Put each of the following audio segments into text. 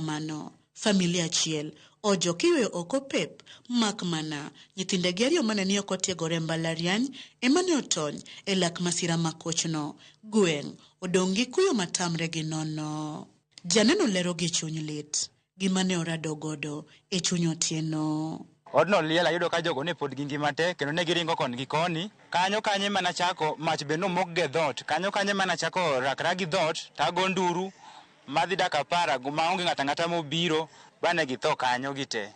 kamano, familia achiel ojok iyweyo oko pep, mak mana nyithindegi ariyo mane ni oko tiegore e mbalariany ema ne otony e lak masira ma kochno. Gweng' odong' gi kuyo matamre gi nono. Janeno lero gi chuny lit gima ne orado godo e chuny otieno. Odno liel ayudo ka jogo ne pod gingima te kendo ne giringo koni gi koni. Kanyo kanyo ema nachako mach be nomok ge dhoot. Kanyo kanyo ema nachako rakra gi dhoot tago nduru madhi dak apara maonge ng'ato ang'ata mobiro bane githo kanyo gite.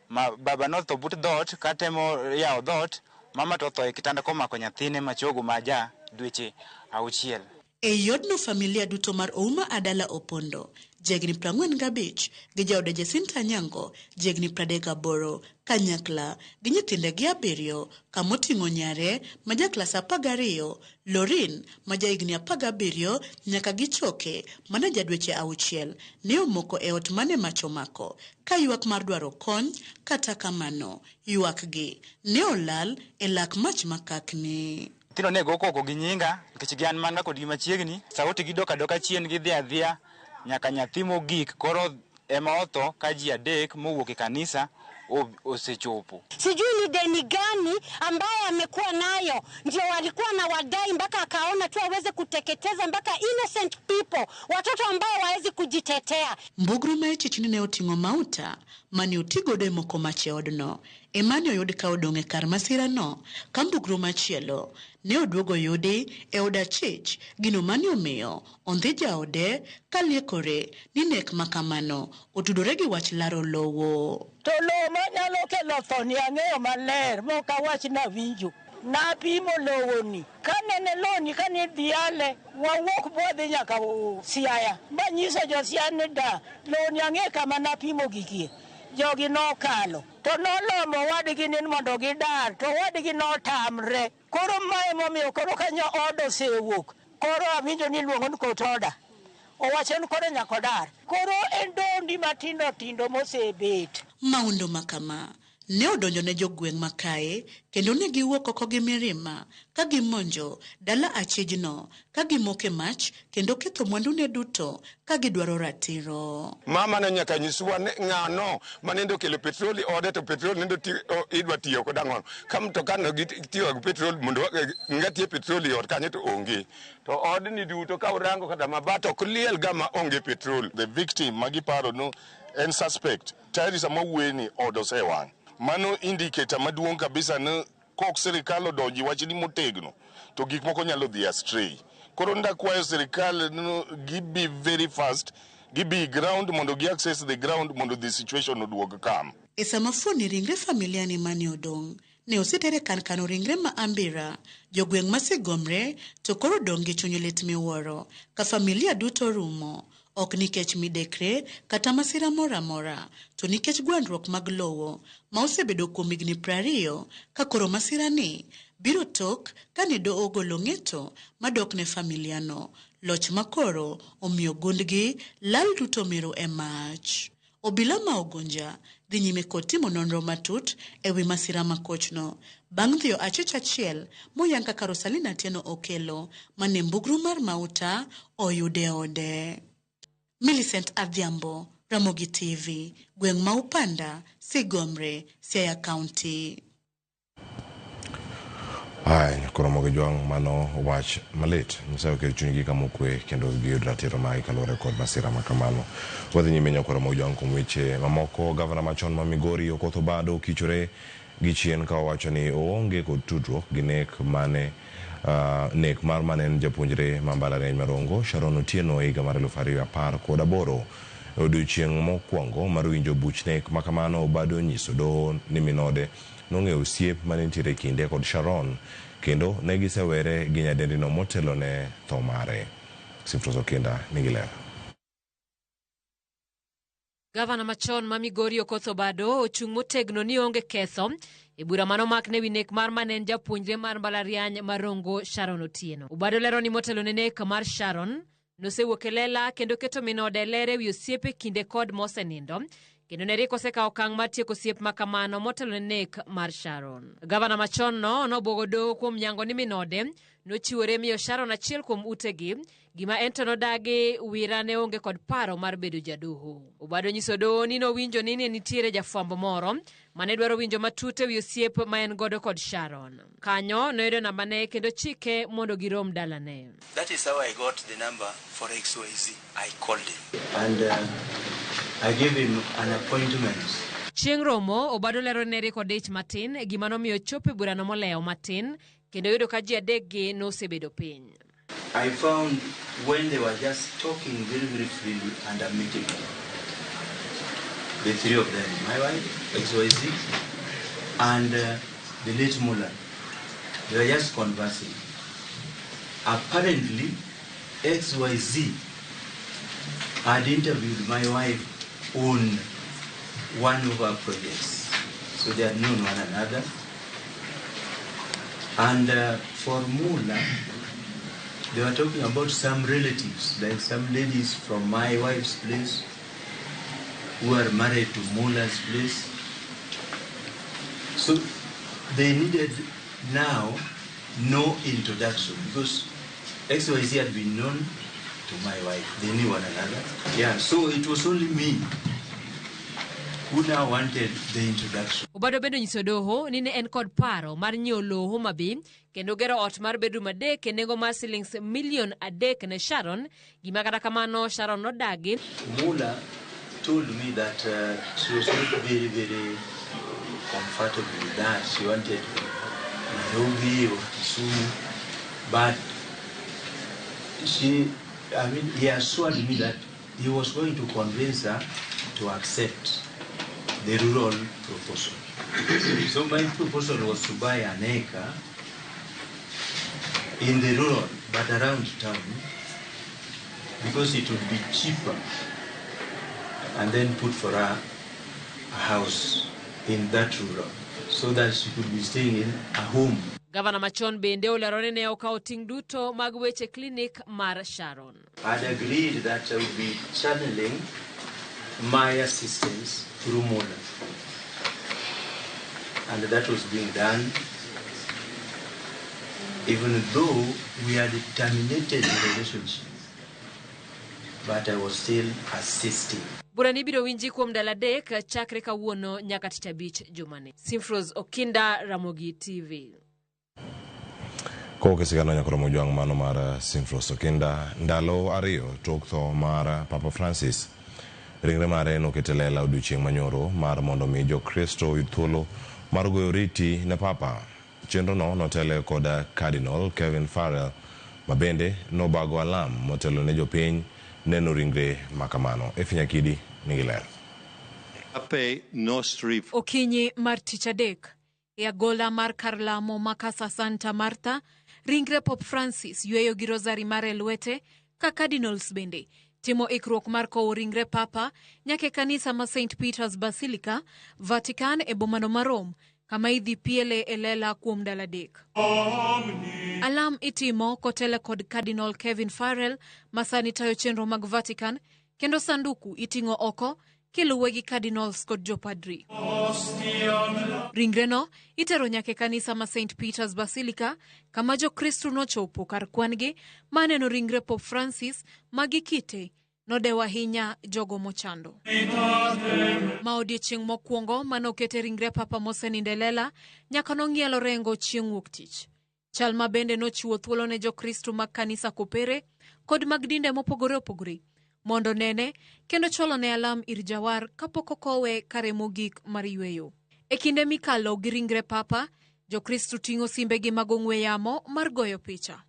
Ma baba notho but dhoot katemo yawo dhoot, mama to otho e kitanda komako nyathine machogo ma ja dweche auchiel. Ei odno familia duto mar Ouma Adala Opondo, jahigni 45, gi jaode Jacinta Anyango, jahigni 38, kanyakla gi nyithindegi abiriyo kamoting'o nyare ma ja klas 12, Lorin ma jahigni 17 nyaka gi choke mane ja dweche auchiel ne omoko e ot mane mach omako ka ywak mar dwaro kony, kata kamano ywakgi ne olal e lak mach makakni. Nyithindo ne go koko gi nyinga nikech gi an mana kodgi machiegni. Sauti gidok adoka chien gidhi adhiya nyaka nyathi mogik koro ema otho ka ji adek mowuok e kanisa osechopo. Sijui ni deni gani ambaye amekuwa nayo ndio walikuwa na wadai mpaka akaona tu aweze kuteketeza mpaka innocent people, watoto ambao hawawezi kujitetea. Mbugru ma ichich ni ne oting'o mauta mane otigodo e moko mach e odno ema ne oyud ka odong' e kar masirano ka mbugru machielo ne oduogo yudi e od achich gino mane omiyo ondhi jaode kaliekore ni nek makamano otudore gi wach laro lowo. To lowo manyalo kelo tho ni ang'eyo maler mok awach nawinjo. Napimo lowoni kanene lowoni kane dhiale wawuok bwadhi nyaka Siaya manyiso jo Siaya ni da lowoni ang'e kama napimo gigie. Jogi nokalo to nolomo wadgi ni mondo gidar to wadgi notamre. Koro mae momiyo koro kanyo od osewuok. Koro awinjo ni iluongo ni court order. Owacho ni koro nyaka odar. Koro en dondi matindo tindo mosebet. Maundo makama ne odonjo ne jogweng' ma kae kendo ne giwuok oko gi mirima ka gimonjo dala achijno ka gimoke mach kendo ketho mwandune duto ka gidwaro ratiro. Mama ne nyaka nyiswa ni ng'ano manende okelo petrol e ode to petrol nende idwa tiyo kod ang'ono. Ka mtoka no gitiyo gi petrol mondo ng'atie petrol e ot kanyo to onge. To odni duto ka urango kata mabat ok liel ga ma onge petrol. The victim magiparo no en suspect tayari sama wuoye ni od osewang'. Mano indicator maduong' kabisa ni kok sirikal odonji wachni motegno to gik moko nyalo dhi astray. Koro ndakwayo sirikal no gibi very fast, gibi ground mondo gi access the ground mondo the situation oduog calm. E sama fuoni ringre familia ni mane odong' ne osetere kar kano ringre ma Ambira, jogweng' ma Sigomre to koro odong' gi chuny lit miwuoro ka familia duto rumo, ok nikech midekre kata masira moro amora, to nikech gwandruok mag lowo ma osebedo kuom higni 20 ka koro masira ni biro tok kane doho ogolo ng'eto madok ne familia no, loch makoro omiyo gundgi lal duto miru e mach. Obila ma Ugunja dhi nyime kod timo nonro matut e wi masira ma kochno bang' dhiyo achich achiel moyang kaka Rosalina Atieno Okelo mane mbugru mar mauta oyude ode. Millicent Adhiambo, Ramogi TV, gweng' ma Upanda, Sigomre, Siaya County. Ai, koro mogi jwang' mano wach malit. Nyasaye oket chunygi kama okwe kendo giyud ratiro margi kaluwore kod masira ma kamano. Wadhi nyime nyakwar Ramogi Jwang' kuom weche mamoko. Gavana machon ma Migori Okoth Obado okichore gi chien ka owacho ni oonge kod tudruok gi nek mane nek mar mane en japuonjre ma mbalariany ma Rongo Sharon Otieno e higa mar 2018. E odiochieng' mokwongo mar winjo buch nek ma kamano, Obado onyiso doho ni minode nong'eyo osiep mane nitiere e kinde kod Sharon kendo ne gisewere gi nyadendino motelo ne tho mare. Sifros Okinda nigi ler. Gavana machon ma Migori Okoth Obado ochung' motegno ni onge ketho e bura mane omakne wi nek mar mane en japuonjre mar mbalariany ma Rongo Sharon Otieno. Obado lero ni motelo ne nek mar Sharon nosewuok e lela kendo keto min ode e ler e wi osiepe kinde kod mosenindo kendo ne rik osekawo okang' mar tieko osiep ma kamano motelo ne nek mar Sharon. Gavana machon no nobwogo doho kuom nyango ni min ode nochiwore miyo Sharon achiel kuom utegi, gima en to nodagi wira ne onge kod paro mar bedo jadoho. Obado nyiso doho ni nowinjo ni ne nitiere jafwambo moro mane dwaro winjo matut ewi osiep ma en godo kod Sharon. Kanyo noyudo nambane kendo chike mondo girom dalane. That is how I got the number for XYZ. I called him. And I gave him an appointment. Chieng' romo, Obado lero ni ne rik odich matin, gima nomiyo ochopo e burano molewo matin, kendo yudo ka ji adekgi nosebedo piny. I found when they were just talking very, very freely and amicably. The three of them, my wife, XYZ, and the late Muller, they were just conversing. Apparently, XYZ had interviewed my wife on one of our projects. So they had known one another. And for Muller, they were talking about some relatives, like some ladies from my wife's place who are married to Muller's place. So they needed now no introduction because XYZ had been known to my wife. They knew one another. Yeah, so it was only me who now wanted the introduction. Obado bende onyiso doho ni ne en kod paro mar nyiewo lowo Homa Bay kendo gero ot mar bedroom adek e nengo mar silings milion 3 ne Sharon, gima kata kamano Sharon nodagi. Muller told me that she was not very, very comfortable with that. She wanted Nairobi or Kisumu, but he assured me that he was going to convince her to accept the rural proposal. So my proposal was to buy an acre in the rural, but around town, because it would be cheaper, and then put for her a house in that rural, so that she could be staying in a home. Gavana machon bende olero ni ne okawo ting' duto mag weche klinik mar Sharon. I'd agreed that I would be channeling my assistance through Muller. And that was being done even though we had terminated the relationship, but I was still assisting. Burani ibiro winji kuom ndalo 3 chakre kawuono nyaka tich abich jumani. Simfros Okinda, Ramogi TV. Kowuok e sigana nyakoro Mojwang' mano mar Simfros Okinda, ndalo 2 tok tho mar Papa Francis, ringre mare noket e lela odiochieng' manyoro mar mondo mi Jokristo oyud thuolo mar goyo oriti ne Papa. Chenrono notele kod Cardinal Kevin Farrell ma bende nobago alam motelo ne jopiny neno ringre makamano. Efi Nyakidi nigi ler. Okinyi mar tich adek e agola mar kar lamo ma Casa Santa Marta, ringre Pope Francis yweyo gi rosari mare e lwete ka cardinals bende timo ikruok mar kowo ringre Papa nyaka e kanisa ma St. Peter's Basilica, Vatican e bomano ma Rome, kama idhi piele e lela kuom ndalo 3. Alam itimo kotele kod Cardinal Kevin Farrell ma sani tayo chenro mag Vatican, kendo sanduku iting'o oko kiluwe gi cardinals kod jopadri. Ringreno itero nyaka e kanisa ma St. Peter's Basilica, kama Jokristo nochopo kar kwan-gi maneno ringre Pope Francis ma gikite nodewo ahinya jogo mochando. Ma odiechieng' mokwongo manokete ringre Papa mosenindo e lela nyaka nong'ielo rengo chieng' wuok tich. Chal ma bende nochiwo thuolo ne Jokristo mag kanisa kopere kod mag dinde mopogore opogore mondo nene kendo chwalo ne alam ir jawar kapok okowe kare mogik mar yweyo. E kinde mikalo gi ringre Papa, Jokristo ting'o simbegi mag ong'we yamo mar goyo picha.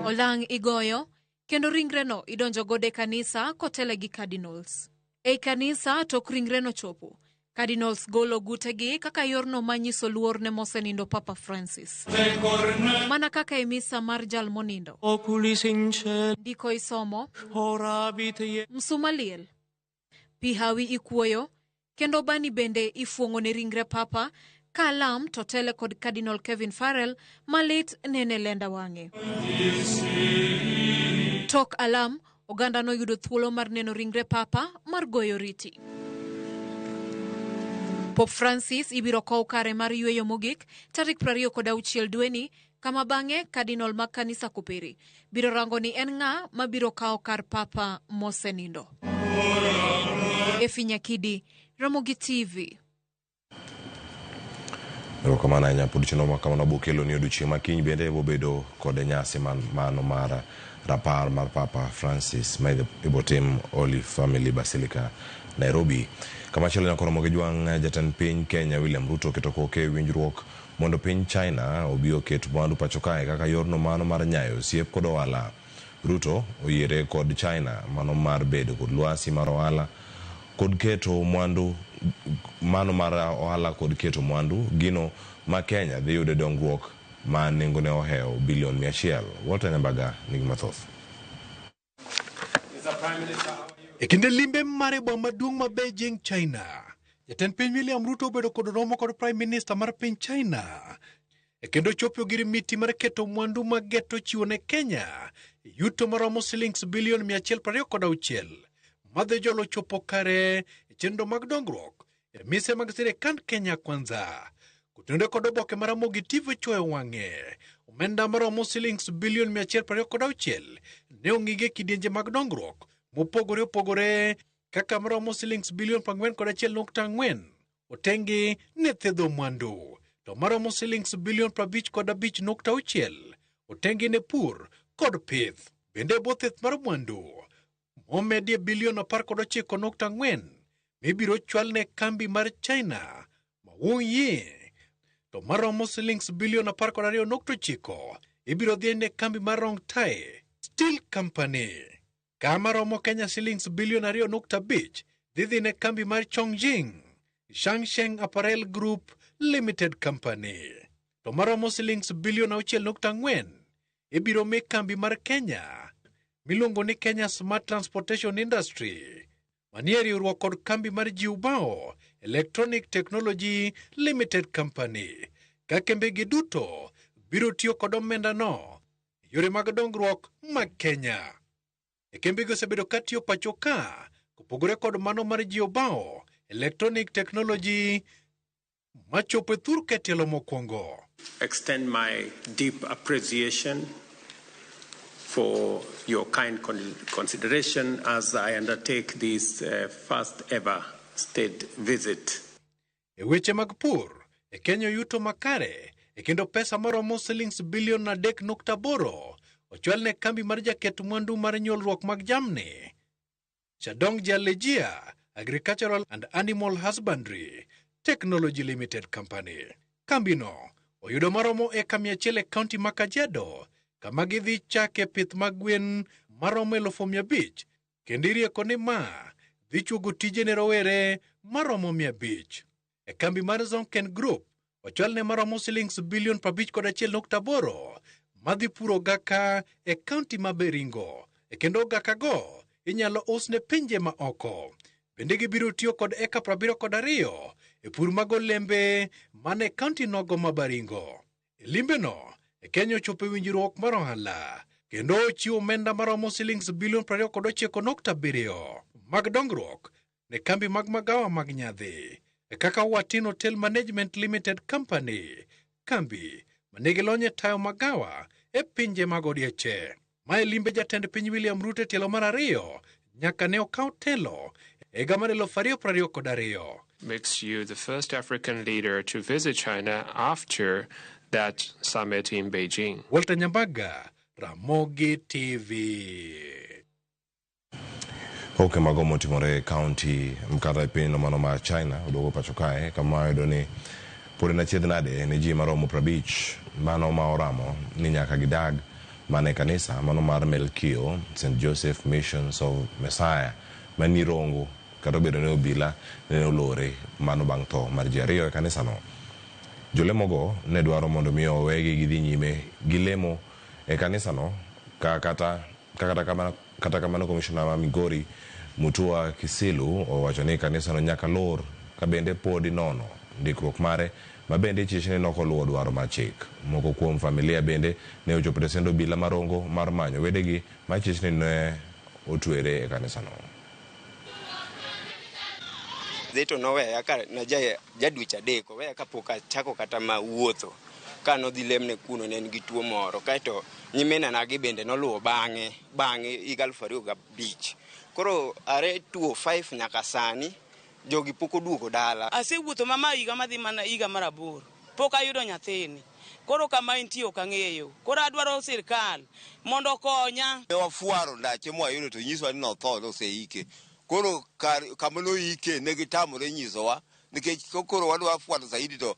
Olang' igoyo kendo ringreno idonjo godo e kanisa kotele gi cardinals. Ei kanisa tok ringreno chopo, cardinals golo gutegi kaka yorno manyiso luor ne mosenindo Papa Francis. Mana kaka e misa mar jal monindo. Ndiko isomo, msuma liel, pi hawi ikuoyo, kendo bani bende ifuong'o ne ringre Papa ka alam to tele kod Cardinal Kevin Farrell malit nene lenda wang'e. Tok alam, Oganda noyudo thuolo mar neno ringre Papa mar goyo oriti. Pope Francis ibiro kow kare mar yueyo mogik tarik 26 dweni, kama bang'e kadinol mag kanisa Kopere biro rango ni en ng'a mabiro kawo kar Papa mosenindo. Efi Nyakidi, Ramogi TV. Erokamano ahinya pod chenro ma kamano bokelo ni odiochieng' ma kiny bende bobedo kod nyasi mano mar rapar mar Papa Francis ma ibotim Holy Family Basilica, Nairobi. Kamachielo nyaka romo gi jwang' jatend piny Kenya William Ruto oketo koke e winjruok mondo piny China obi oket mwandu pacho kae kaka yorno mano mar nyayo osiep kod ohala. Ruto oyiere kod China mano mar bedo kod lwasi mar ohala kod keto mwandu mano mar ohala kod keto mwandu gino ma Kenya dhi yude dongruok ma nengone ohewo bilion 100. Walter Nyambaga nigi mathoth. E kinde limbe mare e boma maduong' ma Beijing, China, jatend piny William Ruto obedo kod romo kod Prime Minister mar piny China e kendo chopo ogirimiti mar keto mwandu mag geto chiwo ne Kenya yuto maromo silings bilion 126 madhi jolo chopo kare e chenro mag dongruok e mise mag sirikand Kenya Kwanza. Kotenore kod oboke mar Ramogi TV chwoyo wang'e, omenda maromo silings bilion 126 ne ong'igi e kidienje mag dongruok mopogore opogore kaka maromo silings bilion 41.4 otengi ne thedho mwandu, to maromo silings bilion 55.6 otengi ne pur kod pith. Bende bwo theth mar mwandu momedie bilion 19.4 mibiro chwal ne kambi mar China ma Wungyi, to maromo silings bilion 12.9 ibiro dhi ne kambi mar Rongtai Steel Company. Kama romo Kenya silings bilion 2.5 dhi ne kambi mar Chongjing Shangsheng Apparel Group Limited Company. To maromo silings bilion 6.4 ibiro mi kambi mar Kenya miluongo ni Kenya Smart Transportation Industry manie riwruok kod kambi mar Jiubao Electronic Technology Limited Company, ka kembegi duto biro tiyo kod omendano e yore mag dongruok mag Kenya. E kembegi osebedo ka tiyo pacho ka kopogore kod mano mar Jiobao Electronic Technology machopo e thur ka tielo mokwongo. Extend my deep appreciation for your kind consideration as I undertake this first ever state visit. E weche mag pur, e Kenya yuto makare e kendo pesa maromo silings bilion 3.8 ochwal ne kambi mar jaket mwandu mar nyuolruok mag jamni Shandong Jialejia Agricultural and Animal Husbandry Technology Limited Company. Kambino oyudo maromo eka 100 e kaunti ma Kajiado, kama gidhi chake pith mag gwen maromo 500,000 kendo irieko ni ma dhi chuogo tije ne rowere maromo 500. E kambi mar Zonken Group ochwal ne maromo silings bilion 51.8 madhi puro ogaka e kaunti ma Baringo, e kendo ogaka go inyalo us ne pinje ma oko. Bende gibiro tiyo kod eka 72 e pur mag olembe mane kaunti nogo ma Baringo. E limbeno, e Kenya ochopo e winjruok mar ohala kendo ochiwo omenda maromo silings bilion 29.7 mag dongruok ne kambi mag magawa mag nyadhi e kaka Watin Hotel Management Limited Company, kambi manigi lony e tayo magawa e pinje mag odieche. Mae limbe jatend piny William Ruto e tielo mar ariyo nyaka ne okaw telo e higa mar 2022. Makes you the first African leader to visit China after that summit in Beijing. Walter Nyambaga, Ramogi TV. Oke mago motimore e kaunti kata e pinyno mano mar China oduogo pacho kae kama wayudo ni pod en achiedh nade ne ji maromo 50 mano ma oramo ni nyaka gidag mana e kanisa mano mar Melkio St Joseph Missions of Messiah mani Rongo, kata obedo ni obila ne olore mano bang' tho mar ji ariyo e kanisano. Jolemogo ne dwaro mondo mi owegi gidhi nyime gi lemo e kanisano ka kata kamano komishona ma Migori Mutua Kisilu owacho ni kanisano nyaka lor ka bende pod inono ndikruok mare ma bende ichich ni nokoluwo dwaro mar chik. Moko kuom familia bende ne ochopo e tesend obila ma Rongo mar manyo wedegi ma ichich ni ne otwere e kanisano. Zeto noweya ka naja dweche 3, oweya kapok achako kata ma wuotho. Ka nodhi lemne kuno ne en gi tuo moro, kaeto nyimine gi bende noluwo bang'e higa 2005. Koro are 2005 nyaka sani jogi pok oduogo dala. Asewuotho mama higa madhi mana higa mar 8, pok ayudo nyathini. Koro kama entie ok ang'eyo. Koro adwaro sirkal mondo okonya. Ne wafuaro ndache mwayudo to nyiswa ni notho noseike. Koro kama noike ne gitamore nyisowa nikech koro wadwa fwaro zaidi to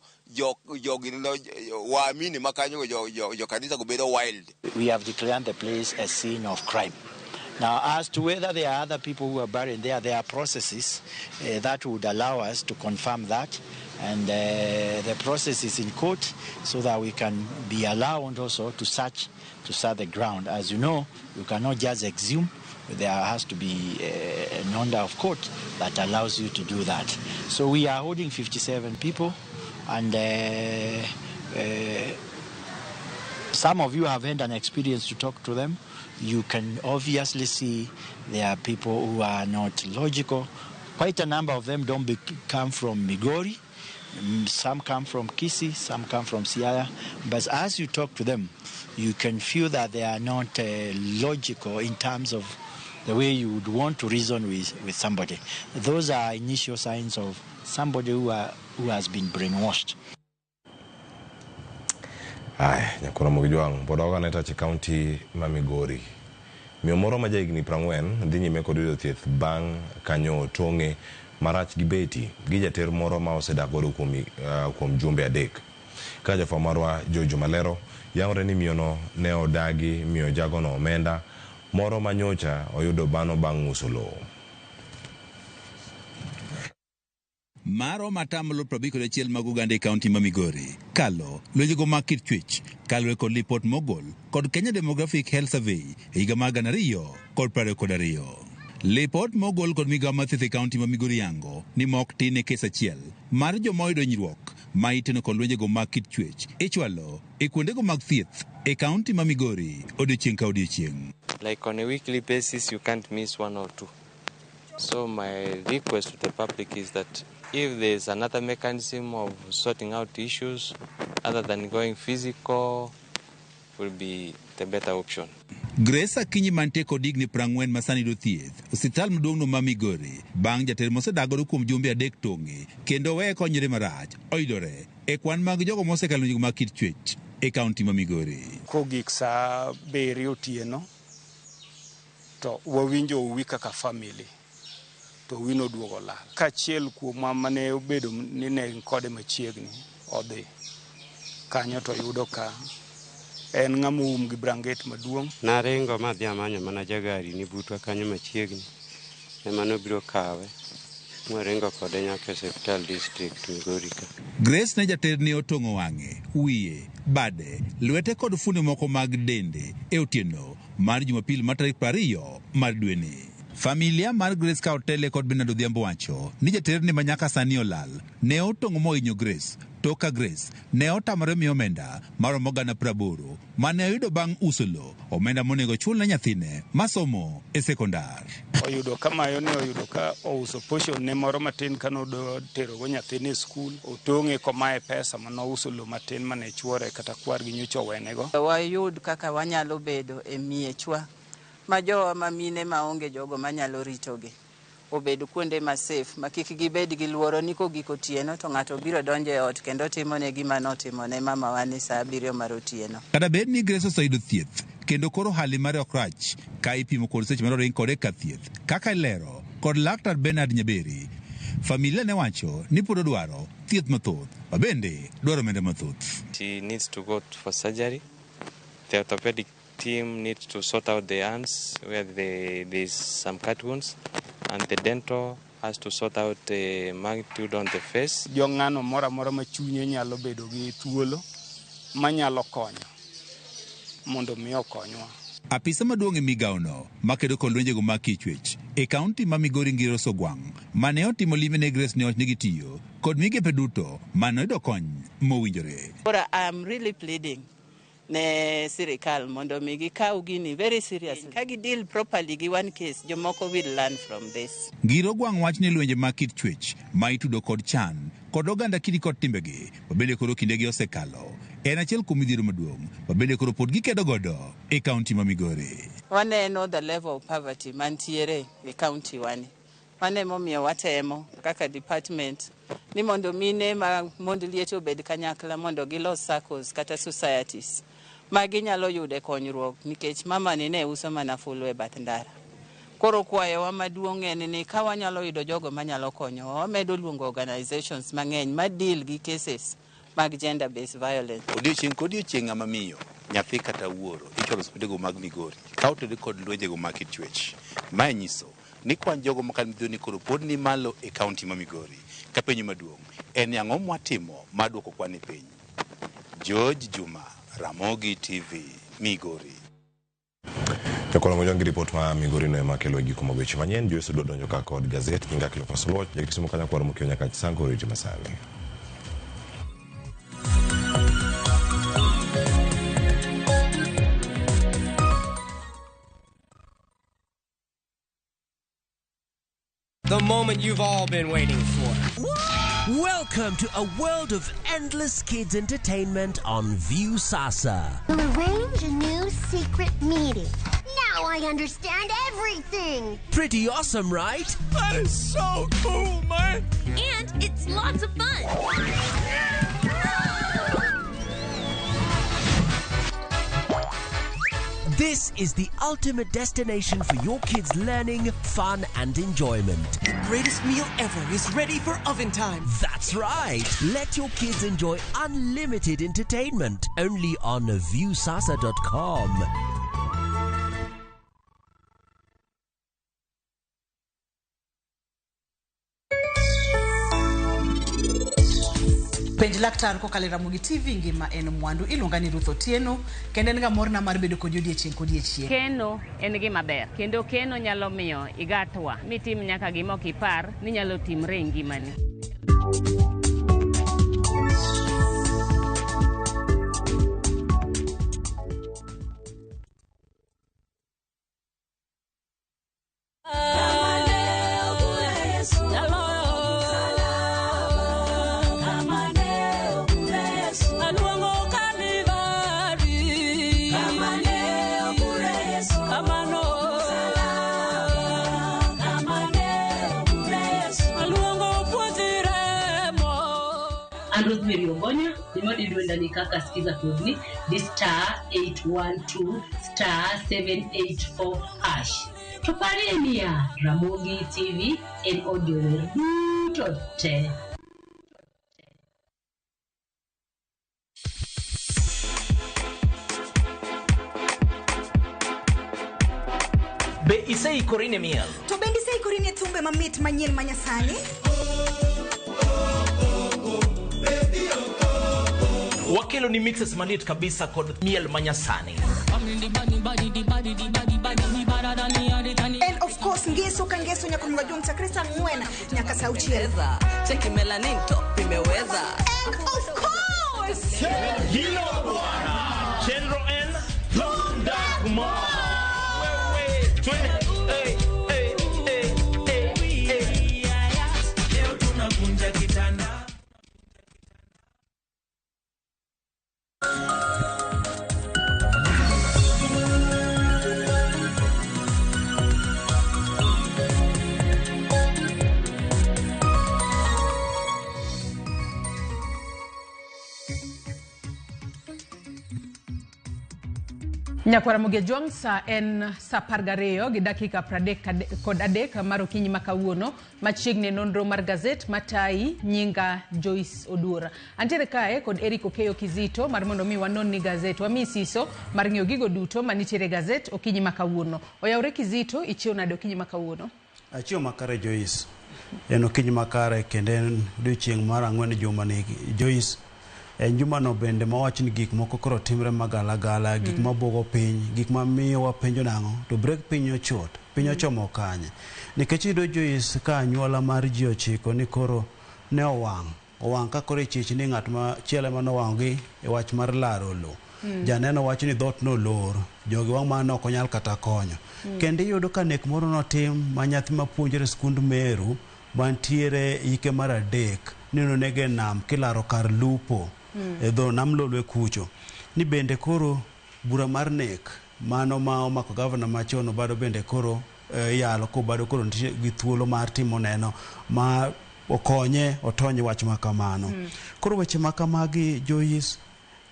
jogi waamini makanyo jo kanisa go bedo wild. We have declared the place a scene of crime. Now, as to whether there are other people who are buried there, there are processes that would allow us to confirm that. And the process is in court so that we can be allowed also to search the ground. As you know, you cannot just exhume. There has to be an order of court that allows you to do that. So we are holding 57 people, and some of you have had an experience to talk to them. You can obviously see there are people who are not logical. Quite a number of them don't come from Migori. Some come from Kisii, some come from Siaya. But as you talk to them, you can feel that they are not logical in terms of the way you would want to reason with somebody. Those are initial signs of somebody who has been brainwashed. Ay, nyakura Mogijwang' pod ogane tache kaunti ma Migori. Miyo moro ma jahigni 40 dhi nyime kod yudo thieth bang' kanyo tong'e marach gi beti gi jater moro ma osedak godo kuom jumbe 3. Ka jafwambo marwa Jojo Malero yangore ni miyono ne odagi miyo jagono omenda moro ma nyocha oyudo bano bang' uso lowo. Maro matamalo 51 mag oganda e kaunti ma Migori kalo lwenjego mag kit chwech kaluwore kod lipot mogol kod Kenya Demographic Health Survey e higa mar 2022. Lipot mogol kod migawo mar thieth e kaunti ma Migori yango ni mok tin e kes achiel mar joma oyudo hinyruok ma iteno kod lwenjego mag kit chwech ichwalo e kuondego mag thieth e kaunti ma Migori odiochieng' ka odiochieng'. Like on a weekly basis you can't miss one or two. So my request to the public is that if there's another mechanism of sorting out issues other than going physical, will be the better option. Grace Akinyi mantie kod higni 40 masani yudo thieth osiptal maduong'no ma Migori bang' jater mosedak godo kuom jumbe 3 tong'e kendo weye konyre marach oyudore e kwan mag jogo mosekalo lwenje mag kit chwech e kaunti ma Migori. Kogik saa 7 otieno to wawinjo uwi kaka family to wino duogo lal. Kachiel kuomwa mane obedo ni ne kode machiegni odhi kanyo to yudo ka en ng'ama oum gi branget maduong'. Naringo madhi amanyo mana jagari ni butwa kanyo machiegni ema nobiro kawe mwaringo kode nyaka e osiptal district Migori ka. Grace ne jater ne otong'o wang'e, wiye, bade, lwete kod fuonde moko mag dende e otieno mar Jumapil mar tarik 20 mar dweni. Familia mar Grace ka otele kod Bernard Odhiambo wacho ni jaterni ma nyaka sani olal ne otong'o mohinyo Grace to ka Grace ne otamore miyo omenda maromo 80,000 mane oyudo bang' uso lowo, omenda monego chul ne nyathine masomo e sekondar. Oyudo kamayo ne oyudo ka ouso portion ne moro matin kano terogo nyathine e skul, otong'e komaye pesa manouso lowo matin mane chuore kata kwargi nyocha owenego. Wayud kaka wanyalo bedo e miechwa ma jowa ma mine maonge jogo manyalo ritogi obed kuonde ma safe ma kik gibed gi luoro ni kogik otieno to ng'ato biro donjo e ot kendo timone gima notimone mamawa ni saa 7 mar otieno. Kata bed ni Grace oseyudo thieth kendo koro hali mare ok rach ka ipimo kod seche manoring kode ka thieth kaka ilero kod laktar Bernard Nyaberi. Familia ne wacho ni pod odwaro thieth mathoth ma bende dwaro omenda mathoth. She needs to go for surgery. The orthopedic team needs to sort out the hands where there's some cut wounds, and the dental has to sort out the magnitude on the face. Jo ng'ano moro amora ma chunye nyalo bedo gi thuolo manyalo konyo mondo mi okonywa. Apisa maduong' e migawono makedo kod lwenjego mag kichwech e kaunti ma Migori Ngiro Sogwang' mane otimo limbe ne Grace ne wach ni gitiyo kod migepe duto mane oyudo kony mowinjore. Koro I'm really pleading ne sirikal mondo mi gikaw gini very seriously. Ka gi deal properly gi one case, jomoko will learn from this. Ngiro gwang' wach ni lwenje mag kit chwech ma itudo kod chan kod oganda kidi kod timbegi mabende koro kindegi osekalo en achiel kuom midhiero maduong' mabende koro pod gikedo godo e kaunti ma Migori. Waneno the level of poverty mantiere e county wani. Mano emomiyo watemo kaka department ni mondo mine ma mond liete obed kanyakla mondo gilos SACCOs kata societies ma ginyalo yude konyruok nikech mama ni ne uso mana fulu e bath ndara. Koro kwayowa maduong' en ni ka wanyalo yudo jogo manyalo konyowa, wamedo luongo organizations mang'eny ma deal gi cases mag gender based violence. Odiochieng' ka odiochieng' ng'ama miyo, nyathi kata wuoro ichwalo osiptendego mag Migori ka otudore kod lwenjego mag kit chwech. Mae nyiso ni kwan jogo makalo midhiero ni koro pod ni malo e kaunti ma Migori. Ka penjo maduong' en ni ang'o mwatimo mar duoko kwan ni piny? George Juma, Ramogi TV, Migori. Jokolo mojon gi ripot ma Migori no ema kelo giko mag weche manyien. Joyce Odwa donjo ka kod gazet nyinga Cleophas Oluoch. Jakisumu kanya kwaro mokiewo nyaka Chisango oriti masani. The moment you've all been waiting for. Welcome to a world of endless kids entertainment on Viusasa. We'll arrange a new secret meeting. Now I understand everything. Pretty awesome, right? That is so cool, man. And it's lots of fun. This is the ultimate destination for your kids' learning, fun, and enjoyment. The greatest meal ever is ready for oven time. That's right. Let your kids enjoy unlimited entertainment only on Viusasa.com. Penj laktar kokalo e Ramogi TV ngima en mwandu. Iluonga ni Ruth Otieno kendo en ga morna mar bedo kodi odiechieng' kodiechieng'. Keno en gima ber kendo keno nyalo miyo igatwa mitim nyaka gima ok ipar ni nyalo timre e ngimani. An Rosemary Ogonya, gima dwenda ni kaka sikiza kodni di star 812 star 784 hash. To parie niya, Ramogi TV en od jower duto te. Be iseikori ne miel? To bende iseikori ne thumbe mamit manyien manyasani? Wakelo ni mixes maliet kabisa kod miel manyasani. And of course ngeso ka ngeso nyaka mga chakre saa 4 nyaka saa 6. Cheki melanin top imeweza. And of course Hilo bwana Chenro N Dark Mo. Wewe twende. Hey, hey, hey, hey, hey. Leo tunakunja kitanda. Nyakwara Ramogi sa en saa 12 gi dakika 33 mar okinyi ma kawuono machiegni nonro mar gazet matayi nyinga Joyce Oduor. Antiere kae kod Eric Okeyo Kizito mar mondo mi wanon ni gazet wami siso mar ng'iyo gigo duto manitiere gazet okinyi ma kawuono. Oyawre Kizito, ichiew nade okinyi ma kawuono? Achiew makare Joyce. En okinyi makare kendo en odiochieng' mar 4 juma ni Joyce. En jumano bende mawach ni gik moko koro timre magalagala, gik mabuogo piny, gik mamiyo wapenjo nang'o to break piny ochot, piny ochomo kanye. Nikech iyudo Joyce ka anyuola mar ji 9 ni koro ne owang' ka koro ichich ni ng'at machielo ema nowang' gi e wach mar laro lowo. Janeno wacho ni dhoot nolor, jogi wang' mano ok onyal kata konyo. Kendo iyudo ka nek moro notim ma nyathi mapuonjore e skund Meru mantiere hike mar 3 ni nonege e nam kilaro kar lupo e dho nam Lolwe kucho. Ni bende koro bura mar nek mano ma omako gavana machon Obado bende koro iyalo ko Obado koro nitie gi thuolo mar timo neno ma okonye otony wach ma kamano. Koro weche ma kamagi Joyce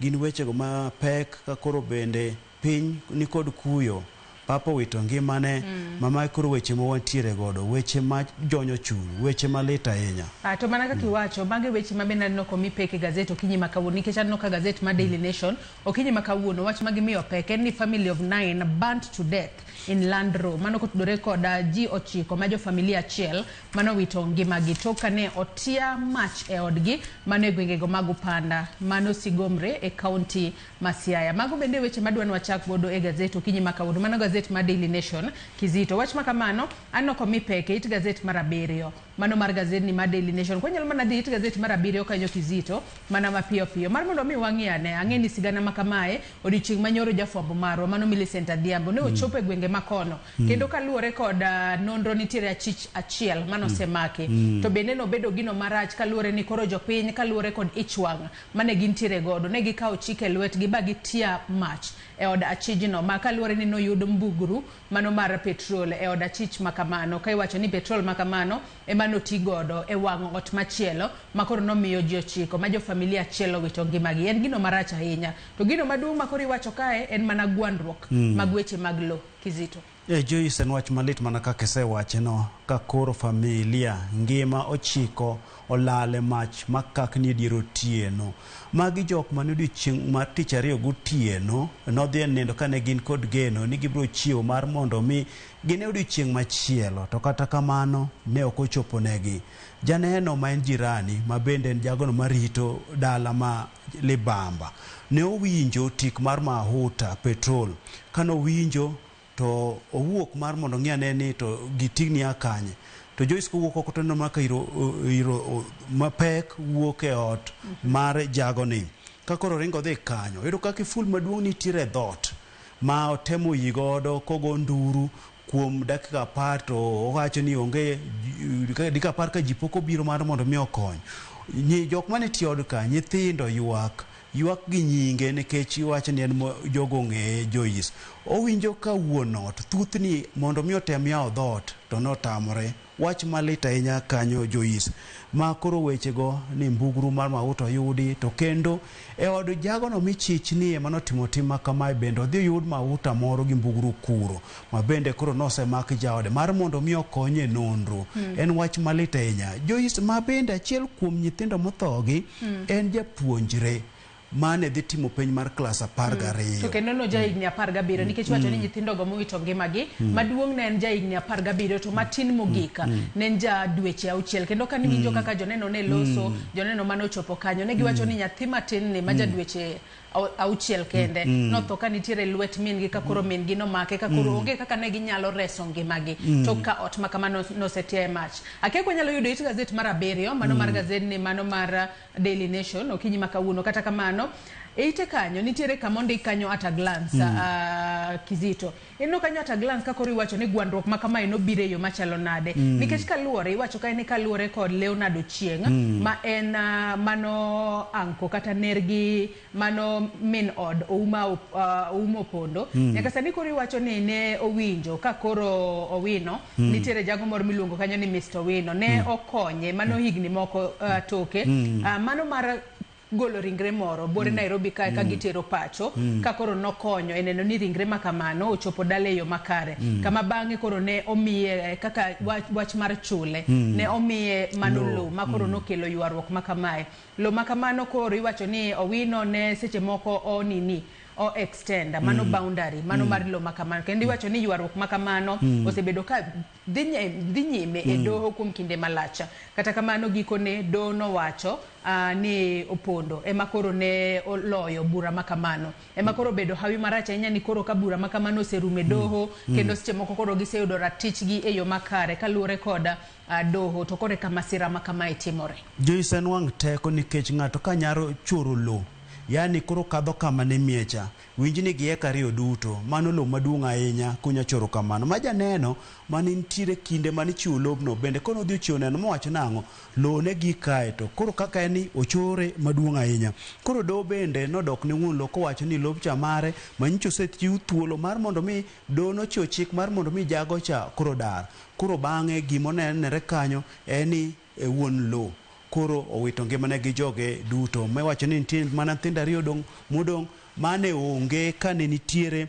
gin wechego mapek ka koro bende piny nikod kuyo. Papa owito ngimane, mama koro weche ma wantiere godo, weche ma jonyo chuny, weche malit ahinya. To mana kaka iwacho, mago e weche ma bende aneno komi pek e gazet okinyi ma kawuono, nikech aneno ka gazet ma Daily Nation okinyi ma kawuono wach ma gimiyo pek en ni family of 9 burnt to death in land row. Mano kotudore kod ji 9 ma jo familia achiel mano wito ngimagi tok kane otia mach e odgi mano e gwengego mag Upanda, mano Sigomre e kaunti ma Siaya. Mago bende weche madwa ni wachak godo e gazet okinyi ma kawuono. Mano gazet ma Daily Nation Kizito. Wach ma kamano aneno komi pek e it gazet mar 7. Mano mar gazet ni ma Daily Nation. Kwanyalo mana dhi it gazet mar 7 kanyo Kizito mana mapiyo piyo. Mar mondo mi wang'i ane, ang'e ni sigana ma kamae odiochieng' manyoro jafwambo marwa mano Millicent Adhiambo ne ochopo e gwenge makono. Kendo kaluwore kod nonro nitiere achich achiel manosemaki. To bende nobedo gino marach kaluwore ni koro jopiny kaluwore kod ich wang' mane gintiere godo ne gikawo chik e lwetgi ba gitia mach e od achijno ma kaluwore ni noyud mbugru mano mar petrol e od achich makamano ka iwacho ni petrol makamano ema noti godo e wang'o ot machielo ma koro nomiyo ji 9 ma jo familia achiel owito ngimagi. En gino marach ahinya. To gino maduong' ma koro iwacho kae en mana gwandruok mag weche mag lo Kizito. Joyce en wach malit mana kaka isewache no, ka koro familia ngima 9 olal e mach makakni e dier otieno. Magi jok mane odiochieng' mar tich ariyo gotieno nodhi e nindo kane gin kod geno ni gibiro chiewo mar mondo mi gine odiochieng' machielo, to kata kamano ne ok ochopo negi. Janeno ma en jirani ma bende en jagono marito dala ma Libamba ne owinjo tik mar mahuta petrol. Kanowinjo to owuok mar mondo ng'i ane ni to giting'ni a kanye. To Joyce kowuok oko to oneno ka iro mapek wuok e ot mar jagoni. Ka koro oringo dhi kanyo, oyudo ka kiful maduong' nitiere e dhoot ma otemo yi godo kogo nduru kuom dakika 10 to owacho ni onge dakika 10 ka ji pok obiro mar mondo mi okony. Jok mane tiyo od ka, nyithindo ywak. Ywak gi nyinge nikech iwacho ni en jogo ong'eye Joyce. Owinjo ka wuon ot thuthni mondo mi otem yawo dhoot to notamore. Wach malit ahinya kanyo Joyce. Ma koro wechego ni mbugru mar mauta oyudi to kendo e od jagono michich ni ema notimo tim ma kamae bende odhi oyud mauta moro gi mbugru kuro ma bende koro nosemak jaode mar mondo mi okonye e nonro. En wach malit ahinya. Joyce ma bende achiel kuom nyithindo mothogi en japuonjre mane dhi timo penj mar klas 12. To kendo no jahigni 17 nikech wacho ni nyithindogo mowito ngimagi maduong' ne en jahigni 17 to matin mogik ne en ja dweche 6. Kendo ka niwinjo kaka joneno ne loso, joneno mane ochopo kanyo ne giwacho ni nyathi matin ni ma ja dweche 6 kende notho ka nitiere lwet min gi ka koro min gi nomake ka koro onge kaka ne ginyalo reso ngimagi tok ka ot ma kamano nosetia e mach. Akia kwanyalo yudo it gazet mar 7 mano mar gazet ni mano mar Daily Nation okinyi ma kawuono. Kata kamano e ite kanyo nitiere kama ondik kanyo at a glance Kizito. Ineno kanyo at a glance ka koro iwacho ni gwandruok ma kamae nobiro e yo machalo nade. Nikech kaluwore iwacho kae ni kaluwore kod Leonard Ochieng ma en mano anko kata nergi mano min od Ouma Opondo. Nyaka sani koro iwacho ni ne owinjo ka koro Owino nitiere jago moro miluongo kanyo ni Mr. Owino ne okonye mano higni moko toke mano mar golo ringre moro bore Nairobi kae ka gitero pacho ka koro nokonyo e neno ni ringre ma kamano ochopo dala e yo makare. Kama bang'e koro ne omiye kaka wach mar chule ne omiye mano lo ma koro nokelo ywaruok ma kamae. Lo ma kamano koro iwacho ni Owino ne seche moko onini o extend mano boundary mano mar lo ma kamano. Kendo iwacho ni ywaruok ma kamano osebedo ka dhi nyime e doho kuom kinde malach. Kata kamano gikone doho nowacho ni Opondo ema koro ne oloyo bura ma kamano. Ema koro bedo hawi marach ahinya ni koro ka bura ma kamano oserumo e doho kendo seche moko koro giseyudo ratichgi e yo makare kaluwore kod doho to koro eka masira ma kamae timore. Joyce en wang' teko nikech ng'ato ka nyalo choro lo Yani koro kadho kama ne miecha. Winj ni gi eka 2 duto. Mano lowo maduong' ahinya kunya choro kamano. Ma janeno mane nitiere kinde mane ichiwo lobno bende kono odhi ochiwo neno mowacho nang'o lowo ne gik kae to koro kaka en ni ochore maduong' ahinya. Koro doho bende nodok ne wuon lowo kowacho ni lobcha mare manyicho osechiw thuolo mar mondo mi doho nochiwo chik mar mondo mi jago cha koro dar. Koro bang'e gimonenere kanyo en ni wuon lowo koro owito ngimane gi joge duto. Miwacho ni nitie mana nyithindo 2 modong' mane onge kane nitiere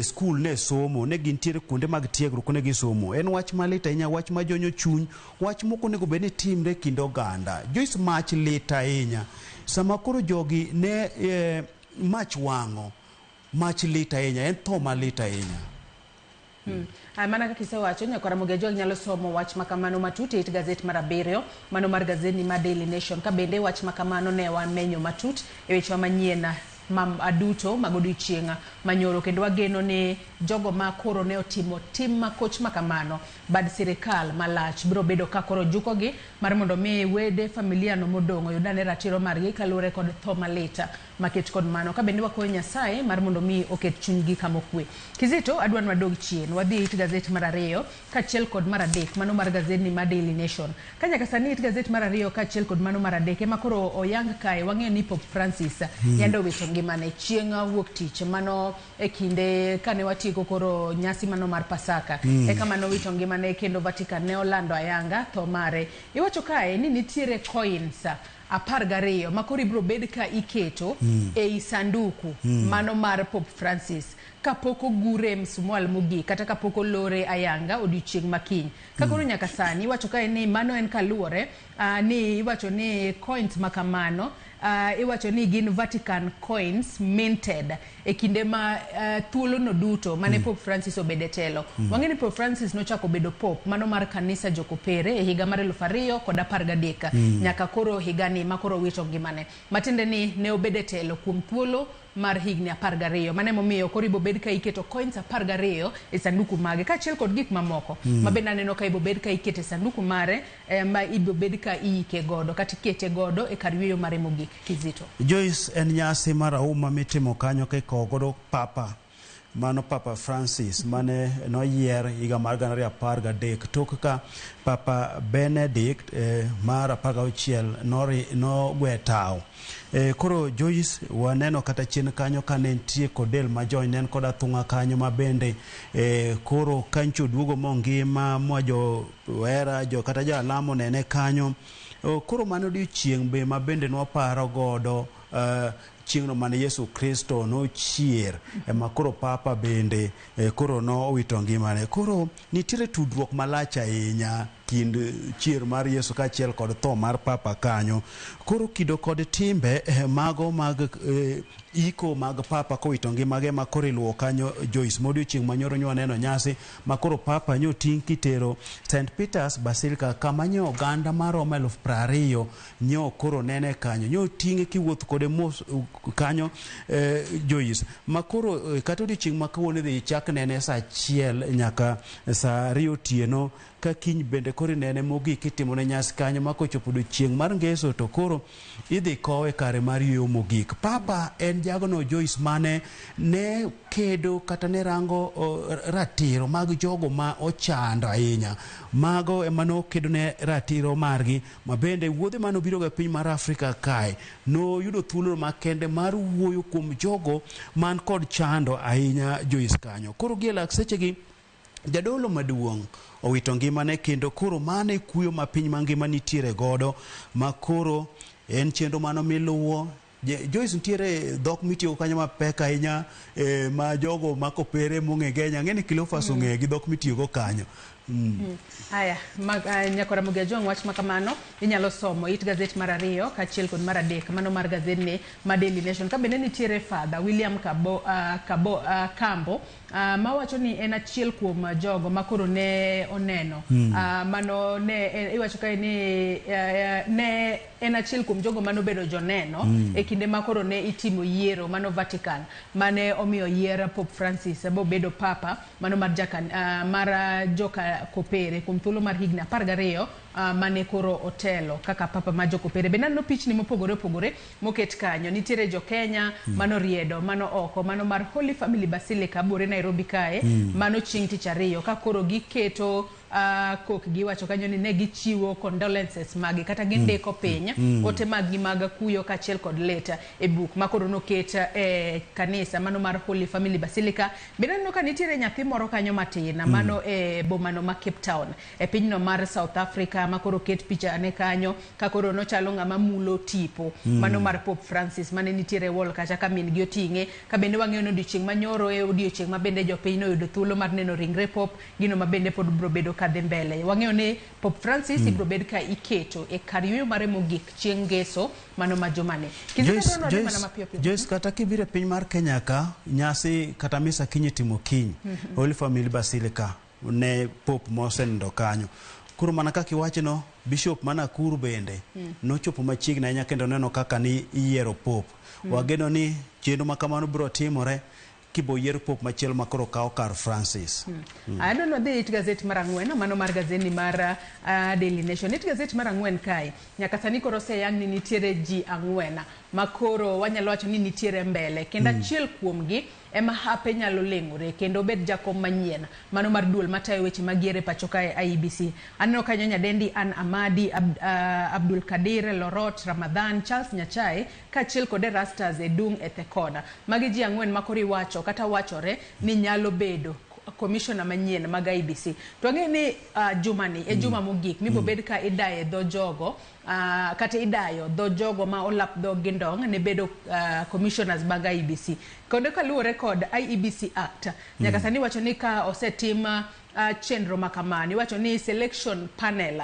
skul ne somo, ne gintiere kuonde mag tiegruok ne gisomo. En wach malit ahinya, wach majonyo chuny, wach mok onego bed ni timre kind oganda. Joyce, mach lit ahinya. Sama koro jogi ne mach wang'o, mach lit ahinya, en tho malit ahinya. Mana kaka isewacho, Nyakwar Ramogi Ajwang nyalo somo wach makamano matut e it gazet mar 7, mano mar gazeti ma Daily Nation. Ka bende wach makamano ne wamenyo matut e wechewa manyien duto mag odiochieng' manyoro, kendo wageno ni jogo ma koro ne otimo tim makoch makamano bad sirikal malach biro bedo ka koro jukogi mar mondo mi wede familia no modong' oyud ane ratiro margi kaluwore kod tho malit maket kod mano. Ka bende wakwayo Nyasaye mar mondo mi oket chunygi kama okwe. Kizito, adwa ni wadog chien, wadhi e it gazet mar 2 kaachiel kod mar 3, mano mar gazeti ma Daily Nation. Ka nyaka sani it gazet mar 2 kaachiel kod mano mar 3 ema koro oyang kae, wang'eyo ni Pope Francis yande owito ngimane chieng' wuok tich, mano e kinde kane watieko koro nyasi mano mar Pasaka. Eka mano owito ngimane kendo Vatican ne olando ayanga tho mare. Iwacho kae ni nitiere coins 12 ma koro ibiro bed ka iketo ei sanduku mano mar Pope Francis kapok ogure msumwal mogik kata kapok olore ayanga odiochieng' makiny. Ka koro nyaka sani iwacho kae ni mano en kaluwore ni iwacho ni coins makamano iwacho ni gin Vatican coins minted e kinde ma thuolo no duto mane Pope Francis obede telo. Wang'e ni Pope Francis nochako bedo Pope mano mar kanisa jokopere e higa mar 2013 nyaka koro higani ma koro wito ngimane. Matiende ni ne obede telo kuom thuolo mar higni 12. Mano emomiyo koro ibo bed ka iketo coins 12 e sanduku mage kaachiel kod gik mamoko ma bende aneno ka ibo bed ka ikete sanduku mare ma ibo bed ka iike godo kata ikete godo e kar yueyo mare mogik. Kizito. Joyce, en nyasi mar auma mitimo kanyo ka ikowo godo Papa, mano Papa Francis mane noyier higa mar 2013 tok ka Papa Benedict mar 16 nogwe tawo. Koro Joyce, waneno kata chien kanyo kane nitie kod del majony, ne en kod athung'a kanyo ma bende koro kancho duogo mongima ma johera jo kata jo alamo nene kanyo. Koro mano odiochieng' be ma bende nwaparo godo chieng'no mane Yesu Kristo nochier, ema koro Papa bende koro nowito ngimane. Koro nitiere tudruok malach ahinya kind chier mar Yesu kaachiel kod tho mar Papa kanyo. Koro kido kod timbe mago mag iko mag Papa kowito ngimage ma koro iluwo kanyo Joyce. Modiochieng' manyoro nyo waneno nyasi ma koro Papa nyo ting' kitero St. Peter's Basilica kama nyo oganda maromo 20,000 nyo koro nene kanyo. Nyo ting'e kiwuoth kode mos kanyo Joyce. Ma koro kata odiochieng' ma kawuono idhi chak nene saa 1 nyaka saa 2 otieno ka kiny bende koro inene mogik itimone nyasi kanyo ma kochopo odiochieng' mar ngeso to koro idhi kowe kare mar yueyo mogik. Papa en jagono Joyce mane ne kedo kata ne rango ratiro mag jogo ma ochando ahinya. Mago ema nokedo ne ratiro margi ma bende wuodhe mane obiro go e piny mar Afrika kae noyudo thuolo makende mar wuoyo kuom jogo man kod chando ahinya Joyce kanyo. Koro gie lak sechegi jadolo maduong' owito ngimane kendo koro mano e kuyo ma piny mangima nitiere godo ma koro en chenro mano miluwo. Joyce, nitiere dhok mitiyogo kanyo mapek ahinya ma jogo ma kopere mong'e Kenya, ang'e ni Cleophas ong'eyo gi dhok mitiyogo kanyo. Aya, Nyakwar Ramogi Ajwang' wach makamano inyalo somo it gazet mar 2 kaachiel kod mar 3 mano mar gazetni ma Daily Nation. Ka bende nitiere Father William Kambo mawacho ni en achiel kuom jogo ma koro ne oneno mano ne iwacho kae ni ne en achiel kuom jogo manobedo joneno e kinde ma koro ne itimo yiero mano Vatican mane omiyo yier Pope Francis bobedo Papa mano mar Kopere kuom thuolo mar higni 12 mane koro otelo kaka papa ma jokopere. Bende aneno pichni mopogore opogore moket kanyo. Nitiere jo Kenya mano riedo, mano oko, mano mar Holy Family Basilica Buore Nairobi kae, mano chieng' tich ariyo ka koro giketo kok giwacho kanyo ni ne gichiwo condolences magi kata gindiko piny ote maggi mag kuyo kaachiel kod lit e buk ma koro noket e kanisa mano mar Holy Family Basilica. Bende aneno ka nitiere nyathi moro kanyo matin mano e bomano ma Cape Town e pinyno mar South Africa ma koro ket picha ne kanyo ka koro nochalo ng'ama mulo tipo mano mar Pope Francis mane nitiere e wall kacha ka min gi oting'e. Ka bende wang'eyo ni odiochieng' manyoro e odiochieng' ma bende jopiny noyudo thuolo mar neno ringre Pope, gino ma bende pod biro bedo kadhi mbele. Wang'eyo ni Pope Francis ibiro bed ka iketo e kar yueyo mare mogik chieng' ngeso mano ma jumani. Joyce, Joyce, Joyce, kata kibiro e piny mar Kenya ka, nyasi kata misa kiny itimo kiny, Holy Family Basilica ne Pope mosenindo kanyo. Koro mana kaka iwachono, Bishop ma Nakuru bende nochopo machiegni ahinya kendo neno kaka ni iyiero Pope. Wageno ni chenro ma kamano biro timore kibo yier Pope machielo ma koro kawo kar Francis. Adwa ni wadhi it gazet mar ang'wen, mano mar gazeti mar Daily Nation. It gazet mar ang'wen kae, nyaka sani koro oseyang ni nitiere ji ang'wen ma koro wanyalo wacho ni nitiere mbele kendo achiel kuomgi ema hape nyalo leng'ore kendo obed jakom manyien mano mar duol matayo weche mag yiero e pacho kae IEBC. Aneno kanyo nyadendi Ann Amadi, Abdul Kadir, Lorot, Ramadhan, Charles Nyachae kaachiel kod Erastus Edung Ethekona. Magi ji ang'wen ma koro iwacho kata wachore ni nyalo bedo commissioner manyien mag IEBC. To ang'eyo ni jumani e juma mogik mibo bed ka idaye dho jogo kata idayo dho jogo ma olap dhog gi ndong' ne bedo commissioners mag IEBC. Kendo kaluwore kod IEBC Act, nyaka sani iwacho ni ka osetim chenro ma kamano, iwacho ni selection panel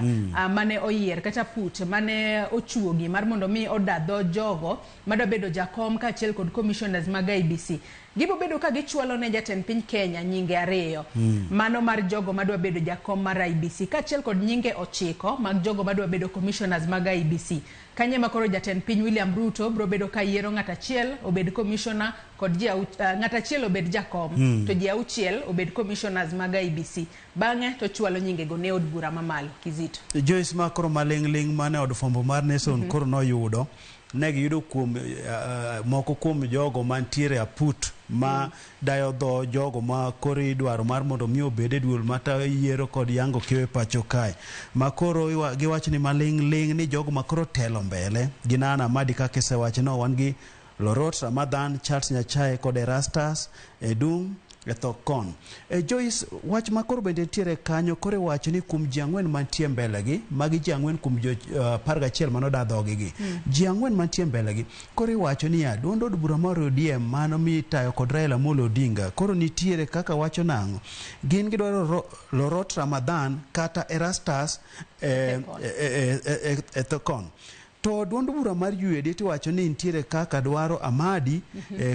mane oyier kata put mane ochuogi mar mondo mi oda dho jogo madwa bedo jakom kaachiel kod commissioners mag IEBC. Gibo bedo ka gichwalo ne jatend piny Kenya nyinge ariyo. Mano mar jogo madwa bedo jakom mar IEBC kaachiel kod nyinge 9 mag jogo madwa bedo commissioners mag IEBC. Kanye ma koro jatend piny William Ruto biro bedo ka yiero ng'at achiel obed commissioner kod ji ng'at achiel obed jakom to ji 6 obed commissioners mag IEBC. Bang'e to chwalo nyingego ne od bura mamalo. Kizito. Joyce, ma koro maling'ling' mane od fwambo mar Nation koro noyudo, ne giyudo kuom moko kuom jogo mantiere aput ma dayo dho jogo ma koro idwaro mar mondo mi obed e duol matayo yiero kod yango kiewo e pacho kae. Ma koro giwacho ni maling' ling' ni jogo ma koro telo mbele gin Ann Amadi kaka isewacho no, wan gi Lorot Ramadhan, Charles Nyachae kod Erastus Edung Ethekon. Joyce, wach ma koro bende nitiere kanyo koro iwacho ni kuom ji 4 mantie mbele gi, magi ji 4 kuom jo 11 manoda dhogi gi. Ji 4 mantie mbele gi, koro iwacho niya, duond od bura mar ODM mano mitayo kod Raila Amolo Odinga, koro nitiere kaka wacho nang'o? Gin gidwaro Lorot Ramadhan kata Erastus Ethekon. To duond bura mar UDA tiwacho ni nitiere kaka dwaro Amadi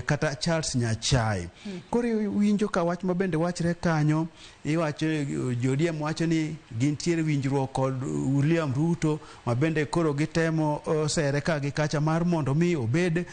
kata Charles Nyachae. Koro iwinjo ka wach ma bende wachre kanyo, iwacho jo ODM wacho ni gintiere winjruok kod William Ruto ma bende koro gitemo sere ka gi kacha mar mondo mi obed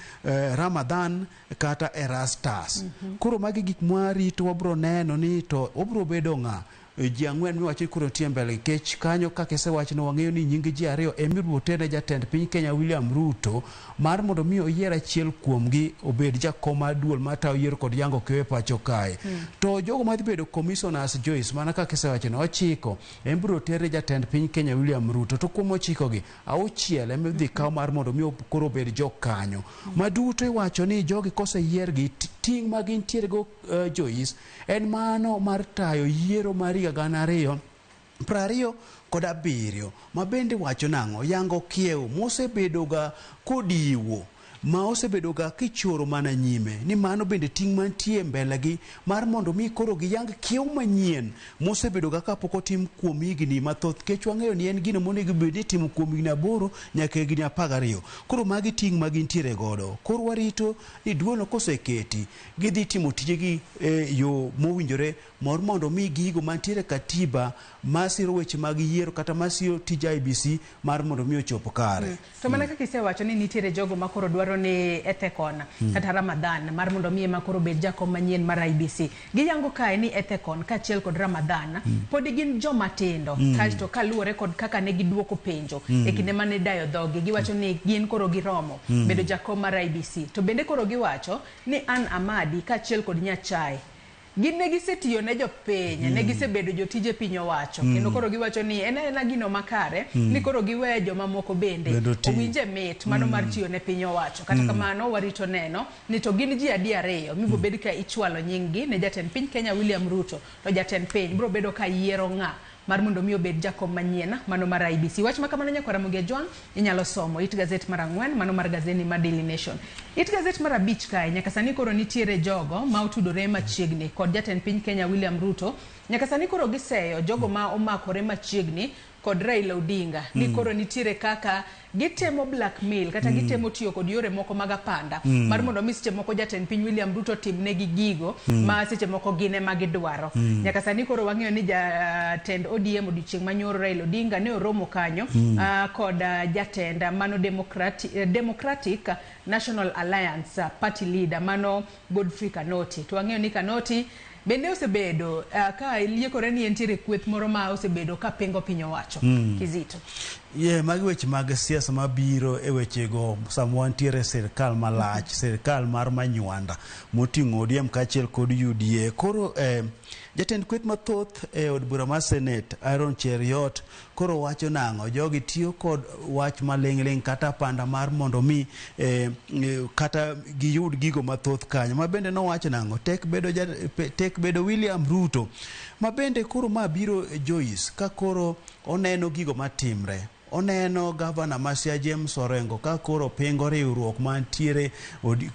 Ramadhan kata Erastus. Koro magi gik mwarito wabro neno ni to obro bedo ng'a. Ji 4 miwacho ni koro nitie mbele nikech kanyo kaka isewacho wang'eyo ni nying ji 2 ema ibiro terne jatend piny Kenya William Ruto mar mondo mi oyier achiel kuomgi obed jakom mar duol matayo yiero kod yango kiewo e pacho kae. To jogo madhi bedo commissioners Joyce, mana kaka isewacho no, 9 ema ibiro terne jatend piny Kenya William Ruto, to kuom 9 gi 6 ema idhi kaw mar mondo mi koro obed jokanyo. Maduto iwacho ni jogi koseyiergi ting' ma gintiere go Joyce en mano mar tayo yiero mar higa 2027 ma bende wacho nang'o yango kiewo mosebedoga kodiwo ma osebedoga kichoro mana nyime ni mano bende ting' mantie mbele gi mar mondo mi koro giyang kiewo manyien mosebedoga kapok otim kuom higni mathoth kech wang'eyo ni en gino monego bed ni itimo kuom higni 8 nyaka higni 12. Koro magi ting' ma gintiere godo. Koro warito ni duolno koseketi gidhi timo tijegi e yo mowinjore mor mondo mi gigo mantiere katiba masiro weche mag yiero kata masiro tij IEBC mar mondo mi ochop kare. To mana kaka isewacho ni nitiere jogo ma koro dwaro gidwaro ni Ethekon kata Ramadhan mar mondo mi ema koro bed jakom manyien mar IEBC. Giyango kae ni Ethekon kaachiel kod Ramadhan pod gin joma tindo kaeto kaluwore kod kaka ne giduoko penjo e kinde mane dayo dhogi, giwacho ni gin koro giromo bedo jakom mar IEBC. To bende koro giwacho ni Ann Amadi kaachiel kod Nyachae gin ne gisetiyo ne jopiny, ne gisebedo jotije piny owacho, kendo koro giwacho ni en aena gino makare ni koro giwe jomamoko bende owinje mit mano mar tiyo ne piny owacho. Kata kamano warito neno ni to gin ji adi ariyo mibiro bed ka ichwalo nying gi ne jatend piny Kenya William Ruto, to jatend piny biro bedo ka yiero ng'a mar mondo mi obed jakom manyien mano mar IEBC. Wach ma kamano nyakwara Ramogi Ajwang' inyalo somo it gazet mar 4 mano mar gazeti mar Daily Nation. It gazet mar 5 kae nyaka sani koro nitiere jogo ma otudore machiegni kod jatend piny Kenya William Ruto. Nyaka sani koro giseyo jogo ma omakore machiegni kod Raila Odinga ni koro nitiere kaka gitemo blackmail kata gitemo tiyo kod yore moko mag apanda mar mondo mi seche moko jatend piny William Ruto timnegi gigo ma seche moko gin ema gidwaro. Nyaka sani koro wang'eyo ni jatend ODM odiochieng' manyoro Raila Odinga ne oromo kanyo kod jatend mano Democratic National Alliance party leader mano Godfrey Kanoti. To wang'eyo ni Kanoti bende osebedo ka liekore ni entiere kweth moro ma osebedo ka pingo piny owacho. Kizito. Ye, magi weche mag siasa mabiro e wechego sama wantiere sirkal malach, sirkal mar manywanda moting'o ODM kaachiel kod UDA. Koro jatend kweth mathoth e od bura mar Senate Aaron Cheruiyot koro wacho nang'o? Jogi tiyo kod wach maling'ling' kata panda mar mondo mi kata giyud gigo mathoth kanyo. Ma bende nowacho nang'o? Tek bedo William Ruto. Ma bende koro ma biro Joyce ka koro oneno gigo matimre. Oneno gavana ma Siaya James Orengo ka koro pingo riwruok mantiere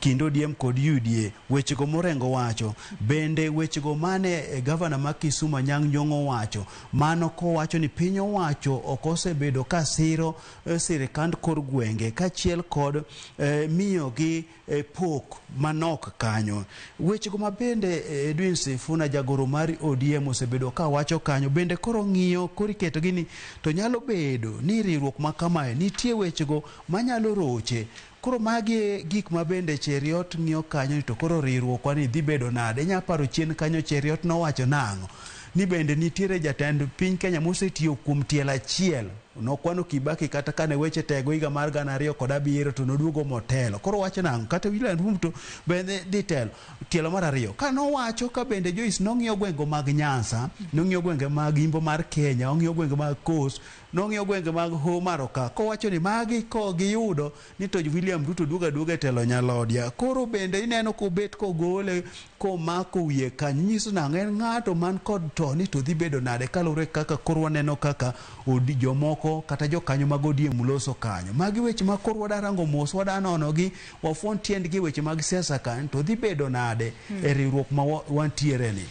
kind ODM kod UDA. Wechego Morengo wacho. Bende wechego mane gavana ma Kisumu Anyang' Nyong'o wacho. Mano kowacho ni piny owacho ok osebedo ka siro sirikand kor gwenge kaachiel kod miyogi pok manok kanyo. Wechego ma bende Edwin Sifuna jagoro mar ODM osebedo ka wacho kanyo. Bende koro ng'iyo koro iketogi ni to nyalo bedo ni riwruok ma kamae nitie wechego manyalo roche. Koro magi gik ma bende Cheruiyot ng'iyo kanyo ni to koro riwruokwa ni dhi bedo nade. Inya paro chien kanyo Cheruiyot nowacho nang'o? Ni bende nitiere jatend piny Kenya mosetiyo kuom tielo achiel. Nokwano Kibaki kata kane weche tego higa mar 2007 to noduogo motelo. Koro wacho nang'o? Kata William Ruto bende dhi telo tielo mar 2. Ka nowacho ka bende Joyce nong'iyo gwenge mag Nyanza, nong'iyo gwenge mag Imbo mar Kenya, ong'iyo gwenge mag Coast, nong'iyo gwenge mag Homa ka. Kowacho ni magi ko giyudo ni to William Ruto duogo aduoga e telo nyalodia. Koro bende ineno kobet kogole komako wiye kanyo. Nyiso nang'o? En ng'ato man kod to ni to dhi bedo nade kaluwore kaka koro waneno kaka jomoko kata jokanyo mag ODM loso kanyo. Magi weche ma koro wada rango mos, wada nono gi, wafuon tiendgi weche mag siasa kanyo to dhi bedo nade e riwruok ma wantiere ni.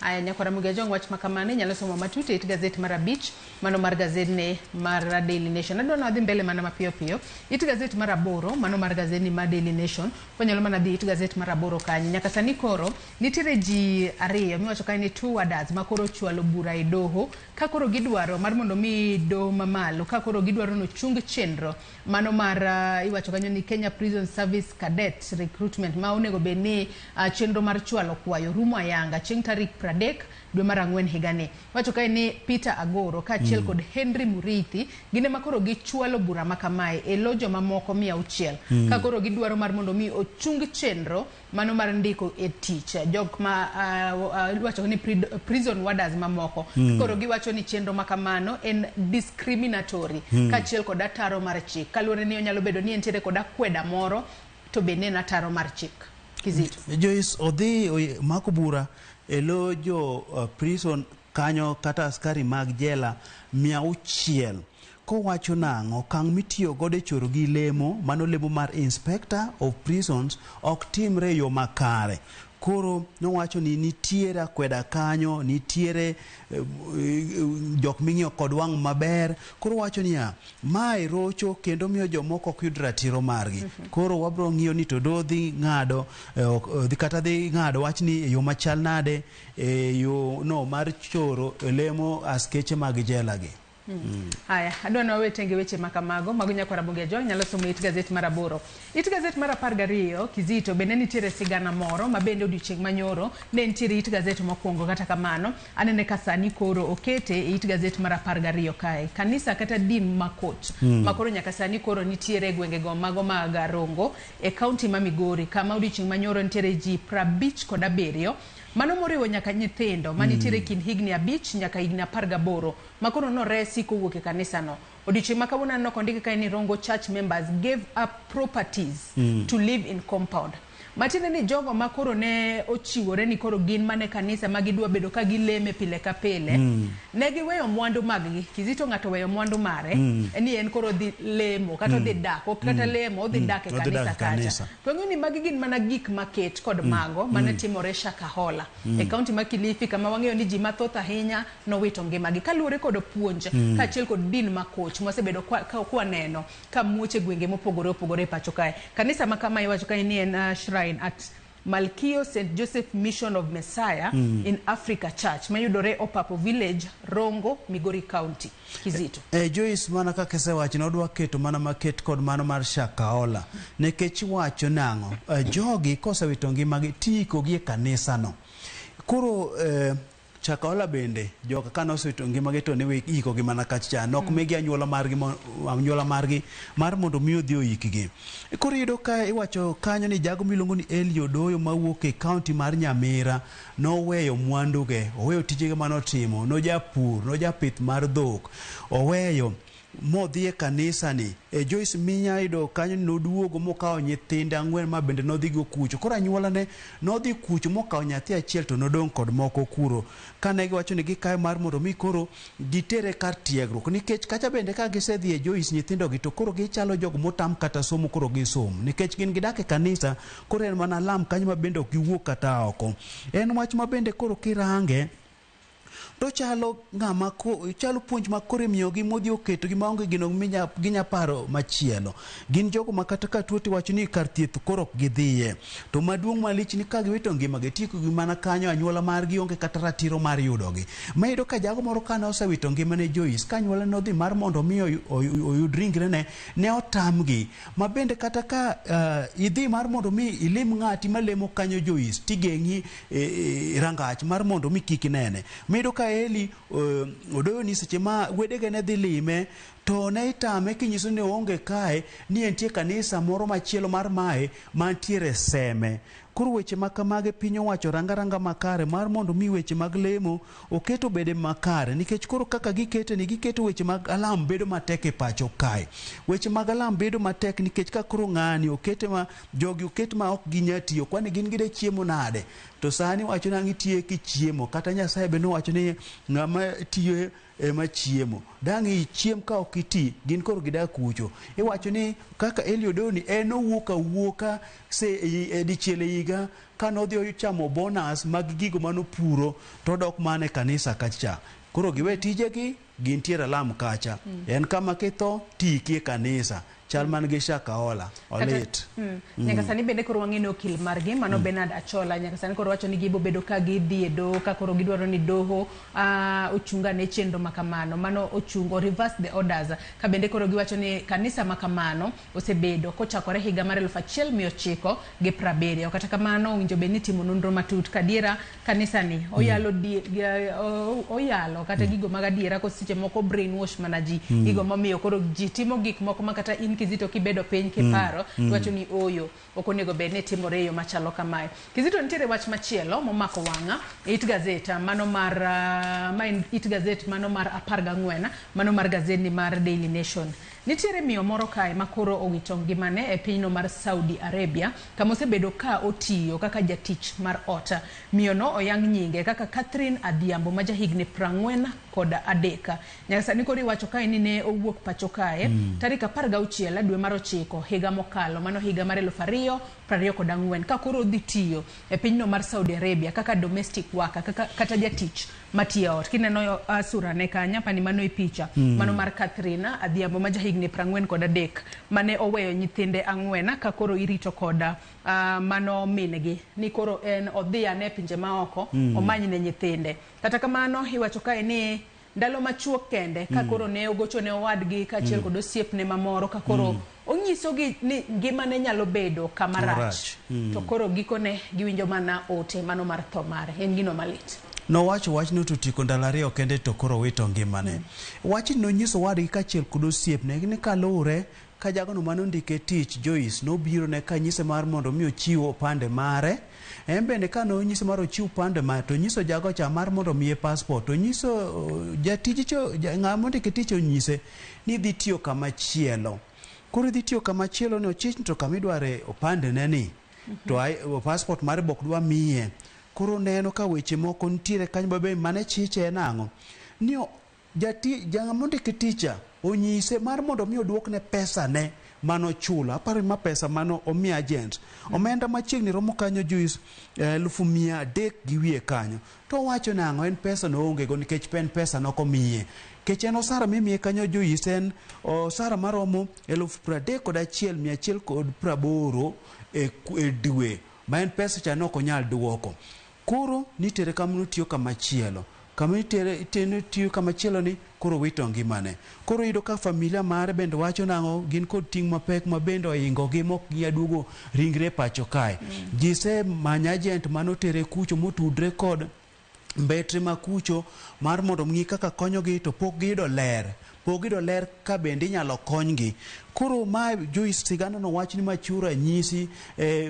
Aya, nyakwara Ramogi Ajwang' wach ma kamano inyalo somo matut e it gazet mar 5 mano mar gazedni mar Daily Nation. Adwa ni wadhi mbele mana mapiyo piyo. It gazet mar 8 mano mar gazedni mar Daily Nation. Wanyalo mana dhi it gazet mar 8 kanyo. Nyaka sani koro nitiere ji 2 miwacho kae ni 2 warders ma koro ochwalo bura e doho ka koro gidwaro mar mondo mi doho mamalo ka koro gidwaro ni ochung chenro mano mar iwacho kanyo ni Kenya Prison Service Cadet Recruitment ma onego bed ni chenro mar chwalo kwayo rumo ayanga chieng' tarik 30 dwe mar 4 higani. Wacho kae ni Peter Agoro kaachiel kod Henry Murithi gin ema koro gichwalo bura ma kamae e lo jomamoko 600 ka koro gidwaro mar mondo mi ochung chenro mano mar ndiko e tich jok ma iwacho ni prison warders mamoko. Koro giwacho ni chenro ma kamano en discriminatory kaachiel kod ataro mar chik kaluwore ni onyalo bedo ni entiere kod akweda moro to bende en ataro mar chik. Kizito. Joyce odhi mako bura e lo jo prison kanyo kata askari mag jela 600 kowacho nang'o? Okang' mitiyo godo e choro gi lemo mano lemo mar Inspector of Prisons ok timre e yo makare. Koro nowacho ni nitiere akweda kanyo, nitiere jok ming'iyo kod wang' maber. Koro wacho niya, mae rocho kendo miyo jomoko ok yud ratiro margi. Koro wabro ng'iyo ni to do dhi ng'ado kata dhi ng'ado wach ni e yo machal nade e yo no mar choro lemo askeche mag jela gi. Haya, adwa ni wawe tenge weche ma kamago. Mago nyakwar Ramogi Ajwang' nyalo somo it gazet mar 8. It gazet mar 12, Kizito, bende nitiere sigana moro ma bende odiochieng' manyoro ne nitiere it gazet mokwongo. Kata kamano, anene ka sani koro okete e it gazet mar 12 kae. Kanisa kata din makoch ma koro nyaka sani koro nitiere e gwengego mago mag Rongo e kaunti ma Migori, kama odiochieng' manyoro nitiere ji 57, mano moriwo nyaka nyithindo manitiere kind higni 5 nyaka higni 18 ma koro noresi kowuok e kanisano. Odiochieng' ma kawuono aneno kondiki kae ni Rongo Church members gave up properties to live in compound. Matiende ni jogo ma koro ne ochiwore ni koro gin mane kanisa ma gidwa bedo ka gileme pile ka pile, ne giweyo mwandu maggi. Kizito, ng'ato weyo mwandu mare ni en koro odhi lemo kata odhi dak, ok kata lemo, odhi dak e Odhi dak kanisa e kacha. kanisa. To wang'eyo ni magi gin mana gik maket kod mago mane timore Shakahola e kaunti ma Kilifi, kama wang'eyo ni ji mathoth ahinya nowito ngimagi kaluwore kod puonj kaachiel kod din makoch mwasebedo kwaneno ka muoch e gwenge mopogore opogore e pacho kae. Kanisa ma kama iwacho kae ni en shrine at Malkio St. Joseph Mission of Messiah in Africa Church mayudore Opapo Village, Rongo, Migori County. Kizito. Joyce, mana kaka isewacho, nodwa keto mana maket kod mano mar Shakahola. Nikech iwacho nang'o? Jogi kosewito ngimagi tiikogi e kanisano. Koro Shakahola bende joka kane osewito ngimagi to ne ikogi mana kacha cha. Nok migi anyuola margi, anyuola margi mar mondo mi odhi oikgi. Koro iyudo ka iwacho kanyo ni jago miluongo ni Eli Odoyo mawuok e kaunti mar Nyamira noweyo mwanduge, oweyo tijege manotimo, nojapur, nojapith mar dhok, oweyo modhi e kanisa ni. Joyce minya yudo kanyo ni noduogo mokawo nyithinde 4 ma bende nodhi go kucho. Koro anyuola ne nodhi kucho mokawo nyathi achiel to nodong' kod moko kuro. Kane giwacho ni gikawe mar mondo mi koro gitere kar tiegruok. Nikech kacha bende ka gisedhi e Joyce nyithindogi to koro gichalo jogo motam kata somo koro gisom. Nikech gin gidak e kanisa, koro en mana lam kanyo ma bende ok giwuok kata oko. En wach ma bende koro kirange to chalo ng'ama chalo puonj ma koro imiyogi modhi oketogi maonge gino ginya paro machielo. Gin jogo ma kata ka tuo tiwacho ni kar thieth koro ok gidhiye. To maduong' malich ni ka giwito ngimagi tieko gi mana kanyo, anyuola margi onge kata ratiro mar yudogi. Ma iyudo ka jago moro kane osewito ngimane Joyce, ka anyuola nodhi mar mondo mi oyud ringrene, ne otamgi. Ma bende kata ka idhi mar mondo mi ilim ng'ati malemo kanyo Joyce, tigeng'i rangach mar mondo mi kik inene. Miyudo ka Eli Odoyo ni seche ma wedege ne dhi lime to ne itame kinyiso ni oonge kae, ni entie kanisa moro machielo mar mae mantiere Seme. Koro weche ma kamage piny owacho ranga ranga makare mar mondo mi weche mag lemo oket obede makare, nikech koro kaka gikete ni giketo weche mag alam bedo matek e pacho kae. Weche mag alam bedo matek nikech ka koro ng'ani okete ma jogi oket ma ok ginya tiyo, kwani gin gide chiemo nade? To sani wacho nang' itiye kichiemo, kata Nyasaye be nowacho ni ng'ama tiyo ema chiemo. Dang' ichiem ka ok iti, gin koro gidak kucho. Iwacho ni kaka Eli Odoyo ni en owuok awuoka se dichiel e higa ka nodhi ochamo bonus mag gigo manopuro to odok mana e kanisa kacha. Koro giwe tijegi, gintiere alam kacha. En kama kitho tiiki e kanisa. Chal man gi Shakahola, olit. Nyaka sani bende koro wang'e ni okil margi mano Bernard Achola nyaka sani koro wacho ni gibo bedo ka gidhi e doho ka koro gidwaro ni doho ochung ane chenro ma kamano, mano ochung o reverse the orders, ka bende koro giwacho ni kanisa ma kamano osebedo kochakore higa mar 1970. Kata kamano owinjo bed ni timo nonro matut kadiera kanisa ni oyalo oyalo kata gigo mag adiera ko seche moko brainwash mana ji gigo momiyo koro ji timo gik moko ma kata in Kizito kibedo piny kiparo tiwacho ni oyo ok onego bed ni timore e yo machalo kamae. Kizito, nitiere wach machielo momako wang'a e it gazet mano mar ma en it gazet mano mar 14, mano mar gazedni mar Daily Nation. Nitiere miyo moro kae ma koro owito ngimane e pinyno mar Saudi Arabia, kama osebedo ka otiyo kaka jatich mar ot. Miyo no oyang nyinge kaka Catherine Adhiambo ma jahigni 43. Nyaka sani koro iwacho kae ni ne owuok pacho kae tarik 16 dwe mar 9 higa mokalo, mano higa mar 2024, ka koro odhi tiyo e pinyno mar Saudi Arabia kaka domestic worker, kaka, kata jatich matiyo e ot. Kineno sura ne kanyo, apani mano e picha mano mar Catherine Adhiambo ma jahigni 43 mane oweyo nyithinde 4 ka koro irito koda mano min-gi ni koro en odhi ane e pinje maoko omany ne nyithinde. Kata kamano iwacho kae ni ndalo machuok kende ka koro ne ogocho ne owadgi kaachiel kod osiepne mamoro ka koro onyisogi ni ngimane nyalo bedo kama rach. To koro gikone giwinjo mana ote mano mar tho mare. En gino malit. Nowacho wachno to tieko ndalo 2 kende to koro wito ngimane. Wachni nonyiso owadgi kaachiel kod osiepne ni kaluwre ka jagono manondike tich Joyce nobiro ne kanyise mar mondo mi ochiw opande mare. En bende ka nonyise mar ochiw opande mare to nyiso jago cha mar mondo miye passport to nyiso jatij cho ng'ama ondike tich onyise ni dhi tiyo kama chielo. Koro idhi tiyo kama chielo ni ochich to kama idware opande ne ni to passport mare bok dwa miye. Koro neno ka weche moko nitiere kanyo mabe mane chiche en ang'o ni jang'ama ondike ticha onyise mar mondo mi oduokne pesa ne manochulo. Aparo ma pesa mano omi agent. Omenda machiegni romo kanyo Joyce 300,000 gi wiye kanyo. To owacho nang'o en pesa no onge go nikech en pesa nokomiye. Kech en osara mimiye kanyo Joyce en osara maromo 31,180 e dwe ma en pesa cha nok onyal duoko. Koro nitere kama notiyo kama chielo. Kama tiyo kama chielo ni koro wito ngimane. Koro yudo ka familia mare bende wacho nang'o gin kod ting' mapek ma bende ohingo gi mok giduogo ringre pacho kae. Gise manyo agent manotere kucho motudre kod mbetre makucho mar mondo ng'i kaka konyogi to pok giyudo ler. Pok giyudo ler ka bende inyalo konygi. Koro ma Joyce sigana no wach ni machiwo ranyisi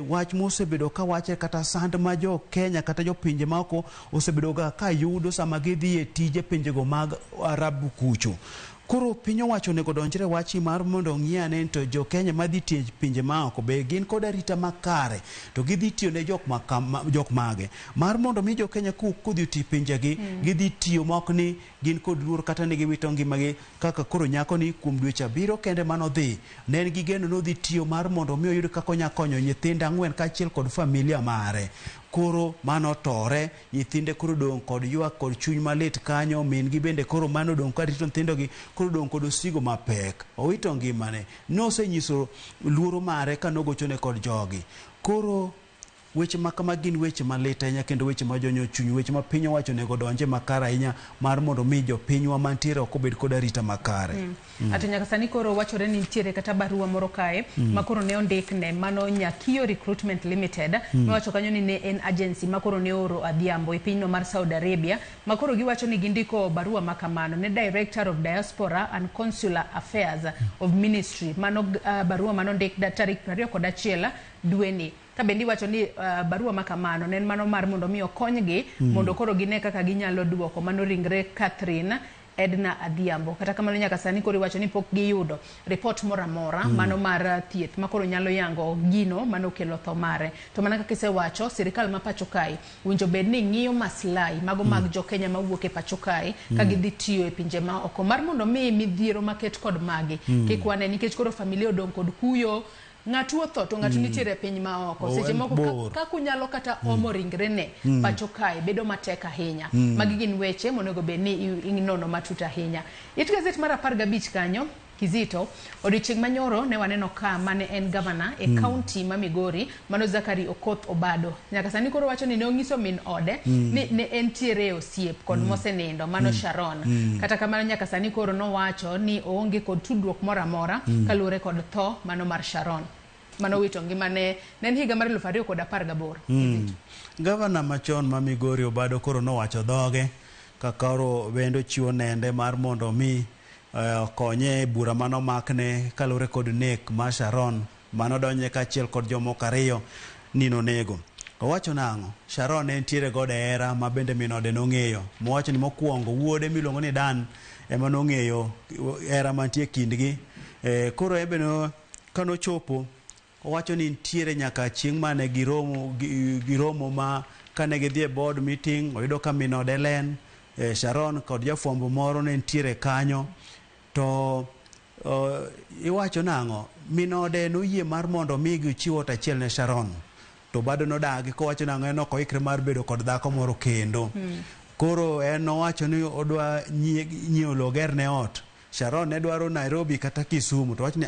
wach mosebedo ka wache kata sand ma jo Kenya kata jopinje maoko osebedo ga ka yudo sama gidhi e tije pinjego mag Arabu kucho. Koro piny owacho onego donjre wachi mar mondo ong'i ane to jo Kenya madhi tiyo pinje maoko be gin kod arita makare to gidhi tiyo ne jok mage mar mondo mi jo Kenya kodhi oti pinjegi gidhi tiyo mok ni gin kod luor kata ni giwito ngimagi kaka koro nyako ni kuom dweche 7 kende manodhi ne en gi geno nodhi tiyo mar mondo mi oyud kaka onya konyo nyithindo 4 kaachiel kod familia mare. Koro mano tore nyithinde koro dong' kod ywak kod chuny malit kanyo min gi bende koro mano dong' ka rito nyithindogi koro dong' kod osigo mapek owito ngimane nosenyiso luoro mare kanogochone kod jogi. Koro weche ma kama gin weche malit ahinya kendo weche majonyo chuny, weche ma piny owacho onego donje makare ahinya mar mondo mi jopinywa mantiere oko obed kod arita makare. Ato nyaka sani koro wachore ni nitiere kata barua moro kae ma koro ne ondikne mano Nyakio Recruitment Limited miwacho kanyo ni ne en agency ma koro ne oro Adhiambo e pinyno mar Saudi Arabia ma koro giwacho ni gindiko barua ma kamano ne Director of Diaspora and Consular Affairs of Ministry mano barua manondik tarik 21 dweni. Ka bende iwacho ni barua ma kamano ne en mano mar mondo mi okonygi mondo koro gine kaka ginyalo duoko mano ringre Catherine Edna Adhiambo. Kata kamano nyaka sani koro iwacho ni pok giyudo report moro amora mano mar thieth ma koro nyalo yango gino mano kelo tho mare. To mana kaka isewacho, sirikal ma pacho kae winjo bed ni ng'iyo maslahi mago mag jo Kenya mawuok e pacho kae ka gidhi tiyo e pinje ma oko mar mondo mi midhiero maket kod magi kik wane nikech koro familia odong' kod kuyo. Ng'atu otho to ng'atu nitiere e piny ma oko. Seche moko kaka unyalo kata omo ringrene pacho kae bedo matek ahinya. Magi gin weche monego bed ni inono matut ahinya. It gazet mar 15 kanyo Kizito, odiochieng' manyoro ne waneno ka mane en gavana e county ma Migori mano Zachary Okoth Obado. Nyaka sani koro wacho ni ne onyiso min ode ni ne entiere e osiep kod mosenindo mano Sharon. Kata kamano nyaka sani koro nowacho ni oonge kod tudruok moro amora kaluwore kod tho mano mar Sharon. Mano wito ngimane ne en higa mar 2018. Gavana machon ma Migori Obado koro nowacho dhoge ka koro bende ochiwo nende mar mondo mi okonye e bura manomakne kaluwore kod nek mar Sharon manodonjne kaachiel kod jomoko 2 ni nonego. Owacho nang'o? Sharon ne nitiere godo e hera ma bende min ode nong'eyo. Mowacho ni mokwongo wuode miluongo ni Dan ema nong'eyo hera mantie kindgi. Koro en bende kanochopo owacho ni nitiere nyaka chieng' mane giromo ma kane gidhi e board meeting oyudo ka min ode Len, Sharon kod jafwambo moro ne nitiere kanyo to iwacho nang'o min ode noyie mar mondo mi gichiw ot achiel ne Sharon to bado nodagi kowacho nang'o en ok oikre mar bedo kod dhako moro kendo. Koro en nowacho ni odwa nyiewo lowo ogerne ot. Sharon ne dwaro Nairobi kata Kisumu to wacho ni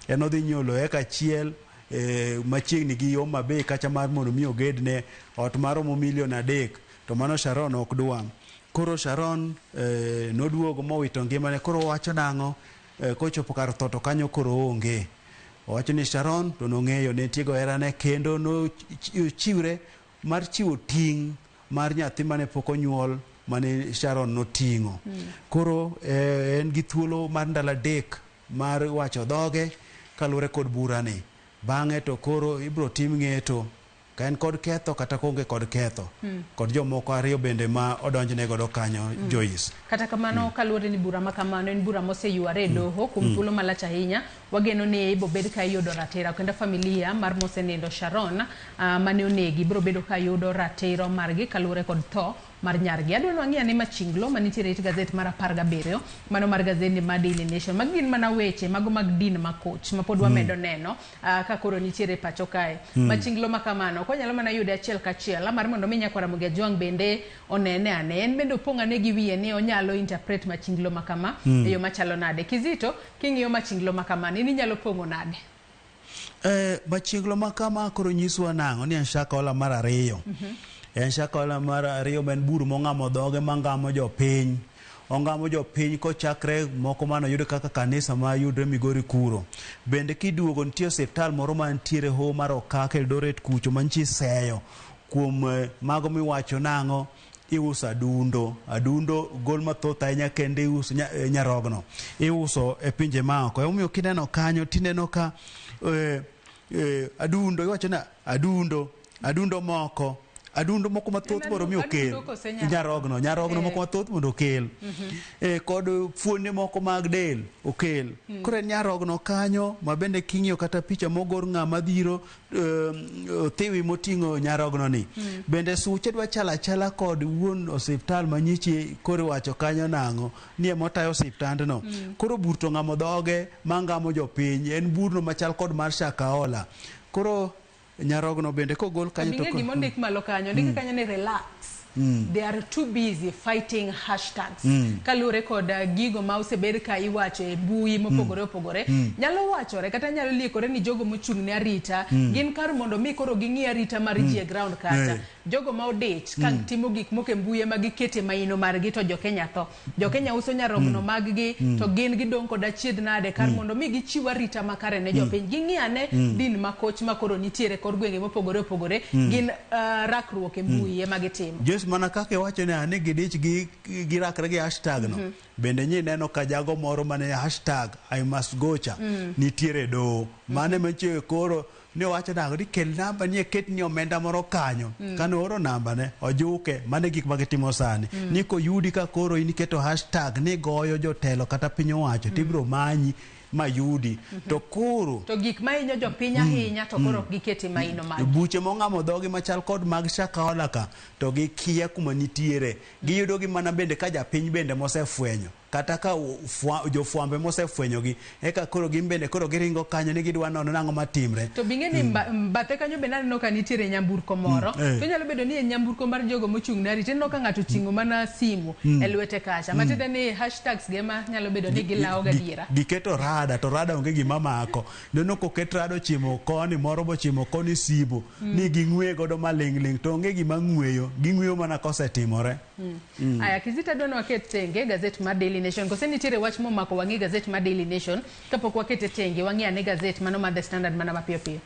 en odhi nyiewo lowo eka achiel machiegni gi Homa Bay kacha mar mondo mi ogedne ot maromo milion 3 to mano Sharon ok dwa. Koro Sharon noduogo mowito ngimane. Koro owacho nang'o? Kochopo kar tho to kanyo koro onge. Owacho ni Sharon to nong'eyo ne nitie goherane kendo nochiwre mar chiwo ting' mar nyathi mane pok onyuol mane Sharon noting'o. Koro en gi thuolo mar ndalo 3 mar wacho dhoge kaluwore kod burani. Bang'e to koro ibiro tim ng'eto ka en kod ketho kata koonge kod ketho. Kod jomoko 2 bende ma odonjne godo kanyo. Joyce. Kata kamano, kaluwore ni bura ma kamano en bura moseyware e doho kuom thuolo malach ahinya, wageno ni ibiro bed ka iyudo ratiro kendo familia mar mosenindo Sharon mane onegi biro bedo ka yudo ratiro margi kaluwore kod tho mar nyargi. Adwa ni wang'i ane machinglo manitiere e gazet mar 17, mano mar gazet mar Daily Nation. Magi gin mana weche mago mag din makoch ma pod wamedo neno ka koro nitiere pacho kae. Machinglo ma kamano ok wanyalo mana yude achiel kachiel mar mondo mi nyakwar Ramogi Ajwang' bende onene ane. En bende opong' ane gi wiye ni onyalo interpret machinglo ma kama e yo machalo nade. Kizito, king'iyo machinglo ma kamano, in inyalo pong'o nade? Machinglo ma kama koro nyiswa nang'o ni en Shakahola mar 2. En Shakahola mar 2 ma en bur mong'amo dhoge mangamo jopiny. Ongamo jopiny kochakre moko manoyud kaka kanisa ma yudre Migori kuro. Bende kiduogo nitie osiptal moro mantiere Hoho mar Okak Eldoret kucho mantie seyo kuom mago miwacho nang'o iuso adundo. Adundo gol mathoth ahinya kendo iuso nyarogno. Iuso e pinje maoko. Emomiyo kineno kanyo tineno ka adundo iwacho ni adundo, adundo moko. Adundo moko mathoth mondo mi okel. Nyarogno, nyarogno moko mathoth mondo okel. Kod fuonde moko mag del okel. Koro en nyarogno kanyo ma bende king'iyo kata picha mogor ng'ama dhiro thiwi moting'o nyarogno ni. Bende suche dwa chalo achala kod wuon osiptal manyichi koro iwacho kanyo nang'o ni emotayo osiptandno. Koro bur to ng'amo dhoge mangamo jopiny en burno machal kod mar Shakahola. Koro nyarogno bende kogol kanyo to gima ondik malo kanyo, ondik kanyo ni relax. They are too busy fighting hashtags. Kaluwore kod gigo ma osebed ka iwacho e mbui mopogore opogore, nyalo wachore kata nyalo liekore ni jogo mochung' ne arita gin kar mondo mi koro ging'i arita mar ji e ground kacha. Jogo ma odich ka timo gik moko e mbui ema gikete maino margi to jokenya tho. Jokenya uso nyarogno mag gi to gin gidong' kod achiedh nade kar mondo mi gichiw arita makare ne jopiny. Ging'i ane din makoch ma koro nitiere kor gwenge mopogore opogore, gin rakruok e mbui ema gitimo. Joyce, mana kaka iwacho ni ani gidich gi girakre gi hashtag no. Bende nyi neno ka jago moro mane hashtag I must go cha nitiere doho. Mane mantie koro ni owacho nang'o ni kel namba ni eket ni omenda moro kanyo. Kane ooro namba ne ojuke. Mane gik ma gitimo sani. Ni koyudi ka koro in iketo hashtag ni goyo jotelo kata piny owacho tibiro manyi mayudi. To koro to gik ma hinyo jopiny ahinya to koro ok gikete maino margi. Buche mong'amo dhogi machal kod mag Shakahola ka to gikia kuma nitiere. Giyudo gi mana bende ka japiny bende mosefwenyo. Kata ka jofwambe mosefwenyogi eka koro gin bende koro giringo kanyo ni gidwa nono nang'o matimre. To bing'e ni bathe kanyo bende aneno ka nitiere nyamburko moro. To nyalo bedo ni en nyamburko mar jogo mochung' ne arita. Ineno ka ng'ato oting'o mana simu e lwete kacha. Matiende ni hashtags gi ema nyalo bedo ni gilawo gadiera. Giketo rada to rada onge gima mako. Neno koket rada ochimo koni moro bochimo koni simu ni ging'we godo maling' ling' to onge gima ng'weyo. Ging'weyo mana kosetimore. Aya, Kizito adwa ni waket tenge gazet mar Daily Nation. Kose nitiere wach momako wang'i gazet mar Daily Nation kapok wakete tenge wang'i ane gazet mano mar The Standard mana mapiyo piyo.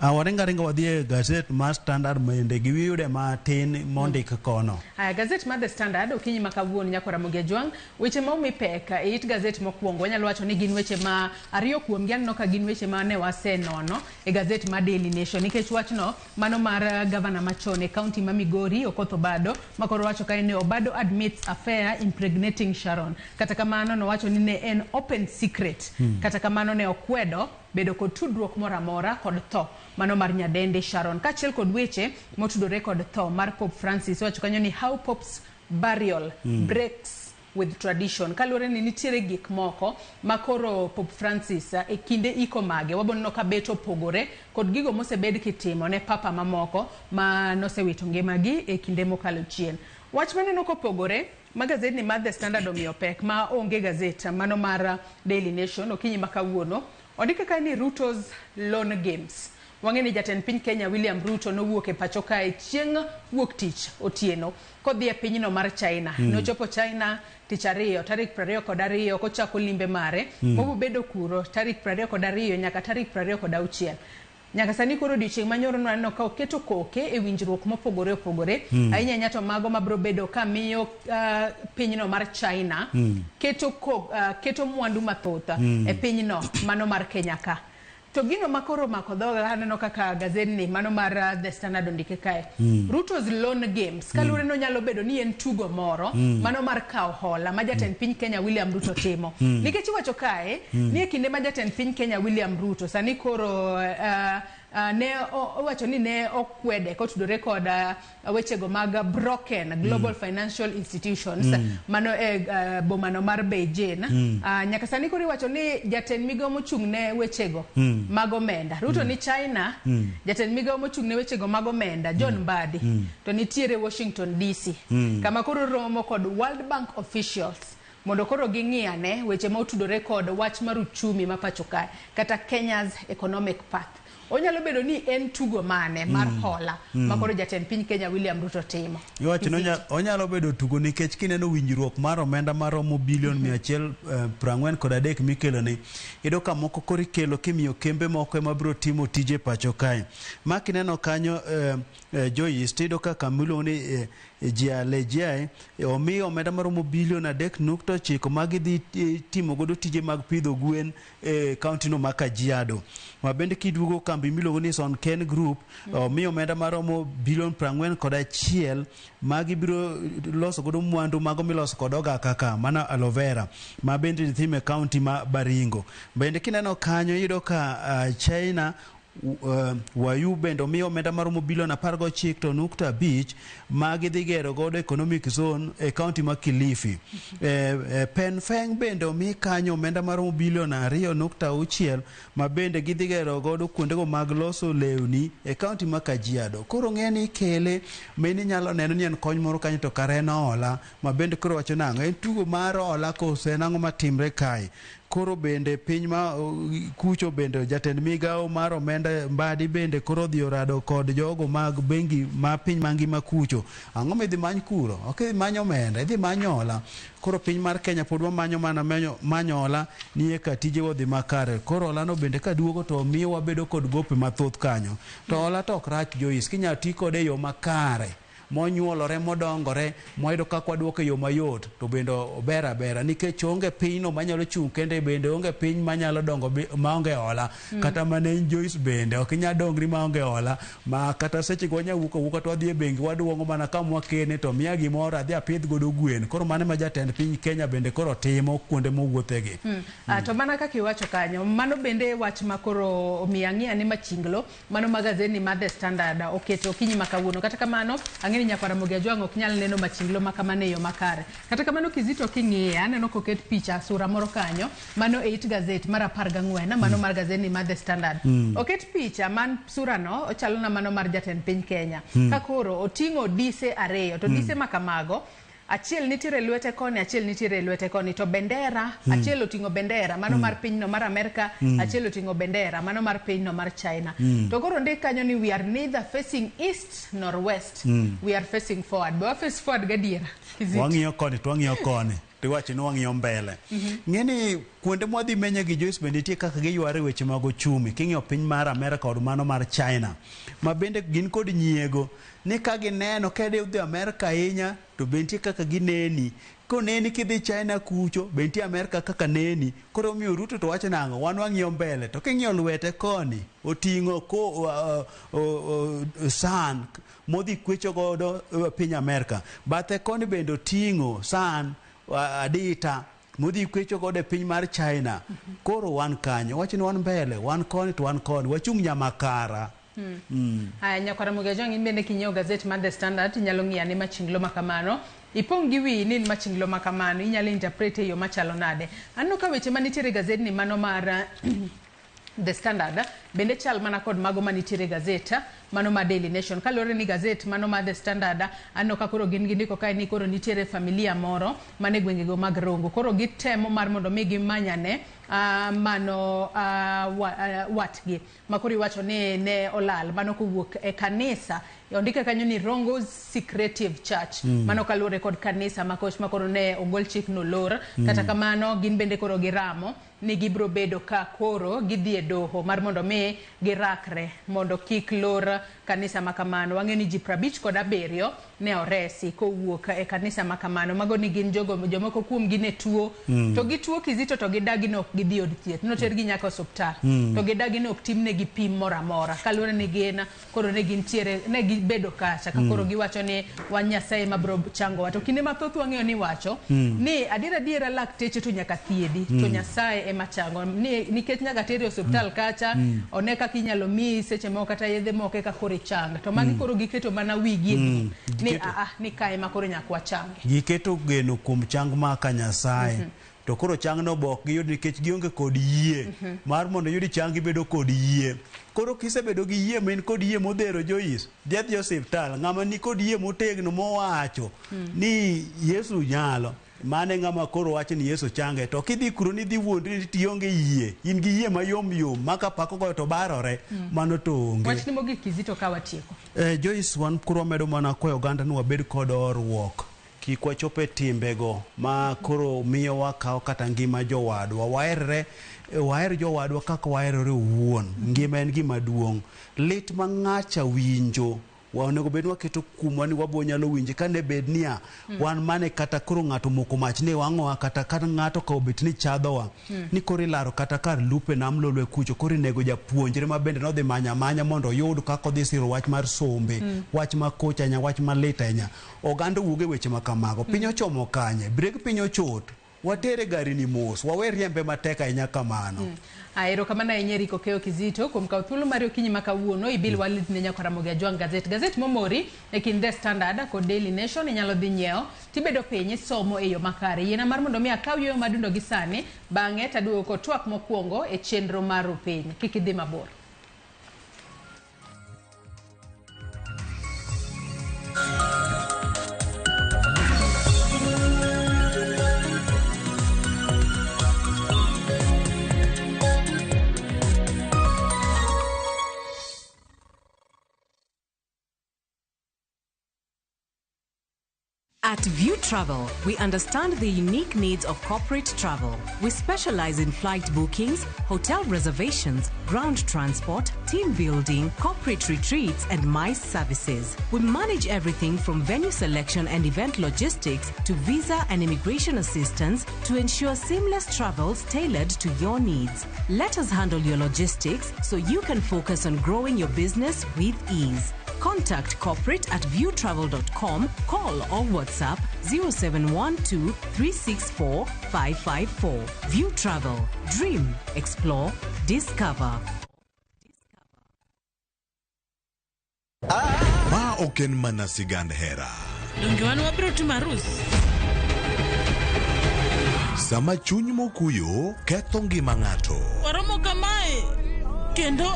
Waringa ringa wadhi e gazet mar Standard bende giwiyude matin mondik kono. Aya, gazet mar The Standard okinyi ma kawuono nyakwar Ramogi Ajwang', weche ma omi pek e it gazet mokwongo wanyalo wacho ni gin weche ma ariyo kuomgi aneno ka gin weche ma ne wasenono e gazet mar Daily Nation nikech wachno mano mar gavana machon e kaunti ma Migori Okoth Obado ma koro wacho kae ni Obado admits affair impregnating Sharon. Kata kamano nowacho ni ne en open secret. Kata kamano ne okwedo bedo kod tudruok moro amora kod tho mano mar nyadende Sharon. Kaachiel kod weche motudore kod tho mar Pope Francis, owacho kanyo ni how Pope's burial breaks with tradition. Kaluwore ni nitiere gik moko ma koro Pope Francis e kinde iko mage waboneno ka bet opogore kod gigo mosebed kitimo ne papa mamoko ma nosewito ngimagi e kinde mokalo chien. Wach maneno kopogore ma gazetni mar The Standard omiyo pek ma onge gazet mano mar Daily Nation okinyi ma kawuono ondike ka ni Ruto's loan games. Wang'e ni jatend piny Kenya William Ruto nowuok e pacho kae chieng' wuok tich otieno kodhi e pinyno mar China. Nochopo China tich ariyo tarik 22 kochako limbe mare mobobedo kuro tarik 22 nyaka tarik 26. Nyaka sani koro odiochieng' manyoro nwaneno ka oketo koke e winjruok mopogore opogore ahinya ahinya to mago mabiro bedo ka miyo pinyno mar China keto mwandu mathoth e pinyno mano mar Kenya ka. To gino makoro omako dhoga aneno kaka gazetni mano mar The Standard ondike kae. Ruto's loan games kaluwore ni onyalo bedo ni en tugo moro mano mar kawo hola ma jatend piny Kenya William Ruto timo. Nikech iwacho kae ni e kinde ma jatend piny Kenya William Ruto sani koro ne owacho ni ne okwede kotudore kod wechego mag broken global financial institutions mano e bomano mar Beijing. Nyaka sani koro iwacho ni jatend migawo mochung' ne wechego mag omenda Ruto ni China, jatend migawo mochung' ne wechego mag omenda John Mbadi to nitiere Washington DC kama koro romo kod World Bank officials mondo koro ging'i ane weche ma otudore kod wach mar uchumi ma pacho kae kata Kenya's economic path. Onyalo bedo ni en tugo mane mar hola ma koro jatend piny Kenya William Ruto timo. Iwacho ni onyalo bedo tugo nikech kineno winjruok mar omenda maromo bilion 143 mikelo ni, iyudo ka moko koro ikelo kimiyo kembe moko ema biro timo tije pacho kae. Ma kineno kanyo Joyce, tiyudo ka kama iluongo ni Jialejiae omi omenda maromo bilion 3.9 ma gidhi timo godo tije mag pidho gwen e kaunti no ma Kajiado. Ma bende kiduogo kambi miluongo ni Sonken Group omi omenda maromo bilion 41 ma gibiro loso godo mwandu mago miloso kod ogaka ka mana aloe vera ma bende time kaunti ma Baringo. Bende kineno kanyo iyudo ka China Wayu bende omiyo omenda maromo bilion 19.5 ma gidhi gero godo economic zone e kaunti ma Kilifi. Penfeng bende omi kanyo omenda maromo bilion 2.6 ma bende gidhi gero godo kuondego mag loso lewni e kaunti ma Kajiado. Koro ng'e ni ikele ma in inyalo neno ni en kony moro kanyo to kare en hola ma bende koro wacho nang'o, en tugo mar hola koso en ang'o matimre kae. Koro bende piny ma kucho bende jatend migawo mar omenda Mbadi bende koro odhi orado kod jogo mag bengi ma piny mangima kucho. Ang'o midhi many kuro? Ok idhi many omenda, idhi many hola. Koro piny mar Kenya pod wamanyo mana manyo hola ni eka tije odhi makare. Koro hola no bende kaduogo to miyo wabedo kod gope mathoth kanyo. To hola to ok rach Joyce, kinyalo ti kode e yo makare monyuolore modongore mwayudo kaka waduoko e yo mayot to bende ober abera nikech onge pinyno manyalo chung' kende, bende onge piny manyalo dongo maonge hola. Kata mana in Joyce bende ok inyal dongri maonge hola, ma kata seche go wanya wuok awuoka to wadhi e bengi waduong'o mana kama wakene to miya gimoro adhi apidh godo gwen. Koro mano ema jatend piny Kenya bende koro timo kuonde mowuothegi. To mana kaka iwacho kanyo, mano bende wach ma koro omiyo ang'i ane machinglo mano magazeti mar The Standard oketo okinyi ma kawuono. Kata kamano ang'e ni nyakwara Ramogi Ajwang' ok nyal neno machinglo ma kamano e yo makare. Kata kamano Kizito king'iye aneno koket picha sura moro kanyo mano e it gazet mar 14 mano mar gazeti mar The Standard. Oket picha man sura no ochalo na mano mar jatend piny Kenya. Ka koro oting'o dise ariyo to dise ma kamago achiel nitiere lwete koni, achiel nitiere lwete koni, to bendera achiel oting'o bendera mano mar pinyno mar Amerika, achiel oting'o bendera mano mar pinyno mar China. To koro ndik kanyo ni we are neither facing east nor west, we are facing forward. Be wa face forward gadiera? Wang'iyo koni to wang'iyo koni, tiwacho ni wang'iyo mbele. Ng'e ni kuonde mwadhi menye gi Joyce bende nitie kaka giyware weche mag ochumi. King'iyo piny mar Amerika kod mano mar China, ma bende gin kod nyiego ni ka gineno ka idhi Amerika ahinya to be nitie kaka gineni. Koneni kidhi China kucho, be nitie Amerika kaka neni. Koro omiyo Ruto to wacho nang'o? Wan wang'iyo mbele. To king'iyo lwete koni, oting'o san modhi kwecho godo piny Amerika. Bathe koni bende oting'o san adita modhi kwecho godo e piny mar China. Koro wan kanyo, wacho ni wan mbele, wan koni to wan koni, wachung' nyamakara. Haya, nyakwara Ramogi Ajwang' in bende kinyiewo gazet mar The Standard inyalo ng'iyo ane machinglo ma kamano. Ipong' gi wiyi ni in machinglo ma kamano, inyalo interpret e yo machalo nade. Aneno ka weche manitiere e gazetni mano mar The Standard bende chal mana kod mago manitiere e gazet mano ma Daily Nation. Kaluwore ni gazet mano ma The Standard, aneno ka koro gin gindiko kae ni koro nitiere familia moro mane gwengego mag Rongo. Koro gitemo mar mondo mi gimanyane mano watgi ma koro iwacho ni ne olal mano kowuok e kanisa. Ondike kanyo ni Rongo Secretive Church. Mano kaluwore kod kanisa ma koch ma koro ne ogol chik nolor. Kata kamano gin bende koro giramo ni gibiro bedo ka koro gidhi e doho mar mondo mi girakre mondo kik lor kanisa ma kamano. Wang'eyo ni ji 57 ne oresi kowuok e kanisa ma kamano. Mago ni gin jogo jomoko kuom gi ne tuo. To gituo Kizito to gidagi ni ok gidhi od thieth. Notergi nyaka osuptal. To gidagi ni ok timnegi pim moro amora. Kaluwore ni gin koro ne gintiere ne gibedo kacha ka koro giwacho ni wan Nyasaye ma biro changowa. To kinde mathoth wang'eyo ni wacho ni adiera adiera lakteche to nyaka thiedhi to Nyasaye ema chango. Ni, nikech nyaka teri e osuptal kacha one kaka inyalo miyi seche moko kata yedhe moko eka koro ichang. To magi koro giketo mana wigi e ni aa ni kae ema koro nyaka wachange. Giketo geno kuom chang ma ka Nyasaye. To koro chang no be ok giyud nikech gionge kod yie. Mar mondo iyud chang ibedo kod yie. Koro kisebedo gi yie ma in kod yie modhero Joyce, dhi adhiya osiptal. Ng'ama ni kod yie motegno mowacho ni Yesu nyalo. Mano e ng'ama koro wacho ni Yesu change. To kidhi kuro ni idhi wuondri ni tionge yie. In gi yie mayom yom ma ka pak ogoyo to barore. Mano to onge. Wachni mogik Kizito ka watieko. Joyce, wan koro wamedo mana kwayo oganda ni wabed kod horuok. Kik wachop e timbego ma koro miyo wakawo kata ngima jowadwa. Waherre, waher jowadwa kaka waherore owuon. Ngima en gima duong'. Lit ma ng'acha winjo onego bed ni waketo kuomwa ni wabo nyalo winje kane bed niya wan mane kata koro ng'ato moko mach ni wang'owa kata ka ng'ato ka obet ni chadhowa ni koro ilaro kata kar lupe nam lolwe kucho koro inego japuonjre ma bende nodhi manya amanya mondo oyud kaka odhi siro wach mar sombe wach makoch ahinya wach malit ahinya oganda owuog e weche ma kamago piny ochomo kanye brek piny ochot watere gari ni mos wawe riembe matek ahinya kamano. Erokamano ahinya Eric Okeyo Kizito kuom kawo thuolo mari okinyi ma kawuono ibil walit ne nyakwa Ramogi Ajwang' gazet. Gazet momori e kind The Standard kod Daily Nation inyalo dhi nyiewo tibedo piny isomo e yo makare. Yiena mar mondo mi akaw yueyo madundo gi sani bang'e taduogo kod twak mokwongo e chenro mar Rupiny. Kik idhi mabor. At View Travel, we understand the unique needs of corporate travel. We specialize in flight bookings, hotel reservations, ground transport, team building, corporate retreats, and MICE services. We manage everything from venue selection and event logistics to visa and immigration assistance to ensure seamless travels tailored to your needs. Let us handle your logistics so you can focus on growing your business with ease. Contact corporate at viewtravel.com, call or WhatsApp 0712 364 554. View Travel. Dream, explore, discover. Ma ok en mana sigand hera. Donge wan wabiro timo arus? Sama chuny mokuyo ketho ngima ng'ato. Waromo kamae kendo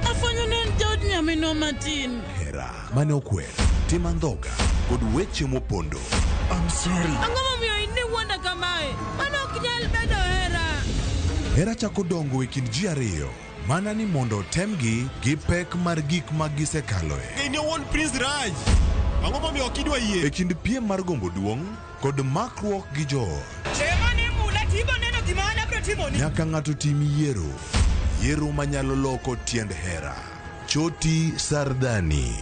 afwenyo ni en jaod nyaminwa matin. Hera mane okwer, tim andhoga kod weche mopondo. I'm sorry. Ang'o momiyo in iwuonda kamae? Mano ok nyal bedo hera. Hera chako dongo e kind ji ariyo mana ni mondo otemgi gi pek mar gik ma gisekaloe. In owuon Prince Raj. Ang'o momiyo ok idwa yie? E kind piem mar gombo duong' kod makruok gi joot. Tema ni mula tibo neno gima an abiro timoni. Nyaka ng'ato tim yiero. Yiero manyalo loko tiend hera. Choti Sardani.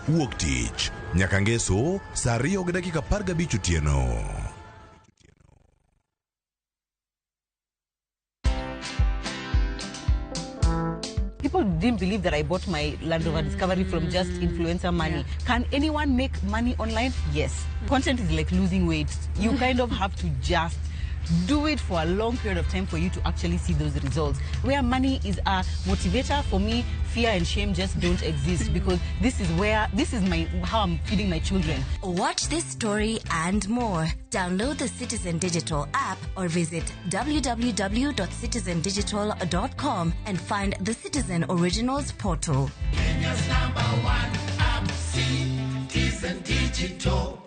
Wuok tich. Nyaka ngeso saa 2:15 otieno. People didn't believe that I bought my Land Rover Discovery from just influencer money. Yeah. Can anyone make money online? Yes. Content is like losing weight. You kind of have to just do it for a long period of time for you to actually see those results. Where money is a motivator, for me, fear and shame just don't exist because this is how I'm feeding my children. Watch this story and more. Download the Citizen Digital app or visit www.citizendigital.com and find the Citizen Originals portal. Kenya's now. Number one app, Citizen Digital.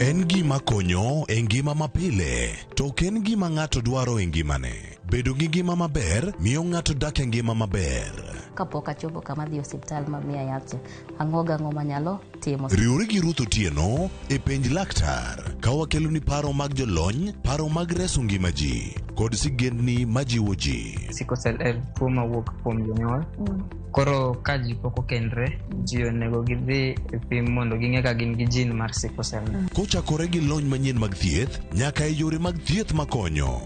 En gima konyo e ngima mapile, to ok en gima ng'ato dwaro e ngimane. Bedo gi ngima maber miyo ng'ato dak e ngima maber. Kapok achopo kama dhi osiptal ma miya yath cha, ang'o gang'o manyalo timo. Riwri gi Ruth Otieno e penj laktar ka wakeloni paro mag jolony, paro mag reso ngima ji kod sigendni majiwo ji. Sickle cell en tuo mawuok kuom jonyuol. Koro ka ji pok okendre, ji onego gidhi e pim mondo ging'e ka gin gi gene mar sickle cell. Kochakore gi lony manyien mag thieth nyaka e yore mag thieth makonyo.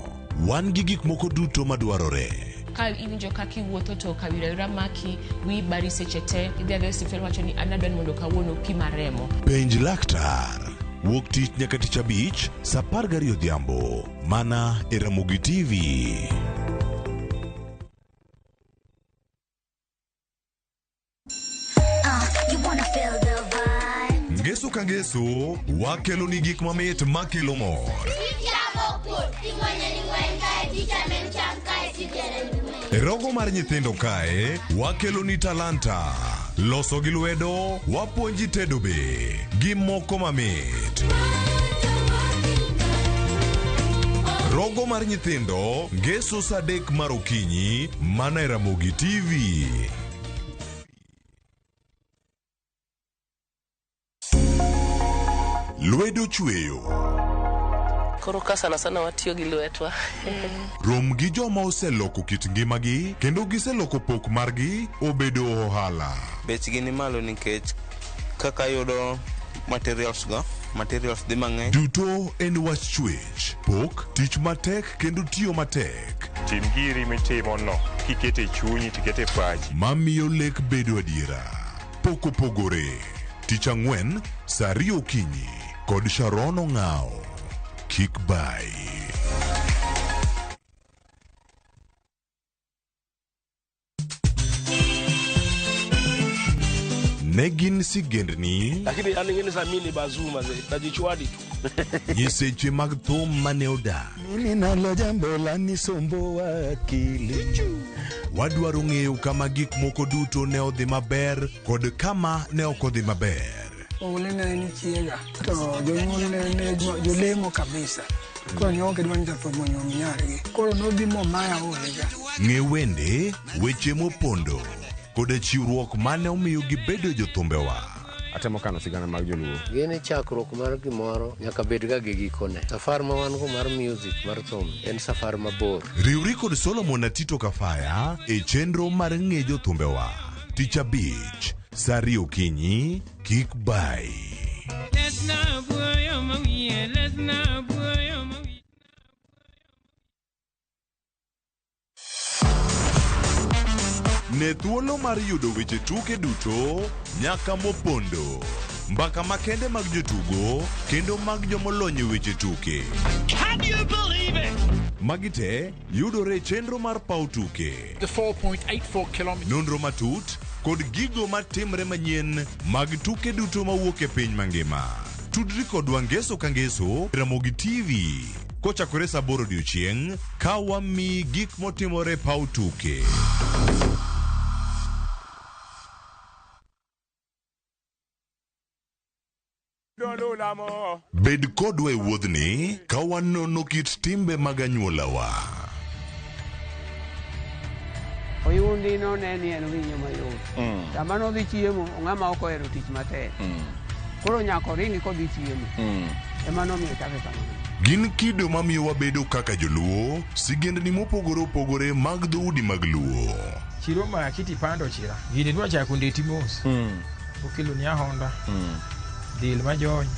Wan gi gik moko duto madwarore. Ka iwinjo kaka iwuotho to kawira wira maki, wiyi bari seche te, idhi adhiya e osiptal iwacho ni an adwa ni mondo kawuono pima remo. Penj laktar. Wuok tich nyaka tich abich saa 12 odhiambo mana e Ramogi TV. You wanna feel the vibe. Ngeso ka ngeso wakelo ni gik mamit makelo mor. E rogo mar nyithindo kae wakelo ni talanta, loso gi lwedo, wapuonji tedo be gi moko mamit. Rogo mar nyithindo ngeso saa 3 mar okinyi mana e Ramogi TV. Lwedo chweyo. Koro ka sana sana watiyo gi lwetwa. Rom gi joma oseloko kit ngimagi kendo giseloko pok margi obedo ohala. Bechgi ni malo nikech kaka yudo materials go, materials dhi mang'eny. Duto en wach chwech, pok, tich matek kendo tiyo matek. Tim giri mitimo no, kikete chunyi tikete pachi. Mamiyo lek bedo adiera. Pok opogore. Tich ang'wen, saa 2 okinyi kod Sharon Ong'ao. Kik bai. Ne gin sigendni Lakini an ing'eni sa mini bazuma ze najichwadi tu. Nyiseche mag thum mane odak. Mimi nalo jambo la nisumbuwa akili. Wadwaro ng'eyo kama gik moko duto ne odhi maber kod kama ne ok odhi maber. Oule ne en chiega to jonyuol ne jolemo kabisa. Koro ne ok gidwa ni jathum onyuom nyargi. Koro nodhi momaya olega. Ng'e wende, weche mopondo koda chiwruok mane omiyo gibedo jothumbewa. Atemo kano sigana mag joluo. Gini chakruok mar gimoro nyaka bed ga gi gikone. Safar ma wan go mar music mar thum en safar mabor. Riwri kod Solomon Atito Kafaya e chenro mar ng'e jothumbewa. Tich abich, saa 2 okinyi, kik bai. Ne thuolo mar yudo weche tuke duto nyaka mopondo. Mbaka makende mag jotugo kendo mag jomolony e weche tuke. Can you believe it? Magi te yudore e chenro mar paw tuke. The 4.84 kilometers. Nonro matut kod gigo matimre manyien mag tuke duto mawuok e piny mangima. Tudri kodwa ngeso ka ngeso Ramogi TV kochakore saa 8 odiochieng' ka wamiyi gik motimore paw tuke. Bed kodwa e wuodhni ka wanono kit timbe mag anyuolawa. Oyundi no ne ni en winyo mayot. Sama nodhi chiemo, ng'ama ok ohero tich matek. Koro nyaka oringi kodhi chiemo. Ema nomiyo chake kamano. Gin kido mamiyo wabedo kaka joluo, sigendni mopogore opogore mag dhoudi mag luo. Chiro ma kiti pando chira. Gini dwa chako ndeti mos. Okelo ni ahonda. Dil majony.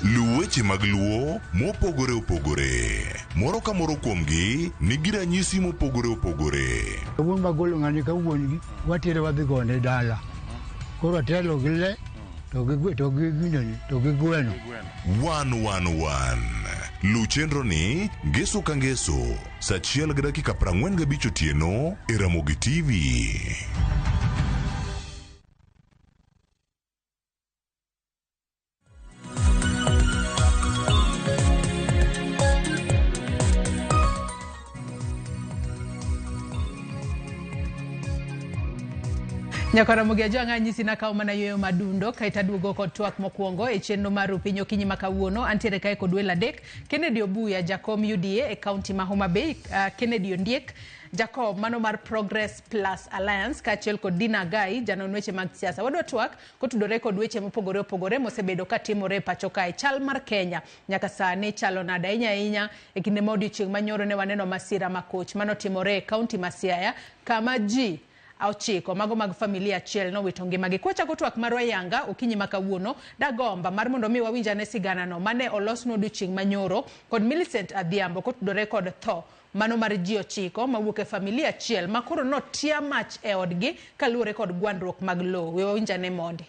Luw weche mag luo mopogore opogore. Moro ka moro kuomgi nigi ranyisi mopogore opogore. Wuon bagolo ng'ani ka wuon gi watere wadhi gone dala. Koro atelo gi le to gi to gi ginene to gi gweno. 111. Luw chenro ni ngeso ka ngeso saa 1:45 otieno e Ramogi TV. Nyaka Ramogi Ajwang' anyisi nakawo mana yueyo madundo kaeto aduogo kod twak mokwongo e chenro mar Rupiny okinyi ma kawuono. Antiere kae kod welo adek, Kennedy Obuya, jakom UDA e kaunti ma Homa Bay, Kennedy Ondiek, jakom mano mar Progress Plus Alliance, kaachiel kod Dina Agai, janon weche mag siasa. Wadwa twak kotudore kod weche mopogore opogore mosebedo katimore e pacho kae. Chal mar Kenya nyaka sani chalo nade ahinya ahinya e kinde ma odiochieng' manyoro ne waneno masira makoch manotimore e kaunti ma Siaya kama ji 9 mago mag familia achiel nowito ngimagi. Kwachako twak marwa yanga okinyi ma kawuono, dagomba mar mondo mi wawinj ane siganano mane olosnwa odiochieng' manyoro kod Millicent Adhiambo kotudore kod tho mano mar ji 9 mawuok e familia achiel ma koro notia mach e odgi kaluwore kod gwandruok mag lowo. We wawinj ane mondi.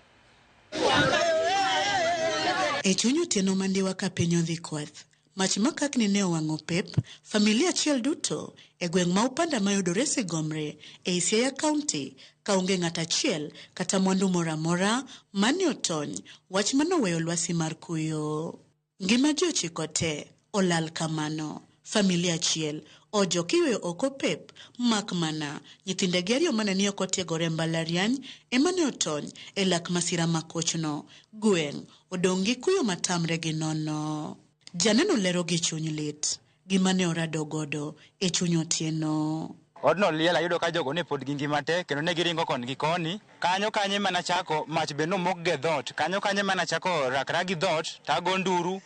E chuny otieno mandiwa ka piny odhi kwath, mach makakni ne owang'o pep familia achiel duto e gweng' ma Upanda mayudore Sigomre ei Siaya County kaonge ng'at achiel kata mwandu moro amora mane otony, wach manoweyo lwasi mar kuyo. Ngima ji 9 te olal kamano. Familia achiel ojok iyweyo oko pep mak mana nyithindegi 2 mane ni oko tiegore mbalariany ema ne otony e lak masira makochno. Gweng' odong' gi kuyo matamre gi nono. Janeno lero gi chuny lit gima ne orado godo e chuny otieno. Odno liel ayudo ka jogo ne pod gi ngima te kendo ne giringo koni gi koni. Kanyo kanyo ema nachako mach be nomok ge dhoot. Kanyo kanyo ema nachako rakra gi dhoot tago nduru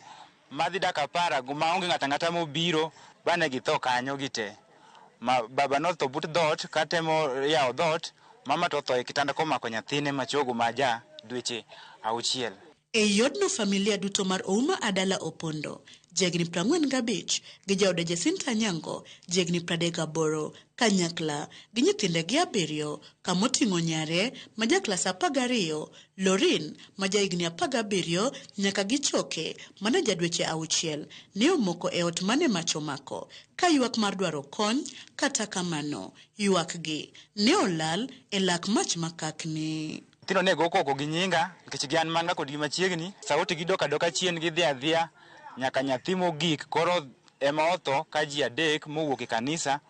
madhi dak apara maonge ng'ato ang'ata mobiro bane githo kanyo gite. Ma baba notho but dhoot katemo yawo dhoot, mama to otho e kitanda komako nyathine machogo ma ja dweche 6. E odno familia duto mar Ouma Adala Opondo, jahigni 45, gi jaode Jacinta Anyango, jahigni 38, kanyakla gi nyithindegi 7, kamoting'o nyare ma ja klas 12, Lorin ma jahigni 17 nyaka gi choke mane ja dweche 6, ne omoko e ot mane mach omako, ka ywak mar dwaro kony, kata kamano, ywakgi ne olal e lak mach makakni. Nyithindo ne go koko gi nyinga nikech gin mana kodgi machiegni, sauti gidok adoka chien gidhi adhiya nyaka nyathi mogik koro ema otho ka ji 3 mowuok e kanisa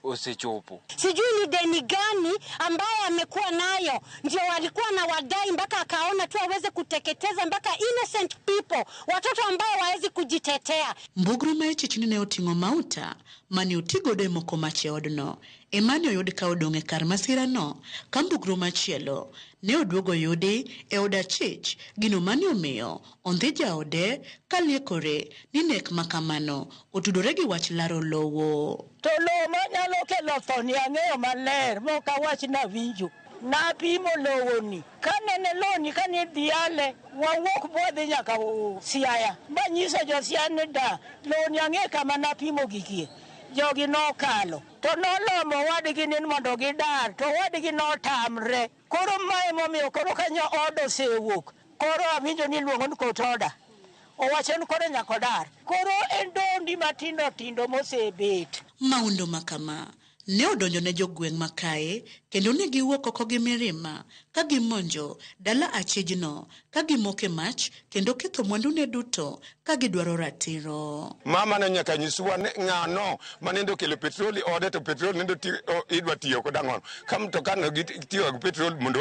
osechopo. Sijui ni deni gani ambaye amekuwa nayo ndio walikuwa na wadai mpaka akaona tu aweze kuteketeza mpaka innocent people, watoto ambao hawawezi kujitetea. Mbugru ma ichichni ne oting'o mauta mane otigodo e moko mach e odno. Emmanuel oyud ka odong' e kar masirano, ka mbugru machielo ne oduogo yudi e od achich, gino mane omiyo ondhi jaode kaliekore ni nek makamano otudore gi wach laro lowo. To lowo manyalo kelo tho ni ang'eyo maler, mok awach nawinjo. Napimo lowoni, kanene lowoni kane dhiale, wawuok bwadhi nyaka Siaya. Manyiso jo Siaya ni da, lowoni ang'e kama napimo gikie. Jogi nokalo, to nolomo wadgi ni mondo gidar, to wadgi notamre. Koro mae momiyo koro kanyo od osewuok, koro awinjo ni iluongo ni court order. Owacho ni koro nyaka odar. Koro en dondi matindo tindo mosebet. Maundo makama ne odonjo ne jogweng' makae kendo ne giwuok oko gi mirima ka gimonjo dala achijno ka gimoke mach kendo ketho mwandune duto ka gidwaro ratiro. Mama ne nyaka nyiswa ni ng'ano manende okelo petrol e ode to petrol nende idwa tiyo kod ang'ono. Ka mtoka no gitiyo gi petrol mondo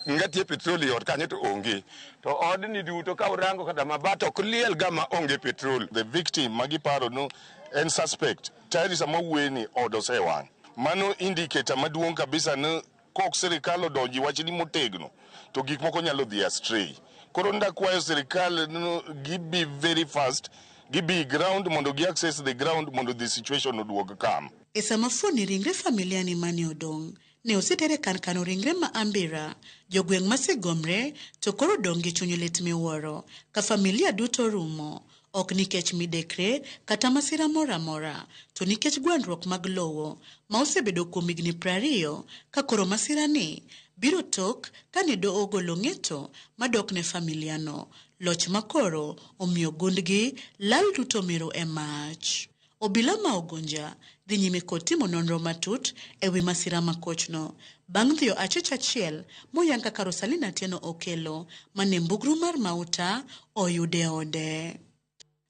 ng'ati petrol e ot kanyo to onge. To odni duto ka urango kata mabat ok liel ga ma onge petrol. The victim magiparo no en suspect. Tayari sama wuoye ni od osewang'. Mano indicator maduong' kabisa ni kok sirikal odonji wachni motegno to gik moko nyalo dhi astray. Koro ndakwayo sirikal no gibi very fast, gibi ground mondo gi access the ground mondo the situation oduog calm. E sama fuoni ringre familia ni mane odong' ne osetere kar kano ringre ma Ambira, jogweng' ma Sigomre to koro odong' gi chuny lit miwuoro ka familia duto rumo, ok nikech midekre kata masira moro amora, to nikech gwandruok mag lowo ma osebedo kuom higni 20 ka koro masira ni biro tok kane doho ogolo ng'eto madok ne familia no. Loch makoro omiyo gundgi lal duto miro e mach. Obila ma Ugunja dhi nyime kod timo nonro matut e wi masira makochno bang' dhiyo achich achiel moyang kaka Rosalina Atieno Okelo mane mbugru mar mauta oyude ode.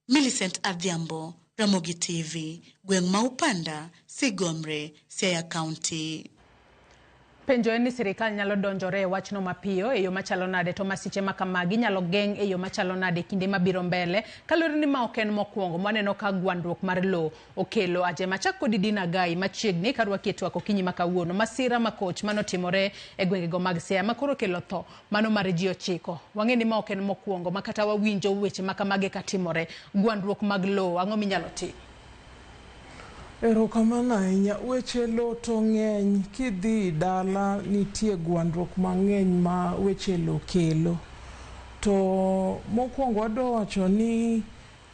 Millicent Adhiambo, Ramogi TV, gweng' ma Upanda, Sigomre, Siaya County. Penjo en ni sirikal nyalo donjore e wachno mapiyo e yo machalo nade to masiche ma kamagi inyalo geng' e yo machalo nade e kinde mabiro mbele kaluwore ni ma ok en mokwongo mwaneno ka gwandruok mar lowo okelo ajema. Achak kodi Dina Gai machiegni karwaki e twak okinyi ma kawuono. Masira makoch manotimore e gwengego mag Siaya ma koro okelo tho mano mar ji 9. Wang'e ni ma ok en mokwongo ma kata wawinjo weche ma kamagi katimore. Gwandruok mag lowo ang'o minyalo tim? Erokamano ahinya. Weche lowo to ng'eny. Kidhi dala nitie gwandruok mang'eny ma weche lowo kelo. To mokwongo adwa wacho ni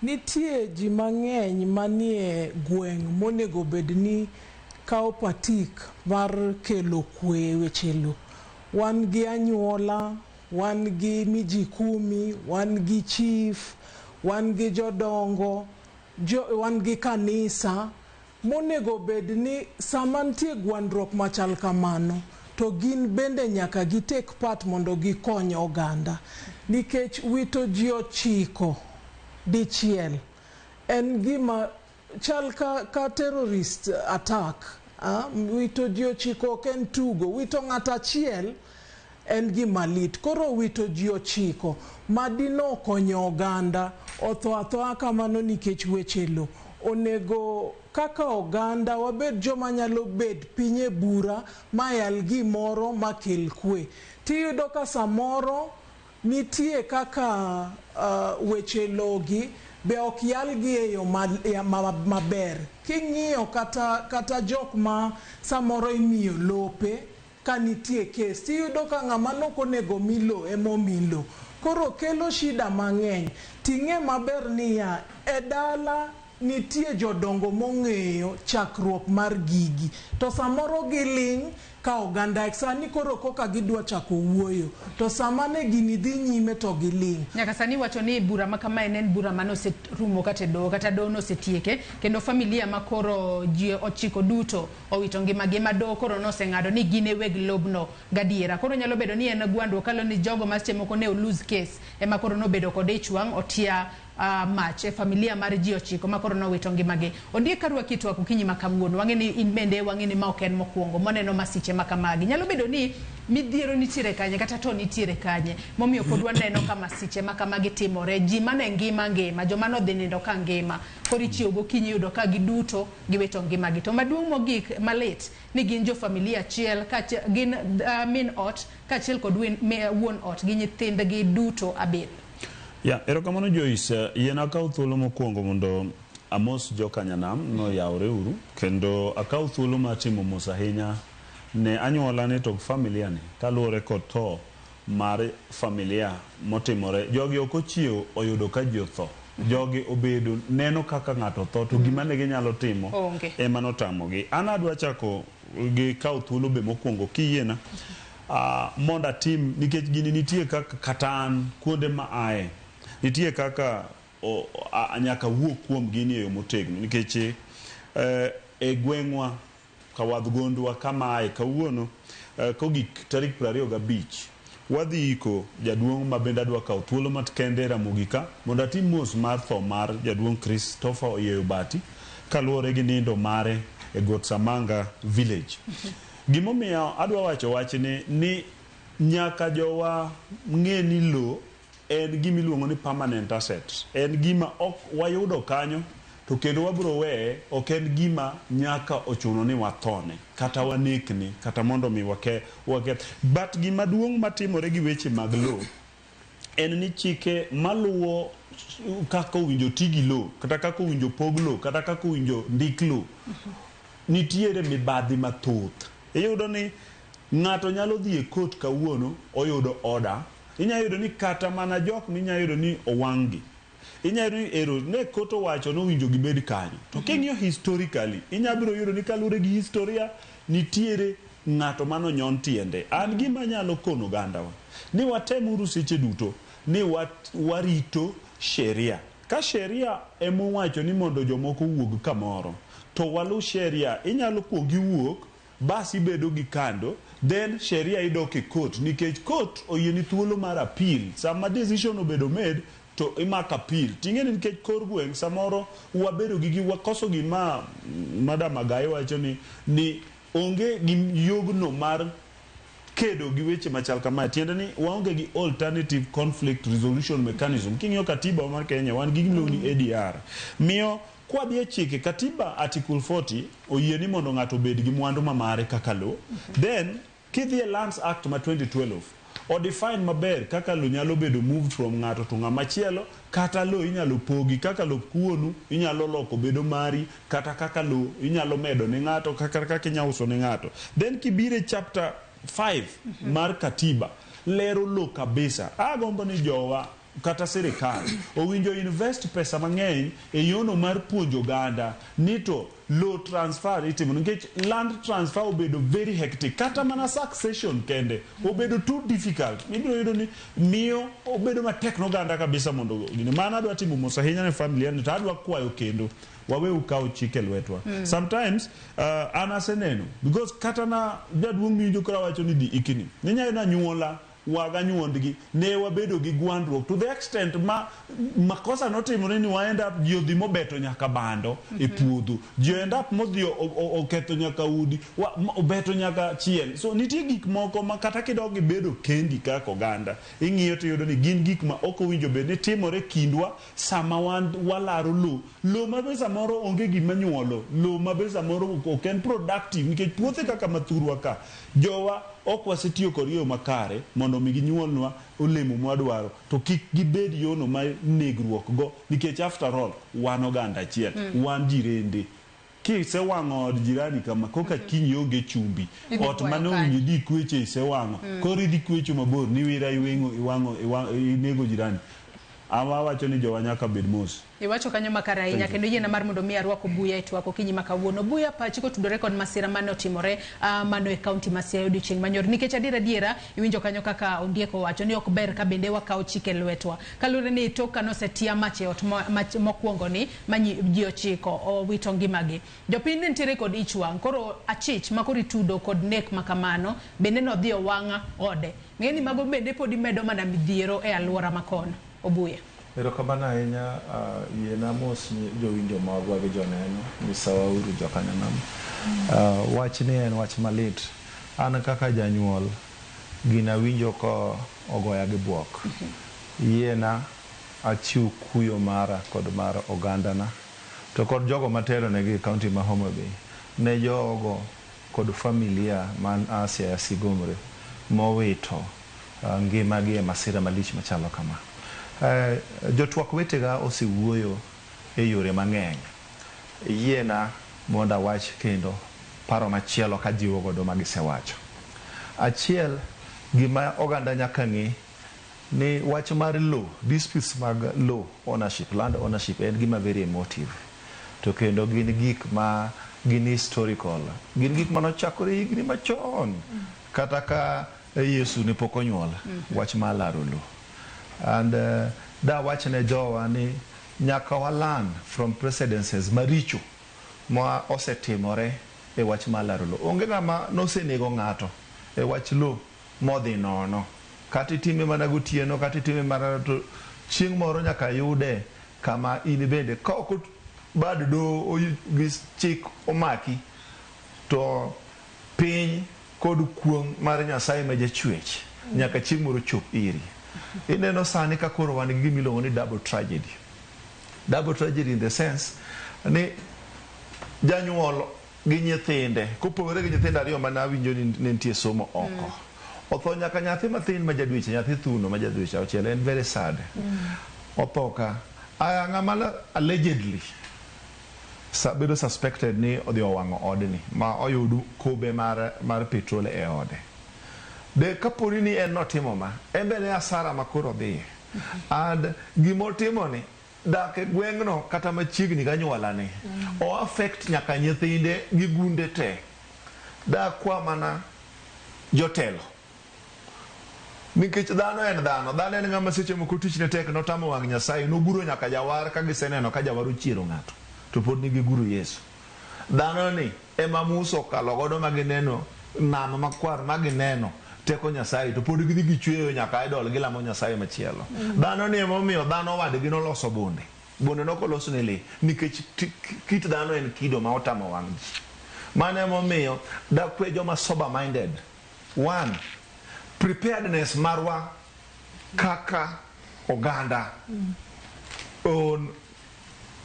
nitie ji mang'eny manie gweng' monego bed ni kawo patik mar kelo kwe e weche lowo. Wan gi anyuola, wan gi miji kumi, wan gi chief, wan gi jodongo, wan gi kanisa monego bed ni sama nitie gwandruok machal kamano to gin bende nyaka gi take part mondo gikony oganda. Nikech wito ji 9 dichiel en gima chal ka terrorist attack. Wito ji 9 ok en tugo, wito ng'ato achiel en gima lit. Koro wito ji 9 madino konyo oganda otho athoa kamano nikech weche lowo. Onego kaka oganda wabed joma nyalo bet piny e bura mayal gimoro makel kwe. Tiyudo ka samoro nitie kaka weche logi be ok yalgi e yo maber. King'iyo kata jok ma samoro imiyo lope ka nitie kes, tiyudo ka ng'ama nok onego mi lo emomi lo. Koro kelo shida mang'eny. Ting'e maber niya, e dala nitie jodongo mong'eyo chakruok mar gigi. To samoro giling' ka oganda sani koro koka gidwa chako wuoyo. To sama ne gini dhi nyime to giling'. Nyaka sani wacho ni bura ma kamae ne en bura mane oserumo kata e doho, kata doho nosetieke, kendo familia ma koro ji 9 duto owito ngimagi ma doho koro noseng'ado ni gin e weg lobno gadiera. Koro nyalo bedo ni en gwandruok kaluwore ni jogo ma seche moko ne o lose case ema koro nobedo kod ich wang' otia mach e familia mar ji 9 ma koro nowito ngimagi. Ondiek karwaki e twak okinyi ma kawuono, wang'e ni in bende wang'e ni ma ok en mokwongo moneno masiche ma kamagi. Nyalo bedo ni midhiero nitiere kanye kata to nitiere kanye momiyo pod waneno ka masiche ma kamagi timore. Ji mane ngima ngima, joma nodhi nindo ka ngima, koro ichiewo gokinyi yudo ka giduto giwito ngimagi. To maduong' mogik malit ni gin jo familia achiel, gin min ot kaachiel kod wuon ot gi nyithindgi duto 7. Ya, erokamano Joyce, yien akaw thuolo mokwongo mondo amos jokanyanam noyawre uru, kendo akaw thuolo mar timo mos ahinya ne anyuola ni to familia ni kaluwore kod tho mar familia motimore. Jogi ok ochiewo oyudo ka ji otho. Jogi obedo neno kaka ng'ato tho to gima ne ginyalo timo ema notamogi. An adwa chako gi kawo thuolo be mokwongo kiyiena mondo atim nikech gini nitie kaka kata an kuonde ma aye nitie kaka nyaka wuo kuom gini e yo motegno nikech e gweng'wa kawadh gondwa kama aye kawuono kogik tarik 25 wadhi iko jaduong' ma bende adwa kawo thuolo makende Ramogi ka mondo atim mos mar tho mar jaduong' Christopher Oyieyo Bati kaluwore gi nindo mare e Got Samanga village. Gimomiyo adwa wacho wachni ni nyaka jowa ng'e ni lo en gima iluongo ni permanent asset. En gima ok wayudo kanyo to kendo wabro weye, ok en gima nyaka ochuno ni wathone kata wanekne kata mondo mi waketh. But gima duong' matimore gi weche mag lo en ni chike maluwo kaka owinjo ti gi lo kata kaka owinjo pog lo kata kaka owinjo ndik lo nitiere mibadhi mathoth. Iyudo ni ng'ato nyalo dhi e court kawuono oyudo order. Inyalo yudo ni kata mana jok minyalo yudo ni owang' gi. Inyalo yudo ni ero ne court owacho ni owinjo gibed kanyo. To king'iyo historically, inyalo biro yudo ni kaluwore gi historia nitiere ng'ato manonyon tiende. An gima anyalo kono ogandawa ni watemuru seche duto ni warito sheria. Ka sheria emowacho ni mondo jomoko owuog kamoro, to walu sheria. Inyalo kuong iwuok bas ibedo gi kando, then sheria idok e court nikech court oyieni thuolo mar appeal. Sama decision obedo made to imako appeal. Ting'e ni nikech kor gweng' samoro wabedo gi wakoso gima Madam Agai wacho ni onge gi yogno mar kedo gi weche machal kamae. Tiende ni waonge gi alternative conflict resolution mechanism. King'iyo katiba mar Kenya, wan gi gimiluongo ni ADR. Miyo kwadhi e chike katiba article 40 oyie ni mondo ng'ato obed gi mwandu ma mare kaka lo. Then kidhi e Lands Act ma 2012 o define maber kaka lo nyalo bedo moved from ng'ato to ng'ama chielo kata lo inyalo pogi kaka lop kuonu inyalo loko bedo mari kata kaka lo inyalo medo ne ng'ato kaka kaka inyalo uso ne ng'ato. Then kibire chapter 5 mar katiba lero lo kabisa. Agombo ni jowa kata sirikal owinjo invest pesa mang'eny e yono mar puonjo oganda ni to lo transfer itimo nikech land transfer obedo very hectic kata mana succession kende obedo too difficult ibiro yudo ni miyo obedo matek ne oganda kabisa mondo gini mano adwa timo mos ahinya ne familia ni to adwa kwayo kendo waweuru kawo chik e lwetwa. Sometimes an aseneno because kata na jaduong' miwinjo koro awacho ni dhi ikni ninya yudo anyuola waga nyuondgi ne wabedo gi gwandruok to the extent ma makosa notimore ni wa end up ji odhi mobeto nyaka bando e puodho ji end up modhi oketho nyaka udi obeto nyaka chiel so nitie gik moko ma kata kidok ibedo kendi kaka oganda ing'iyo tiyudo ni gin gik ma ok owinjo bed ni timore kindwa sama wan walaro lo lo ma be samoro onge gima nyuolo lo ma be samoro ok en productive nikech puothe kaka mathurwa ka jowa ok wasetiyo kod yo makare mondo mi ginyuolnwa olemo mwadwaro to kik gibed yono ma negruok go nikech after all wan oganda achiel. Wan jirende kisewang'o od jirani kama koka kiny ionge chumbi ot mane owinjo idhi kweche isewang'o. Koro idhi kwecho mabor niwira iweng'o iwang'o inego jirani. Awawacho ni jowa nyaka bed mos. Iwacho kanyo makare ahinya kendo yiena mar mondo mi arwak Obuya e twak okinyi ma kawuono. Obuya pachi kotudore kod masira mane otimore mano e kaunti ma Siaya odiochieng' manyoro. Nikech adiera adiera iwinjo kanyo kaka Ondiek owacho ni ok ber ka bende wakawo chike lwetwa. Kaluwore ni tok kane osetia mach e ot mokwongo ni ma ji ochiko owito ngimagi. Jopiny ne nitiere kod ich wang' koro achich ma koro itudo kod nek ma kamano bende nodhi owang' ode. Ng'e ni mago bende podi medo mana midhiero e alwora ma kono. Obuya. Erokamano ahinya yiena mos jowinjo magwa gi joneno misawa uru jokanyanam. Wach ni en wach malit. An kaka janyuol gina winjo ko ogoya gi buok. Yiena achiw kuyo mara kod mar ogandana to kod jogo matelo negi e kaunti ma Homa Bay ne jogo kod familia man Siaya Sigomre mowito ngimagi e masira malich machalo kama. Jotwak wetega osewuoyo e yore mang'eny. Yiena mondo awach kendo paro machielo kajiwo godo magisewacho. Achiel, gima oganda nyaka ng'e ni wach mar low, disputes mag low ownership, land ownership en gima very emotive. To kendo gin gik ma gin historical. Gin gik manochakore higni machon. Kata ka Yesu ne pok onyuol, wach mar laro low. And da wach ne jowa ni nyaka wa learn from precedences maricho ma osetimore e wach mar laro low. Onge ng'ama nosenego ng'ato e wach low modhi nono. Kata itime mana gotieno, kata itime mana to chieng' moro nyaka yude kama in bende ka ok bad doho gi chik omaki to piny kod kuong' mar Nyasaye ma jachwech nyaka chieng' moro chop iri. Ineno sani ka koro wan gi gima iluongo ni double tragedy. Double tragedy in the sense ni janyuol gi nyithinde kopogore gi nyithindo ariyo mane awinjo ni ne nitie somo oko. Otho nyaka nyathi mathin ma jadweche, nyathi thuno ma jadweche auchiel, en very sad. Otho ka. Aya ng'ama allegedly bedo suspected ni odhi owang'o odni ma oyud kobe mar petrol e ode. De kaponi ni en notimo ma, en be ne asara ma koro odhiye. And gimotimo ni dak e gweng'no kata machiegni gi anyuolane, o affect nyaka nyithinde gi gunde te. Dakwa mana jotelo. Nikech dhano en dhano, dhano en ng'ama seche moko tichne tek notamo wang' Nyasaye, noguro nyaka jawar ka giseneno ka jawar ochiero ng'ato, to pod ne giguro Yesu. Dhano ni ema Musa okalo godo ma gineno nam makwar ma gineno teko Nyasaye, to pod gidhi gichweyo nyaka idol gilamo Nyasaye machielo. Dhano ni ema omiyo dhano wadgi noloso bunde. Bunde nokolos ne lee, nikech kit dhano en kido ma otamo wang' ji. Mano ema omiyo dakwe joma sober minded. One, Preparedness marwa kaka oganda on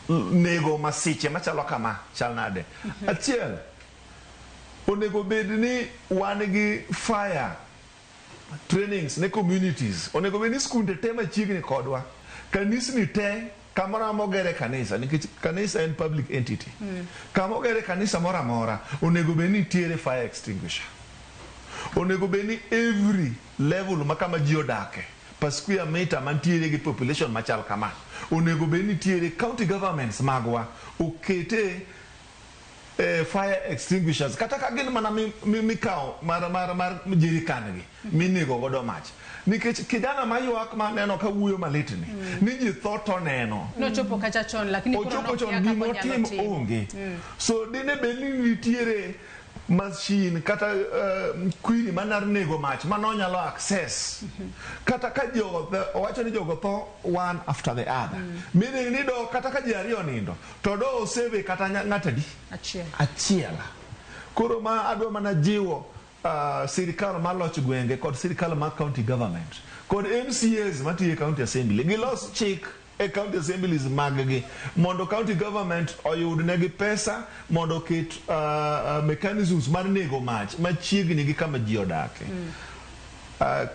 nego masiche machalo kama chal nade? Achiel, onego bed ni wan gi fire trainings ne communities. Onego bed ni skunde te machiegni kodwa, kanisni te, kamoro amora mogere kanisa, nikech kanisa en public entity, kama ogere kanisa moro amora onego bed ni nitiere fire extinguisher. Onego bed ni every level ma kama ji odake per square meter mantiere gi population machal kama, onego bed ni nitiere, county governments magwa okete fire extinguishers, kata ka gin mana mikawo mar jerican gi minego godo mach, nikech kijana maywak maneno ka wuoyo malit ni ji tho to neno. Nochopo kacha chon, lakini koro ochopo chon. Nokia kaka gima onyalo otim timo. Onge. So dine bed ni nitiere machine kata kwiri manar nego mach mano nyalo access, kata ka jogo owacho ni jogo tho one after the other, meaning ni do kata ka ji ariyo nindo to do oseve kata ng'at adi? Achiel. Achiel. Koro ma adwa mana jiwo sirikal mar loch gwenge kod sirikal mar county government kod MCAs matiyo e county assembly, gilos chik e county assemblies mag-gi mondo county government oyud negi pesa mondo oket mechanisms mar nego mach machiegni gi kama ji odake.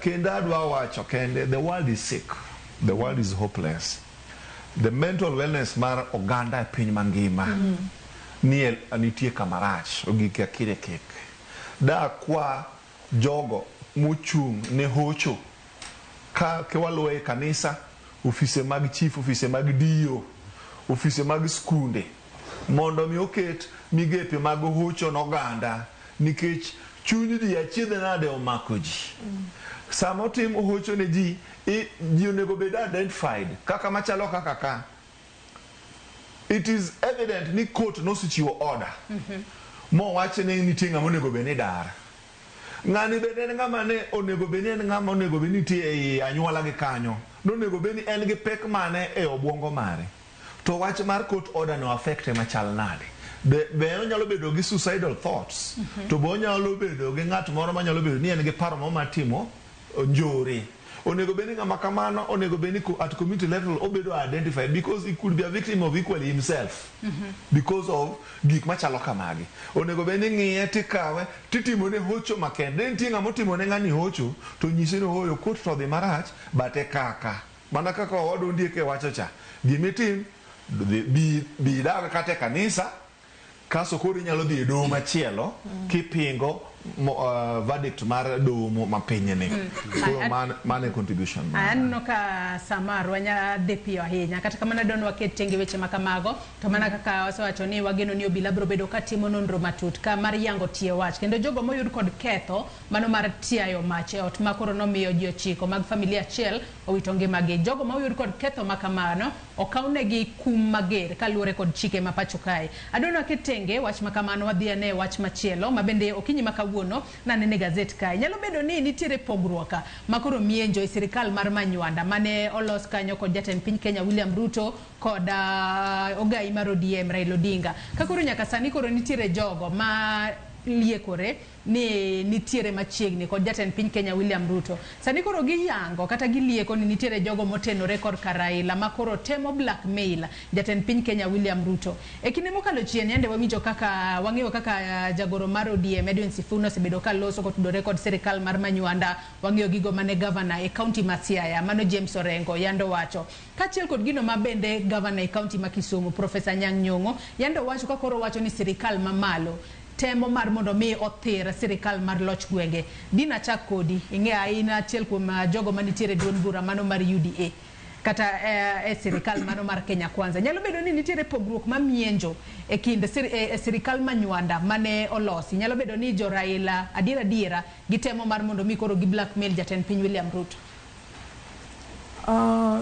Kendo adwa wacho kende, the world is sick, the world is hopeless. The mental wellness mar oganda e piny mangima nie nitie kama rach ogik e akire kek. Da kwa jogo mochung' ne hocho ka waluwo e kanisa, ofise mag chief, ofise mag DO, ofise mag skunde, mondo mi oket migepe mag hocho n'oganda, nikech chuny ji achiedh nade omako ji. Sama otim hocho ne ji, ji onego bed identified kaka machalo kaka ka it is evident ni court nosechiwo order mowach ni nitie ng'ama onego bed ni dar. Ng'ani bende en ng'ama ne onego bed ni en ng'ama onego bed ni nitie ei anyuola gi kanyo, nonego bed ni en gi pek mane e obwongo mare, to wach mar court order no affecte machal nade? Be onyalo bedo gi suicidal thoughts? To be onyalo bedo gi ng'at moro manyalo bedo ni en gi paro moro mar timo njore? Onego bed ni ng'ama kamano onego bed ni at community level obedo identified, because he could be a victim of equally himself because of gik machalo kamagi. Onego bed ni ng'iye tikawe titimone hocho makende. Ne nitie ng'ama otimone ng'ani hocho to nyise ni hoyo court to odhi marach bate kaka mana kaka owadwa Ondiek wacho cha, gimitim bi dag kata e kanisa kaso koro inyalo dhi e doho machielo kipingo verdict mar doho mapinyni. Koro mano e contribution mara. Aneno ka samar wanya dhi piyo ahinya, kata kamano adwa ni waket tenge weche ma kamago, to mana kaka wasewacho ni wageno ni obila biro bedo ka timo nonro matut ka mar yango tie wach, kendo jogo moyud kod ketho mano mar tiayo mach e ot ma koro nomiyo ji 9 mag familia achiel owito ngimagi, jogo moyud kod ketho ma kamano okawnegi kum mager kaluwore kod chike ma pacho kae. Adwa ni waket tenge wach ma kamano, wadhi ane wach machielo ma bende okinyi ma kawuono nanene gazet kae. Nyalo bedo ni nitiere pogruok ma koro mienjo e sirikal mar Manywanda mane olos kanyo kod jatend piny Kenya William Ruto kod ogai mar ODM Raila Odinga. Ka koro nyaka sani koro nitiere jogo ma liekore ni nitiere machiegni kod jatend piny Kenya William Ruto. Sani koro giyango kata gilieko ni nitiere jogo motenore korka Raila ma koro temo blackmail jatend piny Kenya William Ruto. E kinde mokalo chien yande wawinjo kaka wang'eyo kaka jagoro mar ODM Edwin Sifuna osebedo ka loso kotudore kod sirikal mar Manywanda. Wang'eyo gigo mane gavana e kaunti ma Siaya mano James Orengo yando wacho. Kaachiel kod gino ma bende gavana e kaunti ma Kisumu Profesa Anyang' Nyong'o yando wacho ka koro wacho ni sirikal mamalo temo mar mondo mi othir sirikal mar loch gwenge. Dina chak kodi, ing'e aina achiel kuom jogo manitiere e duond bura mano mar UDA kata e sirikal mano mar Kenya Kwanza. Nyalo bedo ni nitiere pogruok mamienjo e kind e sirikal Manywanda mane olosi. Nyalo bedo ni jo Raila adiera adiera gitemo mar mondo mi koro gi blackmail jatend piny William Ruto.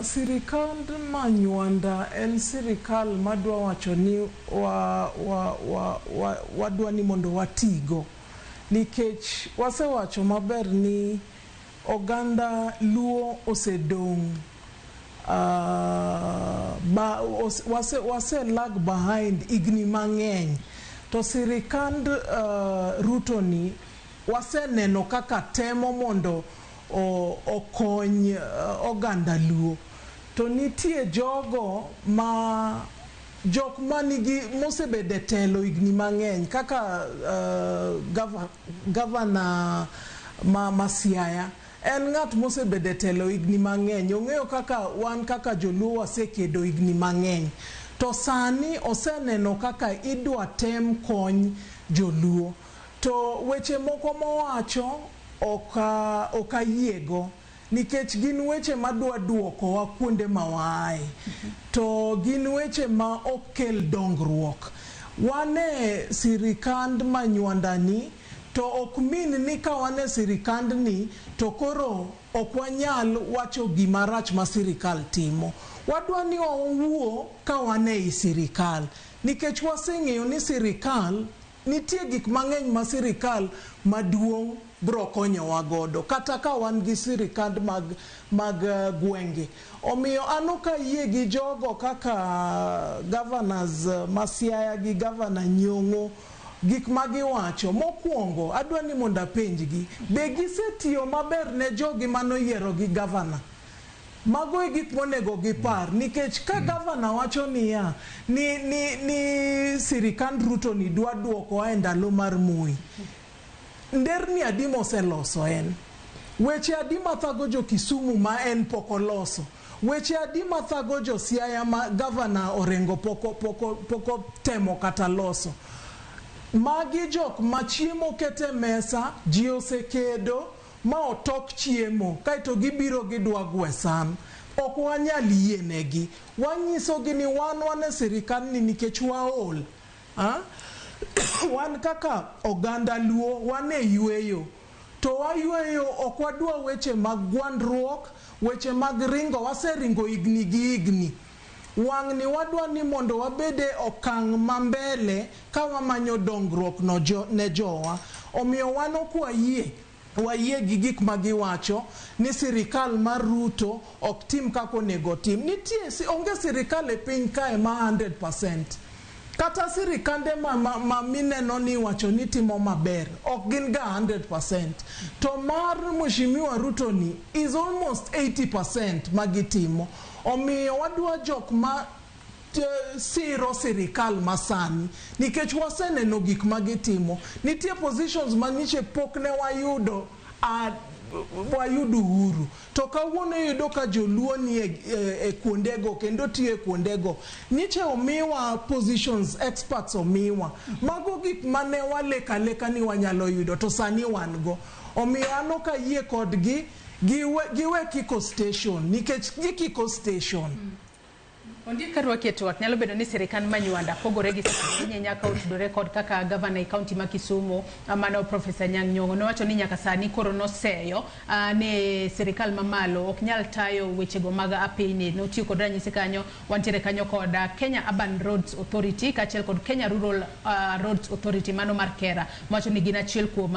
Sirikand Manywanda en sirikal madwa wacho ni wadwa ni mondo watigo, nikech wasewacho maber ni oganda Luo osedong' wase lag behind higni mang'eny, to sirikand Ruto ni waseneno kaka temo mondo okony oganda Luo. To nitie jogo ma jok manigi mosebedo e telo higni mang'eny kaka gavana ma Siaya en ng'at mosebedo e telo higni mang'eny. Ong'eyo kaka wan kaka joluo wasekedo higni mang'eny. To sani oseneno kaka idwa tem kony joluo. To weche moko mowacho ok ayiego nikech gin weche madwa duokowa kuonde ma waaye. To gin weche ma ok kel dongruok. Wan e sirikand Manywandani to ok mean ni ka wan e sirikandni to koro ok wanyal wacho gima rach ma sirikal timo. Wadwa ni wawuo ka wan ei sirikal nikech waseng'eyo ni sirikal nitie gik mang'eny ma sirikal maduong' bro konyowa godo kata ka wan gi sirikand mag gwenge. Omiyo an ok ayie gi jogo kaka governors ma Siaya gi gavana Nyong'o gik ma giwacho. Mokwongo adwa ni mondo apenjgi, be gisetiyo maber ne jogi manoyiero gi gavana? Mago e gik monego gipar nikech ka gavana wacho niya ni sirikand Ruto ni dwa duokowa e ndalo mar Moi, nderni adi moseloso en? Weche adi mathago jo Kisumu ma en pok oloso? Weche adi mathago jo Siaya ma gavana Orengo pok otemo kata loso? Magi jok ma chiemo kete mesa, ji osekedo ma otok chiemo kaeto gibiro gidwa gwe san. Ok wanyal yienegi. Wanyisogi ni wan e sirikandni nikech waol. Wan kaka oganda Luo wan e yweyo. To wayweyo ok wadwa weche mag gwandruok, weche mag ringo, waseringo higni gi higni. Wang'ni wadwa ni mondo wabed e okang' ma mbele ka wamanyo dongruok no ne jowa. Omiyo wan ok wayie. Wayie gi gik ma giwacho ni sirikal mar Ruto ok tim kaka onego otim. Nitie onge sirikal e piny kae ma 100%. Kata sirikande ma mineno ni iwacho ni timo maber ok gin ga 100%. To mar Mheshimiwa Ruto ni is almost 80% magitimo. Omiyo wadwa jok ma siro sirikal masani nikech waseneno gik magitimo. Nitie positions manyiche pok ne wayudo wayudo uhuru. To kawuono iyudo ka joluo ni e kuondego kendo tiyo e kuondego. Nyiche omiwa positions, experts omiwa. Mago gik mane waleka leka ni wanyalo yudo to sani wan go. Omiyo an ok ayie kodgi giwe kiko station nikech gikiko station. Ondiek karwaki e twak nyalo bedo ni sirikand Manywanda pogore gi sani nyaka otudore kod kaka gavana e kaunti ma Kisumu mano Profesa Anyang' Nyong'o nowacho ni nyaka sani koro noseyo ni sirikal mamalo ok nyal tayo wechego mag apiny. Notiyo kod ranyisi kanyo, wantiere kanyo kod Kenya Urban Roads Authority kaachiel kod Kenya Rural Roads Authority mano mar KERA mowacho ni gin achiel kuom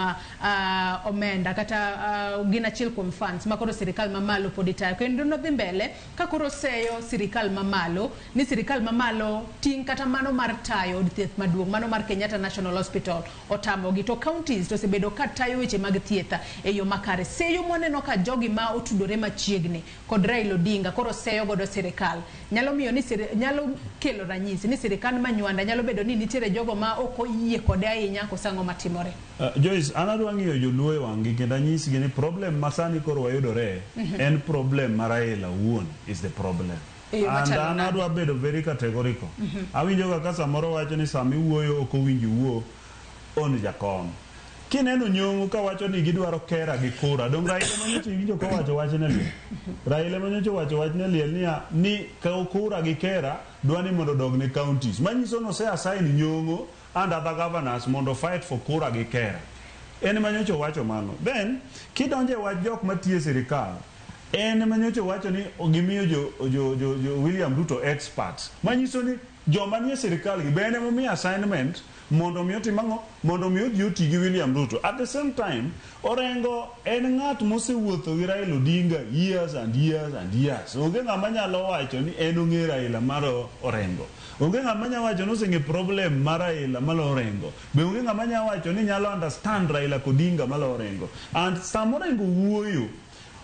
omenda kata gin achiel kuom funds ma koro sirikal mamalo pod itayo. Kendo nodhi mbele ka koro seyo sirikal mamalo ni sirikal mamalo ting' kata mano mar tayo od thieth maduong' mano mar Kenyatta National Hospital otamogi, to counties to osebedo ka tayo weche mag thieth e yo makare. Seyo mwaneno ka jogi ma otudore machiegni kod Raila Odinga koro seyo godo sirikal nyalo miyo ni nyalo kelo ranyisi ni sirikal Manywanda nyalo bedo ni nitiere jogo ma ok oyie kode ahinya koso ang'o matimore. Joyce, an adwa ng'iyo joluo e wang'gi kendo anyisgi ni problem ma sani koro wayudore en problem ma Raila owuon is the problem. And an adwa bedo very categorical. Awinjo kaka samoro wacho ni sama iwuoyo ok owinjo iwuo on jakom. Kineno Nyong'o kawacho ni gidwaro kera gi kura, dong Raila manyocha iwinjo kowacho wachne liel. Raila manyocha owacho wachne liel niya ni kura gi kera dwa ni mondo odog ne counties. Manyiso ni ose assign Nyong'o and other governors mondo fight for kura gi kera. En manyocha owacho mano. Then kidonjo e wach jok matiyo e sirikal, en manyocha owacho ni gimiyo jo William Ruto experts. Manyiso ni joma nie sirikal gi be en emomiyo assignment mondo mi otim ang'o? Mondo mi odhi oti gi William Ruto. At the same time, Orengo en ng'at mosewuotho gi Raila Odinga years and years and years. Onge ng'ama nyalo wacho ni en ong'e Raila mar Orengo. Onge ng'ama nyalo wacho ni oseng'e problem mar Raila mar Orengo. Be onge ng'ama nyalo wacho ni nyalo understand Raila Odinga mar Orengo. And sama Orengo wuoyo,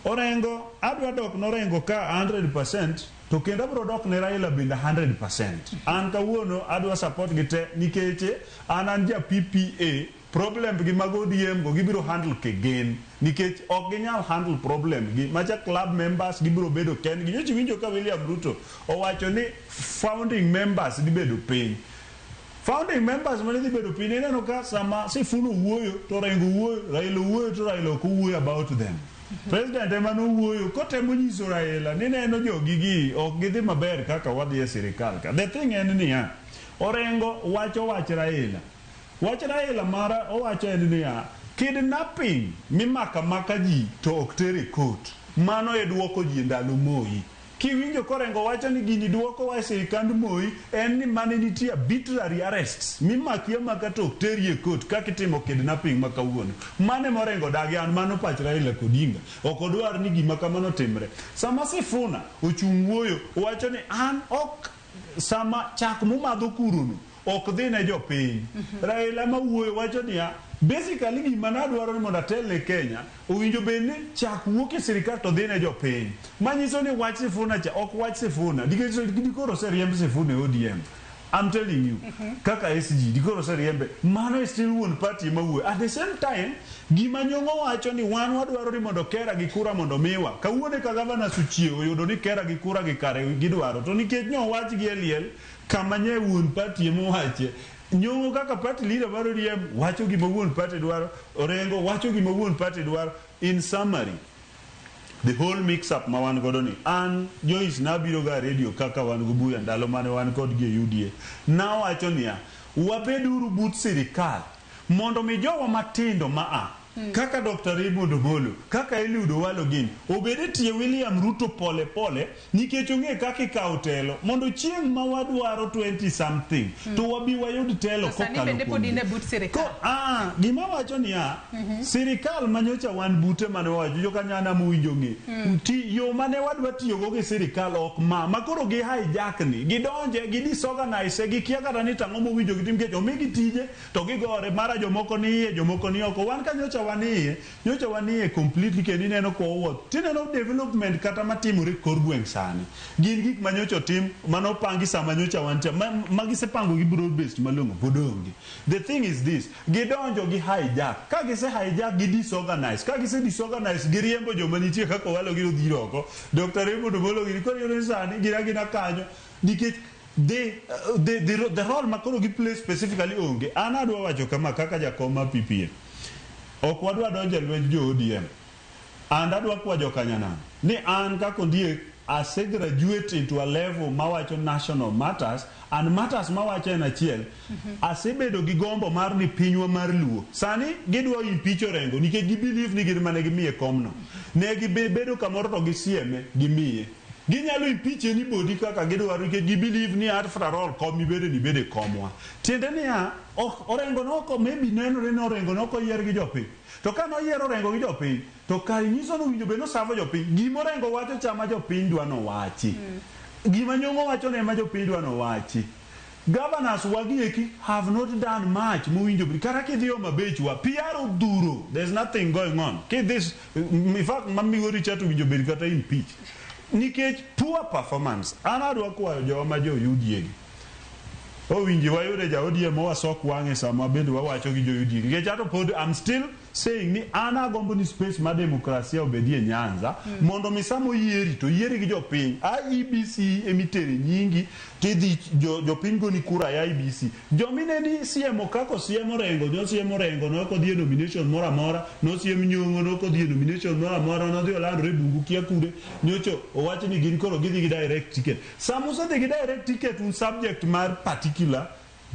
Orengo adwa dok norengo ka 100% to kendo abiro dok ne Raila bende 100%. An kawuono adwa support gi te nikech an an ja PPA problem gi mag ODM go gibiro handle kegen nikech ok ginyal handle problem gi macha club members gibiro bedo kendgi. Nyocha iwinjo ka William Ruto owacho ni founding members dhi bedo piny. Founding members mane dhi bedo piny ineno ka sama Sifuna owuoyo to Orengo owuoyo, Raila owuoyo to Raila ok owuoyo about them. President ema nowuoyo kotemo nyiso Raila ni neno jogi gi ok gidhi maber kaka wadhi e sirikal ka. The thing en niya, Orengo wacho wach Raila. Wach Raila mara owacho en niya, kidnapping mimako amaka ji to ok ter e court. Mano e duoko ji e ndalo Moi. Kiwinjo korengo wacho ni gini duokowa e sirikand Moi, en ni mane nitie arbitrary arrests mimaki amaka to ok teri e court kaka itimo kidnapping ma kawuono. Mano ema Orengo odagi an mano pach Raila Odinga. Ok odwar ni gima kamano otimre. Sama Sifuna ochung' wuoyo, owacho ni an ok sama chak mumadho kurono ok dhi ne jopiny. Raila ma wuoyo wacho niya, basically gima nadwaro ni mondo atel ne Kenya, owinjo bed ni chak wuok e sirikal to dhi ne jopiny. Manyiso ni wach Sifuna cha ok wach Sifuna. Nikech dikoro oseriemb Sifuna e ODM. I'm telling you, kaka SG, dikoro oseriembe. Mano e still wuon party ema wuoyo. At the same time, gima Nyong'o wacho ni wan wadwaro ni mondo kera gi kura mondo miwa. Kawuono ka governors ochiewo oyudo ni kera gi kura gi kare gidwaro. To nikech nyo wach gi e liel, kama nye wuon party ema owache. Nyong'o kaka party leader mar ODM wacho gima wuon party dwaro, Orengo wacho gima wuon party dwaro. In summary, the whole mix up ma wan godo ni an Joyce nabiro ga radio kaka wan go buya ndalo mane wan kodgi e UDA nawacho niya wabeduru but sirikal mondo mi jowa matindo ma a kaka Dr. Raymond Omolo kaka Eliud Owalo gini obed e tie William Ruto pole pole nikech ong'e kaka ikawo telo mondo chieng' ma wadwaro 20 something to wabi wayud telo To sani kokalo bende pod kuomgi. in e but sirikal. Ah, gima wacho niya, sirikal manyocha wan bute mane wawacho jokanyana mowinjo ng'e. Ti yo mane wadwa tiyogo gi sirikal ok ma, ma koro gi hijack ni, gidonje, gi disorganize, gikia kata ni tang'o mowinjo gitim nikech omigi tije to gigore mara jomoko ni iye, jomoko ni oko. Wan ka nyocha wan iye, nyocha wan iye completely kendo ineno kwa owuoth. Tineno development kata matimore e kor gweng' sani. Gin gik ma nyocha otim, manopangi sama nyocha wantie, ma, ma gisepango gi broad based malong'o pod onge. The thing is this, gidonjo gi hijack. Ka gise hijack gi disorganize. Ka gise disorganize giriembo joma nitie kaka Owalo gi Odhiro oko. Dr. Raymond Omolo gini koro iyudo ni sani gin agina kanyo nikech the role ma koro gi play specifically onge. An adwa wacho kama kaka jakom mar PPA. Ok wadwa donjo e lweny jo ODM. And adwa kwa jokanyanam ni an kaka Ondiek ase graduate into a level mawacho national matters and matters mawacho en achiel asebedo gi gombo mar ni pinywa mar luo sani gidwa impeach Orengo nikech gi believe ni gin mane gimiye komno ne gibedo kamoro to gisieme gimiye ginyalo impeach anybody kaka gidwaro nikech gi believe ni after all kom mibede ni bede komwa tiende niya ok Orengo noko maybe nenore ni Orengo nok oyier gi jopiny to ka noyier Orengo gi jopiny to kare nyiso ni owinjo bed nosavo jopiny gima Orengo wacho cha ma jopiny dwa nowachi gima Nyong'o wacho ne ema jopiny dwa nowachi governors wagi eki have not done much mowinjo bed kata kidhi Homa Bay wa PR odhuro there's nothing going on kidhi in fact ma Migori cha to owinjo bed kata impeach nikech poor performance an adwa kwayo jowa ma jo UDA gi owinji wayude ja ODM owasok wang'e sama bende wawacho gi jo UDA nikech ato pod I'm still saying ni an agombo ni space mar demokrasia obedie Nyanza mondo mi sama oyieri to yieri gi jopiny IEBC emitere nyingi tidhi jopiny goni kura e IEBC jomine ni siemo kaka osiem Orengo nosiem Orengo ne ok odhi e nomination moro amora nosiem Nyong'o ne ok odhi e nomination moro amora nodhi olandore e bungu kia kure nyocho owach ni gin koro gidhi gi direct ticket sama usedhi gi direct ticket un subject mar particular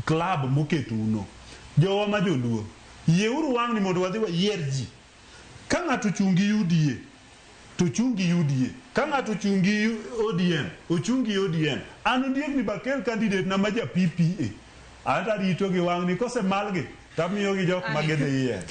club moketouno jowa ma joluo yieuru wang'ni mondo wadhi wayier ji ka ng'ato ochung' gi UDA to ochung' gi UDA ka ng'ato ochung' gi ODM ochung' gi ODM an ondiek ni bakel candidate na ma ja PPA anto arito gi wang'ni kosemalgi Tamiyo gi jok ma gidhi yiero.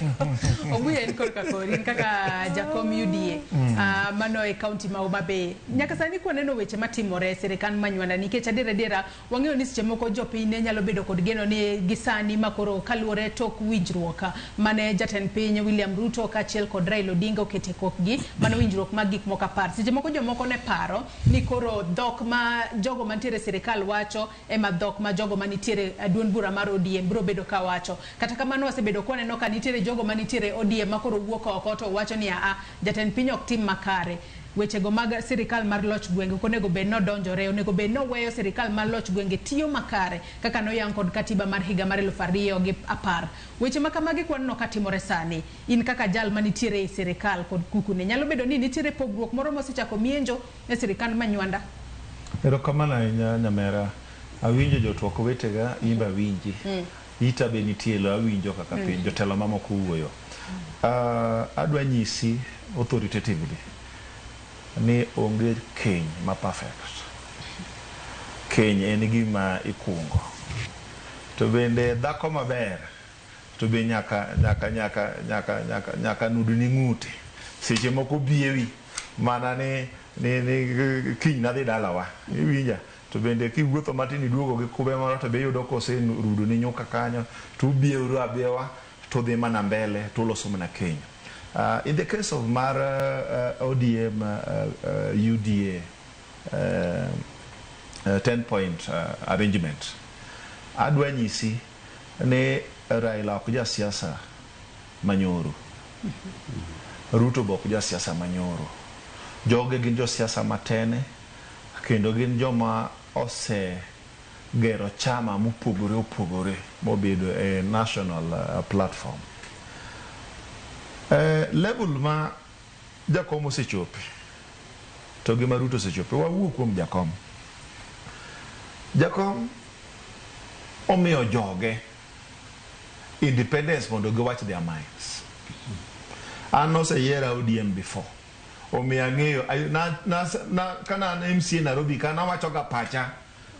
Obuya en korka kori, in kaka jakom UDA mano e kaunti ma Homa Bay. Nyaka sani kwaneno weche matimore e sirikand Manywanda, nikech adier adiera wang'eyo ni seche moko jopiny ne nyalo bedo kod geno ni gi sani makoro kaluwore tok winjruok mane jatend piny William Ruto kaachiel kod Raila Odinga okete kokgi, mano winjruok mag gik moko 10. Seche moko jomoko ne paro ni koro dhok ma jogo mantiere e sirikal wacho ema dhok ma jogo manitiere e duond bura mar ODM biro bedo ka wacho. Kata kamano wasebedo kwaneno ka nitiere jogo manitiere ODM ma koro wuok oko to wacho ni aa, jatend piny ok tim makare. Wechego mag sirikal mar loch gwenge ok onego bed nodonjore, onego bed noweyo sirikal mar loch gwenge tiyo makare kaka noyang kod katiba mar higa mar 2010. Weche ma kamagi kwaneno katimore sani. In kaka jal manitiere e sirikal kod kukune, nyalo bedo ni nitiere pogruok moro mosechako mienjo e sirikand Manywanda? Erokamano ahinya nyamera. Awinjo jotwak wetega, in be awinji. Ita be nitie lo awinjo kaka piny jotelo mamoko wuoyo. Adwa nyisi authoritatively ni onge keny ma perfect. Keny en gima ikungo. To bende dhako maber to be nyaka nyaka nyaka nyaka nyaka nyaka nudni ng'ute. Seche moko biewi mana ni ni ni kiny nadhi dalawa. Iwinja? To bende kiwuotho matin iduogo gi kube moro to be iyudo koserudo ni nyuka kanyo to ubieuru abiewa to udhi mana mbele to uloso mana keny. In the case of mar ODM UDA 10 point arrangement, adwa nyisi ni Raila ok jasiasa manyoro. Ruto be ok jasiasa manyoro. Joge gin josiasa matene kendo gin joma osegero chama mopogore opogore mobedo e national platform. Level ma Jakom osechope to gi ma Ruto osechope, wawuo kuom Jakom. Jakom omiyo joge independence mondo giwach their minds. An noseyiera ODM before. Omiyo ang'eyo kana an MCA Nairobi ka nawacho ga pacha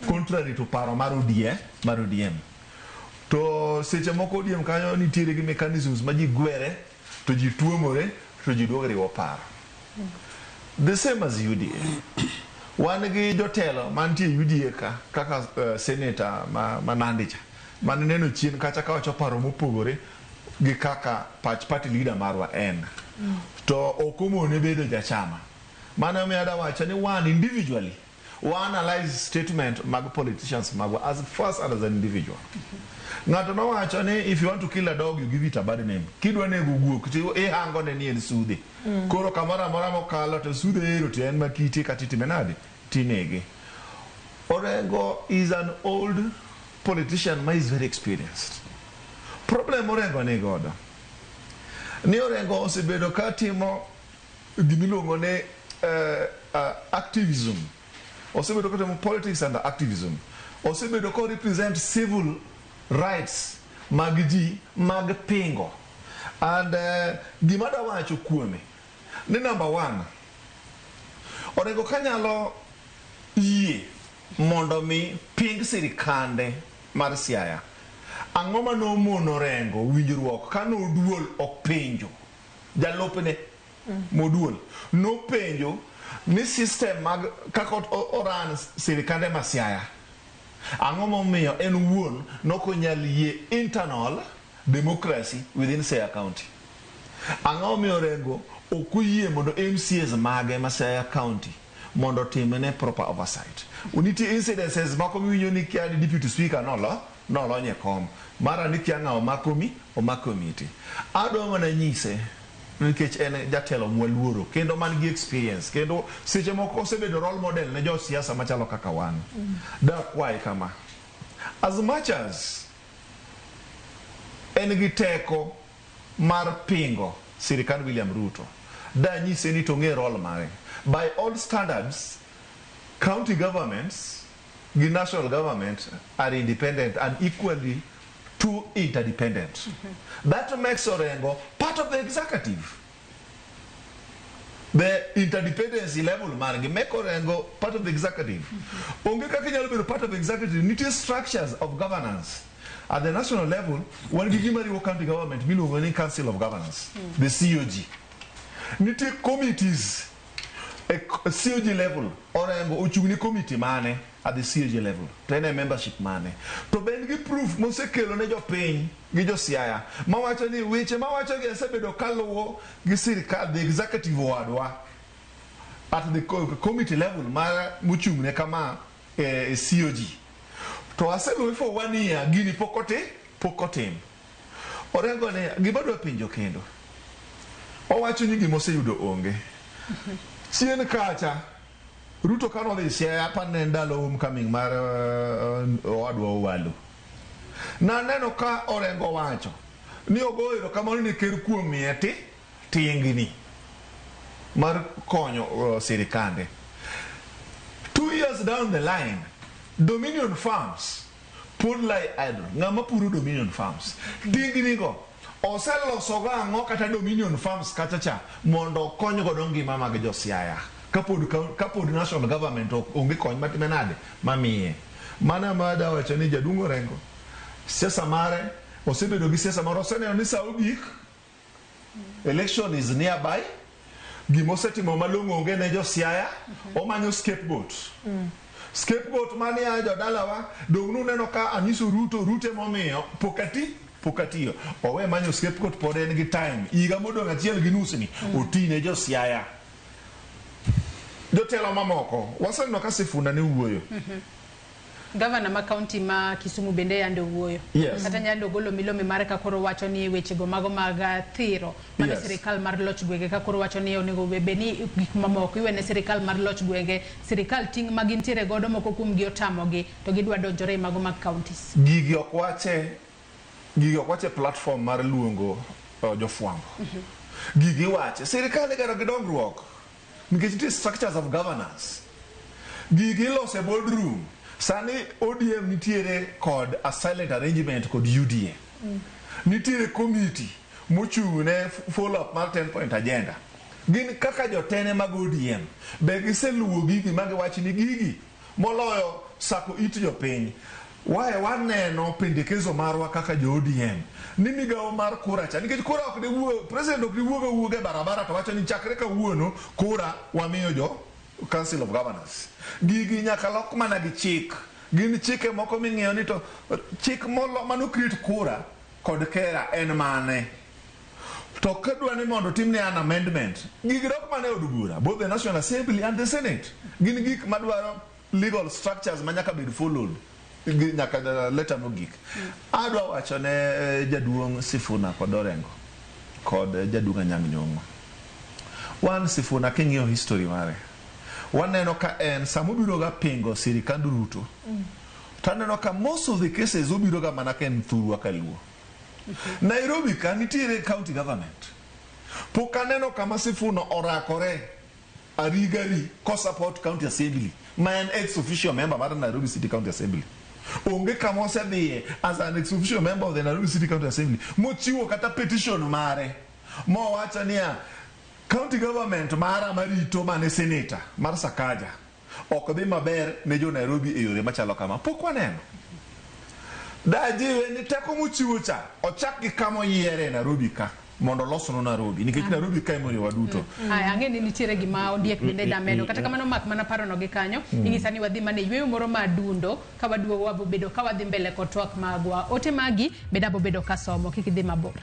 contrary to paro mar ODM, mar ODM. To seche moko ODM kanyo nitiere gi mechanisms ma ji gwere to ji tuomore to ji duogo riwo paro. The same as UDA. Wan gi jotelo mantie UDA ka kaka senator ma Nandi cha mane neno chien kacha kawacho paro mopogore gi kaka pach party leader marwa en. To ok omone bedo jachama. Mano omiyo adwa wacho ni wan individually wa analyze statement mag politicians magwa as first and as an individual. Ng'ato nowacho ni if you want to kill a dog you give it a bad name. Kidwa nego guok to ihango ne ni en sudhe. Koro kamoro amora mokalo to sudhe ero to en makite kata itime nade tinege. Orengo is an old politician ma is very experienced. Problem Orengo ni godo ni Orengo osebedo ka timo gimiluongo ni activism. Osebedo ka timo politics and activism. Osebedo ka represent civil rights mag ji mag pingo. And gima adwa wacho kuome ni number one, Orengo kanyalo yie mondo mi ping sirikande mar Siaya. Ang'o manomono Orengo winjruok kane oduol openjo jalupne moduol nopenjo ni system mag kaka oran sirikande ma Siaya. Ang'o momiyo en owuon nokonyal yie internal democracy within Siaya County? Ang'o momiyo Orengo ok oyie mondo MCAs mage ma Siaya County mondo otimne proper oversight? Nitie incidences moko miwinjo ni kia ni deputy speaker nolony e kom mara ni kia ng'a omak komiti. Adwa mana nyise nikech en jatelo mwaluoro kendo man gi experience kendo seche moko osebedo role model ne josiasa machalo kaka wan. Dakwaye kama, as much as en gi teko mar pingo sirikand William Ruto, danyise ni to ong'e role mare. By all standards, county governments gi national government are independent and equally too interdependent. That makes Orengo part of the executive. The interdependency level margi make Orengo part of the executive. Onge kaka inyalo bedo part of the executive, nitie structures of governance. At the national level, wan gi gima riwo county government miluongo ni Council of Governors, the COG. Nitie committees e COG level. Orengo ochung' ne committee mane at the COG level? To en e membership mane? To be en gi proof mosekelo ne jopiny gi jo Siaya mawacho ni weche mawacho gi asebedo kaluwo gi sirikal, the executive owadwa at the committee level mar mochung' ne kama e COG. To aseluwe for one year, gini pok oti, pok otim. Orengo ni gima dwa penjo kendo. Owacho ni gima oseyudo onge. Chien kacha, Ruto kane odhi Siaya apa ne en ndalo homecoming mar owadwa Owalo. Naneno ka Orengo wacho ni ogoyo erokamano ne ker kuom miye ti tingni mar konyo sirikande. 2 years down the line, Dominion Farms pod lie idle. Ng'ama puro Dominion Farms? Tingni go oseloso go ang'o kata Dominion Farms kacha cha mondo okony godo ngima mag jo Siaya kapod national government ok onge kony matime nade mamiye. Mano ema adwa wacho ni jaduong' Orengo siasa mare osebedo gi siasa mare, oseneno ni sa ogik, election is nearby, gimosetimo malong'o onge ne jo Siaya, omanyo scapegoat. Scapegoat mane ya jodalawa dong' nuneno ka anyiso Ruto, Ruto emomiyo pok ati pok atiyo. Owe manyo scapegoat, pod en gi time higa modong' achiel gi nus ni oti ne jo Siaya. Jotelo mamoko waseneno ka Sifuna ne wuoyo. Gavana ma kaunti ma Kisumu bende yande owuoyo. Kata nyando ogolo milome mare ka koro wacho ni wechego mago mag thiro mano sirikal mar loch gwenge, ka koro wacho ni onego bed ni gik mamoko iwene sirikal mar loch gwenge, sirikal ting' ma gintiere godo moko kuom gi otamogi to gidwa donjore e mago mag counties. Gigi ok wache platform mar luongo jofwambo. Gigi wache sirikal igero gi dongruok nikech nitie structures of governance. Gigi iloso e boardroom. Sani ODM nitiere kod a silent arrangement kod UDA. Nitiere committee mochung' ne follow up mar 10 point agenda. Gin kaka jotene mag ODM be giseluwo gigi ma giwacho ni gigi moloyo sako it jopiny. Wae waneno pendekezo marwa kaka jo ODM ni migawo mar kura cha, nikech kura ok diwuo, president ok diwuog awuoga e barabara to wacho ni chakre kawuono kura wamiyo jo Council of Governors. Gigi nyaka lok mana gi chik. Gin chike moko ming'iyo ni to chik molo mano create kura kod kera en mane. To kadwa ni mondo timne an amendment, gigi dok mana e od bura, both the National Assembly and the Senate. Gin gik madwaro legal structures ma nyaka bed followed nyaka leta mogik. Adwa wacho ne jaduong' Sifuna kod Orengo kod jaduong' Anyang' Nyong'o. Wan Sifuna king'iyo history mare, waneno ka en samobiro ga pingo sirikand Ruto, to aneno ka most of the cases obiro ga mana ka en thurwa kaluo. Nairobi ka nitiere county government. Pok aneno kama Sifuna orakore arigari ko support county assembly ma en ex officio member mar Nairobi City County Assembly. Onge kama osedhiye as an ex officio member of the Nairobi City County Assembly mochiwo kata petition mare mowacho niya county government mara marito mane senator mar Sakaja ok dhi maber ne jo Nairobi e yore machalo kama. Pok waneno. Dajiwe ni teko mochiwo cha ochak gi kama oyiere e Nairobi ka mondo olosnu Nairobi, nikech Nairobi ka emoriwa duto. Aya, ang'e ni nitiere gima Ondiek bende damedo, kata kamano mak mana parono gi kanyo. Inyisa ni wadhi mana e yweyo moro ma adundo ka waduogo wabobedo ka wadhi mbele kod twak magwa. Ote magi bende abobedo ka somo, kik idhi mabor.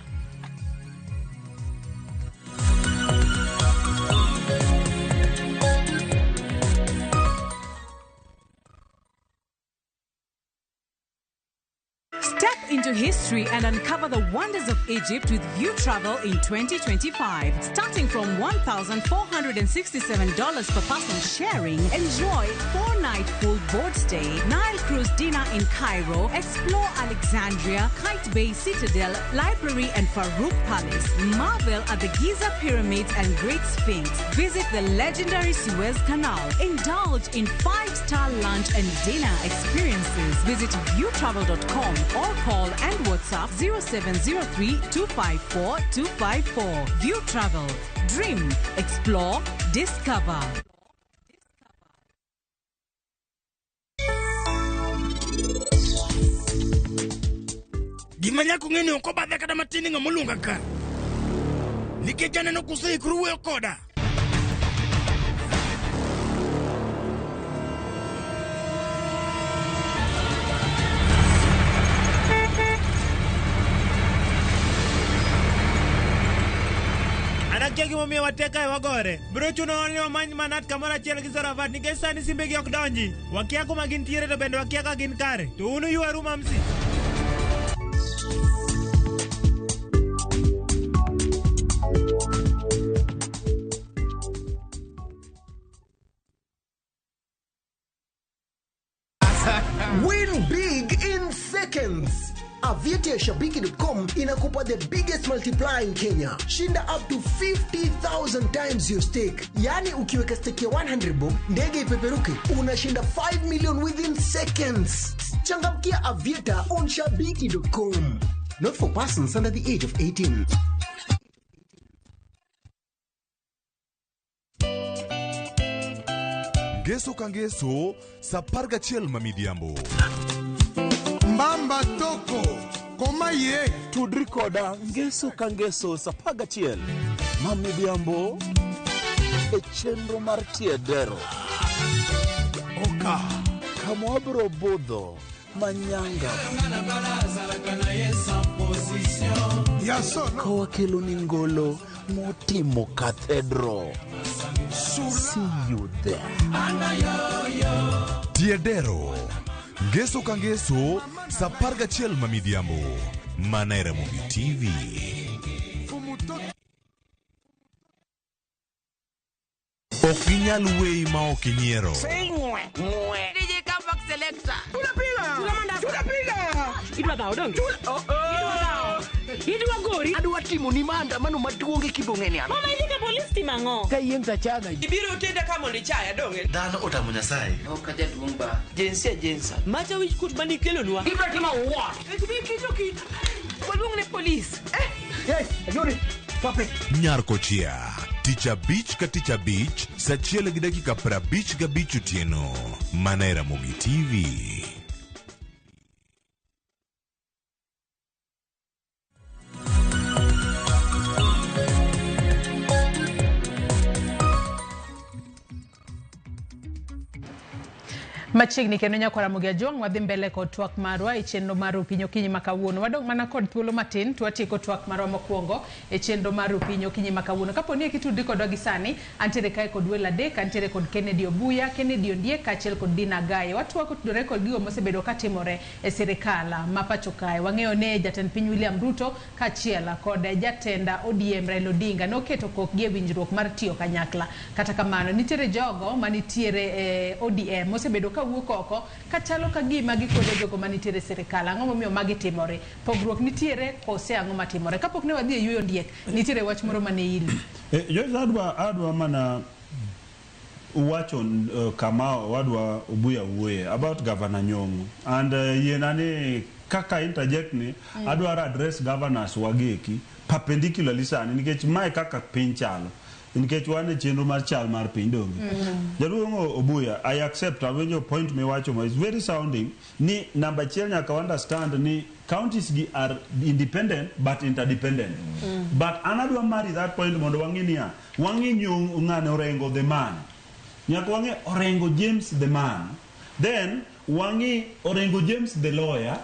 Step into history and uncover the wonders of Egypt with View Travel in 2025. Starting from $1,467 per person sharing, enjoy 4-night full board stay, Nile cruise dinner in Cairo, explore Alexandria, Qaitbay Citadel, Library and Farouk Palace, marvel at the Giza Pyramids and Great Sphinx, visit the legendary Suez Canal, indulge in 5-star lunch and dinner experiences. Visit viewtravel.com or call and WhatsApp 0703 254 254. View Travel. Dream, explore, discover. Gima nyaka ung'e ni ok obadha kata matin ni ng'ama oluonga ka. Nikech aneno kuseikoru wuoyo koda. An akia gimomiyo watek kae wagore. Biro chunowa ni wamany manat kamoro achiel gi Zoravat nikech sani simbegi ok donji. Wakia kuma gintiere to bende wakia ka gin kare. To un uywaru mamsi. Win big in seconds. Aviator Shabiki.com inakupa the biggest multiplier in Kenya. Shinda up to 50,000 times your stake. Yaani ukiweka stake ya 100 bob, ndege ipeperuke, unashinda 5 million within seconds. Changamkia Aviator on shabiki.com. Not for persons under the age of 18. Ngeso ka ngeso sa 11 ma midhiambo. Mbamba toko koma ye tudri koda ngeso ka ngeso sa 11 ma midhiambo e chenro mar tiedero oka kama wabiro budho manyanga ka wakelo ni ngolo motimo kathedro. See you there. Tiedero. Ngeso ka ngeso sa 11 ma midhiambo. Mana e Ramogi TV. Ok ginyal weyi ma ok inyiero. DJ Comeback Selector. Tunapiga! Tunapiga! Idwa dhawo donge? Oh, oh. Idwa gori? Adwa timo ni maandamano maduong' e kibong'eni an. Mama idhi ka polis timo ang'o? Ka yieng' tachaga. Ibiro tenda ka mondo ichaya donge? Dhano otamo Nyasaye. Ok ajaduong' ba. Jinsia jinsa. Macha wich kuot manikelonwa. Ibiro timo what? Kicho kit. Waluong ne polis. Hey, Ajuri, pape. Nyar Kochia. Tich abich ka tich abich sa 1:55 otieno. Mana e Ramogi TV. Machiegni kendo nyakwar Ramogi Ajwang' wadhi mbele kod twak marwa e chenro mar Rupiny Okinyi ma kawuono. Wadong' mana kod thuolo matin to watieko twak marwa mokwongo e chenro mar Rupiny Okinyi ma kawuono. Kapo ni ekitudri kodwa gi sani, antiere kae kod welo adek, antiere kod Kennedy Obuya, Kennedy Ondiek kaachiel kod Dina Agaye. Watwak otudore kod gigo mosebedo katimore e sirikal ma pacho kae. Wang'eyo ni jatend piny William Ruto kaachiel kod jatend ODM Raila Odinga noketo kokgi e winjruok mar tiyo kanyakla. Kata kamano, nitiere jogo manitiere e ODM mosebedo kawuok oko kachalo ka gima gikwedo jogo manitiere e sirikal. Ang'o momiyo magi timore? Pogruok nitiere kose ang'o matimore? Kapok ne wadhi e yueyo Ondiek, nitiere wach moro mane ili. Joyce, adwa mana wacho kama wadwa Obuya wuoye about Governor Nyong'o and yiena ni kaka interject ni adwaro address governors wageki perpendicularly sani nikech mae kaka piny chalo nikech wan e chenro mar chal mar piny donge. Jaduong' Obuya, I accept awinjo point miwacho ma is very sounding ni namba achiel nyaka understand ni counties gi are independent but interdependent. But an adwa marry that point mondo wang'e niya, wang'e Nyong' ng'ane Orengo the man. Nyaka wang'e Orengo James the man. Then wang'e Orengo James the lawyer.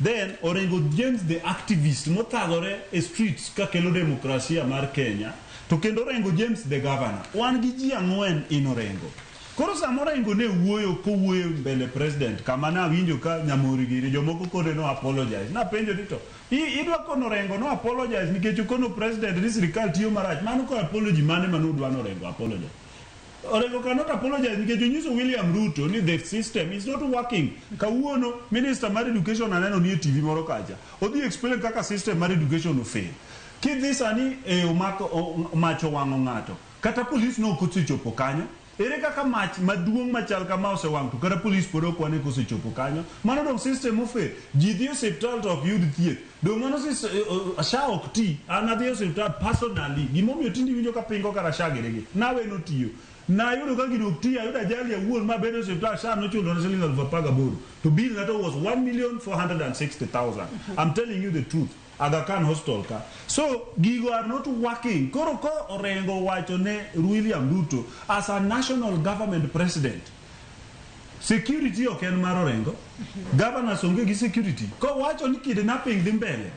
Then Orengo James the activist mothagore e streets kakelo demokrasia mar Kenya. To kendo Orengo James the governor. Wan gi ji ang'wen in Orengo. Koro sama Orengo ne wuoyo kowuoyo mbele president kama nawinjo ka Nyamori gini jomoko kone no apologize. Napenjo ni to idwa kono Orengo no apologize nikech okono president ni sirikal tiyo marach. Mano ko apology mane manudwa no Orengo apologize. Orengo cannot apologize nikech onyiso William Ruto ni the system is not working. Kawuono minister mar education aneno ni e TV moro kacha. Odhi explain kaka system mar education ofail. Kidhi sani e omako mach owang'o ng'ato. Kata polis no ok osechopo kanyo. Ere kaka mach maduong' machal kama osewang' to kata polis pod ok wane kosechopo kanyo. Mano dong system ofail. Ji dhi e osiptal to ok yud thieth. Dong mano SHA ok ti. An adhi e osiptal personally. Gimomiyo tinde iwinjo ka pingo kara SHA gini gi. Nawe notiyo. Nayudo ka gino ok ti, ayudo ajali awuon ma abedo e osiptal, SHA nochulo na siling 18,000. To bill na to was 1,460,000. I'm telling you the truth. Aga Khan Hospital ka. So gigo are not working. Koro ko Orengo owacho ne William Ruto as a national government president, security ok en mar Orengo. Governors onge gi security. Kowacho ni kidnapping dhi mbele,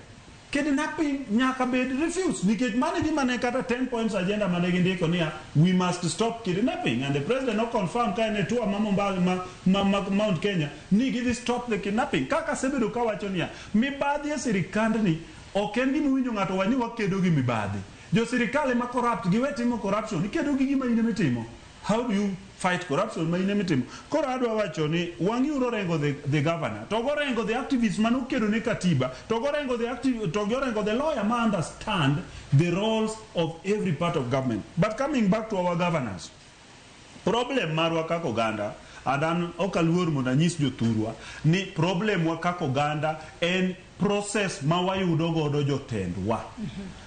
kidnapping nyaka bed refused nikech mano e gima ne kata 10 points agenda mane gindiko niya we must stop kidnapping and the president no confirm ka en e tour ma Mombasa ma, ma, ma Mount Kenya ni gidhi stop the kidnapping. Kaka asebedo kawacho niya mibadhi e sirikandni ok en gima owinjo ng'ato wach ni wakedo gi mibadhi. Jo sirikal ema corrupt, giwe timo corruption, ikedo gi gima in ema itimo. How do you fight corruption ma in ema itimo? Koro adwa wacho ni wang'iuru Orengo the, the governor, to gorengo the activist mane okedo ne katiba, to gorengo the active, to gorengo the lawyer ma understand the roles of every part of government. But coming back to our governors, problem marwa kaka oganda and an ok aluor mondo anyis jothurwa ni problem wa kaka oganda en process ma wayudo godo jotendwa.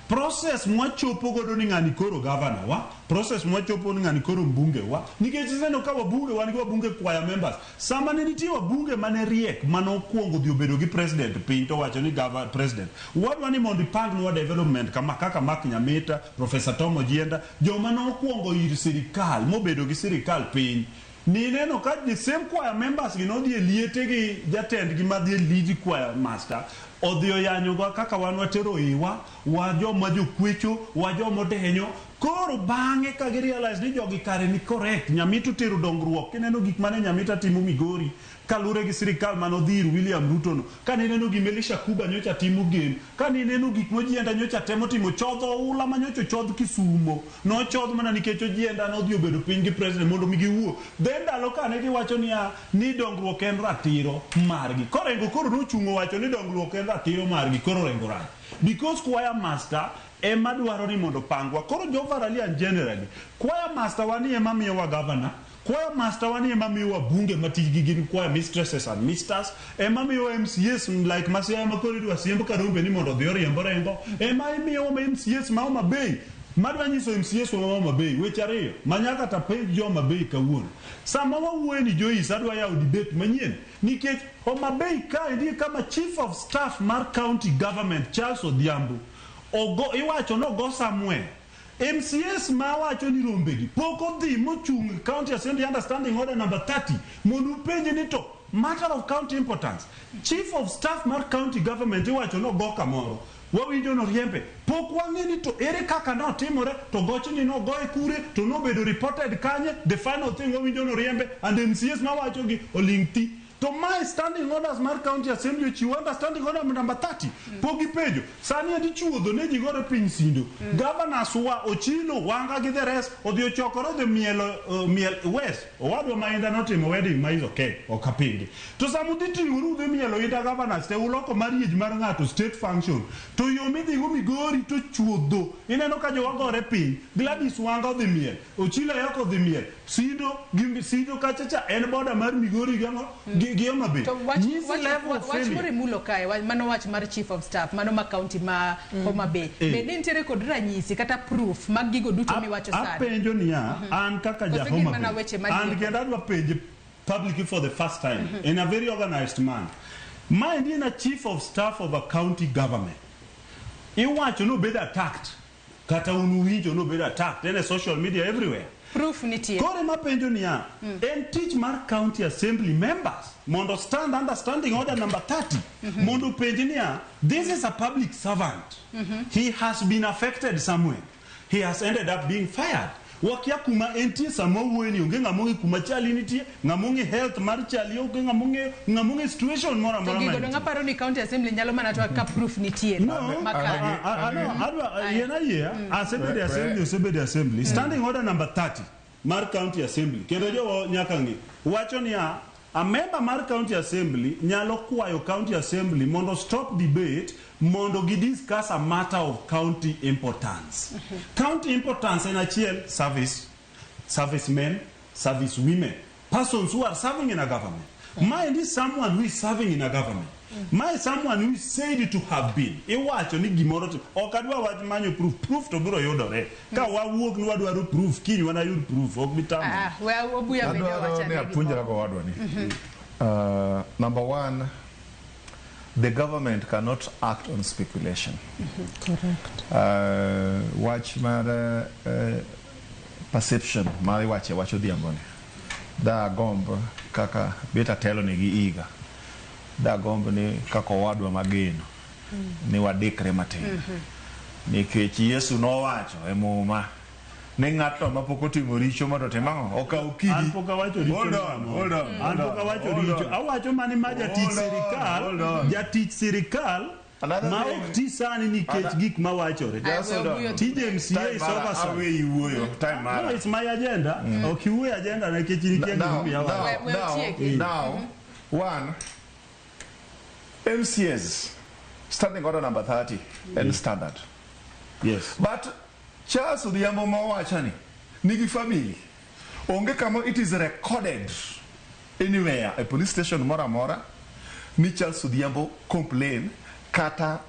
Process mwachopo godo ni ng'ani koro governor wa, process mwachopo ni ng'ani koro mbunge wa, nikech ineno ka wabunge wan gi wabunge choir members. Sama ne nitie wabunge mane riek mane okwongo dhi obedo gi president piny to owacho ni gava, president wadwa ni mondo ipangnwa development kama kaka Mark Nyamita, Professor Tom Ojienda, joma nokwongo ir sirikal mobedo gi sirikal piny. Nineno ka the same choir members gi nodhi e liete gi jatendgi madhi e lead choir master odhi oyanyoga kaka wan watero iwa, wa joma jokwecho, wa joma odenyo. Koro bang'e ka gi realize ni jogi kare ni correct, Nyamita otero dongruok. Kineno gik mane Nyamita timo Migori kalure gi sirikal mane odhi ir William Ruto no, kane ineno gima Elisha Kuba nyocha timo Gem, kane ineno gik ma Ojienda nyocha temo timo, chodho oula ma nyocha ochodh Kisumo, nochodh mana nikech Ojienda nodhi obedo piny gi president mondo mi giwuo. Then ndalo kane giwacho niya ni dongruok en ratiro margi. Korengo koro nochung' owacho ni dongruok en ratiro margi, koro Orengo rach. Because choir master ema dwaro ni mondo opangwa. Koro jo Varalian generally, choir master wa ni ema miyowa governor, choir master wa ni ema miyowa bunge ma tijgi gin choir mistresses and misters, ema miyowa MCAs like Masiaya ma koro idwa siemb Karumbe ni mondo odhi oriemb Orengo, ema imiyowa MCAs ma Homa Bay. Madwa nyiso MCAs wa ma Homa Bay weche ariyo ma nyaka tapenj jo Homa Bay kawuono. Sama wawuoyo ni Joyce adwa yawo debate manyien nikech Homa Bay kaendi e kama chief of staff mar county government Charles Odhiambo ogo iwacho ni ogo somewhere. MCAs ma wacho ni rombegi pok odhi mochung' county assembly under standing order number 30 mondo upenje ni to matter of county importance chief of staff mar county government iwacho ni ogo kamoro wawinjo noriembe pok wang'e ni to ere kaka notimore to gochni nogoye kure to nobedo reported kanye the final thing wawinjo noriembe and MCAs mawacho gi oling' thi to mae standing orders mar county assembly ochiwo under standing order number 30 pok gipenjo sani endi chuodho ne ji gore piny Sindo governors wa Ochilo Wanga gi the rest odhi ochokore odhi mielo miel west owadwa ma Inda notimo wedding ma is okay ok apingi to sama udhi ting'oru udhi mielo Inda governors te uloko marriage mar ng'ato state function to yo midhigo Migori to chuodho ineno ka jowa gore piny Gladys Wanga odhi miel Ochilo Ayoko odhi miel Sindo gi Sindo kacha cha en border mar Migori gi ang'o gi Homa Bay To wach, nyisi wach, level of wach failure. moro imulo kae, mano wach mar chief of staff, mano ma county ma Homa Bay. Bende nitiere kod ranyisi kata proof mag gigo duto miwacho sani? Apenjo niya, an kaka ja Koso gin Homa mana Bay, weche an madier? kendo adwa penje publicly for the first time in a very organized manner. Maendi en a chief of staff of a county government. Iwacho ni obed attacked. Kata un uwinjo ni obed attacked. En e social media everywhere. Proof nitie. Koro ema penjo niya, en tich mar county assembly members mondo stand under standing order number 30 mondo penj niya, this is a public servant. He has been affected somewhere. He has ended up being fired. Wakia kuma entie sama owuoyo ni onge ng'ama ong'e kuma chali nitie, ng'ama ong'e health mar chali, onge ng'ama ong'e ng'ama ong'e situation moro To amora gigo ma dong' entie. aparo ni county assembly nyalo mana twak ka proof nitie. No, makare. no, adwa yien ayiea, asebede assembly, osebede assembly. Standing order number 30 mar county assembly, kendo jowa nyaka ng'e, wacho niya, a member mar county assembly nyalo kwayo county assembly mondo stop debate mondo gi discuss a matter of county importance. County importance en achiel, service, servicemen, service women, persons who are serving in a government. Maendi someone who is serving in a government. Mae someone who is said to have been. Iwacho ni gimoro to ok adwa wach manyo proof. Proof to biro yudore. Ka wawuok ni wadwaro proof, kiny wanayud proof, ok bi tamo. Ah, we Obuya bende Adwaro owachane ni apuonjra gimoro. gowadwa ni. Number one, the government cannot act on speculation. Correct. Wach mar perception mar iwache wach odhiambo ni. Da gomb kaka bet atelo nigi higa. Da gomb ni kaka owadwa mageno ni wadikre matin. Nikech Yesu nowacho e muma ni ng'atno mapok otimo richo mondo otim ang'o? Okaw kidi. An pok awacho richo Hold moro on, amora. hold on, An hold pok on, awacho hold richo. on. Awacho mani ma jatich Hold on, sirikal, hold on. jatich sirikal Another ma thing- ok ti sani nikech gik mawachore. Just hold on. Tij MCA Time is mara, oversight. aweyi wuoyo, time mara. No, it's my agenda. Ok iwuoyo agenda nikech in ikia Now, gimomiyo awacho. now, now, one, MCAs, standing order number 30, and standard. Yes. But Charles Odhiambo mawachani, nigi family. Onge kama it is recorded anywhere, a police station moro amora, ni Charles Odhiambo complain kata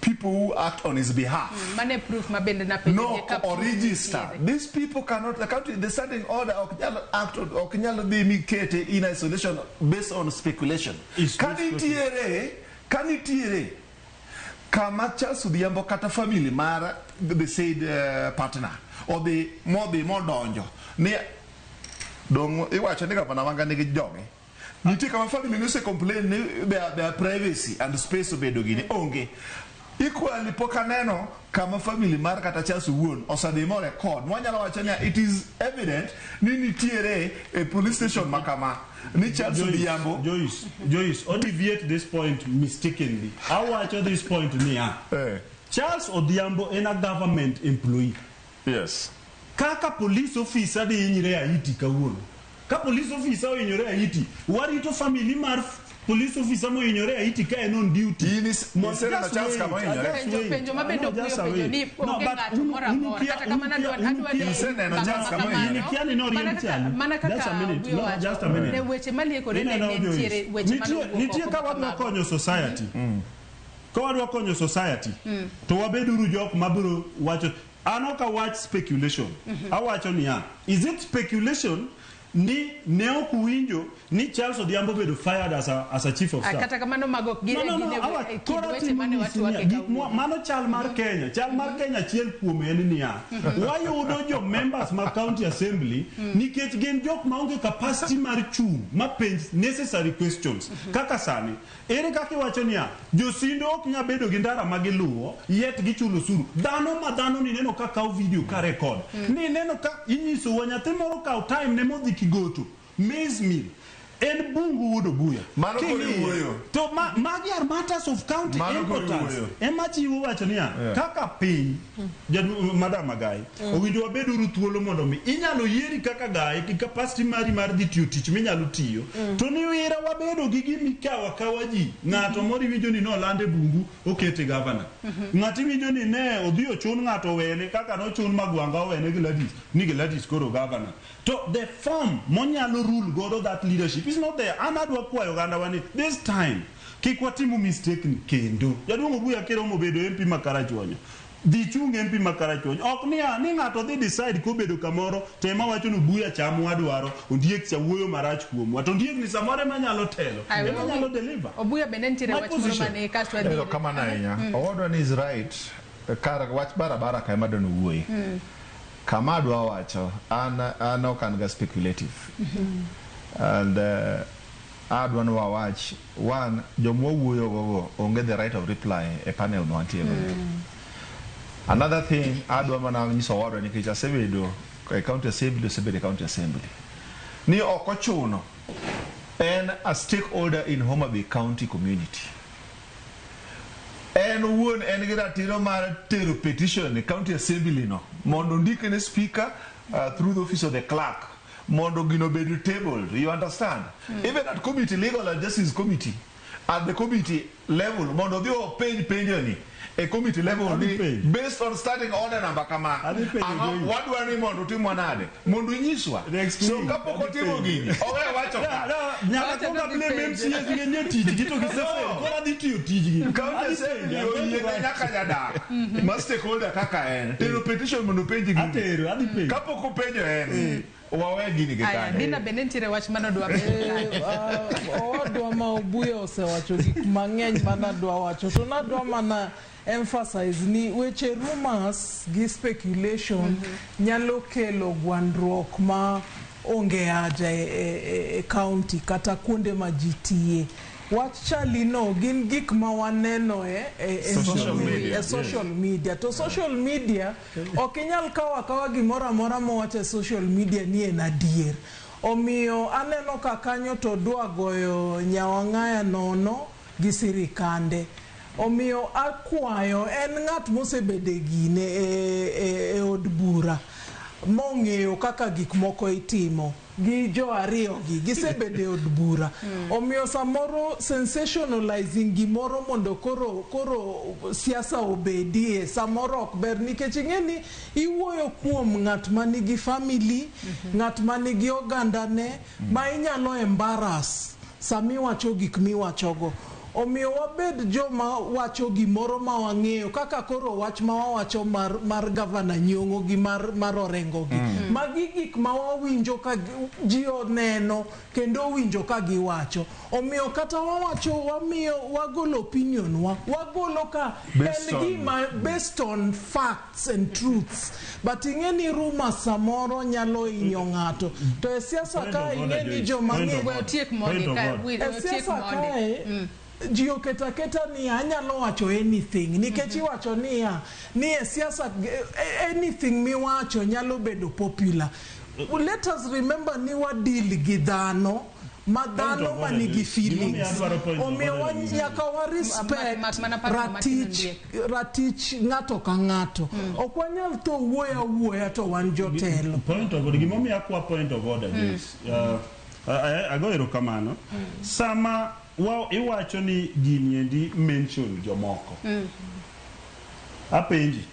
people who act on his behalf. Mane proof ma bende napenjo No, ni ka or proof register. nitiere. These people cannot, the country, the standing order ok nyal act, ok nyal dhi mikete in isolation based on speculation. Ka nitiere, ka nitiere, kama Charles Odhiambo kata family mar the said partner odhi modhi modonjo ni dong iwacho ni gavana Wanga nigi joge nitie kama family ni ose complain ni their privacy and space obedo gini onge equally pok aneno kama family mar kata Charles owuon osedhi mo record mwanyalo wacho ni it is evident ni nitiere e police station ma kama ni Charles Odhiambo Joyce, Joyce, o deviate this point mistakenly. Awacho this point niya. Charles Odhiambo en a government employee. Yes. Kaka police officer di hinyre Haiti kawuono. Ka police officer ohinyore Haiti, warito family mar police officer mohinyore Haiti ka en on duty. Iseneno Just Charles wait, kama ohinyore? just Penjo wait. penjo ma bende No, Obuya just openjo wait. ni No, onge but ng'ato moro amora kata kamano adwa ni Iseneno Charles kama ohinyore? Inikia ni noriem Mana kaka- chali. mana kaka Just a minute. Obuya No, wacho, just a minute. ne weche maliekore ne Ineno, ne Joyce, nitiere weche mane nitie owuok nitie oko ka wadwa kamago. konyo society ka wadwa konyo society to wabeduru jok mabiro wacho an ok awach speculation awacho niya is it speculation ni ne ok uwinjo ni Charles Odhiambo bedo fired as a chief of Ah, staff kata kamano mago ok gin No, no, no, gin e- awa- e kind koro weche atimo mane nyisi watwake niya, gik kawuono. mano chal mar Kenya chal mar Kenya achiel kuom en niya wayudo jo members ma county assembly nikech gin jok maonge capacity mar chung' ma penj necessary questions kaka sani ere kaka iwacho niya josindo ok nyal bedo gi ndara ma giluwo yet gichulo osuru dhano ma dhano ni neno ka kawo video ka record ni neno ka inyisowa nyathi moro kawo time ne modhi Kigoto maize mill en bungu wuod Obuya Mano koro King'iye, iwuoyo. to magi are matters of county Mano koro importance iwuoyo. ema chiwo wacho niya kaka piny madam Agai owinjo wabeduru thuolo mondo mi inyalo yieri kaka Gai gi capacity mari mar dhi tiyo tich minyalo tiyo to ni wira wabedo gi gimikawo akawa ji ng'ato moro iwinjo ni nolande bungu okete gavana ng'ato iwinjo ni ne odhi ochun ng'ato owene kaka nochun Magwanga owene Gladys ni Gladys koro gavana to the form monyalo rule godo that leadership is not there an adwa kwayo ogandawa ni this time kik watimo mistake ni kendo jaduong' Obuya kiromo bedo MP ma Karachuonyo dhi chung MP ma Karachuonyo ok niya ni ng'ato dhi decide kobedo kamoro to ema wacho ni Obuya cham wadwaro Ondiek cha wuoyo marach kuomwa to Ondiek ni samoro ema nyalo telo Ai, ema nyalo deliver Obuya bende nitiere My wach moro position. mane kasto adhi Erokamano ahinya. Owadwa ni is right. Kar wach barabara ka ema dwani wuoye. Kama adwa wacho, an ok an ga speculative. And adwa ni wawach, one, joma wawuoyo go onge the right of reply e panel ma wantie go. Another thing, adwa mana nyiso owadwa nikech asebedo e county assembly, osebedo e county assembly. Ni ok ochuno en a stakeholder in Homa Bay County community. En owuon en gi ratiro mar tero petition e county assembly no mondo ondike ne speaker through the office of the clerk mondo gino obed tabled, you understand? Even at committee, legal and justice committee, at the committee level mondo odhi openj penjo ni e committee level ni based on standing order number kama ang'o wadwa ni mondo utimwa nade mondo inyiswa so kapok otimo gini owe wacho ka nyaka kuonga blame MCAs gi nye tijgi to gisefail koro adhi tiyo tijgi County Assembly oyiene nyaka jadak ma stakeholder kaka en tero petition mondo openj gini Atero, adhi penjo. kapok openjo en wawe gini gi Aya, kanyo Dina bende nitiere wach manodwa medo kanyo. Owadwa ma Obuya osewacho gik mang'eny manadwa wacho to nadwa mana emphasize ni weche rumors gi speculation nyalo kelo gwandruok ma onge haja e, e, e county kata kuonde ma ji tiye. Wach chalino gin gik ma waneno e, e, e Social media. e social media to social media ok inyal kawo akawa gimoro amora mowach e social media ni en adier omiyo aneno ka kanyo to dwa goyo nyawang'aya nono gi sirikande omiyo akwayo en ng'at mosebedo e gine e, e, e od bura mong'eyo kaka gik moko itimo gi jo ariyo gi gisebedo e od bura omiyo samoro sensationalizing gimoro mondo koro koro siasa obedie samoro ok ber nikech ing'e ni iwuoyo kuom ng'at manigi family ng'at manigi ogandane ma inyalo embarrass samiwacho gik miwachogo omiyo wabed joma wacho gimoro ma wang'eyo kaka koro wach ma wawacho mar, mar gavana Nyong'o gi mar, mar Orengo gi magi gik ma wawinjo ka ji oneno kendo owinjo ka giwacho omiyo kata wawacho wamiyo wagolo opinion wa wagolo ka Based en on- gima based on facts and truths but ing'e ni rumors samoro nyalo hinyo ng'ato to e siasa Point ka of order, ing'e ni Joyce. joma Point ng'e- of We order. otiek Point mondi of ka order. we e otiek siasa mondi. kae ji oketo aketa ni anyalo wacho anything nikech iwacho niya ni e siasa anything miwacho nyalo bedo popular let us remember ni wadeal gi dhano ma dhano of order, manigi Joyce. Gimomiyo feelings adwaro point of omiyo order ni- nyaka wa respect Mak- mana paro matin ratich ratich ng'ato ka ng'ato ok wanyal tho wuoyo awuoya to wan jotelo Point of order. Gimomiyo akwa point of order, Joyce. Ago erokamano. Sama wa iwacho ni gini endi mention jomoko. Apenji.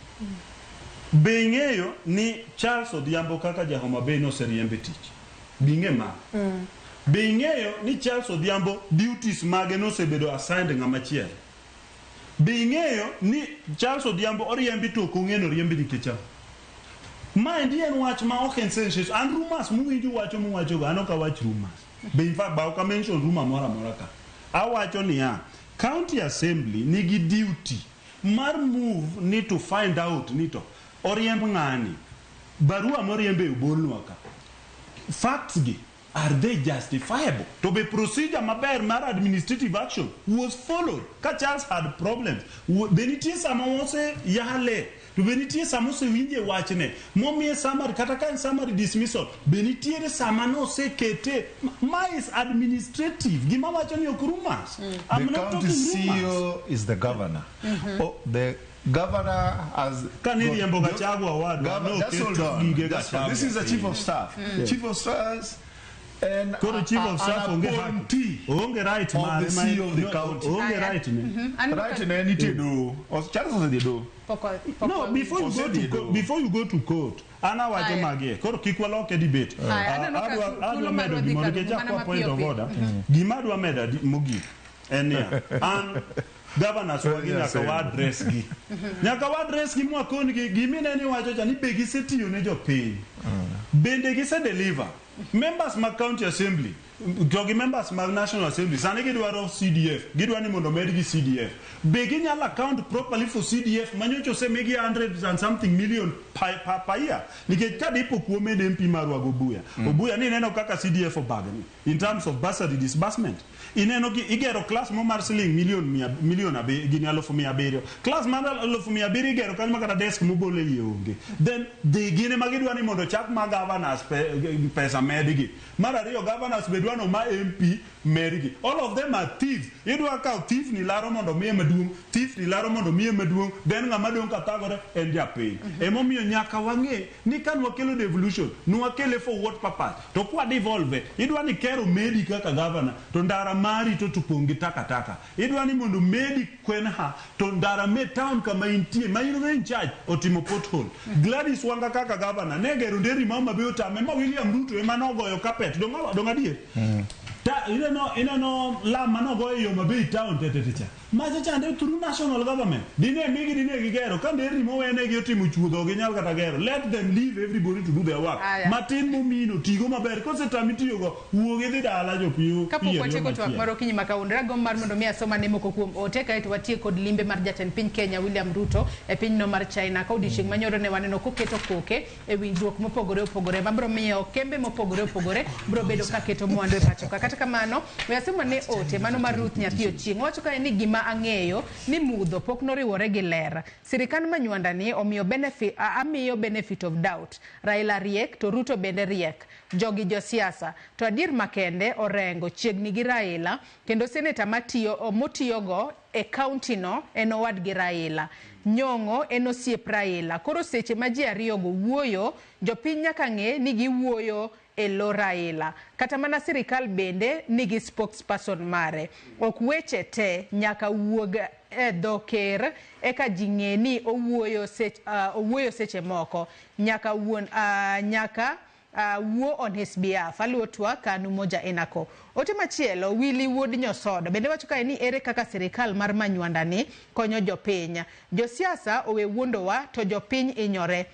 Be ing'eyo ni Charles Odhiambo kaka ja Homa Bay noseriemb e tich? Be ing'e ma? Be ing'eyo ni Charles Odhiambo duties mage nosebedo assigned ng'ama chielo? Be ing'eyo ni Charles Odhiambo oriembi to ok ong'e ni oriembi nikech ang'o? Maendi en wach ma ok en sensation. An rumors muwinjo wacho muwachogo, an ok awach rumors. Be in fact, ba ok a mention rumor moro amora ka. Awacho niya, County Assembly nigi duty mar move ni to find out ni to oriemb ng'ani. Barua moriembe obolnwa ka. Facts gi, are they justifiable? To be procedure maber mar administrative action was followed. Ka Charles had problems, be nitie sama ose yale, to be nitie sama osewinje wachne, momiye summary, kata ka en summary dismissal, be nitiere sama nosekete. Ma is administrative. Gima wacho ni ok rumors. I'm The not county talking rumors. CEO is the governor. Oh, the governor has Ka ni got- riembo Gachagua owadwa, no Just hold oket on. gige Just hold on. This is the chief of staff. Chief of staff and Koro chief of staff an onge haki. appointee Onge right of mare the ma- CEO of the no, county. Onge right ne. Aneno Right ka- ne nitie doho. Charles osedhi e doho. pok No, before you go to court, before you go to court, an awacho Aya. magie. Koro kik walok e debate. Aya, aneno ka Adwa thuolo medo marwa dhi gimoro karumo nikech mana akwa point mapiyo of piyo. order. Gima adwa medo mogik en niya, an governors wagi nyaka wa address gi. Nyaka wa address gi mwakon gi gimineno iwacho cha ni be gisetiyo ne jopiny. Bende gise deliver. Members mag county assembly to gi members mag national assembly sani gidwaro CDF gidwa ni mondo medgi CDF be ginyalo account properly for CDF manyocha osemigi 100 and something million per year nikech ka dipo kuome ne MP marwa go Obuya Obuya ni ineno kaka CDF obagni in terms of bursary disbursement ineno ki igero class mo mar siling million mia, million abi, gini 700,000 class mar 700,000 igero kanyo makata desk mobol e iye onge then dhi gine ma gidwa ni mondo chak ma governors pesa medgi mar ariyo governors be dwa no ma MP medgi. All of them are thieves. Idwa kawo thief ni laro mondo miye maduong', thief ni laro mondo miye maduong', then ng'ama dong' ka thagore en japiny. Emomiyo nyaka wang'e ni ka nwakelo devolution, nwakele for what purpose? To kwa devolve, idwa ni ker omedi kaka governor, to ndara mari to pong' gi takataka. Idwa ni mondo medi kwenha, to ndara me town kama intie, ma in go in charge, otimo pothole. Gladys Wanga kaka governor, ne gero nderni ma Homa Bay otame, ma William Ruto ema nogoyo carpet. Dong' adier? Ta ineno lam manogo e Homa Bay town tete cha. Macha chande through national government. Dine migi dine gigero ka nderni mowenegi otimo chuodho ok ginyal kata gero. Let them leave everybody to do their work. Aya. Matin momino tigo maber kosetami tiyogo wuog idhi dala jopiyo. Kapok watieko twak mar okinyi ma kawuono, ragombo mar mondo mi asoma ne moko kuom ote kaeto watiek kod limbe mar jatend piny Kenya William Ruto e pinyno mar China ka odiochieng' manyoro ne waneno koketo koke e winjruok mopogore opogore mabiro miyo kembe mopogore opogore biro bedo ka keto mwandu e pacho ka. Kata kamano, we asoma ne ote mano mar Ruth Nyathi Ochieng' owacho kae ni gima ang'eyo ni mudho pok noriwore gi ler. Sirikand Manywanda ni omiyo benefit, amiyo benefit of doubt. Raila riek to Ruto bende riek. Jogi josiasa. To adier makende Orengo chiegni gi Raila kendo seneta motiyogo e county no en owadgi Raila. Nyong'o en osiep Raila. Koro seche ma ji ariyogo wuoyo, jopiny nyaka ng'e ni giwuoyo e lo Raila. Kata mana sirikal bende nigi spokesperson mare. Ok weche te nyaka wuog e dho ker eka ji ng'e ni owuoyo seche moko. Nyaka wuo on his behalf. Aluwo twak kanu moja enako. Ote machielo, Willy Wuod Nyosodo bende wacho kae ni ere kaka sirikal mar Manywanda ni konyo jopiny. Josiasa owe wuondowa to jopiny inyore.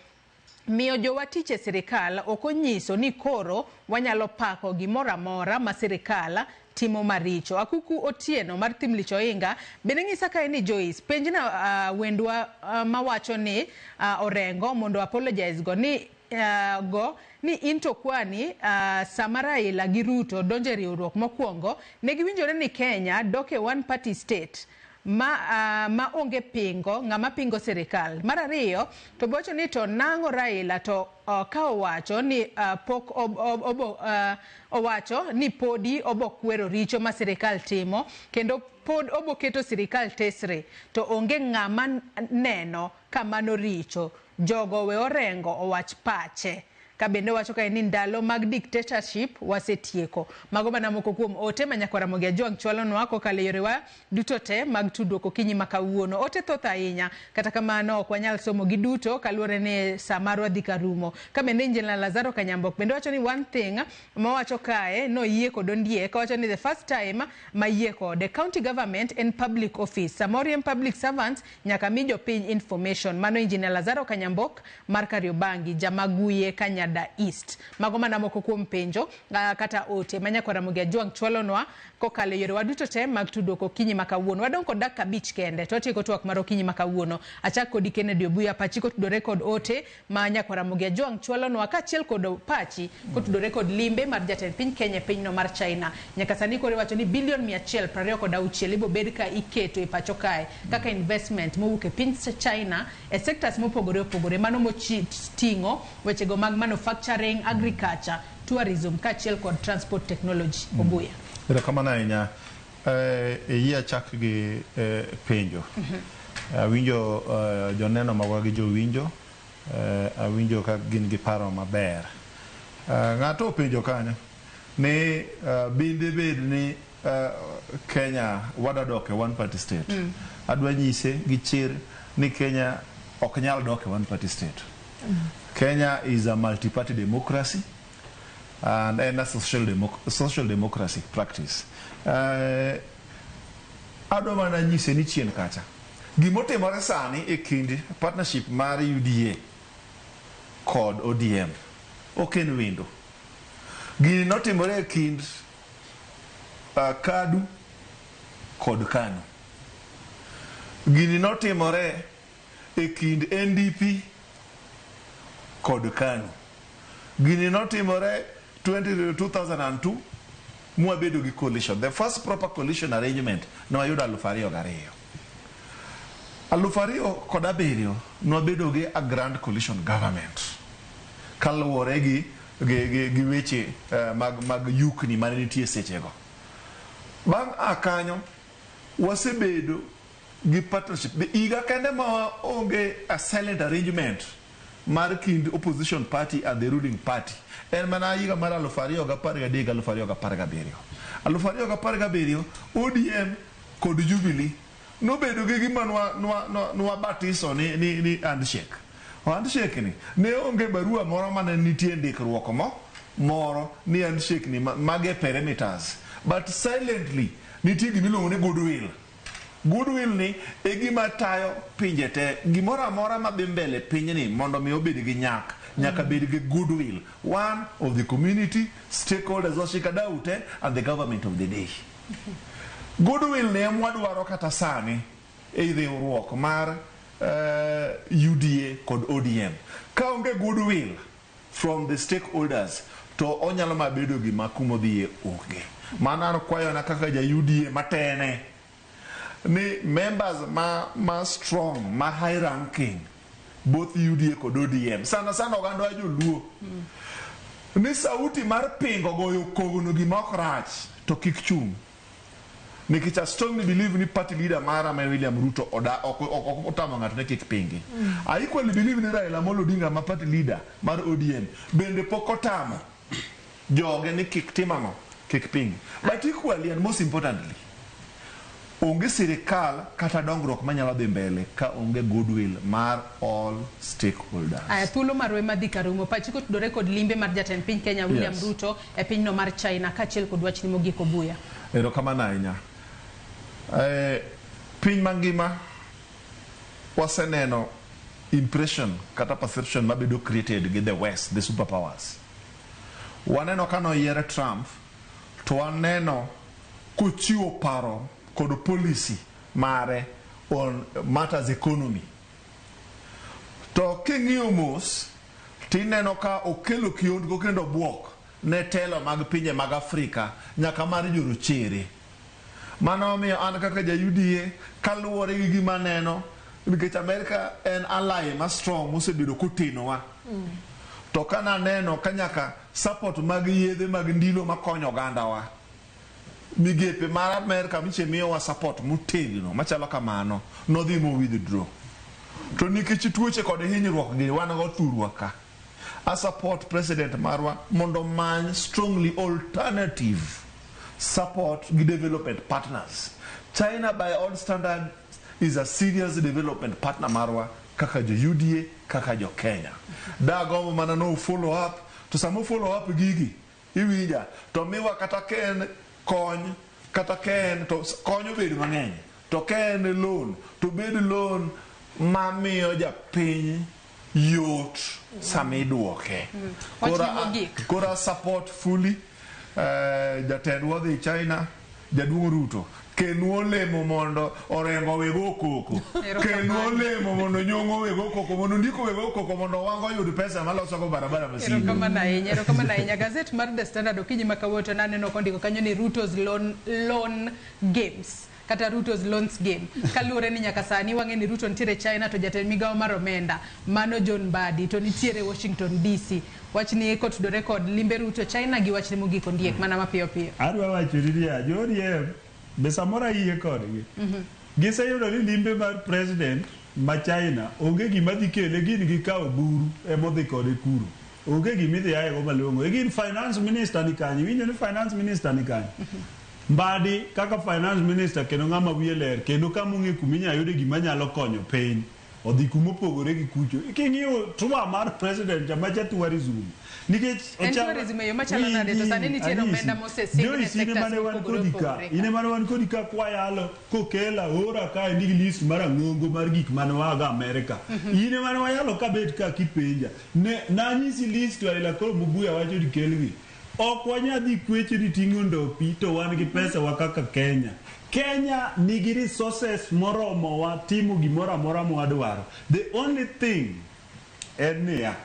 Miyo jowa tich e sirikal ok onyiso ni koro wanyalo pako gimoro amora ma sirikal timo maricho. Akuku Otieno mar Thimlich Oinga bende ng'isa kae ni Joyce, penjna wendwa mawacho ni Orengo mondo apologize go ni go ni into kwani sama Raila gi Ruto donjo e riwruok mokwongo ne giwinjore ni Kenya dok e one party state ma onge pingo ng'ama pingo sirikal. Mar ariyo to bowacho ni to nang'o Raila to ka owacho ni pok owacho ni podi obokwero richo ma sirikal timo kendo pod oboketo sirikal tesre to onge ng'ama neno kamano richo. Jogo we Orengo owach pache. Ka bende wacho kae ni ndalo mag dictatorship wasetieko. Mago mana moko kuom ote ma Nyakwar Ramogi Ajwang' chwalonwa kokalo e yorewa duto te mag tudruok okinyi ma kawuono. Ote thoth ahinya, kata kamano ok wanyal somo gi duto kaluwore ni sa marwa dhi ka rumo. Ka bende Injinia Lazaro Kanyambok bende wacho ni one thing mawacho kae noyie kod Ondiek, owacho ni the first time mayie kode county government en public office. Samoro en public servants nyaka mi jopiny information. Mano Injinia Lazaro Kanyambok mar Kariobangi, Jamaguye Kanyada East. Mago mana moko kuom penjo kata ote ma Nyakwar Ramogi Ajwang' chwalonwa kokalo e yorewa duto te mag tudruok okinyi ma kawuono. Wadong' kod dakika 5 kende to watieko twak mar okinyi ma kawuono. Achak kodi Kennedy Obuya, pachi kotudore kod ote ma Nyakwar Ramogi Ajwang' chwalonwa kaachiel kod pachi kotudore kod limbe mar jatend piny Kenya e pinyno mar China. Nyaka sani koro iwacho ni bilion 126 ibo bed ka iketo e pacho kae kaka investment mowuok e piny China e sectors mopogore opogore, mano moting'o wechego mag manufacturing, agriculture, tourism kaachiel kod transport technology. Obuya. Erokamano ahinya. Yie achak gi penjo. Awinjo joneno magwa gi jowinjo, awinjo ka gin gi paro maber. Ng'ato openjo kanyo ni bende bed ni Kenya wadwa dok e one party state. Adwa nyise gi chir ni Kenya ok nyal dok e one party state. Kenya is a multi-party democracy and a social democracy practice. Adwa mana nyise ni chien kacha. Gimotimore sani e kind partnership mar UDA kod ODM ok en wendo. Gini notimore e kind KADU kod KANU. Gini notimore e kind NDP kod KANU. Gini notimore 2002 mwabedo gi coalition. The first proper coalition arrangement nwayudo 2002. 2007 nwabedo gi a grand coalition government kaluwore gi weche mag yukni mane nitie sechego. Bang' a kanyo wasebedo gi partnership. Higa kende ma onge a silent arrangement mar kind opposition party and the ruling party en mana higa mar 2013 2017. 2017 ODM kod Jubilee nobedo gi gima nwa batiso ni handshake. Handshake ni ne onge barua moro mane nitie ndikruok moro ni handshake ni mage perimeters, but silently nitie gimiluongo ni goodwill. Goodwill ni e gima tayo pinje te. Gimoro amora madhi mbele pinyni mondo mi obed gi nyak nyaka bed gi goodwill, one of the community stakeholders, washikadau te, and the government of the day. Goodwill ni ema wadwaro kata sani e riwruok mar UDA kod ODM. Ka onge goodwill from the stakeholders to onyalo mabedo gima kumodhiye onge. Mano an kwayona kaka ja UDA matene ni members ma strong, ma high ranking, both UDA kod ODM, sana sana oganda wa joluo, ni sauti mar pingo goyo kogno gima ok rach to kik chung'. Nikech I strongly believe ni party leader mara ma William Ruto oda ok otamo ng'ato ne kik pingi. I equally believe ni Raila Amolo Odinga ma party leader mar ODM bende pok otamo joge ni kik tim ang'o, kik pingi. But equally and most importantly, onge sirikal kata dongruok manyalo dhi mbele ka onge goodwill mar all stakeholders. Aya, thuolo marwa ema dhi karumo. Pachi kotudore kod limbe mar jatend piny Kenya William Ruto e pinyno mar China kaachiel kod wachni mogik Obuya. Erokamano ahinya. Piny mangima waseneno impression kata perception mabedo created gi the West, the superpowers. Waneno ka noyier Trump to waneno kochiwo paro kod policy mare on matters economy. To king'iyo mos tineno ka okelo kiondko kendo buok ne telo mag pinje mag Afrika nyaka mar jorochere. Mano omiyo an kaka ja UDA kaluwore gi gima aneno, nikech Amerika en ally ma strong mosebedo kotenowa. To kananeno ka nyaka support mag yedhe mag ndilo makonyo ogandawa, migepe mar Amerika miche miyowa support motegno machalo kamano nodhi mo withdraw. To nikech tuoche kod hinyruok gi wan go thurwa ka, a support president marwa mondo many strongly alternative support gi development partners. China by all standards is a serious development partner marwa kaka jo UDA kaka jo Kenya. Dagombo mana no follow up to samo follow up gigi iwinja to miwa kata ken kony kata ken to kony obed mang'eny to ken loan to bed loan mamiyo japiny yot sama iduoke. Kora support fully jatendwa dhi China, jaduong' Ruto kelnu olemo mondo Orengo wego koko, kelnu olemo mondo Nyong'o wego koko, mondo Ndiko wego koko, mondo Wango oyud pesa maloso go barabara Masinde. Erokamano ahinya, erokamano ahinya. Gazet mar The Standard okinyi ma kawuono to naneno kondiko kanyo ni Ruto's loan games kata Ruto's loans game. Kaluwore ni nyaka sani wang'e ni Ruto nitiere China to jatend migawo mar omenda mano John Mbadi to nitiere Washington DC. Wachni kotudore kod limbe Ruto China gi wachni mogik Ondiek mana mapiyo piyo. Adwa wacho ni niya, jo ODM be samoro ayie kodgi. Giseyudo ni limbe mar president ma China onge gima dhi kele, gin gikawo buru emodhi kode kuro. Onge gima idhi aye go malong'o. E gin finance minister ni kanye, iwinjo ni finance minister ni kanye. Mbadi kaka finance minister kendo ng'ama wiye ler kendo kama ong'e kuma inyalo yude gima nyalo konyo piny odhi kuma opogore gi kucho. King'iyo tour mar president cha macha tourism nikech En tourism e yo machalo nade to sani nitiere omenda mosesing ne sectors mopogore opogore. Ine mane wan kodi ka kwayalo kokela ora kae nigi list mar ang'ongo mar gik mane waga Amerika. Ine mane wayalo ka bet ka kipenja. Ne nanyisi list to Raila koro Mubuya wacho ni kelgi. Ok wanyal dhi kwecho ni ting'o ndopi to wan gi pesa wa kaka Kenya. Kenya nigi resources moromowa timo gimoro amora mwadwaro. The only thing en niya,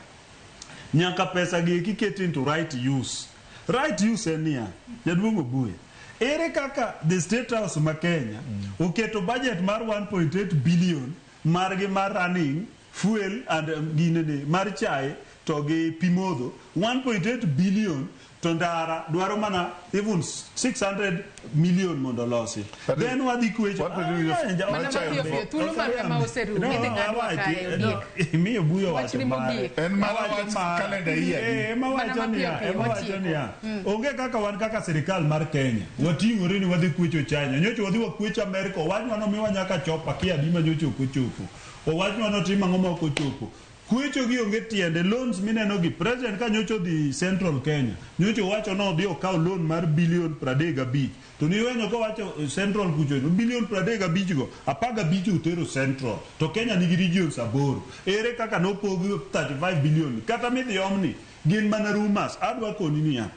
nyaka pesa gi eki ket into right use. Right use en niya, jaduong' Obuya, ere kaka the State House ma Kenya oketo budget mar 1.8 billion margi mar running fuel and ginene mar chae to gi pi modho 1.8 billion To ndara dwaro mana even 600 million mondo olosi. Then wadhi kwecho. Mana mapiyo piyo, thuolo marwa ma oserumo, idhi ng'adwa kae, Ondiek. Imiyo buyo wacho Wachni mare. mogik. En mana Awacho wach mara. calendar year gi. Eh, ema Mana wacho mapiyo niya, piyo, ema wacho watieko. niya. Onge kaka wan kaka sirikal mar Kenya wating'ore ni wadhi kwecho China. Nyocha wadhi wakwecho Amerika, owachnwa nomiwa nyaka chopa kia adi ma nyocha ok ochopo. Owachnwa notim ang'o ma ok ochopo. Kwecho gi onge tiende, loans mineno gi president ka nyocha odhi Central Kenya, nyocha owacho ni odhi okaw loan mar bilion 35. To niwenyo kowacho Central kucho, bilion 35 go, 15 otero Central. To Kenya nigi regions 8. Ere kaka nopog 35 billion? Kata midhi omni, gin mana rumors. Adwa koni niya,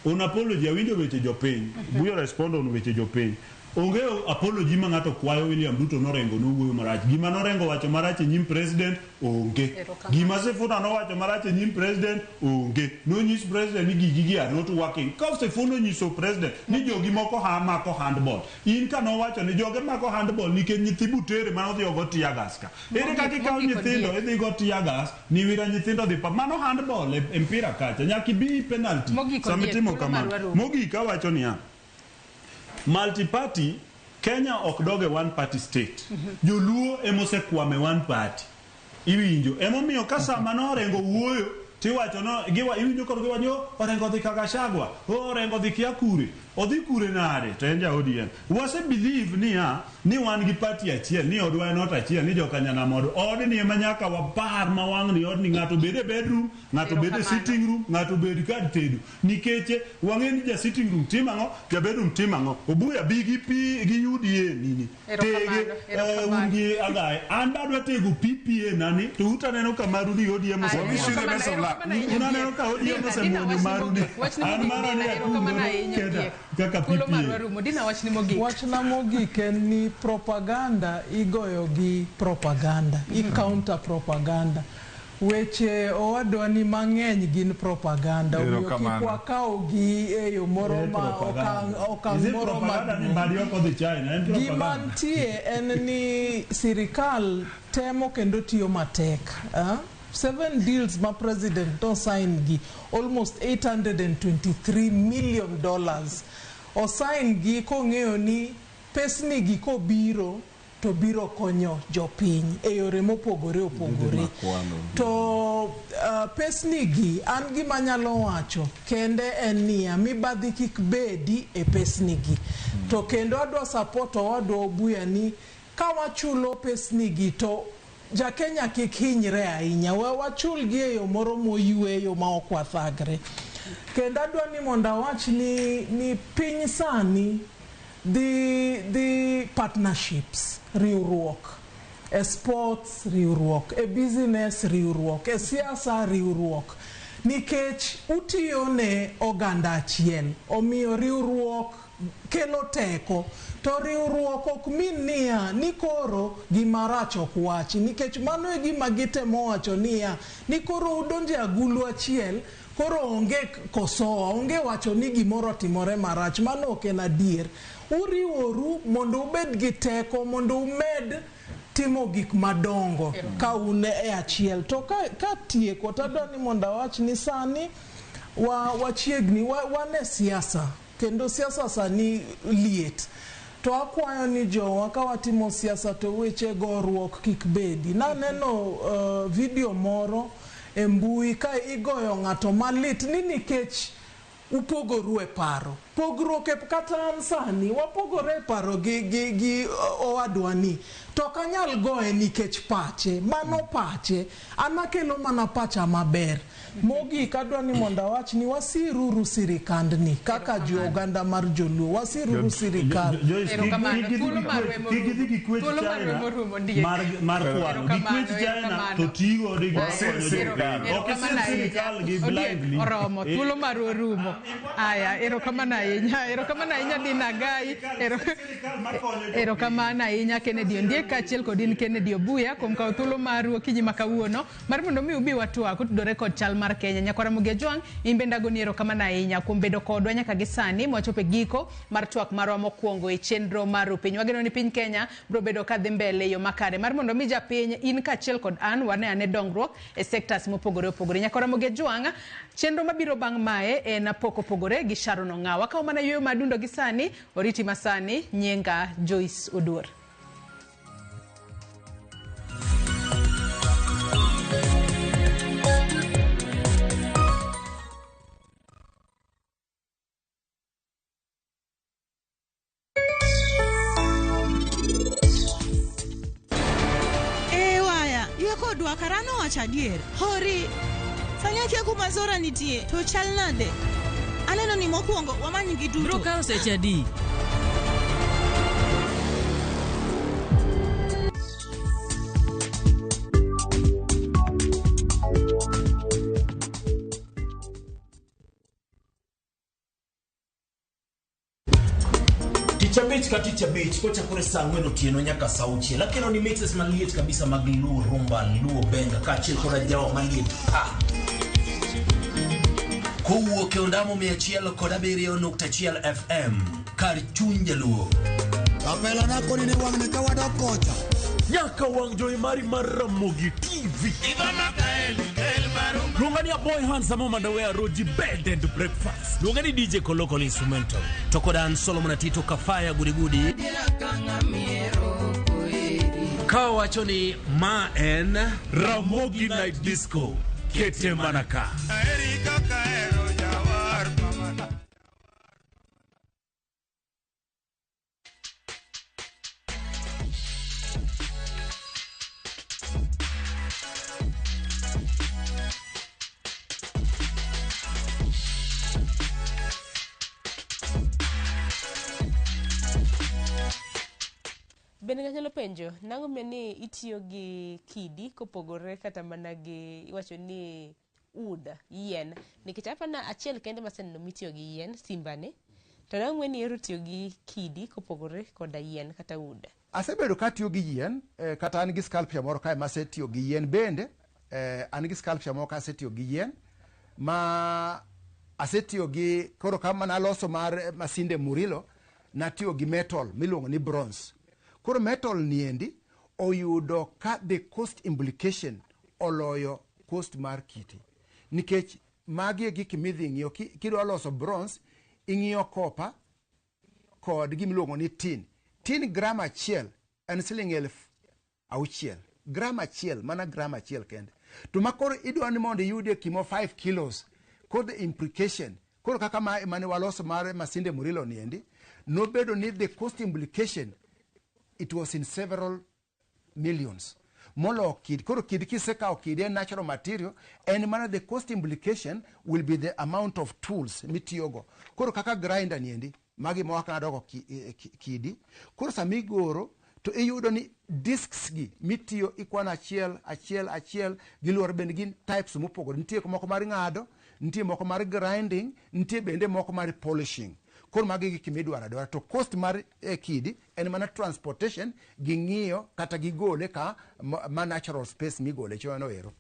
on apology, awinjo weche jopiny. Buyo respond on weche jopiny. Onge apology ma ng'ato kwayo William Ruto norengo nowuoyo marach. Gima norengo wacho marach e nyim president onge. Gima Sifuna nowacho marach e nyim president onge. Nonyis president ni gigi gi are not working. Ka Sifuna onyiso president ni jogi moko ha mako handball. In ka nowacho ni joge mako handball nikech nyithi Butere mane odhi ogo tear gas ka. Ere kaka ikawo Mogik nyithindo Ondiek. idhi go tear gas niwira nyithindo dhi pa. Mano handball e mpira kacha. Nyaka ibi penalty. Mogik Sama Ondiek, itimo thuolo kamano. marwa rumo. Mogik awacho niya, multi-party Kenya ok dog e one party state. Joluo emosekwame one party. Iwinjo. Emomiyo ka sama norengo wuoyo tiwacho no giwa iwinjo koro giwacho ni, "Oh, Orengo dhi Kagashagwa, oh, Orengo dhi kia kure." Odhi kure nade? To en ja ODM. Wase believe niya ni wan gi party achiel, ni odwa en ot achiel, ni jokanyanam od odni ema nyaka wapar ma wang'ni odni ng'ato bed e bedroom, ng'ato bed e Erokamano. sitting room, ng'ato bed kar tedo. Nikech wang'e ni ja sitting room timo ang'o, ja bedroom timo ang'o. Obuya bi gi pi gi UDA nini. Erokamano, Tege erokamano. un gi agaye. An be adwa tego PPA nani to utaneno ka maru ni ODM Aya, osemuonyo. erokamano, erokamano ahinya, Un aneno ka ODM Dina, Dina, osemuonyo wachni maru ni. mogik, wachni An mogik, mara Dina, ni erokamano akungo ahinya, keda Ondiek. kaka Thuolo marwa PPA. rumo. Dina, wachni mogik. Wachna mogik en ni propaganda igoyo gi propaganda, i counter propaganda. Weche owadwa ni mang'eny gin propaganda, omiyo kik Erokamano. wakaw gi e yo moro Eh, ma propaganda. okang' okang' Is it moro propaganda ni maduong'. Mbadi ok odhi China? En Gima propaganda. nitie en ni sirikal temo kendo tiyo matek. 7 deals ma president no sign gi almost $823 million. Osign gi kong'eyo ni pesni gi kobiro to biro konyo jopiny e yore mopogore opogore. To pesni gi an gima anyalo wacho kende en niya mibadhi kik bedi e pesni gi. To kendo adwa support owadwa Obuya ni ka wachulo pesni gi to ja Kenya kik hinyre ahinya, we wachul gi e yo moro moyweyo ma ok wathagre. Kendo adwa ni mondo awach ni piny sani dhi partnerships, riwruok e sports, riwruok e business, riwruok e siasa, riwruok nikech utiyo ne oganda achiel. Omiyo riwruok kelo teko, to riwruok ok min niya ni koro gima rach ok wachi, nikech mano e gima gitemo wacho niya ni koro udonje agulu achiel, koro onge kosoa, onge wacho ni gimoro otimore marach. Mano ok en adier. Uriworu mondo ubed gi teko, mondo umed timo gik madongo ka un e achiel. To ka tieko to adwa ni mondo awach ni sani wachiegni wan e siasa, kendo siasa sani liet. To akwayo ni jowa ka watimo siasa to weche goruok kik bedi. Naneno video moro e mbui ka igoyo ng'ato malit ni nikech upogoru e paro. Pogruok e kata an sani wapogore e paro gi owadwa ni to ok anyal goye nikech pache, mano pache, an akelo mana pacha maber. Mogik adwa ni mondo awach ni wasiruru sirikandni kaka jo oganda mar joluo, wasiruru sirikal. Kik idhi gi kwech China mar kwalo, gi kwech China to tigo gi konyo jopiny. Ok isir sirikal gi blindly. Oromo, thuolo marwa orumo. Aya, erokamano ahinya. ahinya. Erokamano ahinya Dina Gai. Erokamano ahinya Kennedy Ondiek kaachiel kod in Kennedy Obuya kuom kawo thuolo maru okinyi ma kawuono mar mondo mi ubi watwak kotudore kod chal mar Kenya. Nyakwara Ramogi Ajwang', in bende agoni erokamano ahinya kuom bedo kodwa nyaka gi sani mwachopo e giko mar twak marwa mokwongo e chenro mar Rupiny. Wageno ni piny Kenya biro bedo ka dhi mbele e yo makare mar mondo mi japiny in kaachiel kod an wane ane dongruok e sectors mopogore opogore. Nyakwara Ramogi Ajwang', chenro mabiro bang' mae en pok opogore gi Sharon Ong'awa. Akawo mana yueyo madundo gi sani, oriti masani, nyinga Joyce Oduor. Ee waya, ywe kodwa kara nowacho adier. Hori, sani akia kuma Zora nitie, to chal nade? Aneno ni mokwongo wamanygi duto. Bro kawo seche adi? Tich abich ka tich abich kochakore saa ang'wen otieno nyaka saa auchiel akelo ni mixes maliet kabisa mag Luo Rumba, Luo Benga kaachiel kod ajawa maliet pa kowuok e ondamo 107.1 FM kar chuny jaluo. Kapela na koni ni wang'ni ka wadok kocha. Nyaka wang' jowi mari mar Ramogi TV. Luonga ni Aboy Handsome Mandawe Roji Bed and Breakfast. Luonga ni DJ Kolokol Instrumental. To kod an Solomon Atito Kafaya Gudigudi. Ka wacho ni ma en Ramogi Night Disco. Kete mana ka. Bende ng'ato nyalo penjo, nang'o omiyo ni itiyo gi kidi kopogore kata mana gi iwacho ni wood, yien. Nikech apana achiel kende maseneno mitiyo gi yien, simbani. To nang'o omiyo ni ihero tiyo gi kidi kopogore koda yien kata wood? Asebedo ka atiyo gi yien, kata an gi sculpture moro kae masetiyo gi yien bende, an gi sculpture moro ka asetiyo gi yien, ma asetiyo gi, koro kama naloso mar Masinde Murilo, natiyo gi metal miluongo ni bronze. Koro metal niendi oyudo ka the cost implication oloyo cost mar kite. Nikech magi e gik midhi ng'iyo, kidwa loso bronze, ing'iyo copper kod gimiluongo ni tin. Tin gram achiel en siling 6,000. Gram achiel, mana gram achiel kende. To ma koro idwa ni mondo iyudie kimo 5 kilos, koro the implication, koro kaka mane waloso mar Masinde Murilo niendi, nobedo ni the cost implication, it was in several millions. Molo kidi, koro kidi kisekawo kidi en natural material, en mana the cost implication will be the amount of tools mitiyogo. Koro kaka grinder niendi, magi ma wakang'adogo kidi, koro sama igoro, to iyudo ni discs gi mitiyo ikwano achiel, achiel, achiel, giluwore bende gin types mopogore. Nitie moko mar ng'ado, nitie moko mar grinding, nitie bende moko mar polishing. Koro magi gik midwaro adwara. To cost mar kidi en mana transportation gi ng'iyo kata gigole ka ma natural space migole chon ero.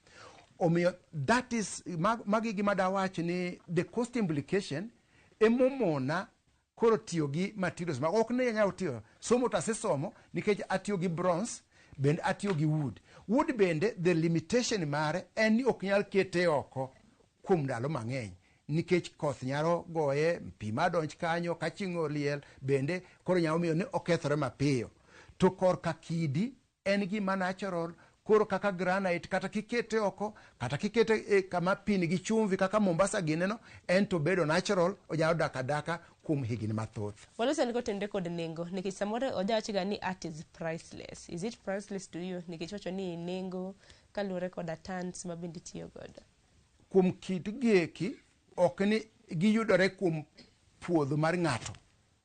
Omiyo that is magi gima dawach ni the cost implication emomona koro tiyo gi materials ma ok ne anyal tiyo. Somo to asesomo nikech atiyo gi bronze, bende atiyo gi wood. Wood bende the limitation mare en ni ok nyal kete oko kuom ndalo mang'eny. Nikech koth nyalo goye, pi madonj kanyo, ka chieng' oliel, bende koro nyalo miyo ni okethore mapiyo. To korka kidi en gima natural, koro kaka granite, kata kikete oko, kata kikete kama pi nigi chumvi kaka Mombasa gineno, en to bedo natural, onyalo dak adaka kuom higni mathoth. Waloso ni kotenore kod nengo, nikech samoro ojawachoga ni art is priceless. Is it priceless to you? Nikech wacho ni nengo kaluwore koda tons ma bende itiyo godo. Kuom kit gieki, ok ni giyudore kuom puodho mar ng'ato,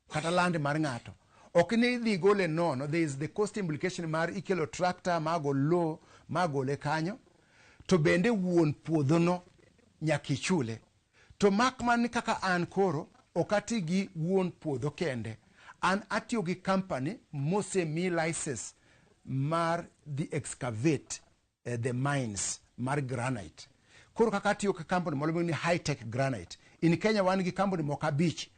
kata land mar ng'ato. Ok ni idhi gole nono, there is the cost implication mar ikelo tractor mago lo, magole kanyo, to bende wuon puodhono nyaka ichule. To mak mana ni kaka an koro, Ok ati gi wuon puodho kende. An atiyo gi company mosemi license mar dhi excavate the mines mar granite. Koro kaka atiyo gi company moro ni High Tech Granite. In Kenya wan gi company moko 5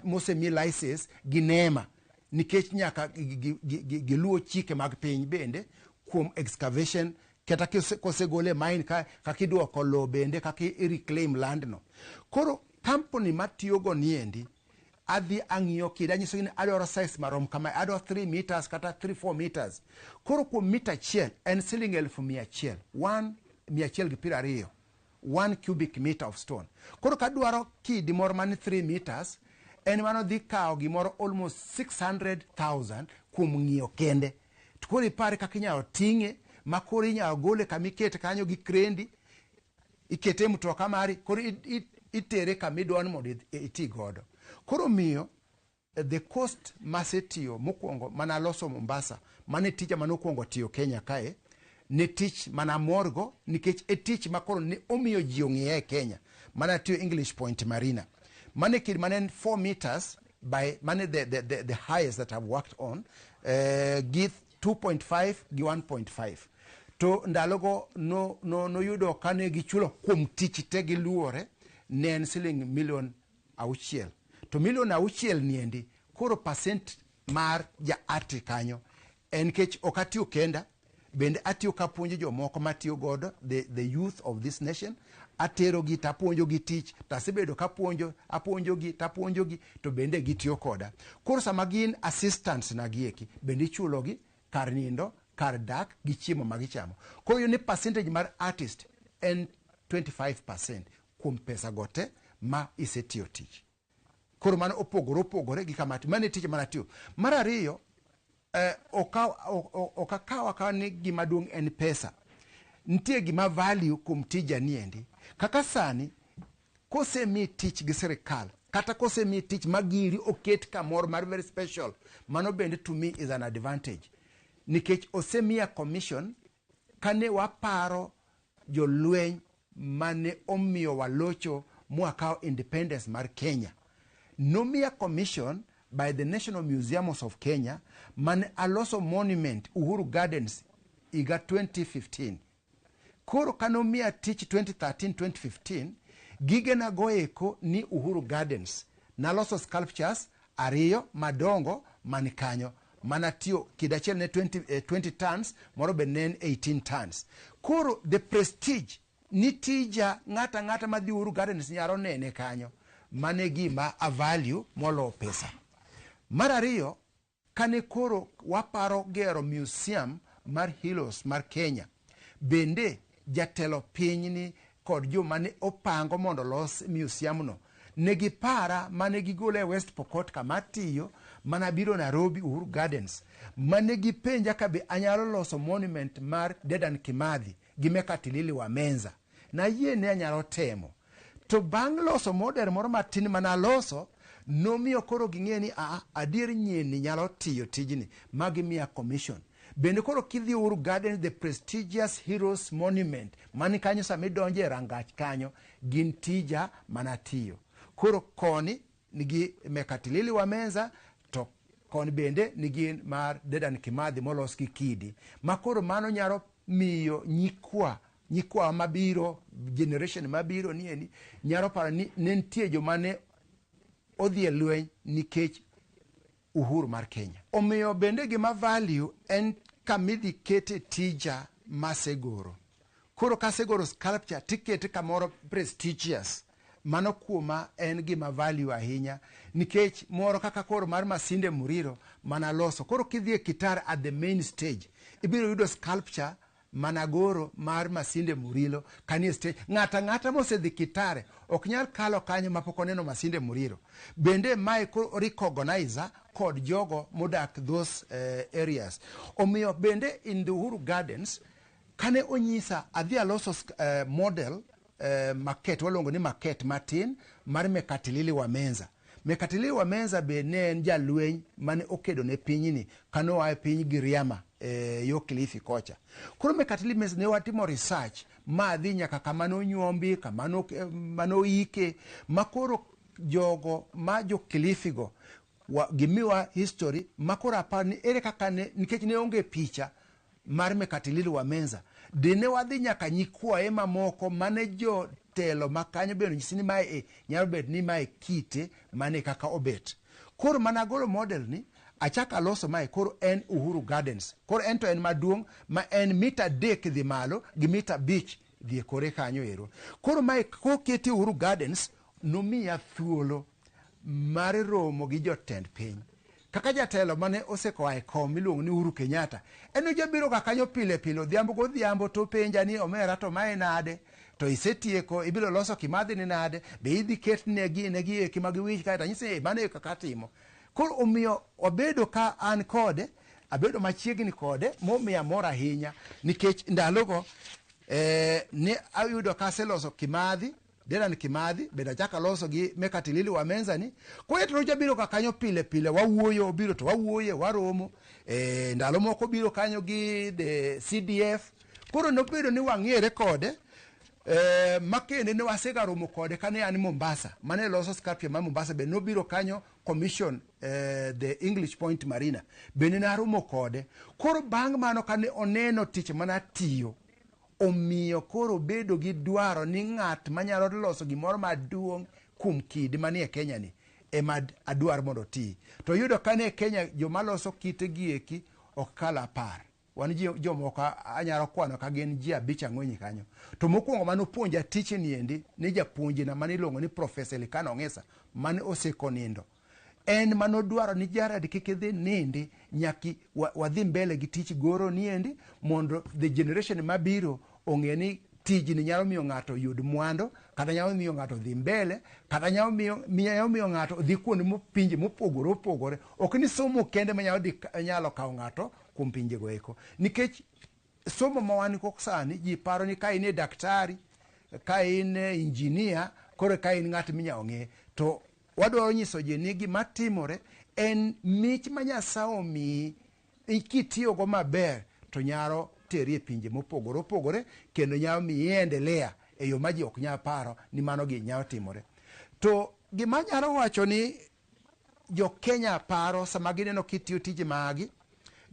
mosemi license gi NEMA nikech nyaka giluwo chike mag piny bende kuom excavation kata kosegole mine ka kaka iduoko lowo bende kaka i reclaim land no. Koro company matiyogo niendi adhi ang'iyo kidi anyisogi ni adwaro size marom kama, adwaro 3 meters kata 3-4 meters. Koro kuom mita achiel en siling 100,000, 120, 1 cubic meter of stone. Koro kadwaro kidi moro man 3 meters en mano dhi kawo gimoro almost 600,000 kuom ng'iyo kende. To koro ipare kaka inyalo ting'e ma koro inyalo gole kama ikete kanyo gi krendi, ikete e mtoka mari, koro itere kama idwa ni mondo iti godo. Koro miyo the cost masetiyo mokwongo mana loso Mombasa, mane tija mane okwongo tiyo Kenya kae, ne tich mana amorgo nikech e tich ma koro ne omiyo ji ong'iya e Kenya. Mana tiyo English Point Marina. Mane kidi mane en 4 meters by mane the highest that I've worked on, gi 2.5 gi 1.5. To ndalogo noyudo kane gichulo kuom tich te giluore ne en siling milion 6. To milion 6 niendi koro percent mar ja ati kanyo en kech ok atiyo kenda, bende atiyo kapuonjo jomoko matiyo godo the youth of this nation. Aterogi tapuonjogi tich, tasebedo kapuonjo, apuonjogi tapuonjogi to bende gitiyo koda. Koro sama gin assistants na gieki bende ichulogi kar nindo, kar dak gi chiemo ma gichamo. Koro iyudo ni percentage mar artist en 25% kuom pesa go te ma isetiyo tich. Koro mano opogore opogore gi kama mano e tich mana tiyo. Mar ariyo, ok akaw akawa ni gima duong' en pesa. Nitie gima value kuom tija niendi. Kaka sani, kosemi tich gi sirikal, kata kosemi tich ma giri oket kamoro mar very special, mano bende to me is an advantage. Nikech osemiya commission kane waparo jolweny mane omiyo walocho mwakawo independence mar Kenya. Nomiya commission by the National Museums of Kenya mane aloso monument Uhuru Gardens higa 2015. Koro kanomiya tich 2013-2015, gigena go eko ni Uhuru Gardens. Naloso sculptures 2 madongo man kanyo. Mana tiyo kidi achiel ne 20 tons, moro be ne en 18 tons. Koro the prestige ni tija ng'ata ng'ata madhi Uhuru Gardens nyalo nene kanyo. Mane gima a value molo pesa. Mar ariyo, kane koro waparo gero museum mar Heroes mar Kenya, bende jatelo pinyni kod joma ne opango mondo los museum no, ne gipara mane gigole e West Pokot kama atiyo, mana biro Nairobi Uhuru Gardens, mane gipenja ka be anyalo loso monument mar Dedan Kimathi gi Mekatilili wa Menza. Nayie ni anyalo temo. To bang' loso model moro matin mane aloso, nomiyo koro ging'e ni adier nyieni nyalo tiyo tijni, ma gimiya commission. Bende koro kidhi Uhuru Gardens, the prestigious Heroes Monument mani kanyo, sama idonjo e rangach kanyo, gin tija manatiyo. Koro koni nigi Mekatilili wa Menza, to koni bende nigi mar Dedan Kimathi molos gi kidi. Ma koro mano nyalo miyo nyikwa mabiro, generation mabiro nieni, nyalo paro ni ne nitie joma ne odhi e lweny nikech uhuru mar Kenya. Omiyo bende gima value en kamidhi kete tija masegoro. Koro kasegoro sculpture tikete kamoro prestigious. Mano kuoma en gima value ahinya nikech moro kaka koro mar Masinde Muriro mana loso. Koro kidhi e Kitara at the main stage, ibiro yudo sculpture managoro mar Masinde Murilo kanie stage. Ng'ata ng'ata mosedhi Kitare ok nyal kalo kanyo mapok oneno Masinde Muriro. Bende mae koro recognizer kod jogo modak those areas. Omiyo bende in the Uhuru Gardens kane onyisa adhi aloso model maquette, waluongo ni maquette matin mar Mekatilili wa Menza. Mekatilili wa Menza be ne en jalweny mane okedo ne pinyni kane oa e piny Giriama yo Kilifi kocha. Koro Mekatilili Menza ne watimo research ma adhi nyaka kama nonyuombi, kama noike, ma koro jogo ma jo Kilifi go gimiwa history ma koro aparo ni ere kaka ne, nikech ne onge picha mar Mekatilili wa Menza, dine wadhi nyaka nyikwaye mamoko mane jotelo ma kanyo bende onyisi ni mae e nyalo bet ni mae kite mane kaka obet. Koro mana agolo model ni achako aloso mae koro en Uhuru Gardens. Koro en to en maduong' ma en mita 3 dhi malo gi mita 5 dhi e kore kanyo ero. Koro mae koketi Uhuru Gardens nomiya thuolo mar romo gi jotend piny. Kaka jatelo mane osekoa e kom miluongo ni Uhuru Kenyatta, en ojabiro ga kanyo pile pile odhiambo godhiambo to penja ni omera to mae nade, to isetieko ibiro loso Kimathi ni nade, be idhi ketne gine gi eki mag wich kae to anyise ni mano e kaka atimo. Koro omiyo wabedo ka an kode, abedo machiegni kode momiya mor ahinya nikech ndalogo ne ayudo ka aseloso Kimathi, Dedan Kimathi, bende achako aloso gi Mekatilili wa Menza ni. Koro to jabiro ka kanyo pile pile, wawuoyo, obiro to wawuoye, waromo. Ndalo moko obiro kanyo gi the CDF. Koro nobedo ni wang'ere kode, ma kende ne wasega romo kode kane an Mombasa, mane loso sculpture ma Mombasa, bende nobiro kanyo commission the English Point Marina, bende naromo kode. Koro bang' mano kane oneno tich manatiyo, omiyo koro bedo gi dwaro ni ng'at manyalo loso gimoro maduong' kuom kidi manie Kenya ni ema adwar mondo oti. To yudo ka ne Kenya joma loso kite gi eki ok kal 10. Wan ji jomoko anyalo kwano ka gin ji 5 4 kanyo. To mokwongo mane opuonja tich ni endi ni japuonjna mane iluongo ni Professor Elikana Ong'esa mane oseko nindo. En manodwaro ni Jared kik idhi nindi nyaki wadhi mbele gi tich goro ni endi mondo the generation mabiro ong'e ni tijni nyalo miyo ng'ato yud mwandu, kata nyalo miyo ng'ato dhi mbele, kata nyalo miyo ng'ato dhi kuonde pinje mopogore opogore. Ok ni somo kende ma nyalo kawo ng'ato kuom pinjego eko. Nikech somo ma wan go sani ji paro ni ka in e daktari, ka in engineer, koro ka in ng'at minyalo ng'e. To wadwaro nyiso ji ni gima timore en mich ma Nyasaye omiyi kitiyogo maber to nyalo teri e pinje mopogore opogore kendo nyalo miyi iendelea e yo ma ji ok nyal paro ni mano gi nyalo timore. To gima anyalo wacho ni jo Kenya paro sama gineno kitiyo tije magi,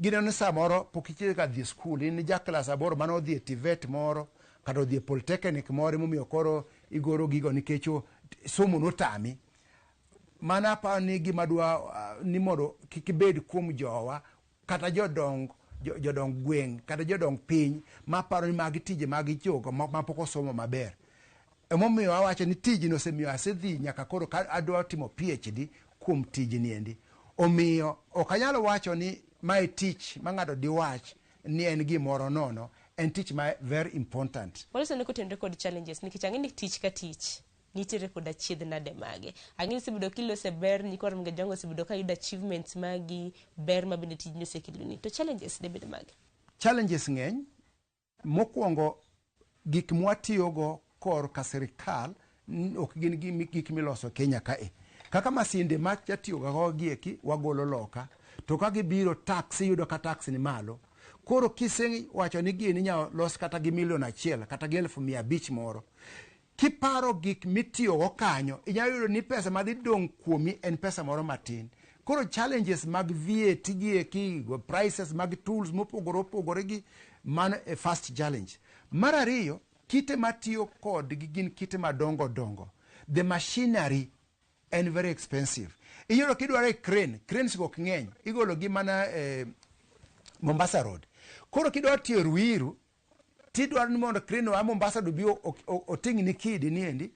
gineno ni samoro pok ichiegni dhi e skul, in ja klas 8 mane odhi e TVET moro kata odhi e polytechnic moro emomiyo koro igoro gigo nikech somo notami. Mano aparo ni gima dwa ni mondo kik ibed kuom jowa kata jodong gweng' kata jodong piny maparo ni magi tije mag jogo mapok osomo maber. Emomiyo awacho ni tijni osemiyo asedhi nyaka koro ka adwa timo PhD kuom tijni endi. Omiyo ok anyal wacho ni mae tich ma ng'ato diwach ni en gimoro nono, en tich ma very important. Waloso ni kotenore kod challenges nikech ang'e ni tich ka tich nitiere kod achiedh nade mage. Ang'e ni isebedo kilose ber, nyikwa Ramogi Ojwang' osebedo ka yudo achievements magi, ber ma bende tijni osekeloni. To challenges debed mage? Challenges ng'eny. Mokwongo, gik mwatiyogo korka sirikal ok gin gik miloso Kenya kae. Kaka masinde ma jatiyogo gi eki wagolo loka, to ka gibiro tax iyudo ka tax ni malo. Koro kisewacho ni gini inyalo los kata gi milion 1 kata gi 500,000 moro, kiparo gik mitiyogo kanyo inyalo yudo ni pesa madhi dong' kuomi en pesa moro matin. Koro challenges mag VAT gi eki, prices mag tools mopogore opogore gi, mano e first challenge. Mar ariyo, kite matiyo kodgi gin kite madongo dongo. The machinery en very expensive. Iyudo kidwaro e crane, cranes go ok ng'eny, igolo gi mana Mombasa Road. Koro kidwaro tiyo Ruiru, tidwaro ni mondo crane oa Mombasa obi oting'ni kidi ni endi,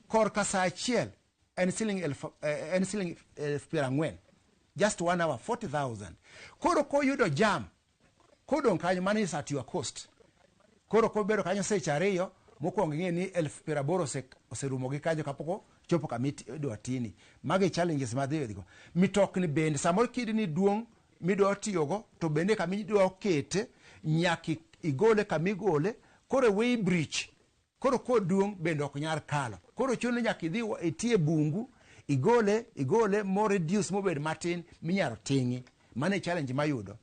korka saa 1 en siling 40,000. Just 1 hour, 40,000. Koro koyudo jam, kodong' kanyo mano is at your cost. Koro kobedo kanyo seche 2, mokwongo ing'e ni 80,000 oserumo gi kanyo kapok ochopo kama idwa tini. Magi challenges madhi go. Mitokni bende samoro kidi ni duong' midwa tiyogo, to bende kama idwa kete nyaka igole kama igole. Koro weigh bridge, koro koduong' bende ok nyal kalo. Koro chuno ni nyaka idhi itie bungu, igole mo reduce mobed matin minyalo ting'i. Mano e challenge mayudo.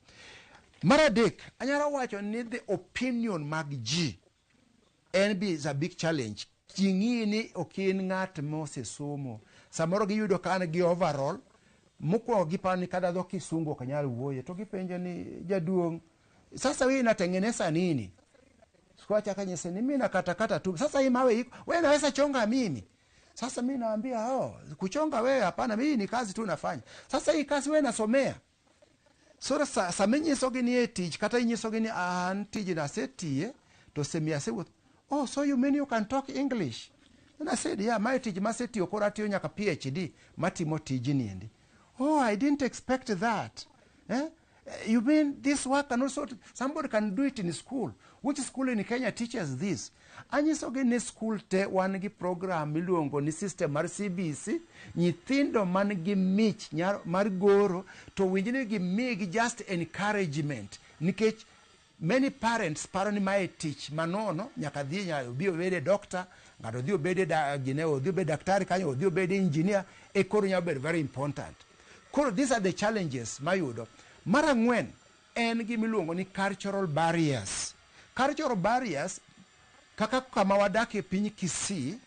Mar adek, anyalo wacho ni the opinion mag ji en be is a big challenge. Ji ng'iyi ni ok in ng'at mosesomo. Samoro giyudo ka an gi overall, mokwongo giparo ni kata dho kisungu ok anyal wuoye, to gipenjo ni jaduong', sasa wewe inatengeneza nini? Sikuacha kanyese ni mimi nakatakata tu. Sasa hii mawe iko, wewe naweza chonga mimi. Sasa mimi naambia oh, kuchonga wewe hapana, mimi ni kazi tu nafanya. Sasa hii kazi wewe nasomea. Soro sa samenyisogi ni e tich kata inyisogi ni an tijni asetiye to semi asewuotho. Oh, so you mean you can talk English? Then I said, yeah, my tich masetiyo koro atiyo nyaka PhD matimo tijni endi. Oh, I didn't expect that. Eh? You mean this work can also, somebody can do it in school. Which school in Kenya teaches this? Anyisogi ni school te wan gi program miluongo ni system mar CBC, nyithindo man gi mich mar goro to winj ni gimigi just encouragement nikech many parents paro ni mae tich manono nyaka dhi nyaka obi obed e doctor, ng'ato odhi obed e gine, odhi obed daktari kanyo, odhi obed engineer, e koro nyalo bedo very important. Koro these are the challenges mayudo. Mar ang'wen en gimiluongo ni cultural barriers. Cultural barriers kaka kama wadak e piny Kisii,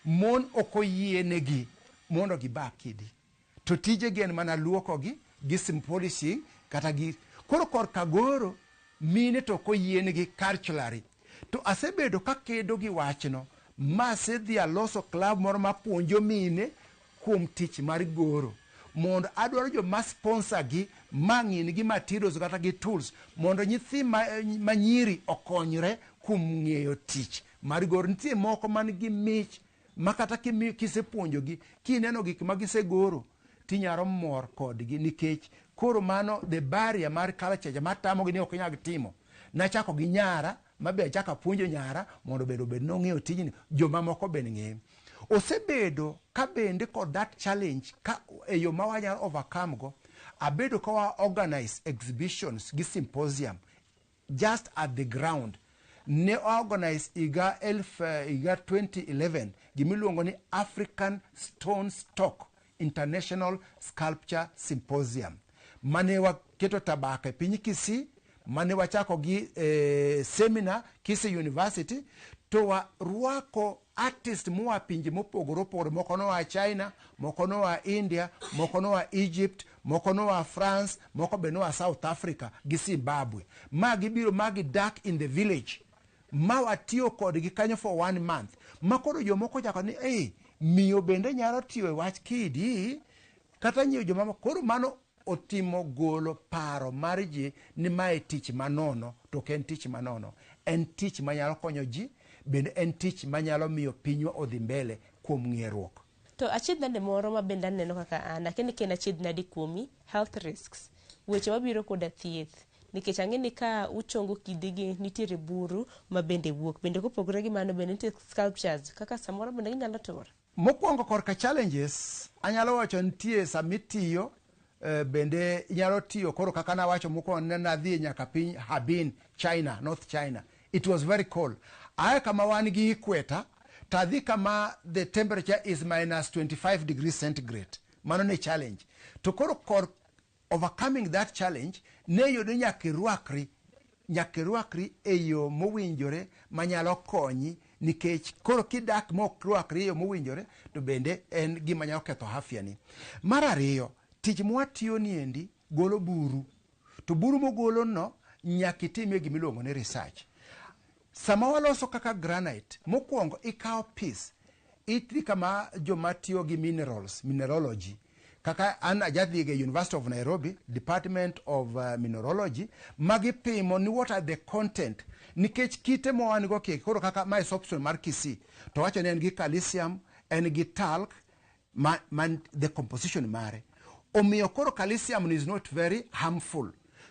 mon ok oyienegi mondo giba kidi. To tijegi en mana luokogi gi polishing kata gi koro korka goro mine to ok oyienegi culturally. To asebedo kakedo gi wachno ma asedhi aloso club moro mapuonjo mine kuom tich mar goro. Mondo adwaro joma sponsor gi ma ng'in gi materials kata gi tools mondo nyithi ma nyiri okonyre kuom ng'eyo tich mar goro. Nitie moko man gi mich ma kata kisepuonjogi kineno gik ma gisegoro tinyalo mor kodgi nikech koro mano the barrier mar culture matamogi ni ok nyal timo. Nachako gi nyara mabe achako apuonjo nyara mondo obed nong'eyo tijni, jomamoko bende ng'eyo. Osebedo ka bende kod that challenge ka e yo ma wanyalo overcome go, abedo ka wa organize exhibitions gi symposium just at the ground. Ne organize higa 2011 gimiluongo ni African Stone Stock International Sculpture Symposium. Mane waketo tabaka e piny Kisii, mane wachako gi seminar Kisii University, to warwako artist moa pinje mopogore opogore, moko noa China, moko noa India, moko noa Egypt, moko noa France, moko be noa South Africa gi Zimbabwe. Ma gibiro ma gidak in the village. Ma watiyo kodgi kanyo for 1 month. Ma koro jomoko chako ni, hey, miyo bende nyalo tiyo e wach kidi, kata nyiewo jomamoko. Koro mano otimo golo paro mar ji ni mae tich manono, to ok en tich manono. En tich manyalo konyo ji, bende en tich manyalo miyo pinywa odhi mbele kuom ng'ieruok. To achiedh nade moro ma bende aneno kaka an, akia ni ken achiedh nade kuomi, health risks, weche mabiro koda thieth. Nikech ang'e ni ka uchongo kidegi nitiere buru ma bende wuok. Bende kopogore gi mano bende nitie sculptures kaka samoro bende ginyalo tur. Mokwongo korka challenges, anyalo wacho nitie samitiyo, bende inyalo tiyo koro kaka nawacho mokwongo ne nadhi nyaka piny Harbin, China, North China. It was very cold. Aya kama wan gi equator, tadhi kama the temperature is minus 25 degrees centigrade. Mano ne challenge. To koro kor overcoming that challenge, ne yudo nyaka irwakri e yo mowinjore manyalo konyi, nikech koro kidak mok rwakri e yo mowinjore to bende en gima nyalo ketho afya ni. Mar ariyo, tich mwatiyo ni endi golo buru. To buru mogolo no nyaka itimie gimiluongo ni research. Sama waloso kaka granite, mokwongo ikawo piece, idhi kama joma tiyo gi minerals, mineralogy. Kaka an ajadhi e University of Nairobi, Department of Mineralogy, magipimo ni what are the content. Nikech kite ma wan go koro kaka mae soapstone mar Kisii, to wacho ni en gi calcium, en gi talc, man the composition mare. Omiyo koro calcium is not very harmful.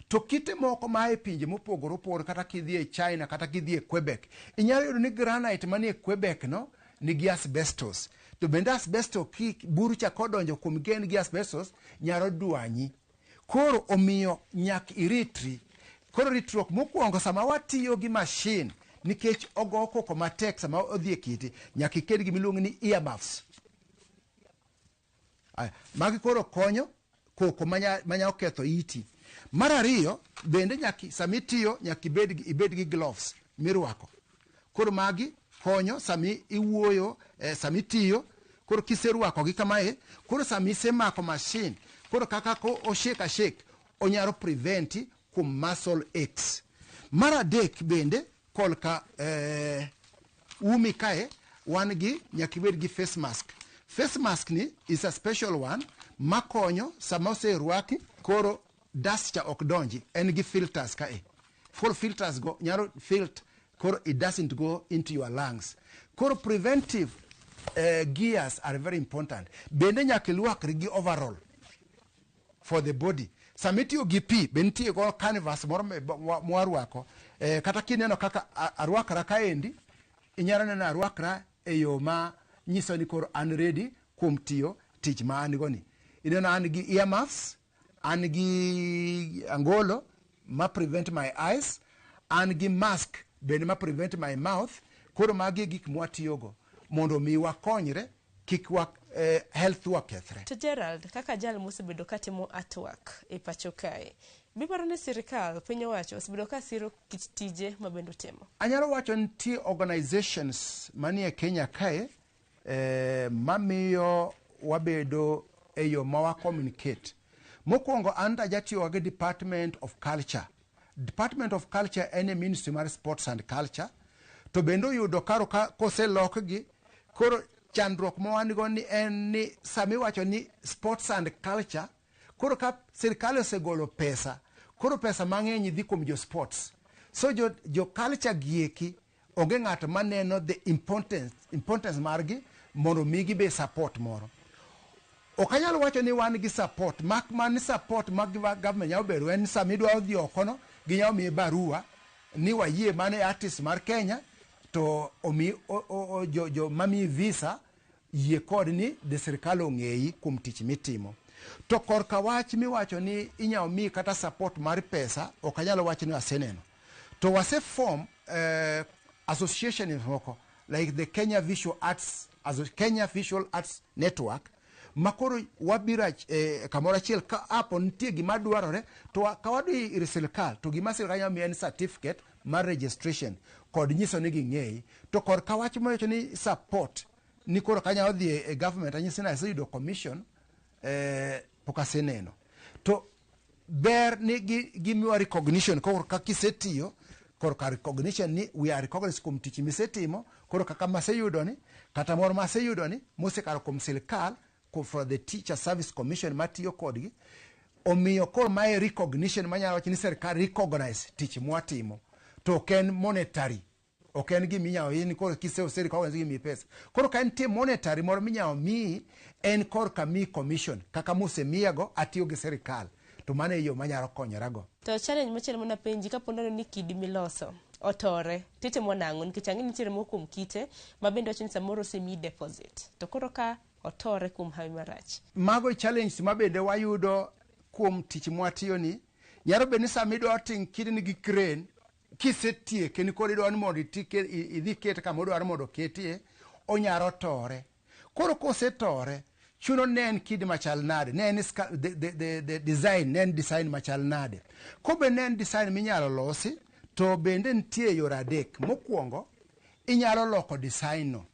To kite moko ma e pinje mopogore opogore, kata kidhi e China, kata kidhi e Quebec, inyalo yudo ni granite manie Quebec no nigi asbestos. To bende asbestos buru cha kodonjo kuom gen gi asbestos nyalo dwanyi. Koro omiyo nyak iritri. Koro ritruok mokwongo sama watiyo gi machine, nikech ogo koko matek sama odhi e kite, nyaka iket gimiluongo ni earmuffs. Aya, magi koro konyo koko manya oketho iti. Mar ariyo, bende nyaka sama itiyo nyaka ibed gi gloves mirwako. Koro magi konyo sama iwuoyo, sama itiyo. Koro kiserwakogi kamae, koro sama isemako machine, koro kaka ko oshake a shake, onyalo prevent kuom muscle aches. Mar adek bende kolka umi kae wan gi nyaka ibed gi face mask. Face mask ni is a special one makonyo sama oserwaki koro dust cha ok donji, en gi filters kae. Full filters go nyalo filter koro it doesn't go into your lungs. Koro preventive gears are very important. Bende nyaka ilwakri gi overall for the body. Sama itiyo gi pi, be nitie go canvas moro mwarwako. Kata kineno kaka arwakra kaendi, inyalo neno arwakra e yo ma nyiso ni koro an ready kuom tiyo tich ma an go ni. Ineno an gi earmuffs, an gi angolo ma prevent my eyes, an gi mask bende ma prevent my mouth. Koro magi e gik mwatiyogo mondo mi wakonyre kik wa health wa kethre. To Gerald, kaka jal mosebedo katimo artwork e pacho kae, biparo ni sirikal piny owacho osebedo ka siro kit tije ma bende utimo? Anyalo wacho ni nitie organizations manie Kenya kae mamiyo wabedo e yo ma wa communicate. Mokwongo an to ajatiyo gi Department of Culture. Department of Culture en e Ministry mar Sports and Culture. To bende oyudo karo ka koselokgi, koro chandruok ma wan go ni en ni sama iwacho ni sports and culture, koro ka sirkal osegolo pesa, koro pesa mang'eny dhi kuom jo sports. So jo culture gieki onge ng'ato maneno the importance margi mondo migi be support moro. Ok anyal wacho ni wan gi support, mak mana support mag government nyalo bedo en sama idwa dhi oko no, ginyalo miyi barua ni wayie mano e artist mar Kenya to omi jo mamiyi visa yie kod ni de sirkal ong'eyi kuom tich mitimo. To korka wach miwacho ni inyalo miyi kata support mar pesa, ok anyal wacho ni aseneno. To wase form association moko like the Kenya Visual Arts, Kenya Visual Arts Network, makoro wabiro kamoro achiel ka apo nitie gima dwarore to ka wadhi ir sirkal to gima sirkal nyalo miyi en certificate mar registration kod nyiso ni ging'eyi. To korka wach miwacho ni support ni koro kanyalo dhi e government anyisi ni aseyudo commission, pok aseneno. To ber ni gimiwa recognition koro ka kisetiyo korka recognition ni we are recognized kuom tich misetimo, koro kaka maseyudo ni kata moro maseyudo ni mosekalo kuom sirkal for the Teacher Service Commission matiyo kodgi, omiyo koro mae recognition manyalo wacho ni sirkal recognize tich mwatimo, to ok en monetary, ok en gima inyalo ni koro kise ose recognize gimiyi pesa. Koro ka nitie monetary moro minyalo miyi, en korka miyi commission kaka mosemiyago atiyo gi sirkal, to mano e yo manyalo konyorago. To challenge machielo mana penji, kapo neno ni kidi miloso otore, titimo nang'o? Nikech ang'e ni nitiere moko kuom kite ma bende wacho ni samoro osemiyi deposit, to koro ka otore kuom hawi marach. Mago challenge ma bende wayudo kuom tich mwatiyo ni, nyalo bedo ni sama idwa ting' kidni gi crane, kisetieke ni koro idwa ni mondo idhi kete kama odwaro mondo oketie, onyalo tore. Koro kosetore, chuno ne en kidi machal nade, ne en the design, ne en design machal nade. Kobe ne en design minyalo losi, to bende nitie yore adek. Mokwongo, inyalo loko design no.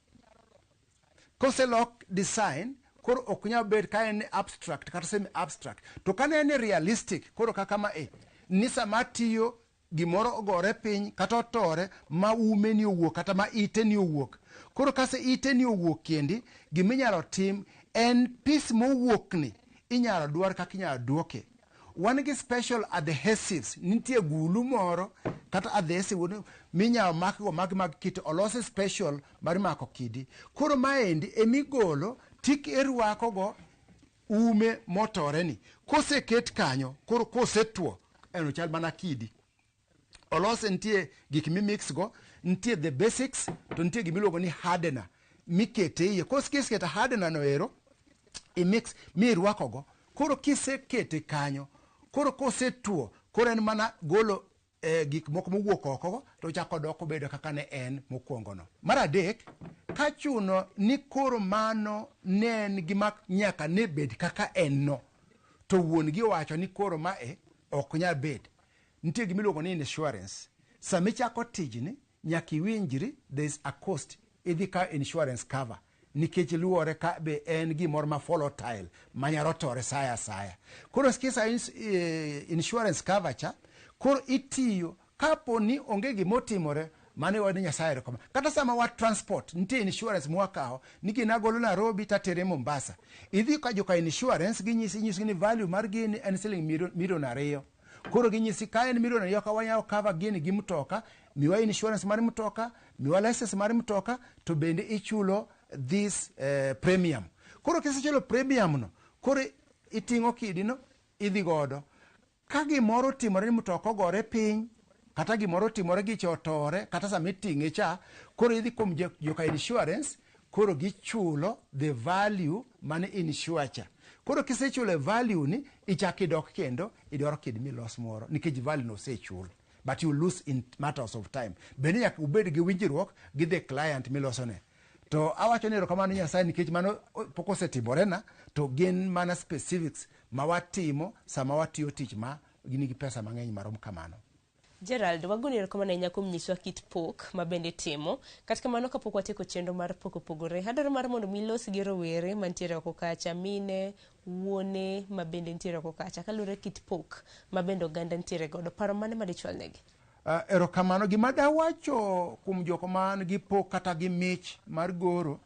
Koselok design, koro ok nyal bet ka en abstract kata semi abstract. To ka ne en realistic, koro kaka ma e, ni sama tiyo gimoro ogore piny kata otore ma ume ni owuok kata ma ite ni owuok. Koro kase ite ni owuok kendi, giminyalo tim en piece mowuok ni inyalo dwar kaka inyalo duoke. Wan gi special adhesives, nitie gulu moro kata adhesive minyalo makgo mag kite, olosi special mar mako kidi. Koro maendi emigolo tik irwakogo ume motore ni. Koseket kanyo, koro kosetuo, en ochal mana kidi. Olose nitie gik mimix go, nitie the basics, to nitie gimiluongo ni hardener mikete iye. Kosekete hardener no ero, imix mirwakogo. Koro kisekete kanyo, koro kosetuo, koro en mana golo gik moko mowuok oko go, to ochako dok obedo kaka ne en mokwongo no. Mar adek, ka chuno ni koro mano ne en gima nyaka ne bed kaka en no, to wuon gi owacho ni koro mae ok nyal bet. Nitie gima iluongo ni insurance. Sama ichako tijni, nyaka iwinjri there is a cost. Idhi ka insurance cover. Nikech luwore ka be en gimoro ma volatile manyalo tore saya asaya. Koro kisa insurance cover cha, koro itiyo kapo ni onge gimotimore mano ni Nyasaye erokamano. Kata sama wa transport, nitie insurance mwakawo ni gini agolo Nairobi tatere Mombasa. Idhi ka joka insurance ginyisi inyisi ni value mar gini en siling milion 2. Koro ginyisi ka en milion 2 ka wanyalo cover gini gi mtoka, miwa insurance mar mtoka, miwa license mar mtoka, to bende ichulo this premium. Koro kisechulo premium no, koro iting'o kidino idhi godo. Ka gimoro otimore ni mtoka ogore piny, kata gimoro otimore gicha otore, kata sama iting'e cha, koro idhi kuom joka insurance, koro gichulo the value mane insure cha. Koro kisechulo value ni, ichak idok kendo idwaro kidi milos moro, nikech value no osechul. But you lose in matters of time. Bende nyaka ubed gi winjruok gi the client milosone. To awacho ni erokamano Nyasaye nikech mano pok osetimorena, to gin mana specifics ma watimo sama watiyo tich ma nigi pesa mang'eny marom kamano. Gerald, wagoni erokamano ahinya kuom nyiswa kit pok ma bende itimo. Kata kamano kapok watieko chenro mar pok opogore, adwaro mar mondo mi ilos gi rowere mantiere oko kacha, mine, wuone ma bende nitiere oko kacha, kaluwore kit pok ma bende oganda nitiere godo. Paro mane madichwal negi? Erokamano. Gima dawacho kuom jok man gi pok kata gi mich mar goro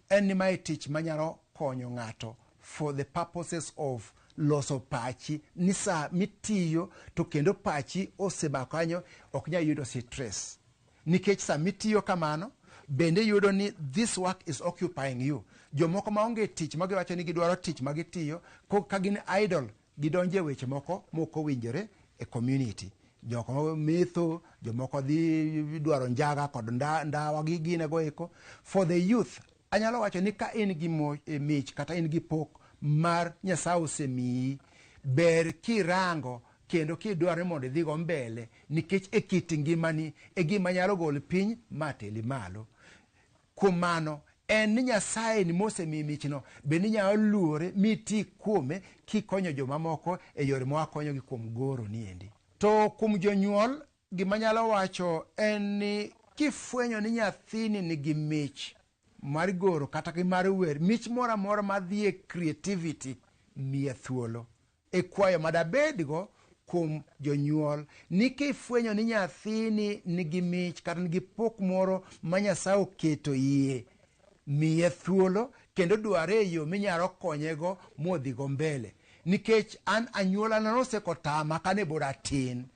en ni mae tich manyalo konyo ng'ato for the purposes of loso pachi ni sa mitiyo to kendo pachi osebako kanyo ok nyal yudo stress nikech sa mitiyo kamano bende yudo ni this work is occupying you. Jomoko maonge tich magiwacho ni gidwaro tich magitiyo ka gin idle, gidonjo e weche moko mok owinjore e community, jok metho, jomoko dhi dwaro njaga kod ndawa gi gine go eko. For the youth, anyalo wacho ni ka in gi mich kata in gi pok mar Nyasaye osemiyi, ber kirango kendo kidwaro ni mondo idhigo mbele, nikech e kit ngimani e gima nyalo golo piny mateli malo. Kuom mano en ni Nyasaye ni mosemiyi michno bende inyalo luore miti kuome kikonyo jomamoko e yore mawakonyogi kuom goro niendi. To kuom jonyuol, gima nyalo wacho en ni kifwenyo ni nyathini nigi mich mar goro kata gi mar wer, mich moro amora madhi e creativity, miye thuolo. E kwayo madabedgo kuom jonyuol ni kifwenyo ni nyathini nigi mich kata nigi pok moro ma Nyasaye oketo iye, miye thuolo kendo dware e yo minyalo konyego modhigo mbele, nikech an anyuolana nosekotama kane pod atin.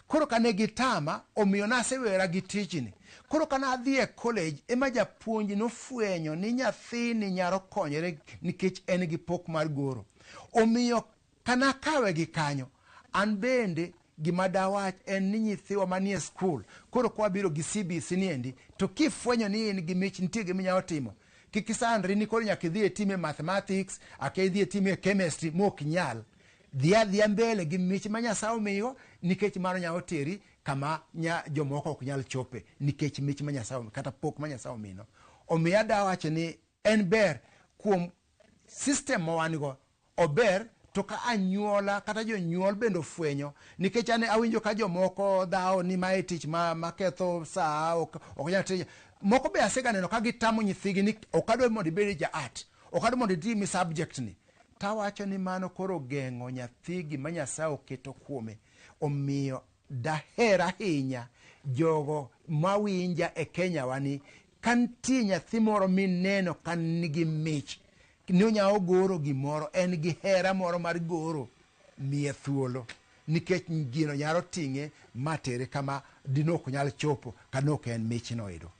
Koro kane gitama, omiyo nasewera gi tijni. Koro kane adhi e college ema japuonj nofwenyo ni nyathini nyalo konyore nikech en gi pok mar goro. Omiyo kanakawe gi kanyo, an bende gima dawach en ni nyithiwa manie skul koro kwabiro gi CBC niendi, to kifwenyo ni in gi mich, nitie gima inyalo timo, kik isandri ni koro nyaka idhi e time mathematics aka idhi e time chemistry mok nyal. Dhi adhiya mbele gi mich ma Nyasaye omiyo, nikech mano nyalo teri kama jomoko ok nyal chope, nikech mich ma Nyasaye kata pok ma Nyasaye omino. Omiyo adawacho ni en ber kuom system ma wan go ober, to ka anyuola kata jonyuol bende ofwenyo, nikech an awinjo ka jomoko dhawo ni mae tich ma maketho saa, ok nyal tich moko be asega neno ka gitamo nyithigi ni ok adwa mondo ibed ja art, ok adwa mondo itimi subject ni. Tawacho ni mano koro geng'o nyathi gima Nyasaye oketo kuome. Omiyo daher ahinya jogo mawinja e Kenya wani, ka nitie nyathi moro mineno ka nigi mich ni onyalo goro gimoro, en gi hera moro mar goro, miye thuolo, nikech gino nyalo ting'e matere kama dino ok nyal chopo ka nok en michno edo.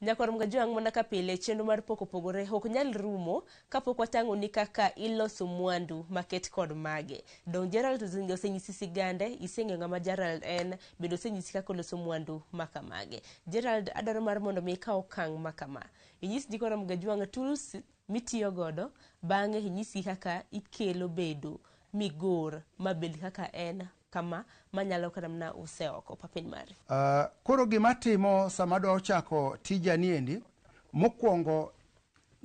Nyakwar Mgajwang', mana ka pile chenro mar pok opogore ok nyal rumo kapok watang'o ni kaka iloso mwandu maket kod mage. Dong Gerald osenyisi sigande, iseng'eyo ng'ama Gerald en, bende osenyisi kaka oloso mwandu makamage. Gerald, adwaro mar mondo mi ikaw okang' makama. Inyis nyikwa Mgajwang' tools mitiyo godo, bang'e inyisi kaka ikelo bedo migor mabed kaka en kama manyalo kata mana use oko papiny mari. Koro gima timo sama adwa chako tija niendi, mokwongo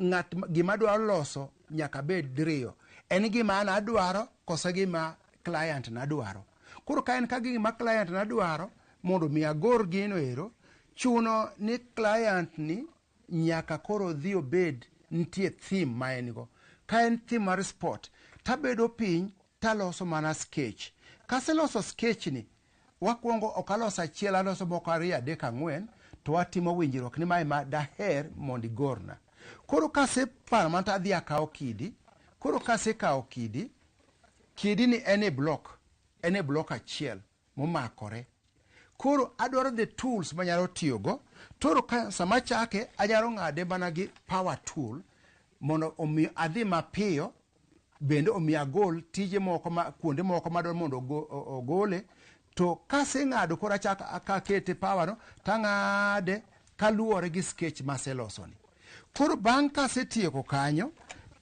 ng'at gima adwaro loso nyaka bed diriyo. En gima an adwaro koso gima client na dwaro. Koro ka en ka gima client na dwaro mondo mi agor gino ero, chuno ni client ni nyaka koro dhi obed nitie theme ma en go. Ka en theme mar sport, tabedo piny taloso mana sketch. Kaseloso sketch ni, wakwongo ok alos achiel, aloso moko ariyo, adek, ang'wen, to watimo winjruok ni mae ma daher mondo igorna. Koro kaseparo mano to adhi akawo kidi. Koro kasekawo kidi, kidi ni en e block, en e block achiel momakore. Koro adwaro the tools manyalo tiyogo. Toro ka sama achake, anyalo ng'ade mana gi power tool mondo omi adhi mapiyo, bende omi agol tije moko ma kuonde moko madwaro mondo ogole. To kaseng'ado koro achako akete power no, tang'ade kaluwore gi sketch maselosoni. Koro bang' kasetieko kanyo,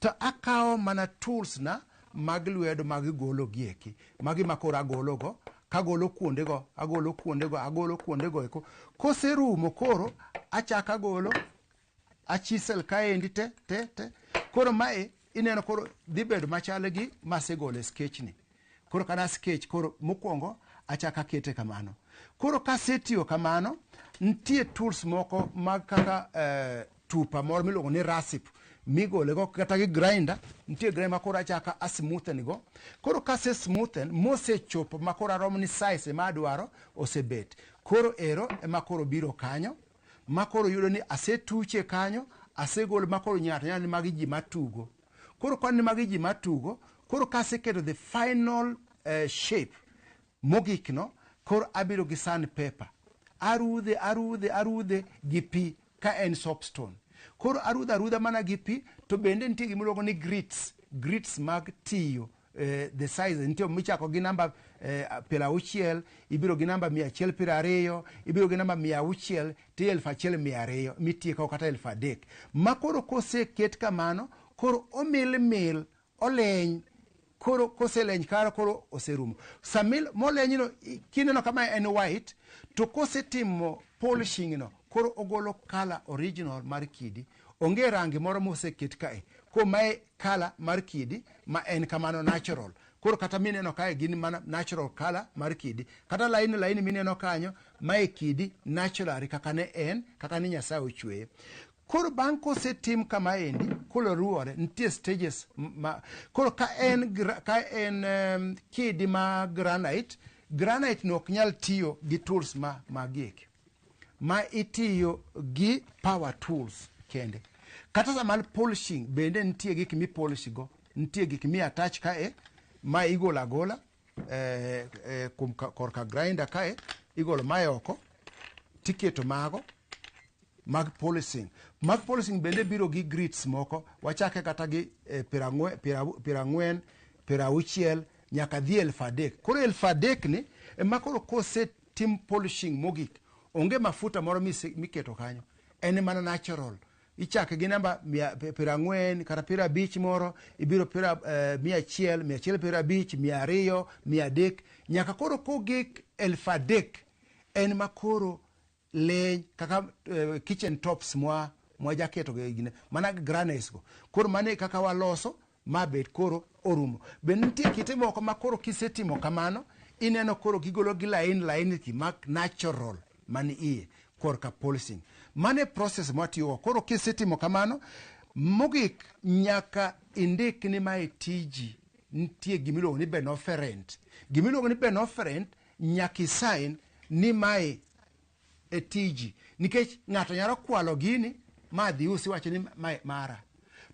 to akawo mana tools na mag lwedo mag golo gieki. Magi ma koro agologo, kagolo kuondego, agolo kuondego, agolo kuondego eko. Koserumo koro, achako agolo, achisel kaendi te, te, te. Koro mae, ineno koro dhi bedo machal gi masegolo e sketch ni. Koro kana sketch, koro mokwongo achako akete kamano. Koro kasetiyo kamano, nitie tools moko mag kaka tupa moro miluongo ni rasip, migole go kata gi grinder, nitie grinder ma koro achako a smoothen go. Koro kase smoothen, mosechopo ma koro aromo ni size ma adwaro osebet. Koro ero ema koro biro kanyo, ma koro yudo ni asetuche kanyo, asegolo ma koro ng'ato nyalo ni magi ji matugo. Koro kwan ni magi ji matugo, koro kaseketo the final shape mogik no, koro abiro gi sandpaper. Arudhe, arudhe, arudhe gi pi ka en soapstone. Koro arudho arudha mana gi pi, to bende nitie gimiluongo ni grits, grits mag tiyo the size nitie michako gi namba 60, ibiro gi namba 120, ibiro gi namba 600 ti 1200 mitieko kata 3000. Ma koro koseket kamano, koro omil mil, oleny, koro koseleny kara koro oserumo. Samil moleny no, kineno kama en white, to kosetimo polishing no, koro ogolo color original mar kidi. Onge rangi moro moseket kae. Ko mae color mar kidi ma en kamano natural. Koro kata mineno kae gin mana natural color mar kidi. Kata laini laini mineno kanyo, mae kidi naturally kaka ne en, kaka ne Nyasaye ochweye. Koro bang' kosetim kamaendi, koro ruwore, nitie stages ma, koro ka en, ka en kidi ma granite, granite no ok nyal tiyo gi tools ma magieki. Ma itiyo gi power tools kende. Kata sama polishing bende nitie gik mi polish go, nitie gik mi attach kae, ma igolo agola kuom korka grinder kae, igolo mae oko, tiketo mago mag polishing. Mag polishing bende biro gi grits moko, wachake kata gi 40, 60, nyaka dhi 3000. Koro 3000 ni, ema koro kosetim polishing mogik, onge mafuta moro miketo kanyo, en mana natural. Ichake gi namba 40 kata 50 moro, ibiro 100, 150, 200, 300, nyaka koro kogik 3000, en ma koro leny kaka kitchen tops mwa jaketo go gine, mana granites go. Koro mano e kaka waloso ma bed koro orumo. Bende nitie kite moko ma koro kisetimo kamano, ineno koro gigolo gi lain lain ki mag natural man iye korka polishing. Mano e process mwatiyogo. Koro kisetimo kamano, mogik nyaka indik ni mae tiji. Nitie gimiluongo ni benoferent. Gimiluongo ni benoferent nyaka isign ni mae e tiji. Nikech ng'ato nyalo kwalo gini ma dhi usi wacho ni mae mara.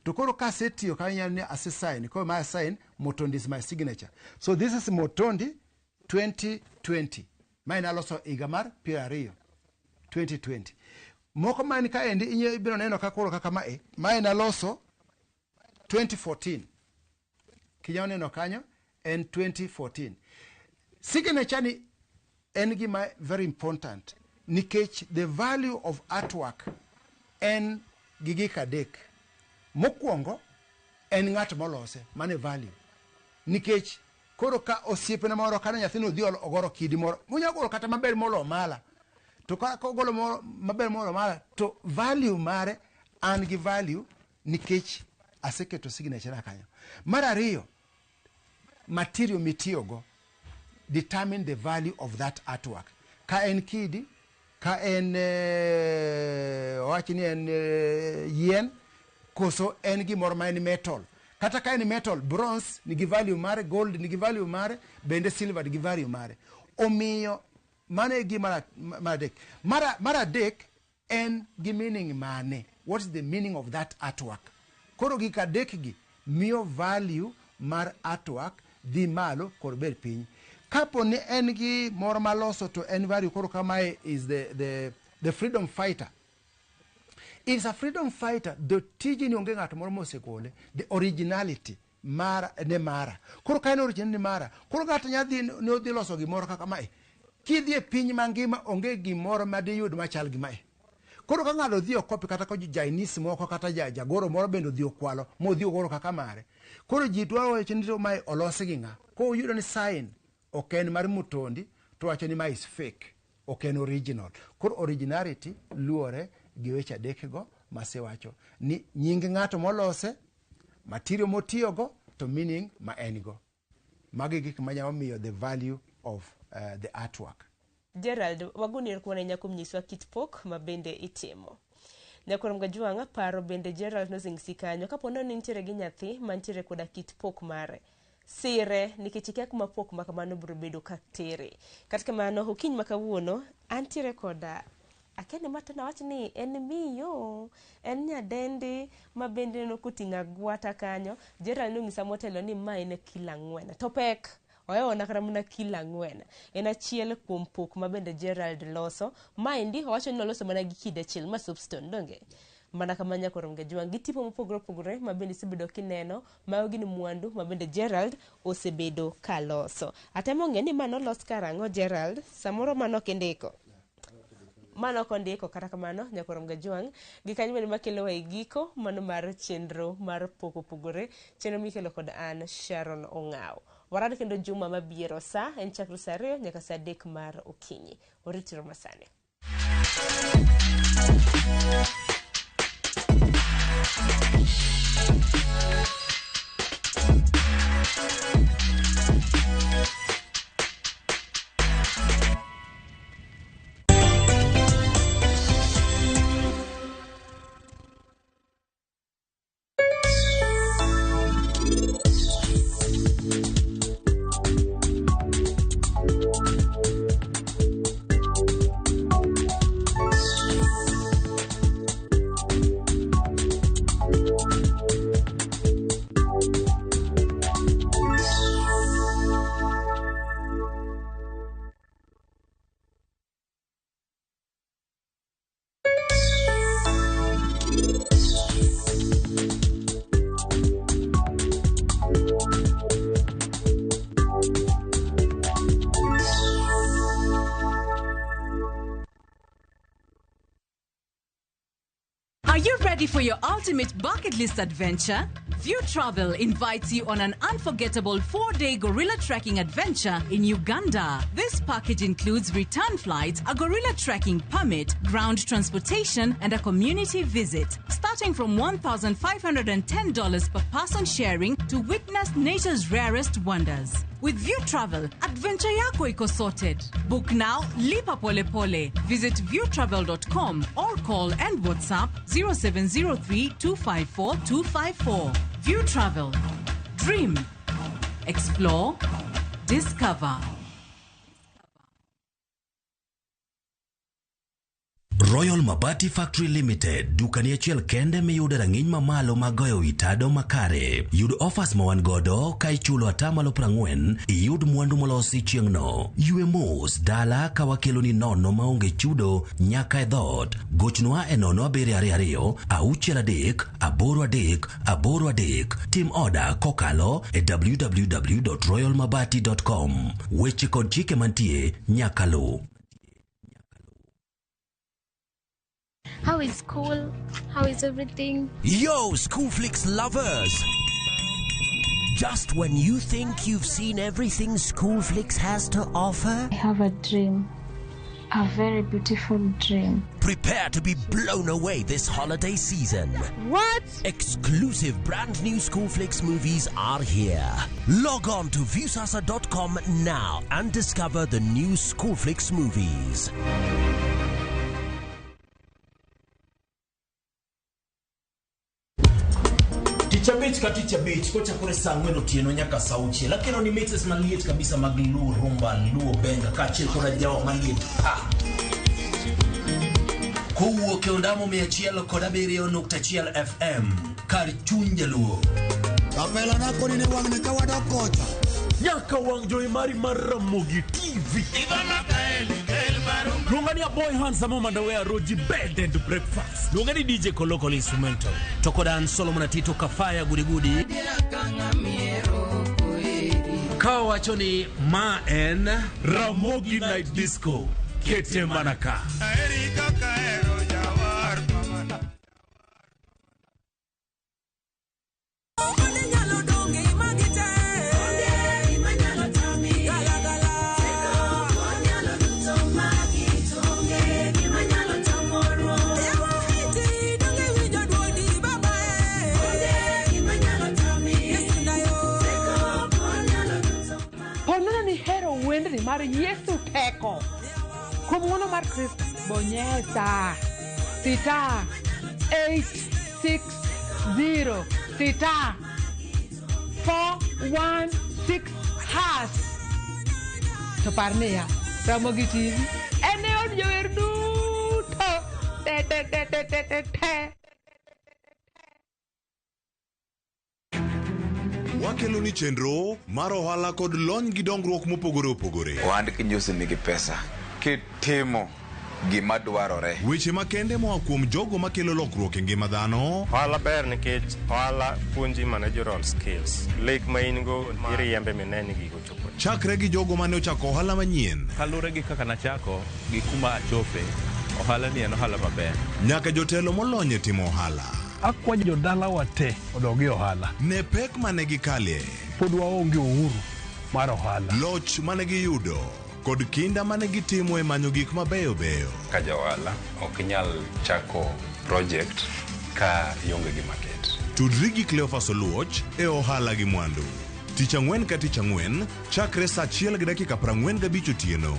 To koro kasetiyo kanyo ni asesign, koro ma sign Motondi is my signature. So this is Motondi 2020. Mae naloso higa mar 20, 2020. Moko man kaendi ibiro neno ka koro kaka mae, mae naloso 2014. Kinyalo neno kanyo en 2014. Signature ni en gima very important nikech the value of artwork en gi gik adek. Mokwongo en ng'at molose, mano e value. Nikech koro ka osiepne moro kata nyathino odhi ogoro kidi moro, onyalo goro kata maber molo mala. To ka ogolo moro maber molo mala, to value mare an gi value nikech aseketo signature na kanyo. Mar ariyo, material mitiyogo determine the value of that artwork. Ka en kidi, ka en owach ni en yien, Koso en gimoro ma en metal. Kata ka en metal, bronze nigi value mare, gold nigi value mare, bende silver nigi value mare. Omiyo mano e gima mar adek. Mar adek en gi meaning mane? What is the meaning of that artwork? Koro gik adek gi miyo value mar artwork dhi malo kod bed piny. Kapo ni en gi moro maloso to en value koro kamae is the freedom fighter. Is a freedom fighter, the tijni onge ng'at moro mosegole, the originality mara ne mara. Koro ka en original ne mara, koro ng'ato nya dhi ne odhi loso gimoro kaka mae. Kidhi e piny mangima onge gimoro ma diyud machal gi mae. Koro ka ng'ato odhi okopi kata ka jo-Chinese moko kata jagoro moro bende odhi okwalo modhi ogoro kaka mare. Koro ji dwaro wacho ni to mae olosi gi ng'a. Koro uyudo ni sign ok en mar Mutondi to wacho ni mae is fake, ok en original. Koro originality luwore gi weche adek go masewacho ni nying ng'ato molose, material motiyogo to meaning ma en go. Magi gik manyalo miyo the value of the artwork. Gerald, wagoni erokamano ahinya kuom nyiswa kit pok ma bende itimo. Nyakwar Mgajwang' paro bende Gerald nosingisi kanyo kapo ni nitiere gi nyathi mantiere koda kit pok mare. Sire nikech ikia kuma pok ma kamano biro bedo ka tere. Kata kamano okinyi ma kawuono antiere koda akia ni ma to nawach ni en miyo, en nyadendi ma bende neno koting'o agwata kanyo. Gerald nonyisa motelo ni ma en kilo 4 to pek ohewona kata mana kilo 4. En achiel kuom pok ma bende Gerald loso. Maendi owacho ni noloso mana gi kidi achiel ma soapstone donge? Mana kama nyakwar Mgajwang' gi tipo mopogore opogore ma bende isebedo kineno, mago gin mwandu ma bende Gerald osebedo kaloso. Atemo ng'e ni ma nolos karang'o Gerald, samoro mano ok indiko. Mano ok ondiko kata kamano nyakwar Mgajwang' gi kanyo bende makelowa e giko mano mar chenro mar pok opogore, chenro mikelo kod an Sharon Ong'aw. Warad kendo juma mabiro sa en chakre sa 2 nyaka sa 3 mar okinyi. Oritiro masani. Are you ready for your ultimate bucket list adventure? View Travel invites you on an unforgettable 4-day gorilla trekking adventure in Uganda. This package includes return flights, a gorilla trekking permit, ground transportation, and a community visit. Starting from $1,510 per person sharing to witness nature's rarest wonders. With View Travel, adventure yako iko sorted. Book now, lipa pole pole. Visit viewtravel.com or call and WhatsApp 0703 254 254. View Travel. Dream. Explore. Discover. Royal Mabati Factory Limited, dukani achiel kende miyude rang'iny mamalo mag goyo wi tado makare. Yud offers ma wan godo ka ichulo 40% iyud mwandu molosi chieng'no. Ywe mos dala ka wakeloni nono maonge chudo nyaka e dhoot. Gochnwa e 0722 63 83 83. Tim oda kokalo e www.royalmabati.com. Weche kod chike mantie nyaka luw. How is school? How is everything? Yo, Schoolflix lovers! Just when you think you've seen everything Schoolflix has to offer, I have a dream. A very beautiful dream. prepare to be blown away this holiday season. What? Exclusive brand new Schoolflix movies are here. Log on to Viusasa.com now and discover the new Schoolflix movies. Tich abich ka tich abich kochakore saa ang'wen otieno nyaka saa auchiel. Akelo ni mixes maliet kabisa mag Luo Rumba, Luo Benga kaachiel kod ajawa maliet pa. Kowuok e ondamo 107.1 FM kar chuny jaluo. Kapela nako ni wang'ni ka wadok kocha. Nyaka wang' jowi mari mar Ramogi TV. Luonga ni Aboy Handsome Omandawe Roji Bed and Breakfast. Luonga ni DJ Kolokol Instrumental. To kod an Solomon Atito Kafaya Gudigudi. Ka wacho ni ma en Ramogi Night Disco. Kete mana ka. Ponono ni hero wendni mar Yesu teko. Kuom ng'wono mar Kristo, bonyesa sita 8 6 0 sita 4 1 6 hash. To par niya, Ramogi TV en e od jower duto. Te te te te te te te. Wakelo ni chenro mar ohala kod lony gi dongruok mopogore opogore. Ohand kinjusi nigi pesa kitimo gima dwarore. Weche makende moa kuom jogo makelo lokruok e ngima dhano. Ohala ber nikech ohala puonji managerial skills. Lek ma in go iriembe mine ni gigo chopo. Chakre gi jogo mane ochako ohala manyien. Kaluwore gi kaka nachako gi kuma achope, ohala ni en ohala maber. Nyaka jotelo molony e timo ohala. Akwayo jodalawa te odog e ohala. Ne pek mane gikalie. Pod waonge uhuru mar ohala. Loch mane giyudo kod kinda mane gitimo e manyo gik mabeyo beyo. Ka ja ohala ok inyal chako project ka ionge gi market. Tudri gi Cleophas Oluoch e ohala gi mwandu. Tich ang'wen ka tich ang'wen chakre saa 1:45 otieno.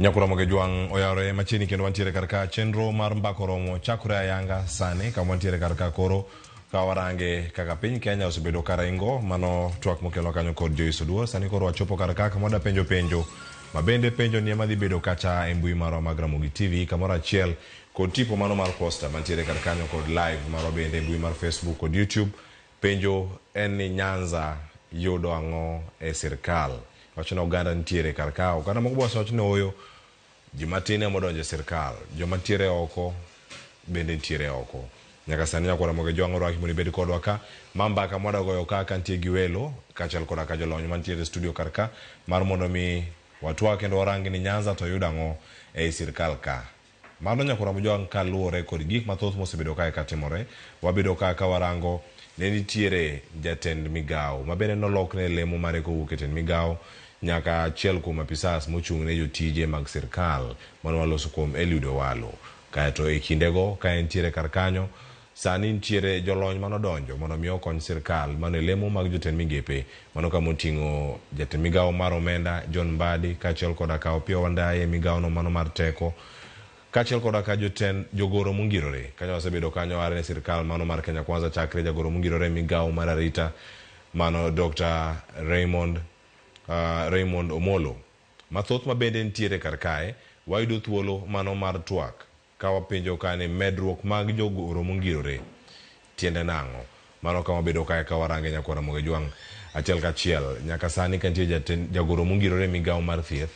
Nyakura Mogejwang' oyawore machiegni kendo wantiere kar ka chenro mar mbako romo chakore ayanga sani kama wantiere kar ka koro ka warange kaka piny Kenya osebedo ka ringo mano twak mokelo kanyo kod Joyce Oduor. Sani koro wachopo kar ka kama wadwa penjo penjo ma bende penjo ni ema dhi bedo kacha e mbui marwa mag Ramogi TV kamoro achiel kod tipo mano mar posta mantiere kar kanyo kod live marwa bende e mbui mar Facebook kod YouTube. Penjo en ni Nyanza yudo ang'o e sirkal? Wacho ni oganda nitiere kar ka, oganda moko be wacho ni ooyo, ji matin ema odonjo e sirkal, joma nitiere oko bende nitiere oko. Nyaka sani nyakwara Mogejwang' orwaki mondo ibed kodwa ka, ma mbaka mwadwa goyo ka kantie gi welo kaachiel koda ka jolony mantiere e studio kar ka mar mondo mi watwak kendo warang ni Nyanza to yudo ang'o ei sirkal ka. Mano nyakwara Mogejwang' kaluwore kod gik mathoth mosebedo kae katimore, wabedo ka ka warango ne nitiere jatend migawo ma bende nolokne lemo mare kowuok e tend migawo nyaka achiel kuom apisas mochung' ne jotije mag sirkal mano waloso kuom Eliud Owalo. Kaeto e kindego ka entiere kar kanyo sani nitiere jolony manodonjo mondo mi okony sirkal mano e lemo mag jotend migepe mano kama oting'o jatend migawo mar omenda John Mbadi kaachiel koda ka Opiyo Wandayi e migawono mano mar teko kaachiel koda ka jotend jogoro mongirore kanyo wasebedo kanyo are ne sirkal mano mar Kenya Kwanza chakre jagoro mongirore e migawo mar arita mano Dr. Raymond Omolo. Mathoth ma bende nitiere kar kae wayudo thuolo mano mar twak ka wapenjo ka ni medruok mag jogoro mongirore tiende nang'o. Mano kama wabedo kae ka warange nyakwara Mogejwang' achiel kachiel nyaka sani ka nitie jagoro mongirore e migawo mar thieth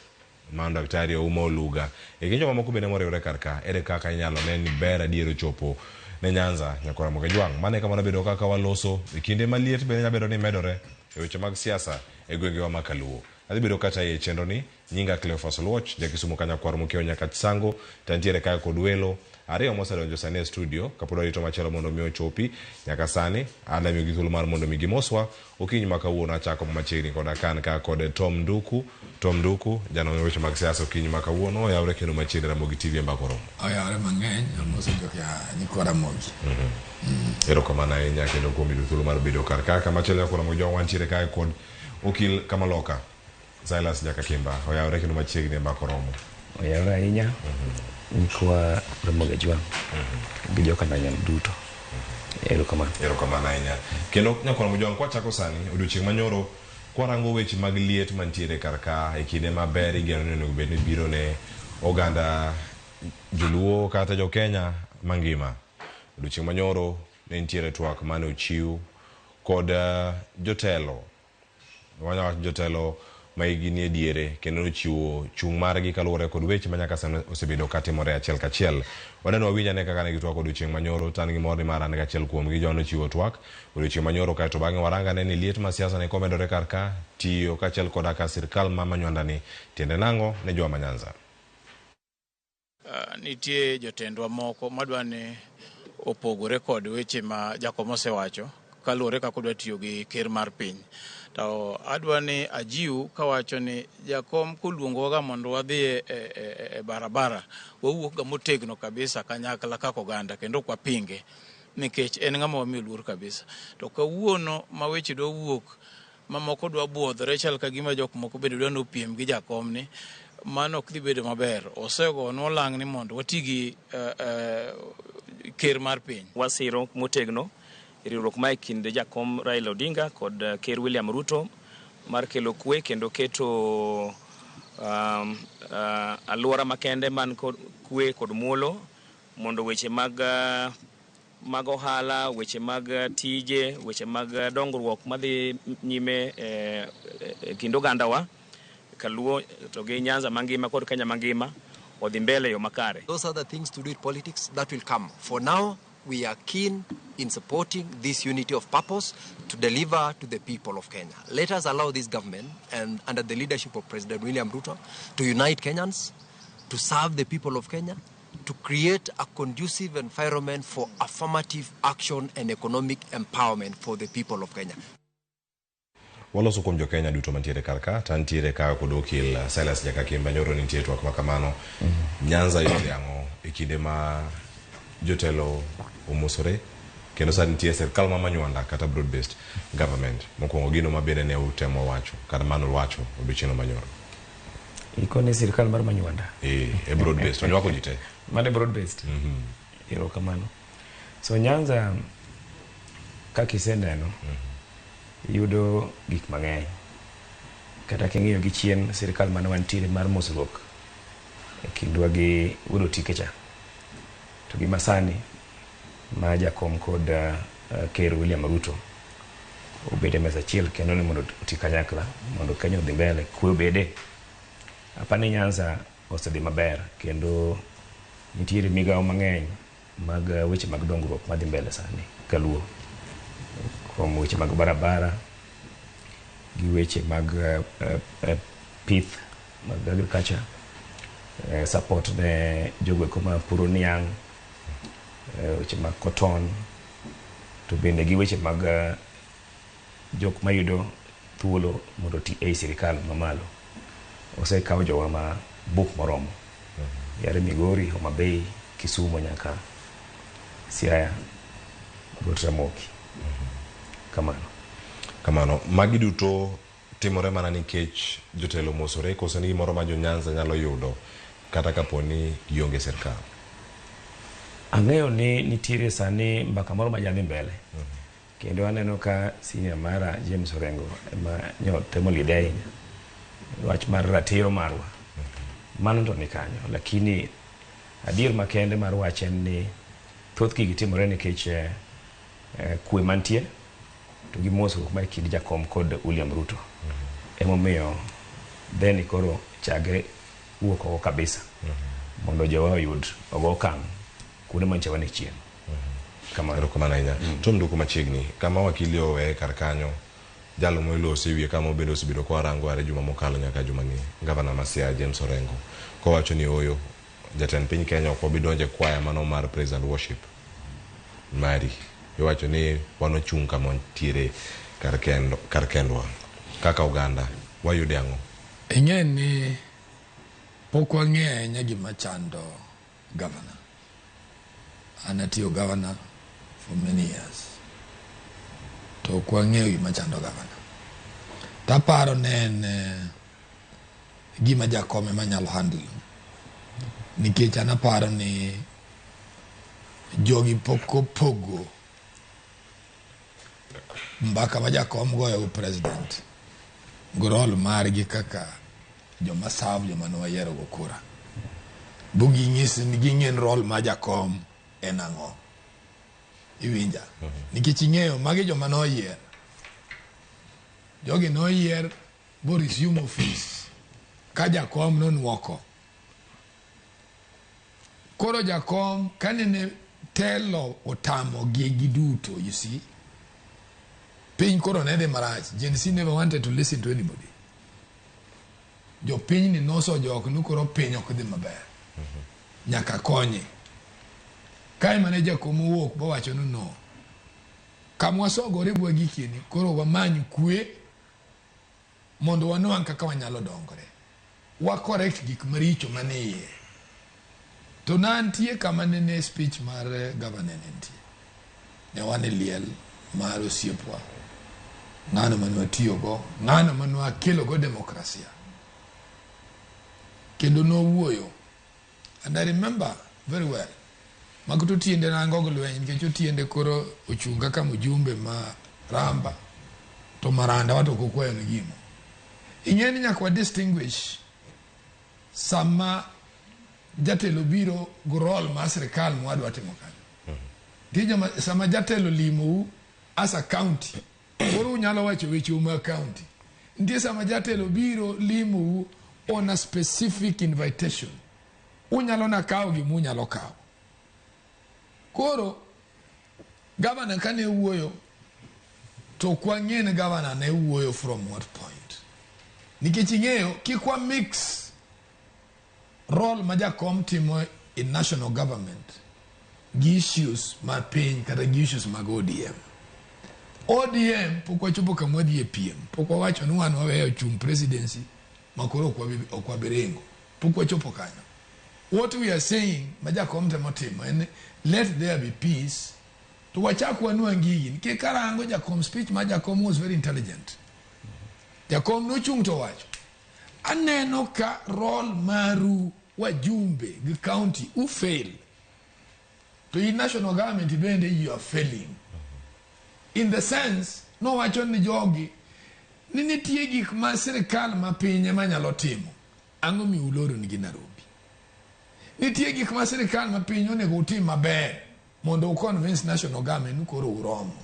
mano Daktari Ouma Oluga. E kind joma moko bende moriwore kar ka, ere kaka inyalo ne ni ber adier ochopo ne Nyanza nyakwara Mogejwang'. Mano e kama wabedo kaka waloso e kinde maliet bende nyalo bedo ni medore. e weche mag siasa e gwengewa ma Kaluo. Adhi bedo kata e chenro ni nyinga Cleophas Oluoch, jakisumo kanyakwar mokiewo nyaka Chisango, to antiere kae kod welo ariyo mosedonjo sani e studio kapod warito machielo mondo mi ochopi. Nyaka sani adwa miyogi thuolo mar mondo mi gimoswa okinyi ma kawuono. Achako machiegni koda kan ka kod Tom Nduku. Tom Nduku, janon weche mag siasa okinyi ma kawuono, oyawre kendo machiegni Ramogi TV e Mbaka Oromo. Oyawre mang'eny, amoso joka nyikwa Ramogi. Erokamano ahinya kendo kuom yudo thuolo mar bedo kar ka. Kamachielo nyakwa Ramogi Jowang' wantiere kae kod okil Kamaloka Silas Jakakimba, oyawre kendo machiegni e Mbaka Oromo. Oyawre ahinya nyikwa Ramogi Ajwang' gi joka Nanyam duto. Erokamano. Erokamano ahinya. Kendo nyakwa Ramogi Jowang' kwachako sani odiochieng' manyoro kwarango weche mag liet mantiere kar ka e kinde maber igeno ni onego bed ni biro ne oganda joluo kata jo Kenya mangima. Odiochieng' manyoro ne nitiere twak mane ochiw kod jotelo, wanyalo wacho jotelo ma hikgi nie diere, kendo nochiwo chung' margi kaluwore kod weche ma nyaka sani osebedo katimore achiel kachiel. Wadwani wawinj ane kaka ne gitwak odiochieng' manyoro, to an gi mor ni mar an gachiel kuomgi joma nochiwo twak odiochieng' manyoro, kaeto bang'e warang ane ni liet ma siasa ni komedore kar ka tiyo kaachiel koda ka sirkal ma Manywanda ni tiende nang'o ne jowa ma Nyanza. Nitie jotendwa moko madwa ni opogore kod weche ma Jakom osewacho kaluwore kaka odwa tiyo gi ker mar piny. To adwa ni ajiw kawacho ni Jakom koluongowa mondo wadhi e barabara, wawuok ga motegno kabisa kanyakla kaka oganda kendo ok wapinge nikech en ng'ama wamiyo luor kabisa. To kawuono ma weche dwa wuok mamoko dwa buodhore chal ka gima jok moko bende dwa ni opiem gi Jakom ni, mano ok dhi bedo maber. Osegonwa olang' ni mondo wati gi ker mar piny. Wasiro motegno riwruok ma e kind Jakom Raila Odinga kod Ker William Ruto mar kelo kwe kendo keto alwora makende man kod kwe kod muolo mondo weche mag ohala, weche mag tije, weche mag dongruok madhi nyime e kind ogandawa Kaluo to gi Nyanza mangima kod Kenya mangima odhi mbele yo makare. Those are the things to do with politics that will come. For now, we are keen in supporting this unity of purpose to deliver to the people of Kenya. Let us allow this government, and under the leadership of President William Ruto, to unite Kenyans, to serve the people of Kenya, to create a conducive environment for affirmative action and economic empowerment for the people of Kenya. Waloso kuom jo Kenya duto mantiere kar ka, to antiere ka kod okil Silas Jakakimba nyoro nitie twak ma kamano. Nyanza yote ang'o e kinde ma jotelo omosore kendo sani nitie sirkal ma Manywanda kata broad based government. Mokwongo gino ma bende ne utemo wacho kata mano wacho odiochieng' manyoro. Ikone sirkal mar Manywanda. E broad based onywako ji te. Mane broad based. Erokamano. So Nyanza kaka iseneno yudo gik mang'eny. Kata king'iyo gi chien sirkal mane wantiere mar mosruok e kindwa gi Wuod Otike cha. To gima sani ma Jakom kod Ker William Ruto obede mesa achiel kendo ni mondo oti kanyakla mondo Kenya odhi mbele, kwe obede. Apani Nyanza osedhi maber kendo nitiere migawo mang'eny mag weche mag dongruok madhi mbele sani Kaluo. Kuom weche mag barabara gi weche mag pith mag agriculture, support ne jogo eko ma puro niang', weche mag cotton, to bende gi weche mag jok mayudo thuolo mondo oti ei sirikal mamalo. Osekawo jowa ma buk moromo. Yare Migori, Homa Bay, Kisumu nyaka Siaya, Got Ramogi. Kamano. Kamano. Magi duto timore mana nikech jotelo mosore koso ni gimoro ma jo Nyanza nyalo yudo kata kapo ni gionge sirkal. Ang'eyo ni nitiere sani mbaka moro ma dhi mbele. Kendo aneno ka senior mara James Orengo ema nyo temo lide ahinya wach mar ratiro marwa. Mano to ni kanyo, lakini adier makende mar wach en ni thoth gigi timore nikech kwe mantie to gi mosruok ma e kind Jakom kod William Ruto. Emomiyo dheni koro chage wuok oko kabisa mondo jowa oyud ogo okang' kuonde manche wane chien. Kamano. Erokamano ahinya. Tom Nduku machiegni, kama wakili oweye kar kanyo, Jalo moiloso e wiye kama obedo osebedo kwarango are juma mokalo nyaka juma ni gavana ma Siaya James Orengo kowacho ni oyo jatend piny Kenya ok wabi donjo e kwaya mano mar praise and worship mari. Iwacho ni wan ochung' kama wantiere kar kendwa kaka oganda wayude ang'o? Ing'e ni pok wang'eyo ahinya gima chando governor. An atiyo governor for many years. To ok wang'eyo gima chando governor. Taparo ne en gima jakom ema nyalo handle. Nikech an aparo ni jogi pok opogo mbaka ma jakom goyo gi president gi role margi kaka joma serve joma ne wayiero go kura. Bu ging'is ni ging'e ni role ma jakom en ang'o. Iwinja? Nikech ing'eyo magi joma noyier. Jogi noyier bo resume office ka jakom nonwoko. Koro jakom kanene telo otamogi giduto, you see. Piny koro ne dhi marach. Gen Z never wanted to listen to anybody. Jopiny ni nosojok ni koro piny ok dhi maber. Nyaka konye. Kae mane jakom owuok bowacho ni no. Kama wasogore bwa gikeni, koro wamany kwe mondo wanwang' kaka wanyalo dongore. Wa correct gik maricho mane iye. To nantie kama nene speech mar governor ne nitie. Ne wan e liel mar osiepwa. Ng'ano mane watiyogo, ng'ano mane wakelogo demokrasia. Kendo nowuoyo. And I remember very well. Mago to tiende rango gi lweny nikech otiende koro ochung' kaka mjumbe ma Ramba to Maranda wato ok okwayo ni gimo. Ing'e ni nyaka wa distinguish sama jatelo biro gi role mar sirikal mwadwa timo kanyo. Nitie joma sama jatelo limou as a county, koro unyalo wacho wecheu mag county. Nitie sama jatelo biro limou on a specific invitation. Unyalo na kawo gima unyalo kawo. Koro, gavana kane wuoyo, to ok wang'e ni gavana ne wuoyo from what point. Nikech ing'eyo, kik wa mix role ma jakom timo in national government gi issues mar piny kata gi issues mag ODM. ODM pok wachopo kama wadhi e piem. Pok wawacho ni wan waweyo chung presidency ma koro ok wabi ringo. Pok wachopo kanyo. What we are saying ma jakom temo timo en let there be peace to wachak wanwang' gigi. Nikech karango jakom speech ma jakom was very intelligent. Jakom nochung' to wacho. Aneno ka role maru wajumbe gi county u fail. To in national government bende you are failing. In the sense, nowacho ni jogi ni nitie gik ma sirikal ma piny ema nyalo timo. Ang'o mi uloro nigi Nairobi? Nitie gik ma sirikal ma piny onego utim maber mondo u convince national government ni koro uromo.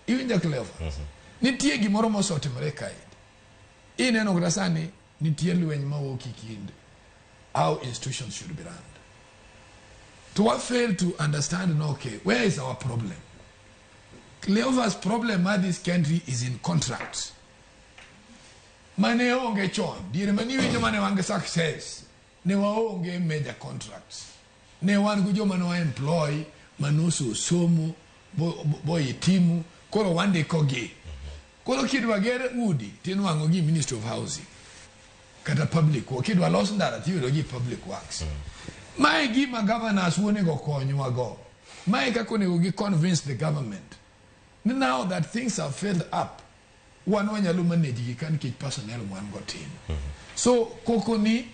Iwinja Cleophas? Nitie gimoro mosetimore kaendi. Ineno kata sani nitie lweny mawuok e kind how institutions should be run. To wa fail to understand no, okay, where is our problem? Cleophas problem at this country is in contracts. Mane onge chon, diere mane iwinjo mane wan gi success, ne waonge major contracts. Ne wan gi joma ne wa employ, mane osomo, bo itimu, koro wandiko gi. Koro kidwa ger udi, tinwang'o gi Ministry of Housing. Kata public work, kidwa los ndara tiyudo gi public works. Mae gima governors onego konywa go. Mae kaka onego gi convince the government. Ni now that things have filled up, wan wanyalo manage gi ka nikech personnel wan go tin. So koko ni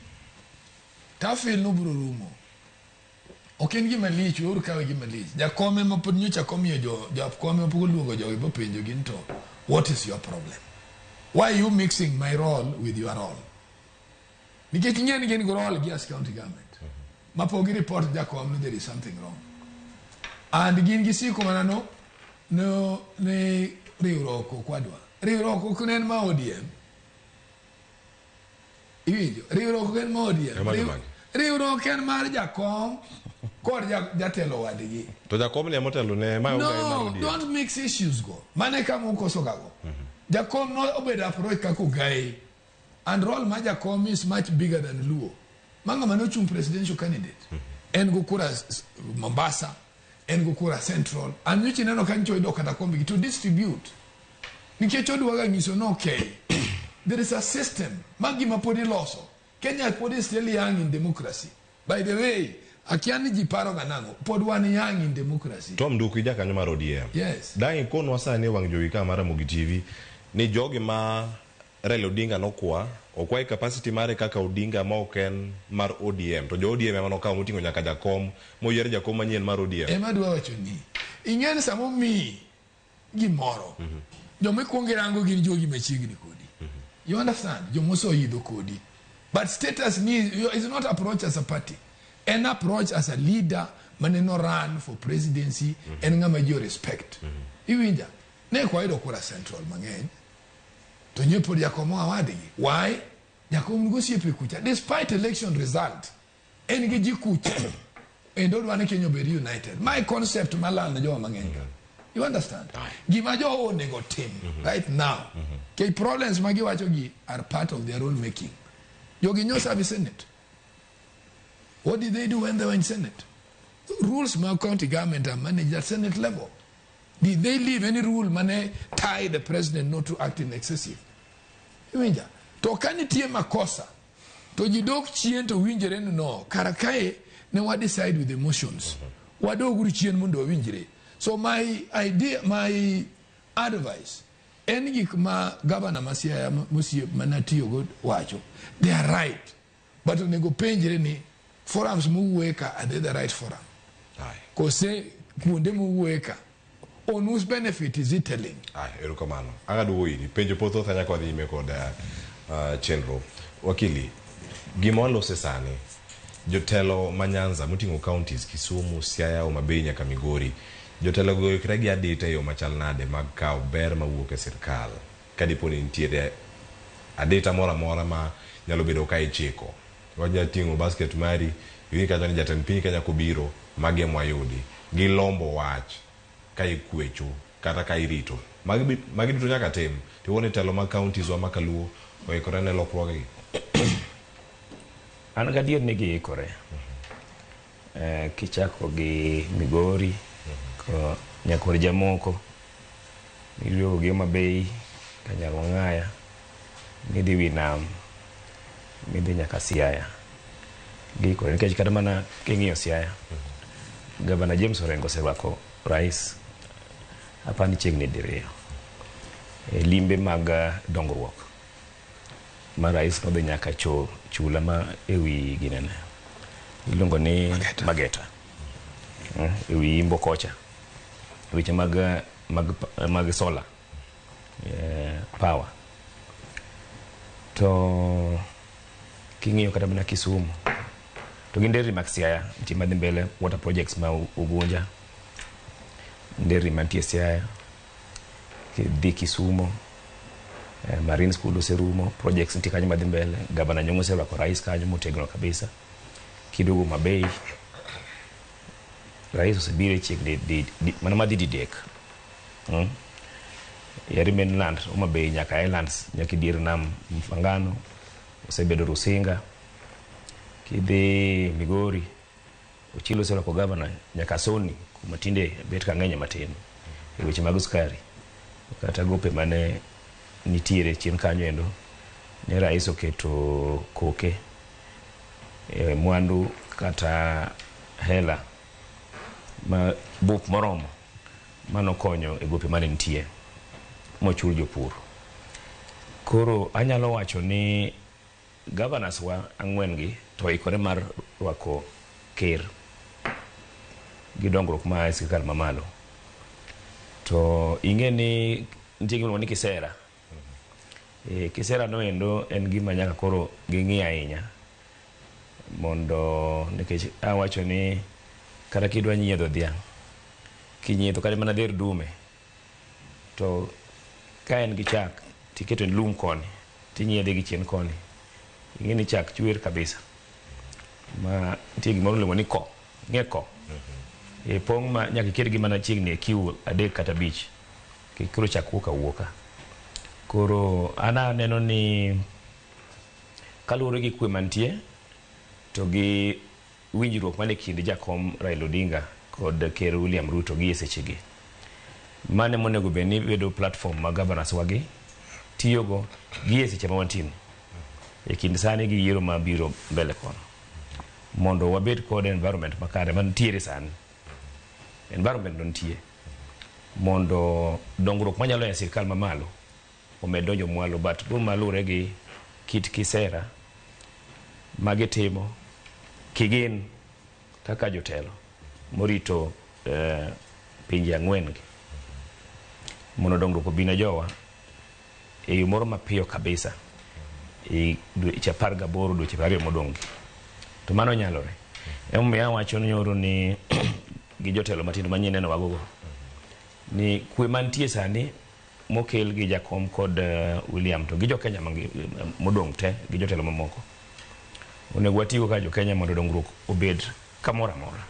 tafil no biro rumo. Ok en gima lich, weuru kawe gima lich. Jakom ema pod nyocha komiyo jo jakom ema pok oluongo jogi bopenjo gi ni to what is your problem? Why are you mixing my role with your role? Nikech ing'e ni gin gi role gi as county government. Ma pok gi report jakom ni there is something wrong. And gin gisiko mana no ni riwruok ok wadwa. Riwruok ok ne en ma ODM. Iwinjo? Riwruok ok en ma ODM. Ema jomagi. Riwruok en mar jakom Kod jatelo wadgi. To jakom ni emotelo ne ma onge mar No, ODM. don't mix issues go. Mane kama ukoso gago. Jakom no obedo approach kaka Ogai. And role mar Jakom is much bigger than Luo. Ma ng'ama nochung' presidential candidate. En go kura Mombasa, en go kura Central. And nyocha ineno ka nyocha oyudo kata kombe gi to distribute. Nikech odwaga nyiso ni okay, there is a system ma gima pod iloso. Kenya pod is still young in democracy. By the way, akia ni ji paro ga nang'o, pod wan young in democracy. Tom Nduku ijakanyo mar ODM. Yes. Dang' ikonwa sani e wang' jowi ka mar Ramogi TV ni jogi ma Raila Odinga nokwa, okwa e capacity mare kaka Odinga ma ok en mar ODM. To jo ODM ema nokawo moting'o nyaka jakom, moyier jakom manyien mar ODM. Ema adwa wacho ni, ing'e ni sama omiyi gimoro, joma ikwongo irango gin jogi machiegni kodi. You understand? Joma oseidho kodi. But status ni is not approach as a party. En approach as a leader mane no run for presidency, en ng'ama ji respect. Iwinja? Ne ok wayudo kura Central mang'eny. To nye pod jakom owadgi. Why? Jakom nigi osiepe kucha. Despite election result, en gi ji kucha. Endo odwa ni Kenya obed united. My concept malal ne joma mang'eny ka. You understand? Gima jo onego tim right now. Kech problems ma giwacho gi are part of their own making. Jogi nyo serve Senate. What did they do when they were in Senate? Rules ma county government are managed at Senate level. Did they leave any rule mane tie the president not to act in excessive? Iwinja? To ka nitie makosa, to ji dok chien to winjre ni no, kara kae ne wa decide with emotions. Wadoguru chien mondo wawinjre. So my idea, my advice, en gik ma governor ma Siaya mosiep manatiyogo wacho, they are right. But onego penjre ni forums mowuoye ka, are they the right forum? Kose kuonde mowuoye ka, on whose benefit is it telling? Ay, erokamano. Ang' aduogo iri. Penjo pod thoth ahinya ka wadhi nyime kod chenro. Wakili, gima walose sani, jotelo ma Nyanza moting'o counties Kisumu, Siaya, Homa Bay nyaka Migori, jotelo go oikre gi adita e yo machal nade mag kawo ber mawuok e sirkal kadipo ni nitiere adita moro amora ma nyalo bedo ka ichiko. Wanya ting'o basket mari, iwinj kacha ni jatend piny Kenya kobiro, magi ema wayudi. Gilombo wach ka ikwecho kata ka irito. Magi duto nyaka tim. Tiwuo ni telo mag counties wa ma kaluo oikore ne lokruoge gi. An gadier ni giikore. Kichako gi Migori, ko Nyakwar Jamoko, miduogo gi Homa Bay, ka Nyarwang'aya, midhi wi nam, midhi nyaka Siaya. Giikore nikech kata mana king'iyo Siaya, Gavana James Orengo oserwako rais apani chiegni diriyo e limbe mag dongruok ma rais nodhi nyaka chula ma ewi ginene iluongo ni Mageta, ewi Imbo kocha, weche mag solar power. To king'iyo kata mana Kisumu to gi nderni mag Siaya nitie madhi mbele, water projects ma Ugunja, nderni mantie Siaya, kidhi Kisumo, Marine School oserumo, projects nitie kanyo madhi mbele, Gavana Nyong'o oserwako rais kanyo motegno kabisa. Kiduogo Homa Bay, rais osebiro chiegni mana madhi didek. Yari mainland Homa Bay nyaka islands nyaka dier nam Mfangano osebedo Rusinga. Kidhi Migori, Ochilo oserwako gavana nyaka Soni kuma tinde bet ka ng'eny matin e weche mag sukari. Kata gope mane nitiere chien kanyo endo ne rais oketo koke e mwandu kata hela ma bup moromo manokonyo e gope mane nitie mochul jopur. Koro anyalo wacho ni governors wa ang'wen gi to oikore mar rwako ker gi dongruok ma e sirkal mamalo. To ing'e ni nitie gima iluongo ni kisera. Kisera no endo en gima nyaka koro ging'i ahinya mondo nikech awacho ni kata kidwa nyiedho dhiang', kinyiedho kata mana dher dume, to ka en gi chak tiketo lum koni tinyiedhe gi chien koni, ing'e ni chak chwer kabisa. Ma nitie gimoro iluongo ni ko. Ng'e ko. E pong' ma nyaka iket gi mana chiegni e queue 3 kata 5. Koro chak wuok awuoka. Koro an aneno ni kaluwore gi kwe mantie to gi winjruok mane kind jakom Raila Odinga kod Ker William Ruto gi e sechegi. Mane monego bed ni bedo platform ma governors wagi tiyogo gi e seche ma wantie ni. E kind sani gi yiero mabiro mbele kono. Mondo wabed kod environment makare mantiere sani. Environment no nitie. Mondo dongruok manyalo e sirkal mamalo omed donjo mwalo, but biro malure gi kit kisera magitimo kigin kaka jotelo morito pinje ang'wen gi mondo dongruok obi ne jowa e yo moro mapiyo kabisa e dweche 18 dweche 20 modong' gi. To mano nyalore. Emomiyo awacho nyoro ni gi jotelo matindo manyien neno wagogo ni kwe mantie sani mokel gi jakom kod William to gi jo Kenya modong' te gi jotelo mamoko onego watigo ka jo Kenya mondo dongruok obed kamoro amora.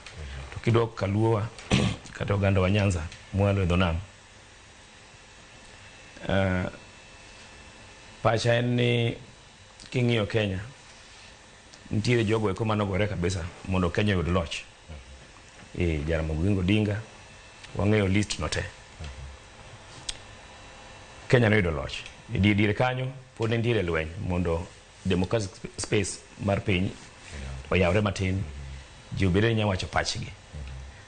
To kidok kaluowa kata oganda wa Nyanza mwalo e dho nam, pacha en ni king'iyo Kenya nitiere jogo eko manogore kabisa mondo Kenya oyud loch. Jaramogi Oginga Odinga wang'eyo list no te. Kenya noyudo loch. E dier kanyo pod ne nitiere lweny mondo democratic space mar piny oyawre matin, ji obed ni nyalo wacho pachgi.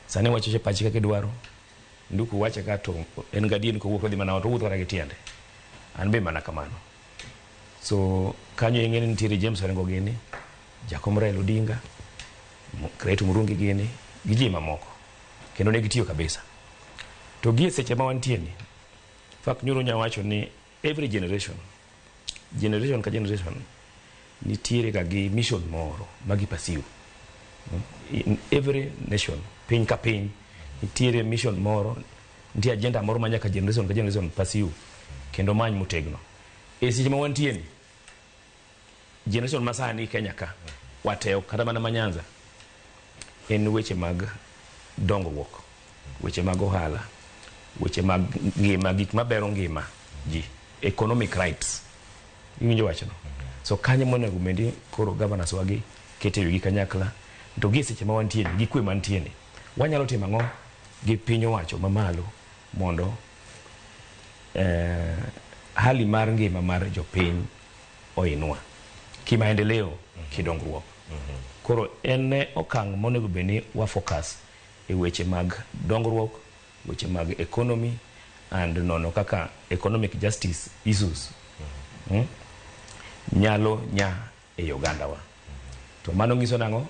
Sani wacho pachgi kaka idwaro, Nduku wache ka to en gadier ni kowuok odhi mana ot, owuotho kata gi tiende. An be mana kamano. So kanyo ing'e ni nitiere James Orengo gini, Jakom Raila Odinga, Kiraitu Murungi gini, gi ji mamoko. Kendo ne gitiyo kabisa. To gi e seche ma wantie ni, fact nyoro nya wacho ni every generation, generation ka generation, nitiere ga gi mission moro ma gi pursue. In every nation, piny ka piny, nitiere mission moro, nitie agenda moro ma nyaka generation ka generation pursue, kendo many motegno. E seche ma wantie ni, generation ma sani Kenya ka, wateo kata mana ma Nyanza, en weche mag dongruok, weche mag ohala, weche mag ngima, gik mabero ngima ji, economic rights. Iwinjo wachno? So kanyo monego bed koro governors wagi kete wigi kanyakla, to gi seche ma wantie ni, gi kwe mantie ni, wanyalo timo ang'o gi piny owacho mamalo mondo hali mar ngima mar jopiny oinwa kimaendeleo, kidongruok. Koro en okang' monego bed ni wa focus e weche mag dongruok, weche mag economy and nono kaka economic justice issues nyalo nya e oganda wa. To mano nyiso nang'o?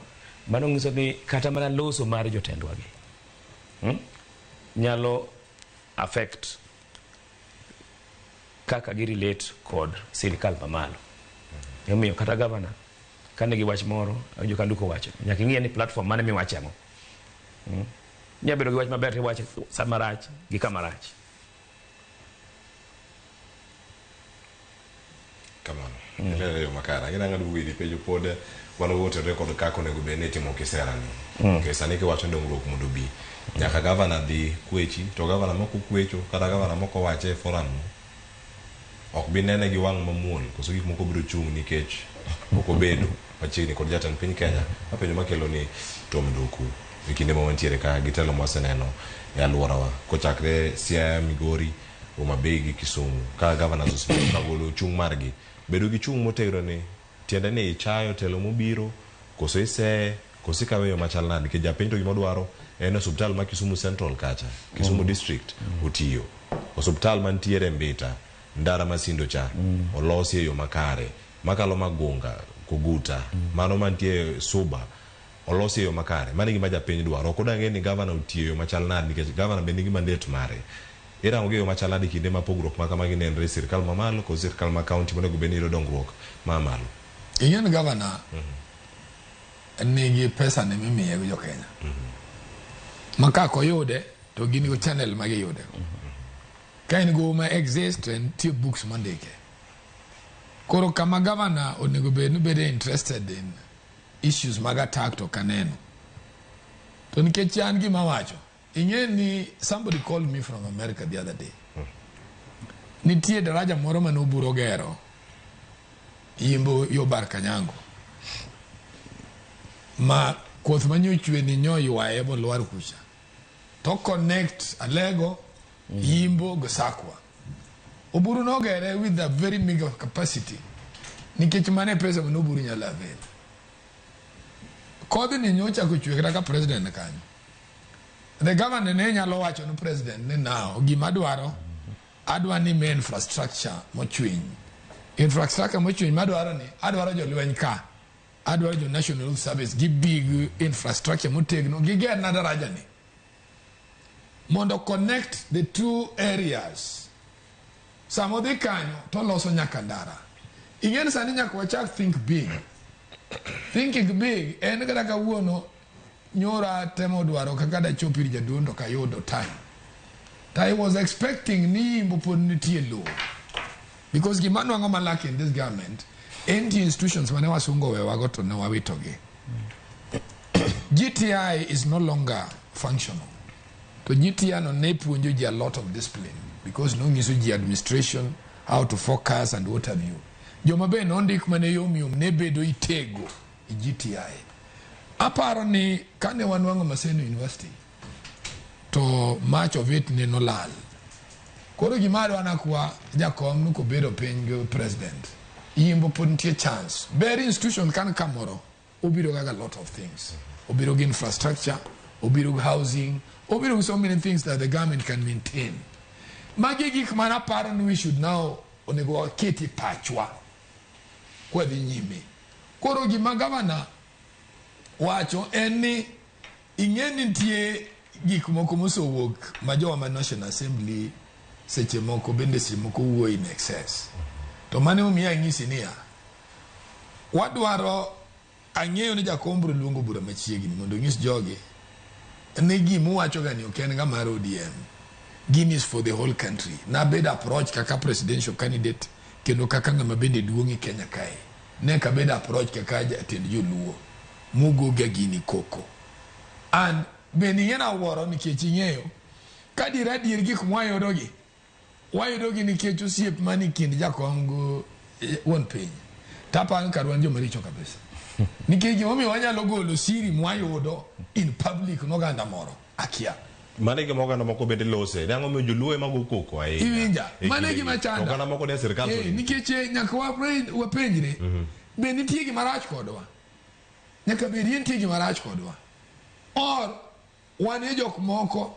Mano nyiso ni kata mana loso mar jotendwa gi nyalo affect kaka gi relate kod sirikal mamalo. Emomiyo kata governor kane gi wach moro, awinjo ka Nduku wacho, nyaka ing'iye ni platform mane miwache ang'o. Inyalo bedo gi wach maber tiwache sama rach gi kama rach. Kamano. Ilero e yo makare. Ang'e nang'ado iri penjo pod wan wotere kod kaka onego bed ni itimo kisera ni. Nikech sani kiwacho ni dongruok mondo obi, nyaka gavana dhi kwechi, to gavana moko kwecho kata gavana moko wache e forum no, ok bi nene gi wang' mamuol, koso gik moko biro chung' nikech ok obedo machiegni kod jatend piny Kenya. Apenjo makelo ni Tom Nduku e kinde ma wantiere ka gi telo mwaseneno e alworawa kochakre Siaya, Migori, Homa Bay gi Kisumu, ka governors osebedo ka golo chung' margi. Bedo gi chung' motegno ni tiende ni ichayo telo mobiro, koso iseye, koso ikawe yo machal nade? Nikech japiny to gima odwaro en osuptal ma Kisumu Central kacha, Kisumu District otiyo. Osuptal mantiere Mbita, ndara Masindo cha, olosi e yo makare. Makalo Magunga, Koguta, mano mantie Suba, olosi e yo makare. Mano e gima japiny dwaro. Ok odwa ng'eyo ni gavana otiyo e yo machal nade, nikech gavana be nigi mandate mare. Irango gi e yo machal nade kinde ma pogruok ma kamagi nenre e sirkal mamalo kod sirkal ma kaunti monego bed ni yudo dongruok ma malo. Ing'eyo ni gavana nigi pesa ne mimiye gi jo Kenya. Ma ka ok oyude to gin go channel ma giyude. Ka en go ma exist to nitie books mondike. Koro kama gavana onego bed ni bedo interested in issues mag attack to kaneno. To nikech an gima wacho, ing'e ni somebody called me from America the other day. Nitie daraja moro mane Oburu gero Yimbo yo Bar Kanyango. Ma koth manyochwe ni nyo ywaye bolwar kucha. To connect Alego, Yimbo go Sakwa. Oburu nogere with a very mega capacity. Nikech mane pesa mane Oburu nyalo avail. Kodhni nyocha kochwe kata ka president kanyo. The governor ne nyalo wacho ne president ni now gima dwaro adwa ni me infrastructure mochwiny. Infrastructure mochwiny madwaro ni adwaro jolweny ka. Adwaro jo National Youth Service gi big infrastructure motegno giger na daraja ni. Mondo connect the two areas. Sama odhi kanyo to loso nyaka ndara. Ing'e ni sani nyaka wachak think big. Thinking big en kata kawuono nyora temo dwaro kaka dachop ir jaduong' to kayudo time. To I was expecting ni Yimbo pod nitie lowo. Because gima nwang'o malak in this government, NT institutions mane wasungu owewago to ne wawitogi. GTI is no longer functional. To GTI no ne puonjo ji a lot of discipline because nonyiso ji administration, how to focus and what have you. Joma be nondik mane yom yom ne bedo itego e GTI. Aparo ni kane wanwang'o Maseno University to much of it ne nolal. Koro gima adwa nakwa jakom ni kobedo piny gi president. Yimbo pod nitie chance. Ber institution kan kamoro obiro gaga lot of things. Obiro gi infrastructure, obiro gi housing, obiro gi so many things that the government can maintain. Magi gik mana aparo ni we should now onego waketi pachwa kwadhi nyime. Koro gima gavana wacho en ni ing'e ni nitie gik moko mosewuok ma jowa ma National Assembly seche moko bende seche moko wuoyo in excess. To mano emomiyo anyisi niya, wadwaro ang'eyo ni jakom biro luongo bura machiegni mondo onyis jogi ni gimuwacho ga ni ok en ga mar ODM. Gini is for the whole country. Nabedo approach kaka presidential candidate kendo kaka ng'ama bende duong' e Kenya kae. Ne kabedo approach kaka jatend joluo mugoga gini koko. And bende ing'e nawuoro nikech ing'eyo ka dier adier gik mwayudogi wayudogi nikech osiep mani kind jakom gi wuon piny. Taparo ni kar wan joma richo kabisa. Nikech gimomiyo wanyalo golo siri mwayudo in public noganda moro akia. Mano e gima oganda moko bende lose. Ni ang'o miyo joluo ema go koko ahinya. Iwinja? E Mano e kindegi. gima chanda. Oganda moko ne sirkal to Nikech nyaka wapenjre be nitie gima rach kodwa. Nyaka bed ni nitie gima rach kodwa. Or wan e jok moko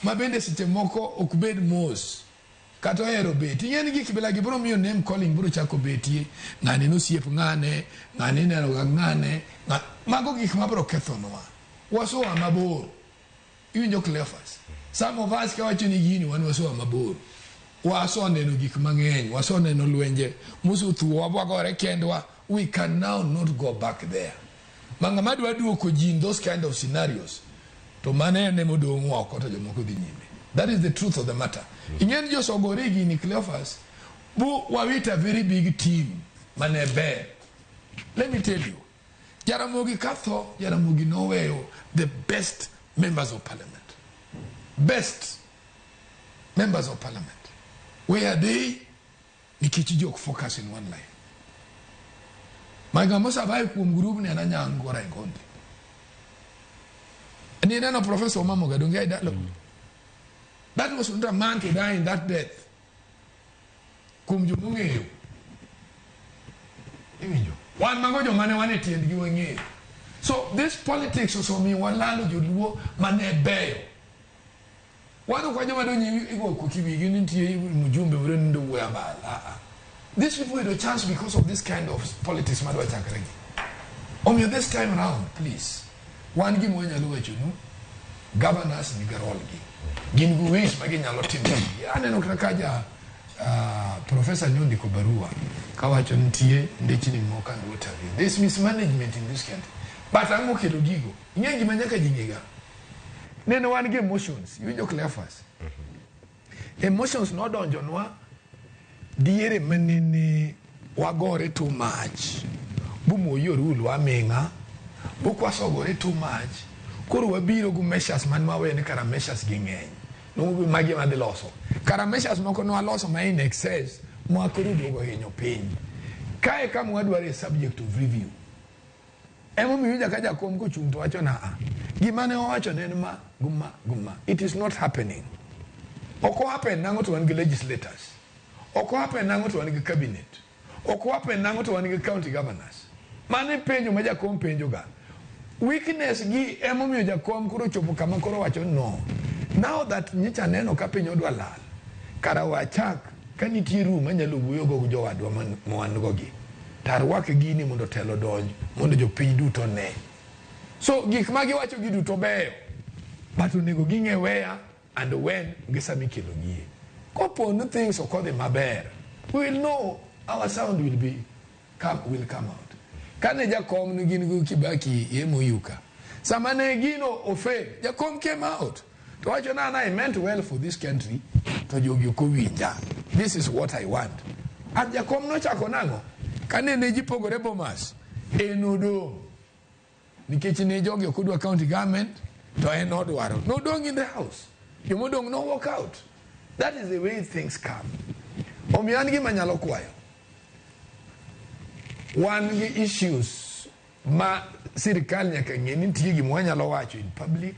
ma bende seche moko ok bed mos kata ohero bet. Ing'e ni gik bilagi biro miyo name calling biro chako betie. Ng'ani nosiep ng'ane, ng'ani ineno ga ng'ane. Mago gik mabiro kethonwa. Wasoa mabor. Iwinjo Cleophas? Some of us kawacho ni gini wan wasoa mabor. Wasoneno gik mang'eny, wasoneno lwenje, mosothuowa bwagore kendwa. We can now not go back there. Ma ng'ama dwa duoko ji in those kind of scenarios, to mano en emodong' oko to jomoko dhi nyime. That is the truth of the matter. Ing'e ni josogore gini Cleophas, bu wawito a very big team mane ber. Let me tell you, Jaramogi katho, Jaramogi noweyo the best members of parliament. Best members of parliament. Where are they? Nikech ji ok focus in one line. Ma ng'ama survive kuom group ni en Anyango Orengo. Ni neno Professor Omamo Gadonge ai dalo. That was not a man to die in that death. Kuom jomong'eyo. Iwinjo? Wan mago joma ne wan e tiendgi wang'eyo. So this politics osemiyo walalo joluo mane beyo. Wan ok wan joma donjo igo koko wigi ni nitie mjumbe moro ni wuoyo abal. These people had a chance because of this kind of politics madwa chakre gi. Omiyo this time round, please, wan gima wanyalo wachonu, governors nigi role gi. Gin gi ways ma ginyalo timo. Aneno kata ka ja professor nyondiko barua kawacho nitie ndechni moko and what have you. There's mismanagement in this country. But ang'o kelo gigo? Ing'e gima nyaka ji ng'ega. Neno wan gi emotions. Iwinjo Cleophas? Emotions nodonjonwa diere manene wagore too much. Bumoyo rule aming'a. Bukwasogore too much. Koro wabiro gi measures man maweyo ni kara measures gi ng'eny. Nobi magi madhi loso. Kara measures moko nwaloso ma in excess ma koro duogo hinyo piny. Kae kama wadwaro e subject of review. Emomiyo iwinjo ka jakom kochung' to wacho na a. Gima ne owacho ne en ma guma guma. It is not happening. Ok o happen nang'o to wan gi legislators. Ok o happen nang'o to wan gi cabinet. Ok o happen nang'o to wan gi county governors. Mano e penjo ma jakom penjo ga. Weakness gi emomiyo jakom koro chopo kama koro wacho no. Now that nyocha aneno ka piny odwa lal, kara wachak ka nitie room anyalo wuoyo go gi jowadwa ma wan go gi. To arwak gini mondo telo odonj mondo jopiny duto ne. So gik ma giwacho gi duto beyo. But onego ging'e where and when gi sama ikelo gie. Kopo ni things ok odhi maber, we will know our sound will be come, will come out. Kane jakom ne gin go Kibaki e MOU ka, sama ne gino ofail, jakom came out. To wacho na I meant well for this country, to jogi ok owinja. This is what I want. And jakom nochako nang'o? Kane ne ji pogore Bomas, en odong'. Nikech ne jogi ok odwa county government, to en odwaro. Nodong' in the house. Jomodong' no walk out. That is the way things come. Omiyo an gima anyalo kwayo. Wan gi issues ma sirikal nyaka ng'e ni nitie gima wanyalo wacho in public,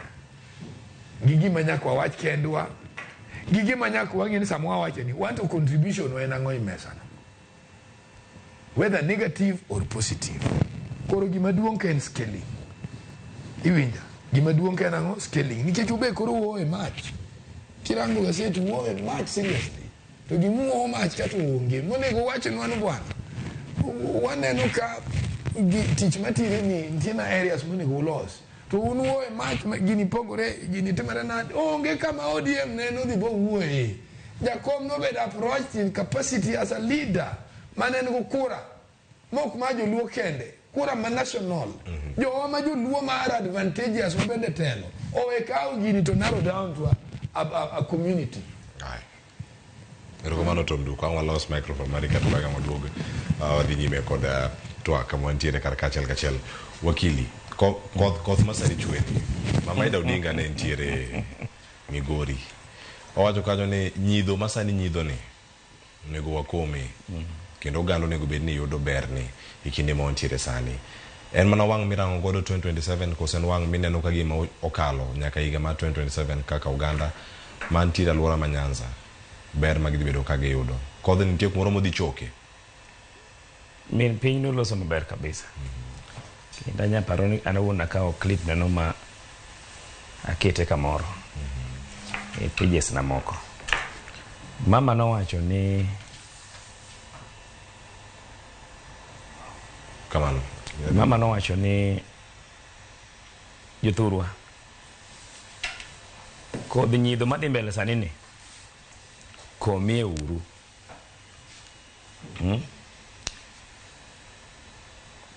gi gima nyaka wawach kendwa, gi gima nyaka wang'e ni sama wawacho ni wan to contribution wa en ang'o e mesa no. Whether negative or positive. Koro gima duong' ka en scaling. Iwinja? Gima duong' ka en ang'o? Scaling. Nikech ube koro wuoyo e mach. Kirango gaset wuoyo e mach seriously. To gima wuoyo mach kata onge. Monego wachnwa ni bwana. Waneno ka tich matire ni nitie na areas monego ulos. To un wuoyo e mach gini pogore, gini timore nade. Onge kama ODM ne nodhi bowuoye. Jakom nobedo approached in capacity as a leader mane en go kura. Mok ma joluo kende, kura ma national. Jowa ma joluo ma are advantageous ma bende telo. Owe kawo gini to narrow down to a community. Erokamano Tom Duko, ang' walos microphone mari kato bang'e waduog wadhi nyime kod twak kama wantiere kar kachiel kachiel. Wakili, koth ma sani chwe ni, Mama Ida Odinga ne nitiere Migori. Owacho kanyo ni nyidho ma sani nyidho ni onego wakome kendo oganda onego bed ni yudo berni e kinde ma wantiere sani. En mana wang' mirango godo 2027 koso en wang' mineno ka gima okalo nyaka higa mar 2027 kaka oganda mantiere alwora ma Nyanza ber ma gidhi bedo ka giyudo. Kodhni nitie kumoro modhi choke. Min piny noloso maber kabisa. Kendo anya paro ni an awuon nakawo clip neno ma akete kamoro e pages na moko. Mama nowacho ni kamano. Mama nowacho ni jothurwa kodh nyidho madhi mbele sani ni komie uru.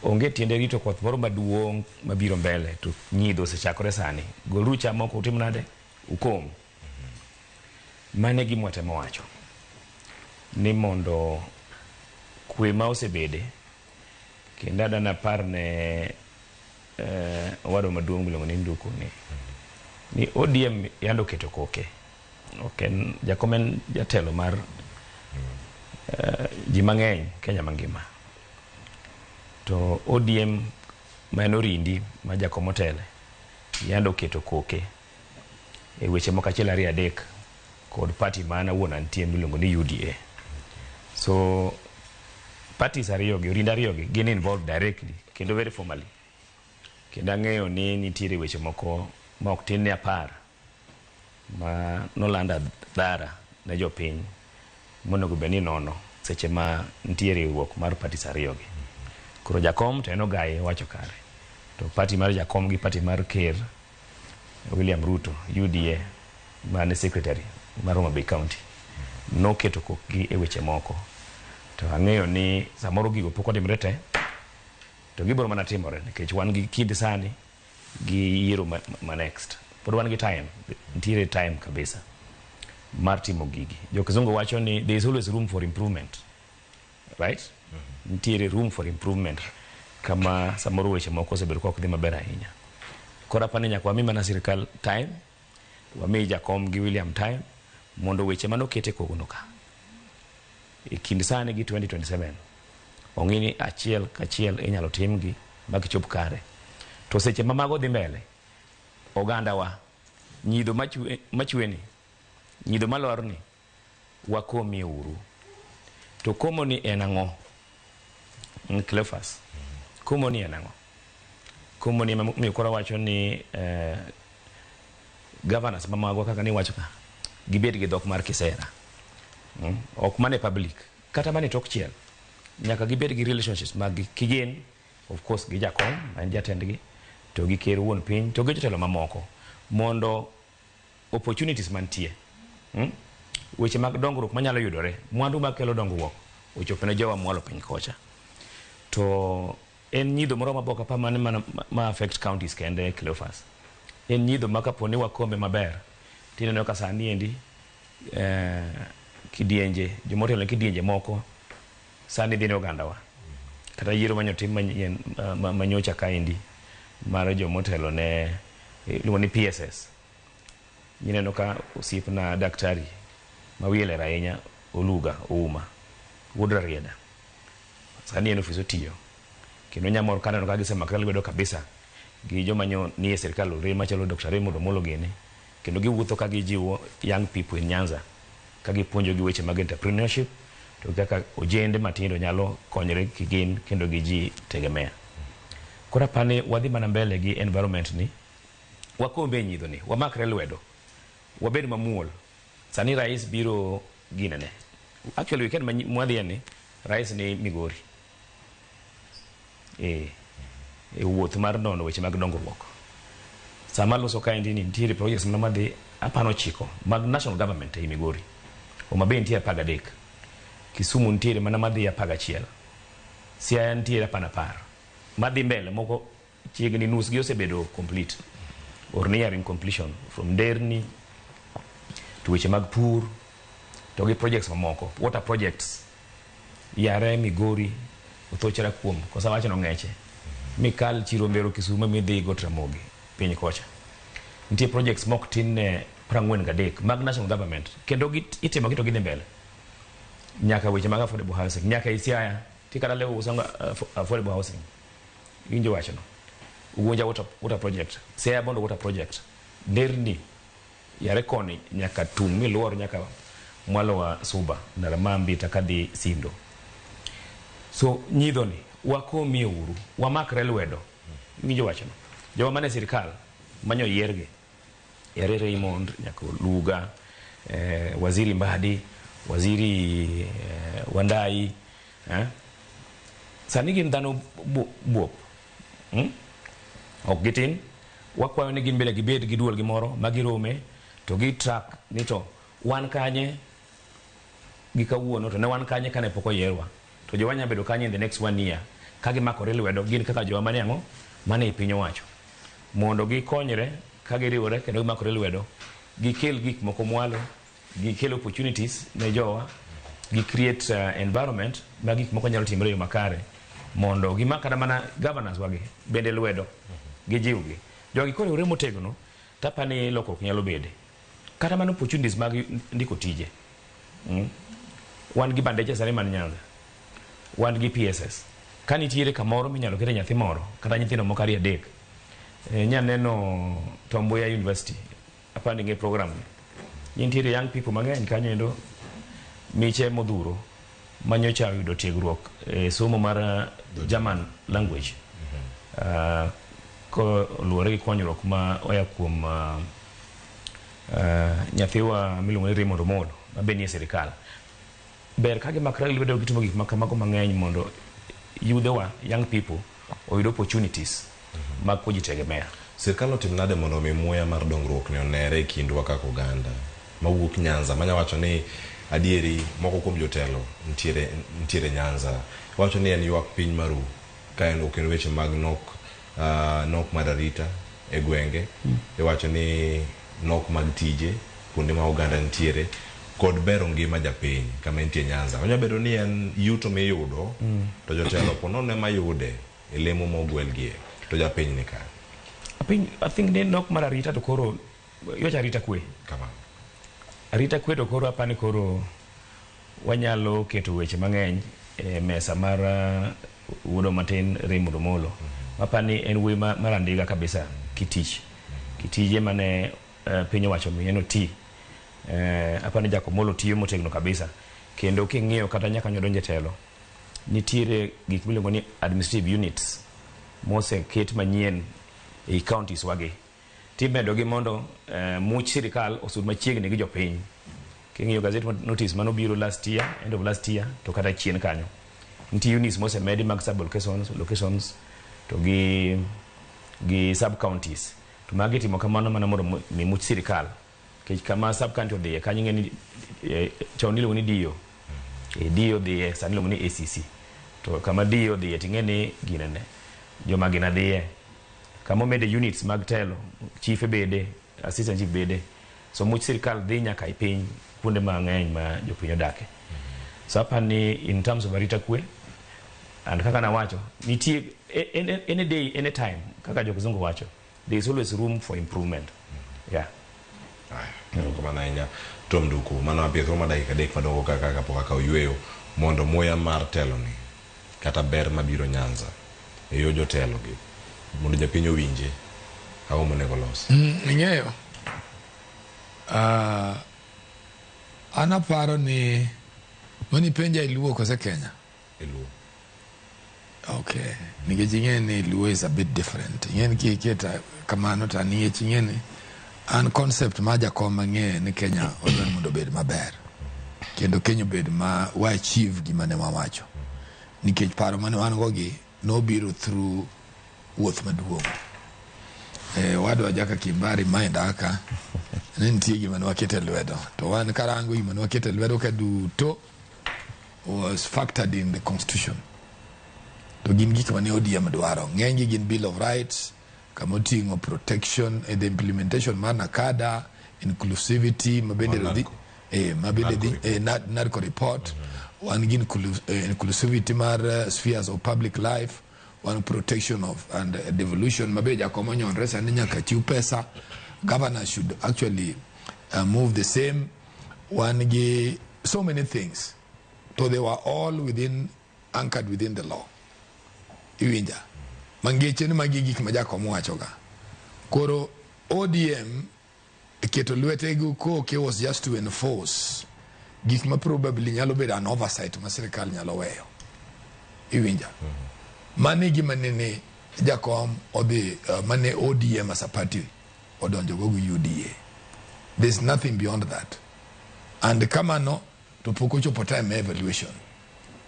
Onge tiende rito koth moro maduong' mabiro mbele to nyidho osechakore sani. Goluru cham moko utim nade? Ukom. Mano e gima watemo wacho. Ni mondo kwe ma osebede kendo adwa napar ne owadwa maduong' miluongo ni Nduku ni ODM yande oketo koke. Ok en jakom en jatelo mar ji mang'eny Kenya mangima. To ODM ma en orindi ma jakom otele yande oketo koke e weche moko achiel ariyo adek kod party ma an awuon antie miluongo ni UDA. So parties ariyo gi, orindi ariyo gi gin involved directly kendo very formally. Kendo ang'eyo ni nitiere weche moko ma ok tin ne 10 ma nolando dhara ne jopiny monego bed ni nono seche ma nitie riwruok mar parties ariyo gi. Koro jakom to en ogaye wacho kare. To party mar jakom gi party mar ker William Ruto UDA mane secretary mar Homa Bay County noketo kokgi e weche moko. To ang'eyo ni samoro gigo pok otimore te to gibiro mana timore nikech wan gi kinde sani gi yiero ma next. Pod wan gi time, nitiere time kabisa mar timo gigi. Jo kizungu wacho ni there is always room for improvement. Right? Nitiere room for improvement kama samoro weche moko osebedo ka ok dhi maber ahinya. Koro apani nyaka wami mana sirikal time, wami jakom gi William time mondo weche manoket e kogno ka e kind sani gi 2027 ong'i ni achiel kachiel inyalo timgi ma gichop kare. To seche ma mago dhi mbele, ogandawa nyidho machwe ni, nyidho malorni, wakomie uru. To komo ni en ang'o? Cleophas, komo ni en ang'o? Komo ni ema koro wacho ni governors mamagwa kaka niwacho ka gibed gi dhok mar kisera. Ok mana e public, kata mana e tok chiel nyaka gibed gi relationships mag kigin, of course gi jakom ma en jatendgi, to gi ker wuon piny, to gi jotelo mamoko, mondo opportunities mantie, weche mag dongruok manyalo yudore, mwandu makelo dongruok ochop ne jowa mwalo piny kocha. To en nyidho moro mabok apa mane mana ma affect counties kende. Cleophas, en nyidho ma kapo ni wakombe maber, tineno ka sani endi kidienje jomotelo ne kidienje moko sani dhi ne ogandawa, kata yiero manyotim manyien manyocha kaendi mar jomotelo ne iluongo ni PSS. Ineno ka osiepna daktari ma wiye ler ahinya, Oluga Ouma wuod Rarieda, sani en ofis otiyo kendo nyamor kaneno ka gisemakre lwedo kabisa gi joma nyo nie sirikal ore machalo Dr. Raymond Omolo gini, kendo giwuotho ka gijiwo young people in Nyanza ka gipuonjogi weche mag entrepreneurship to kaka ojende matindo nyalo konyore kigin kendo gi ji tegemea. Koro apani wadhi mana mbele gi environment ni wakombe e nyidho ni, wamakre lwedo, wabed mamuol. Sani rais biro ginene, actually weekend mwadhiye ni rais ni Migori e wuoth mar nono weche mag dongruok. Sama loso kaendi ni nitiere projects mana madhi apano chiko mag national government ei Migori. Homa Bay nitie 13, Kisumu nitiere mana madhi 11, Siaya nitiere apana 10 madhi mbele, moko chiegni nus gi osebedo complete or nearing completion, from nderni to weche mag pur to gi projects mamoko, water projects yare Migori othochra kuom kosa wacho nong'eche mikal Chiro Mbero Kisumu midhi Got Ramogi piny kocha nitie projects mok tin ne 43 mag national government, kendo itimo gi to gidhi mbele, nyaka weche mag affordable housing nyaka e Siaya ti kata leo usanga affordable housing iwinjo wachono, Ugunja water project, Siaya Bondo water project, nderni yare koni nyaka tung' miluor nyaka mwalo wa Suba Naramambi takadhi Sindo. So nyidho ni wakomie uru, wamakre lwedo. Iwinjo wachono, joma mane sirikal manyo yiergi yare Raymond nyaka Luga, waziri Mbadi, waziri Wandai, Sani gin dhano buop, Ok gitin. Wakwayo ni gin bende gibed gi duol gimoro ma girome to gi track ni to wan kanye gi kawuono, to ne wan kanye kane pok oyierwa, to jowa nyalo bedo kanye in the next one year ka gimakore lwedo gin kaka jowa mane ang'o mane e piny owacho mondo gikonyre ka giriwore kendo gimakore lwedo, gikel gik moko mwalo, gikel opportunities ne jowa, gi create environment ma gik moko nyalo timore e yo makare, mondo gimak kata mana governors wagi bende lwedo, gijiwgi. Jogi koriwore motegno, tapani lokruok nyalo bede kata mana opportunities mag ndiko tije. Wan gi bandeche sani man Nyanza, wan gi PSS ka nitiere kamoro minyalo kete nyathi moro kata nyithindo moko ariyo adek. Nya neno Tom Mboya University, apani ng'e program ni nitiere young people mang'eny kanyo endo, miche modhuro manyocha oyudo tiegruok e somo mar German language koluwore gi konyruok ma oya kuom nyathiwa miluongo ni Raymond Omolo ma be nie sirikal. Ber ka gimakre lwedo gitimo gik ma kamago mang'eny mondo yudhewa, young people, oyud opportunities mag kujitegemea. Sirkal otim nade mondo omi muya mar dongruok ni onere e kindwa kaka oganda mawuok Nyanza manya wacho ni adieri moko kuom jotelo nitiere Nyanza wacho ni en ywak piny maru ka en ok en weche mag nok mar arita e gwenge, iwacho ni nok mag tije kuonde ma oganda nitiere kod bero ngima japiny kama entie Nyanza. Onya bedo ni en yuto miyudo to jotelo po nono ema yude e lemo mogwelgie to japiny ni kanye. I think ni nok mar arita to koro iwacho arita kwe. Kamano. Arita kwe to koro apani koro wanyalo keto weche mang'eny e mesa mar wuodo matin Raymond Omolo. Apani en wuoyi mar andiga kabisa kitich. Kitije mane piny owacho miye no ti. Apani Jacob Omolo tiyo motegno kabisa. Kendo king'iyo kata nyaka nyodonje e telo, nitiere gik miluongo ni administrative units moseket manyien ei counties wagi. Timedogi mondo much sirikal osud machiegni gi jopiny. King'iyo gazette notice manobiro last year, end of last year, to kata chien kanyo. Nitie units mosemedi mag sub locations to gi sub counties. To magi timo kamano mana mondo mi much sirikal. Nikech kama sub county odhiye kanyo ing'e ni chon iluongo ni DO. DO dhiye, sani iluongo ni ACC. To kama DO dhiye ting'e ni ginene. Joma gina dhiye. Kama omede units mag telo, chief bede, assistant chief bede. So much sirikal dhi nyaka e piny kuonde mang'eny ma jopiny odake. So apani in terms of arita kwe, and kaka nawacho, nitie any day, any time, kaka jokizungu wacho, there is always room for improvement. Yeah. Erokamano ahinya Tom Nduku. Mano apiyo thuolo mar dakika 3 madongo kaka kapok akawo yweyo mondo muya mar telo ni kata ber mabiro Nyanza e yo jotelo gi mondo japiny owinje ang'o monego los. Ing'eyo an aparo ni mani penja e Luo kose Kenya? E Luo. Okay, nikech ing'e ni Luo is a bit different. Ing'e ni kiketa kamano to nikech ing'e ni an concept ma jakom ang'e ni Kenya odwaro mondo obed maber. Kendo Kenya obed ma wa achieve gima ne wawacho. Nikech paro mane wan go gi nobiro through wuoth maduong'. Wadwa Jaka Kimbari mind aka ne nitie gima ne waketo e lwedo. To wan karango gima ne waketo e lwedo ka duto was factored in the constitution. To gin gik mane ODM dwaro. Ng'enygi gin Bill of Rights, kama oting'o protection, the implementation mar NACADA, inclusivity, mabende dhi, mabende dhi, NADCO report, wan gi inclusivity mar spheres of public life, wan protection of and devolution, mabe jakom onyonre sani nyaka chiw pesa, governors should actually move the same, wan gi so many things. So they were all within, anchored within the law. Iwinja. Mangeche ni magi gik ma jakom wachoga. Koro ODM keto lwete go koke was just to enforce gik ma probably nyalo bedo an oversight ma sirikal nyalo weyo. Iwinja. Mane gima nene jakom odhi mane ODM as a party odonjo go gi UDA. There's nothing beyond that. And kamano to pok ochopo time evaluation.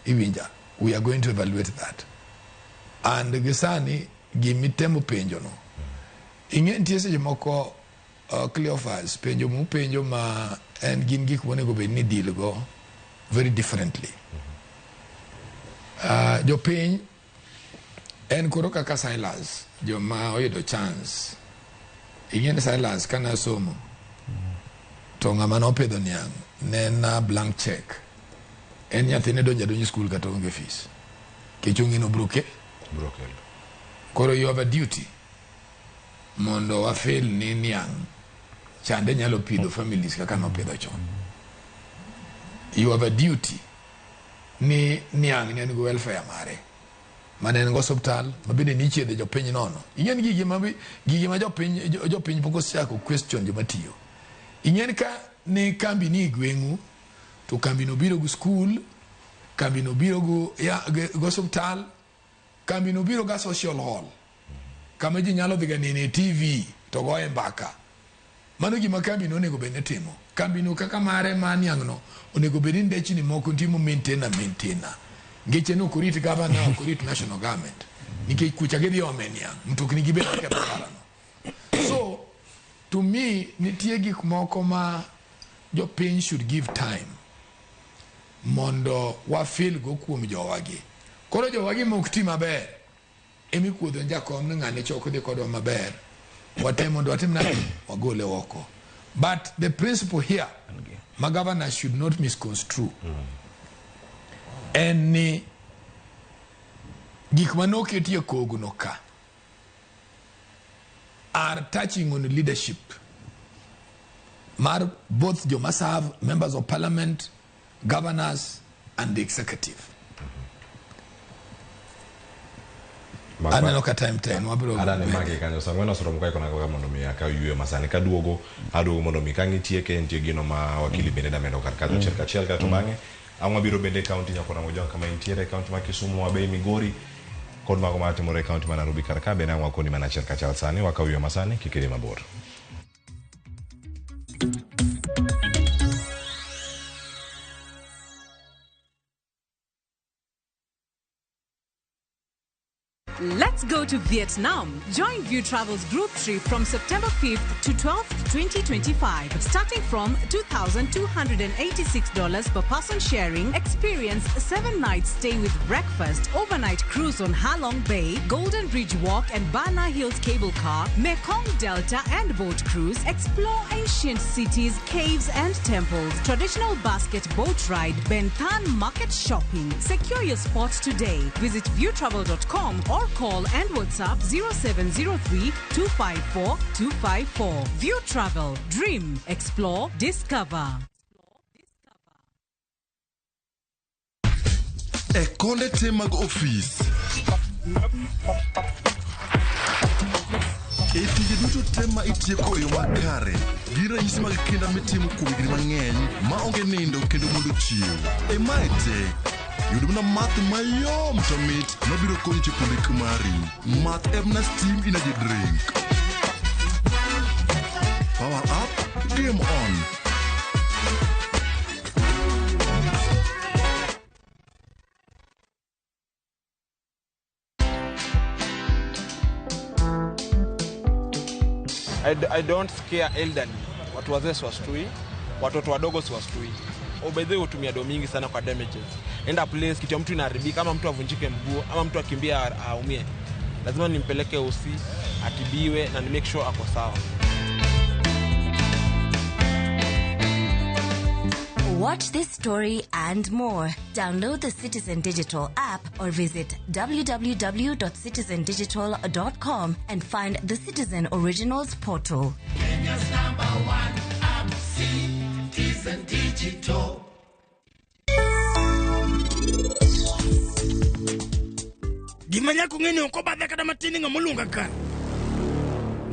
Iwinja. We are going to evaluate that. And gisani gimitemo penjo no. Ing'e nitie seche moko Cleophas penjo mupenjo ma en gin gik monego bed ni deal go very differently. Jopiny en koro kaka Silas joma oyudo chance. Ing'e ni Silas kana somo to ng'ama nopidho niang' ne en a blank check. En nyathine donjo adonja school kata onge fees. Kech ong'e ni obro ke. Koro you have a duty mondo wafeel ni niang' chande nyalo pidho families kaka nopidho chon. You have a duty ni niang' ne en go welfare mare. Mane en go osiptal ma bende nichiedhe jopiny nono. Ing'e ni gigi ma jopiny pok osechako question joma tiyo. Ing'e ni ka ni kambi ni e gweng'u to kambi no biro go school, kambi no biro go go osiptal, kambi no biro ga social hall kama ji nyalo dhi ga nene TV to goye mbaka. Mano gima kambi no onego bed ni timo. Kambi no kaka mare ma niang' no onego bed ni ndechni moko timo maintainer. Ngeche no ok orit governor, ok orit national government. Nikech kucha gidhi ome niang', mtokni gibed ketho barano. So to me nitie gik moko ma jopiny should give time mondo wafeel go kuom jowagi. Koro jowagi mok ti maber emikuodho jakom ni ng'ane chok dhi kodwa maber. Watem mondo watim nade wagole oko. But the principle here ma governor should not misconstrue en ni gik manoketie kogno ka are touching on leadership mar both joma serve, members of parliament, governors and the executive. Aneno ka time ten wabiro Adani magi kanyo sa 4 oseromo ka ikona kaka mondo mi akaw yweyo masani kaduogo aduogo mondo mi ka ng'itieke nitie gino ma wakili bende damedo kar kacha achiel kachiel kato bang'e ang' wabiro bende e kaunti Nyakona Mojwang' kama intiere e kaunti ma Kisumu Homa Bay Migori kod mago matimore e kaunti ma Nairobi kar ka bende ang' wakoni mana achiel kachiel sani wakaw yweyo masani kik idhi mabor. Let's go to Vietnam. Join View Travel's group trip from September 5th to 12th, 2025. Starting from $2,286 per person sharing, experience 7-night stay with breakfast, overnight cruise on Halong Bay, Golden Bridge Walk and Bana Hills Cable Car, Mekong Delta and boat cruise, explore ancient cities, caves and temples, traditional basket boat ride, Ben Thanh market shopping. Secure your spot today. Visit viewtravel.com or call and WhatsApp 0703 254 254. View Travel. Dream. Explore. Discover. E konde te mag ofis. E tije duto te ma itieko e yo makare, gi ranyisi mag kinda mitimo kuom higni mang'eny ma onge nindo kendo mondo chiew. E mae te, yud mana math mayom to mit mabiro konyi chopo lek mari. Math en mana Steam Energy Drink. Power up, game on. I don't scare elderly. Watu wazee siwashtui, watoto wadogo siwashtui. By the way, hutumia do mingi sana kwa damages. Enda place kitu ya mtu inaharibika, ama mtu avunjike mguu, ama mtu akimbia aumie. Lazima nimpeleke hosi, atibiwe na ni make sure ako sawa. Watch this story and more. Download the Citizen Digital app or visit www.citizendigital.com and find the Citizen Originals portal. Kenya's number one app, Citizen Digital. Gima nyaka ung'e ni ok obadha kata matin ng'ama oluonga ka.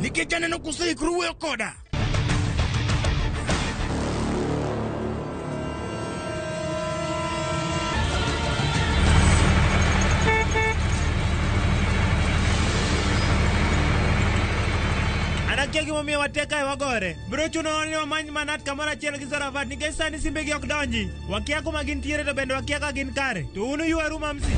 Nikech aneno kuseikru wuoyo koda. Anakia gimomiyo watek kae wagore. Biro chunowa ni wamany manat kamoro achiel gi Zoravat nikech sani simbegi ok donji. Wakia kuma gintiere to bende wakia ka gin kare. To un uywaru mamsi.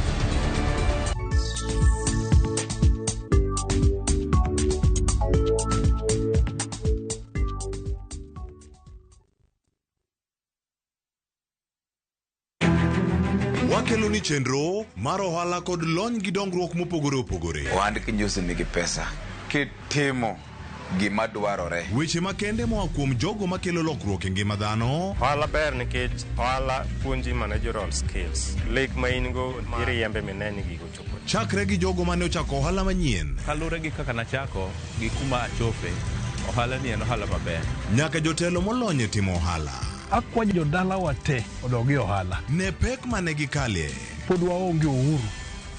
Wakelo ni chenro mar ohala kod lony gi dongruok mopogore opogore. Ohand kinyosi nigi pesa kitimo gima dwarore. Weche makende moa kuom jogo makelo lokruok e ngima dhano. Ohala ber nikech ohala puonji managerial skills. Lek ma in go iriembe mine ni gigo chopo. Chakre gi jogo mane ochako ohala manyien. Kaluwore gi kaka nachako gi kuma achope, ohala ni en ohala maber. Nyaka jotelo molony e timo ohala. Akwa jodalawa te odog e ohala. Ne pek mane gikale. Pod waonge uhuru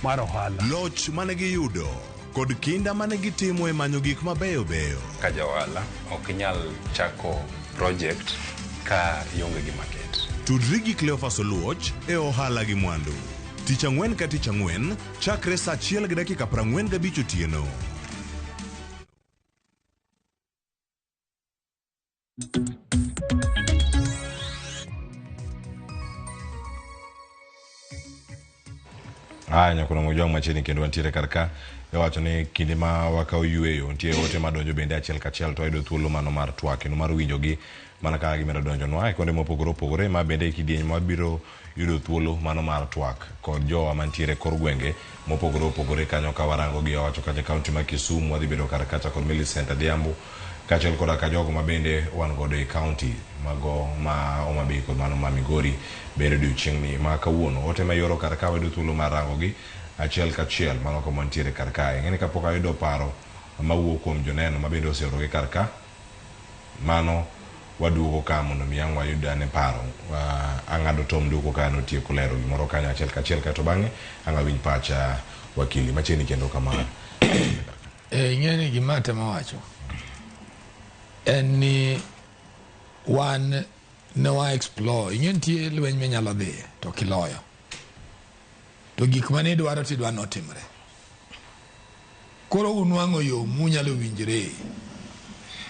mar ohala. Loch mane giyudo kod kinda mane gitimo e manyo gik mabeyo beyo. Ka ja ohala ok inyal chako project ka ionge gi market. Tudri gi Cleophas Oluoch e ohala gi mwandu. Tich ang'wen ka tich ang'wen, chakre saa 1:45 otieno. Aya Nyakona Mojwang' machiegni kendo wantiere kar ka iwacho ni kinde ma wakawo yueyo nitie ote madonjo bende achiel kachiel to wayudo thuolo mano mar twak kendo mar winjogi mana kaka gimedo donjonwa e kuonde mopogore opogore ma bende e kidieny mabiro yudo thuolo mano mar twak kod jowa mantiere kor gwenge mopogore opogore kanyo ka warango gi owacho kacha kaunti ma Kisumu wadhi bedo kar kacha kod Millicent Adhiambo kaachiel koda ka jogo ma bende wan godo e kaunti mago ma Homa Bay kod mano ma Migori bende odiochieng'ni ma kawuono. Ote ma ioro kar ka wayudo thuolo mar rango gi achiel kachiel mano kama wantiere kar kae. Ing'eni kapok ayudo paro mawuok kuom joneno ma bende oseorogi kar ka. Mano waduogo ka mondo mi ang' wayud ane paro. Ang'ado Tom Nduku ka notieko lero gimoro kanyo achiel kachiel kaeto bang'e ang' awinj pach wakili machiegni kendo kamano. Ing'e ni gima atemo wacho en ni wan ne wa explore. Ing'e nitie lweny minyalo dhiye to kiloyo to gik mane idwaro tidwa notimre. Koro unwang'o yo munyalo winjre,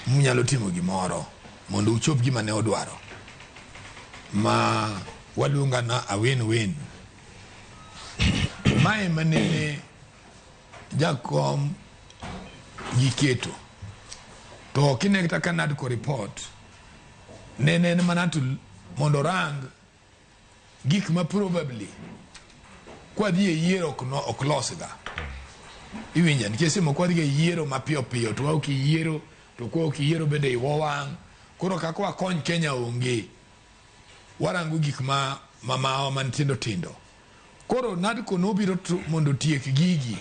munyalo timo gimoro mondo uchop gima ne udwaro, ma waluonga na a win-win. Mae manene jakom giketo to kine kata ka NADCO report nene en mana to mondo orang gik ma probably kwadhi e yiero ok losga. Iwinja nikech seche moko wadhi e yiero mapiyo piyo to waok yiero to kwa ok yiero bende iwa wang'. Koro kaka wakony Kenya onge, warango gik ma mamawa man tindo tindo. Koro NADCO nobiro mondo otiek gigi.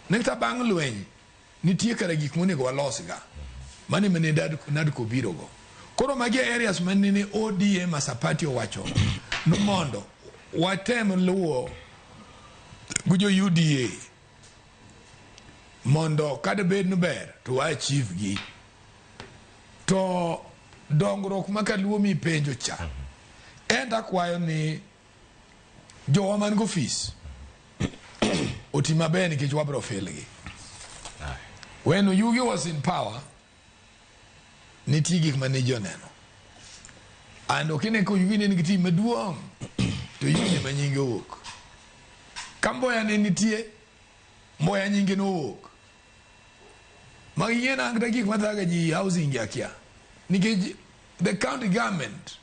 Ne kata bang' lweny nitie kara gik monego walosga. Mano ema ne NADCO biro go. Koro magi areas manene ODM as a party owacho ni mondo watem luwo gi jo UDA mondo kata bed ni ber to wa achieve gi. To dongruok ma kaluo mipenjo cha, en akwayo ni jowa man go ofis oti maber nikech wabro fail gi. When Oyugi was in power, nitie gik mane ji oneno. And ok ine ka Oyugi ne nigi team maduong', to Oyugi ema nyinge owuok. Ka Mboya ne nitie, Mboya nyinge nowuok. Magi ing'e na kata gik mathaga ji housing gi akia. Nikech the county government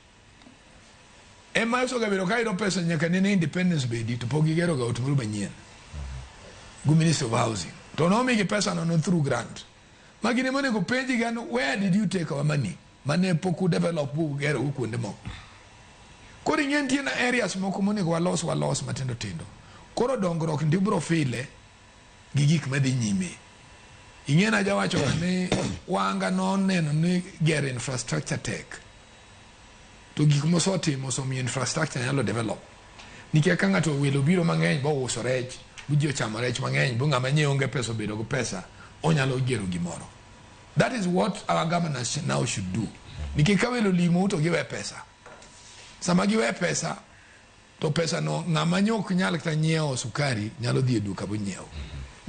ema osegabedo ka yudo pesa nyaka nene independence bedi to pok gigero ga ot moro manyien. Go Ministry of Housing. To nomigi pesa no no through grant. Magi ne monego penji ga no where did you take our money? Mane pok u develop bu gero go kuonde moko. Koro ing'e nitie na areas moko monego walos matindo tindo. Koro dongruok ndi bro file gi gik madhi nyime. Ing'e na jawacho ga ni Wanga noneno ni gero infrastructure tek. To gik mosetimo osemiyo infrastructure nyalo develop. Nikech ka ng'ato welo biro mang'eny bo uso rech, bu ji ochamo rech mang'eny, bu ng'ama nye onge pesa obedo gi pesa, onyalo gero gimoro. That is what our governors now should do. Nikech ka welo limo to giwe pesa. Sama giwe pesa, to pesa no ng'ama nye ok nyal kata nyiewo sukari nyalo dhi e duka bonyiew.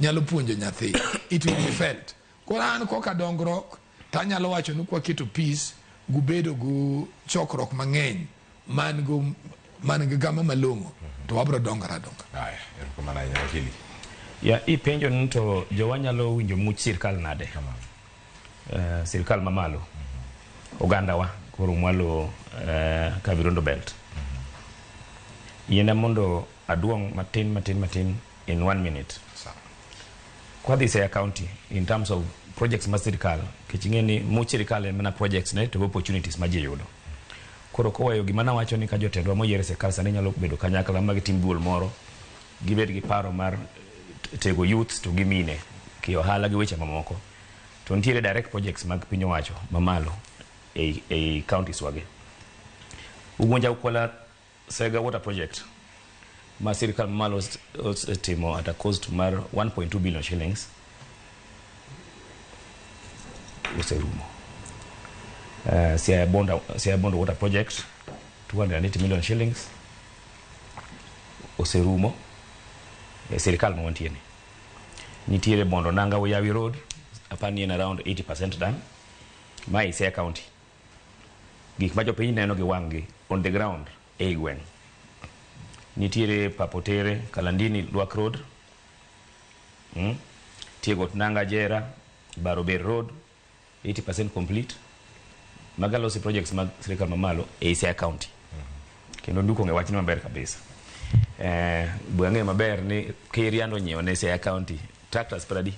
Nyalo puonjo nyathi. It will be felt. Koro an koka dongruok, tanyalo wacho ni kwaketo peace, gubedo gu chokruok mang'eny man go man gi gama malong'o to wabro dongore adonga. Aya, erokamano ahinya wakili. Ya, ipenjo ni to jowa nyalo winjo much sirkal nade? Sirkal mamalo. Ogandawa koro mwalo Kavirondo Belt. Yiena mondo aduong' matin matin matin in 1 minute. Kwadhi Siaya County in terms of projects ma sirkal, nikech ing'e ni much sirkal en mana projects ne to opportunities ma ji yudo. Koro koweyo gima nawacho ni ka jotendwa moyier e sirkal sani nyalo bedo kanyakla ma gitim duol moro, gibed gi paro mar tego youth to gi mine, ki ohala gi weche mamoko. To nitiere direct projects mag piny owacho mamalo ei counties wagi. Ugunja Ukwala Sega Water Project ma sirkal mamalo osetimo at a cost mar 1.2 billion shillings oserumo. Siaya Bondo Water Project 280 million shillings oserumo e sirkal ma wantie ni. Nitiere Bondo Nanga Uyawi Road apani en around 80% done. Ma e Siaya County. Gik ma jopiny neno gi wang' gi on the ground e gweng'. Nitiere Papotere, Kalandini, Lwak Road, Tiegot Nanga Jera, Barober Road, 80% complete. Magalosi projects mag sirkal mamalo e Siaya County. Kendo Nduku ong'e wachni maber kabisa. Bwe ang'eyo maber ni Ker yande onyiewo ne Siaya County tractors pradi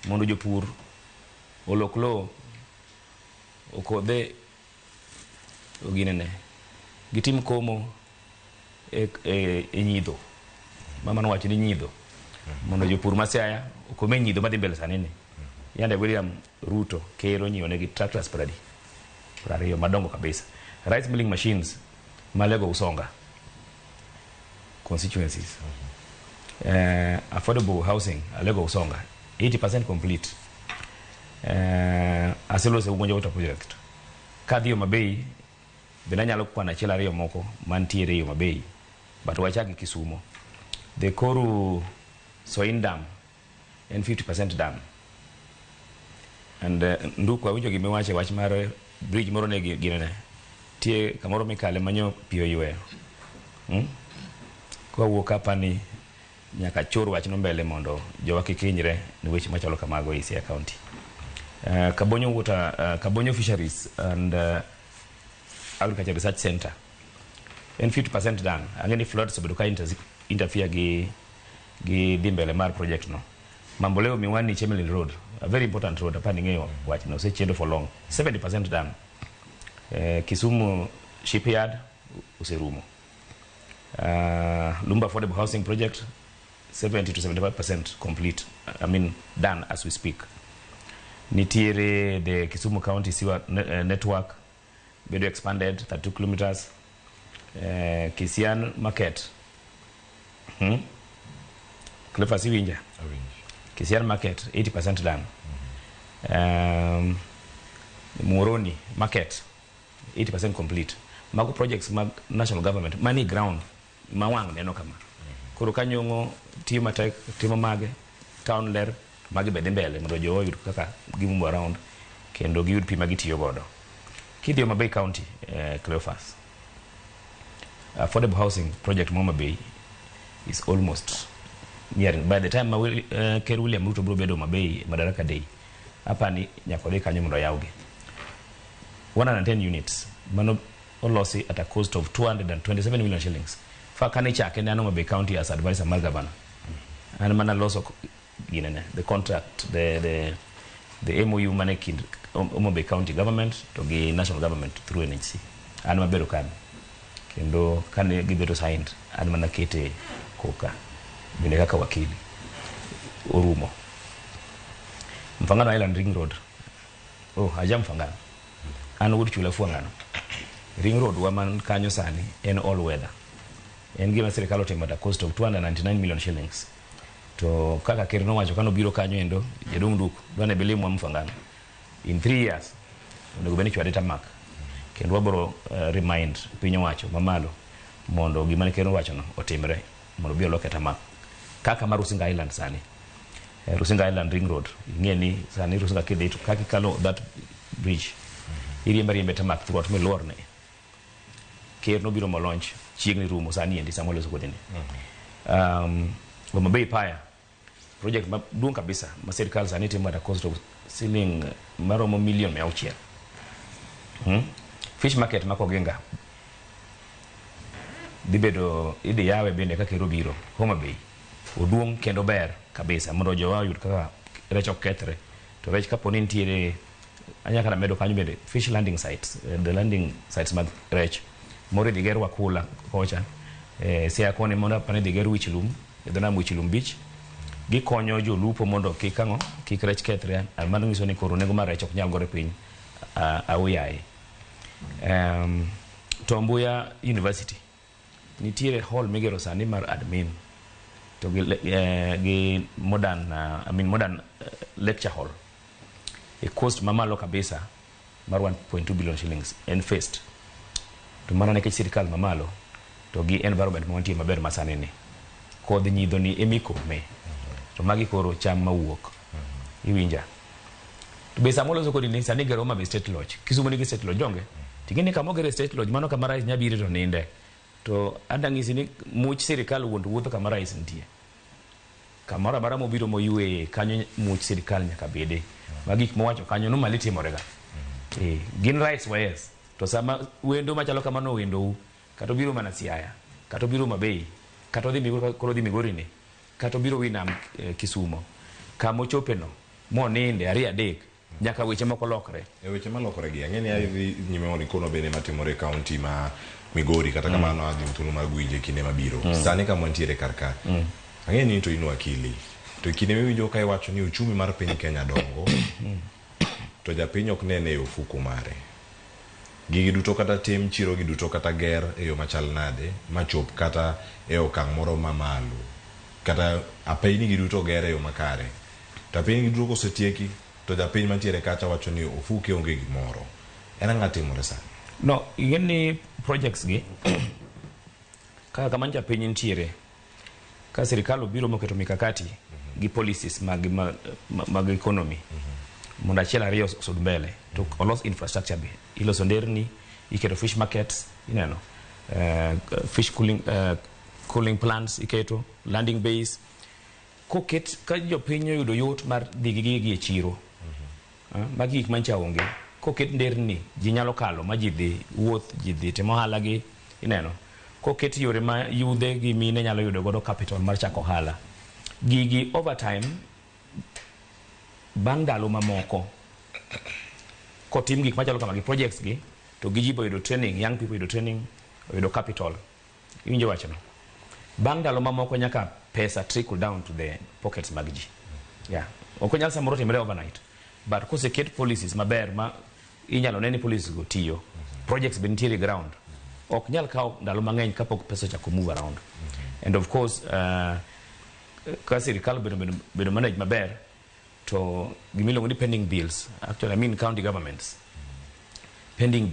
mondo jopur olok lowo okodhe oginene gitim komo e nyidho. Mama nowacho ni nyidho mondo jopur ma Siaya okom e nyidho madhi mbele sani ni. Yande William Ruto ker onyiewo negi tractors 20 madongo kabisa. Rice milling machines Malego Usonga constituencies. Affordable housing Alego Usonga 80% complete. Aselose Ugonja Water Project. Kadhi Homa Bay bende anyalo kwano achiel ariyo moko mantiere Homa Bay, but wachak gi Kisumo. The Koru Soin Dam en 50% done. And Nduku awinjo gimiwacho e wach mar bridge moro ne ginene. Tie kamoro mikale manyo pi oyweyo. Kawuok hapa ni nyaka chor wachno mbele mondo jowa kik hinyre ni weche machalo kamago e Siaya County. Kabonyo Water, Kabonyo Fisheries and Agriculture Research Center en 50% done. Ang'e ni floods obedo ka interfere gi dhi mbele mar project no. Mamboleo Miwani Chemelil Road, a very important road, apani ng'eyo wachno, osechendo for long, 70% done. Kisumu Shipyard oserumo. Lumba Affordable Housing Project 70 to 75% complete, I mean done as we speak. Nitiere the Kisumu County Sewer Network bedo expanded 32 kilometers. Kisian Market. Cleophas iwinja? Kisian Market 80% done. Muhoroni Market 80% complete. Mago projects mag national government money ground ma wang' neno kama. Koro ka Nyong'o tiyo matek timo mage town ler magi be dhi mbele mondo jowa oyud kaka gi move around kendo giyud pi ma gitiyo godo. Kidhi Homa Bay County, Cleophas, affordable housing project ma Homa Bay is almost nearing. By the time ma Ker William Ruto biro bedo Homa Bay Madaraka Day, apani nyaka odhi kanyo mondo oyawgi. 110 units mano olosi at a cost of 227 million shillings. Fa kane chake ne an Homa Bay County as advisor mar governor. An mana loso ginene, the contract, the MOU mane kind Homa Bay County government to gi national government through NHC. An mabedo kanyo. Kendo kane gibedo signed, an mana kete koka. Bende kaka wakili. Orumo. Mfangano Island Ring Road. Oh, aja Mfangano. An wuod Chula Fuangano. Ring Road wa man kanyo sani en all weather. En gima sirikal otimo at a cost of 299 million shillings. To kaka ker nowacho kano biro kanyo endo, jaduong' Nduku, dwa ne bilimwa Mfangano. In 3 years, onego bed ni chwade tarmac. Kendo wabiro remind piny owacho mamalo mondo gima ne ker owacho no otimre mondo obi oloke tarmac. Kaka mar Rusinga Island sani. Rusinga Island Ring Road. Ing'e ni sani Rusinga kidhi to kaka ikalo that bridge. Iriembe riembe tarmac throughout miluorne. Ker nobiro mo launch chiegni rumo sani endi sama waloso kodini. Homa Bay Pier project maduong' kabisa ma sirikal sani timo at a cost of siling maromo milion 600. Fish market ma Koginga dhi bedo idhi yawe bende ka ker obiro Homa Bay. Oduong' kendo ber kabisa mondo jowa oyud kaka rech ok kethre. To rech kapo ni nitiere anya kata medo kanyo bende fish landing sites, the landing sites mag rech. Moro idhi ger Wakula kocha, Siaya koni mondo apani idhi ger Wich Lum, e dho nam Wich Lum Beach. Gikonyo jolupo mondo kik ang'o, kik rech kethre. Mano nyiso ni koro nengo mar rech ok nyal gore piny aoyaye. Tom Mboya University nitiere hall migero sani mar admin to gi modern, I mean modern lecture hall e cost mamalo kabisa mar 1.2 billion shillings en first. To mana nikech sirikal mamalo to gi environment ma wantie maber masani ni kodhi nyidho ni emikome to magi koro cham mawuok iwinja. To be sama oloso kodi ni sani gero Homa Bay State Lodge. Kisumu nigi State Lodge donge? Ting'e kama ogere State Lodge mano kama rais nyabire to ninde. To adang'isi ni much sirikal wuon to wuotho kama rais nitie. Kamoro amora mobiro moyueye kanyo much sirikal nyaka bede. Ma gik mowacho kanyo normally timore ga. Gin rights wa yes. To sama wendo machalo kamano wendou, kata obiro mana Siaya, kata obiro Homa Bay, kata odhi Migori, koro odhi Migori ni, kata obiro wi nam Kisumo, kama ochope no, moninde ariyo adek, nyaka weche moko lokre. E weche malokore gi, ang'e ni adhi nyime mondo ikono bende matimore e kaunti ma Migori, kata kamano adhi thuolo mar winjo e kinde mabiro. Sani kama wantiere kar ka, ang'e ni to in wakili, To e kinde miwinjo ka iwacho ni uchumi mar piny Kenya dongo, to japiny ok nene e ofuku mare. Gigi duto kata tim chiro gi duto kata ger e yo machal nade machop kata e okang' moro mamalo. Kata apeyni gi duto oger e yo makare. To apeyni gi duto kosetieki to japiny mantiere kacha wacho ni ofuke onge gimoro. En ang'o timore sani? No, ing'e ni projects gi kaka kama nyocha piny nitiere ka sirikal obiro moketo mikakati gi policies mag, mag, mag economy mondo achiel ariyo osud mbele to olos infrastructure be iloso nderni iketo fish markets ineno fish cooling plants iketo landing base koket ka jopiny oyudo yot mar dhi gi gigi e chiro. Magi gik mancha onge koket nderni ji nyalo kalo ma ji dhi wuoth ji dhi timo ohala gi ineno koket yore ma yudhe gi mine nyalo yudo godo capital mar chako ohala gigi over time bang' ndalo mamoko kotim gik machalo kamagi projects gi to gi ji boyudo training young people yudo training oyudo capital iwinjo wachno bang' ndalo mamoko nyaka pesa trickle down to the pockets mag ji yeah ok onyal samoro timre overnight but koseket policies maber ma inyalo ne ni policies go tiyo projects be nitiere e ground ok nyal kawo ndalo mang'eny kapok pesa ochako move around and of course ka sirikal bedo manage maber to gimiluongo ni pending bills actually I mean county governments pending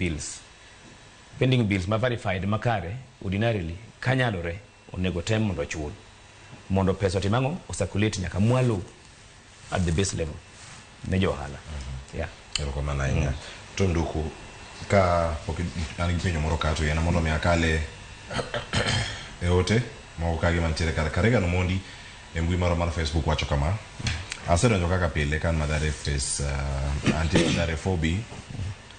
bills ma verified makare ordinarily kanyalore onego tem mondo ochul mondo pesa otim ang'o ocirculate nyaka mwalo at the base level ne jo ohala yeah. Erokamano ahinya. To Nduku, ka pok an gi penjo moro ka to yiena mondo mi akale e ote moko ka gi mantiere kar Karegan Omondi e mbui marwa mar Facebook wacho kama. Asedonjo kaka pile ka an Mathare Phase antie Mathare 4B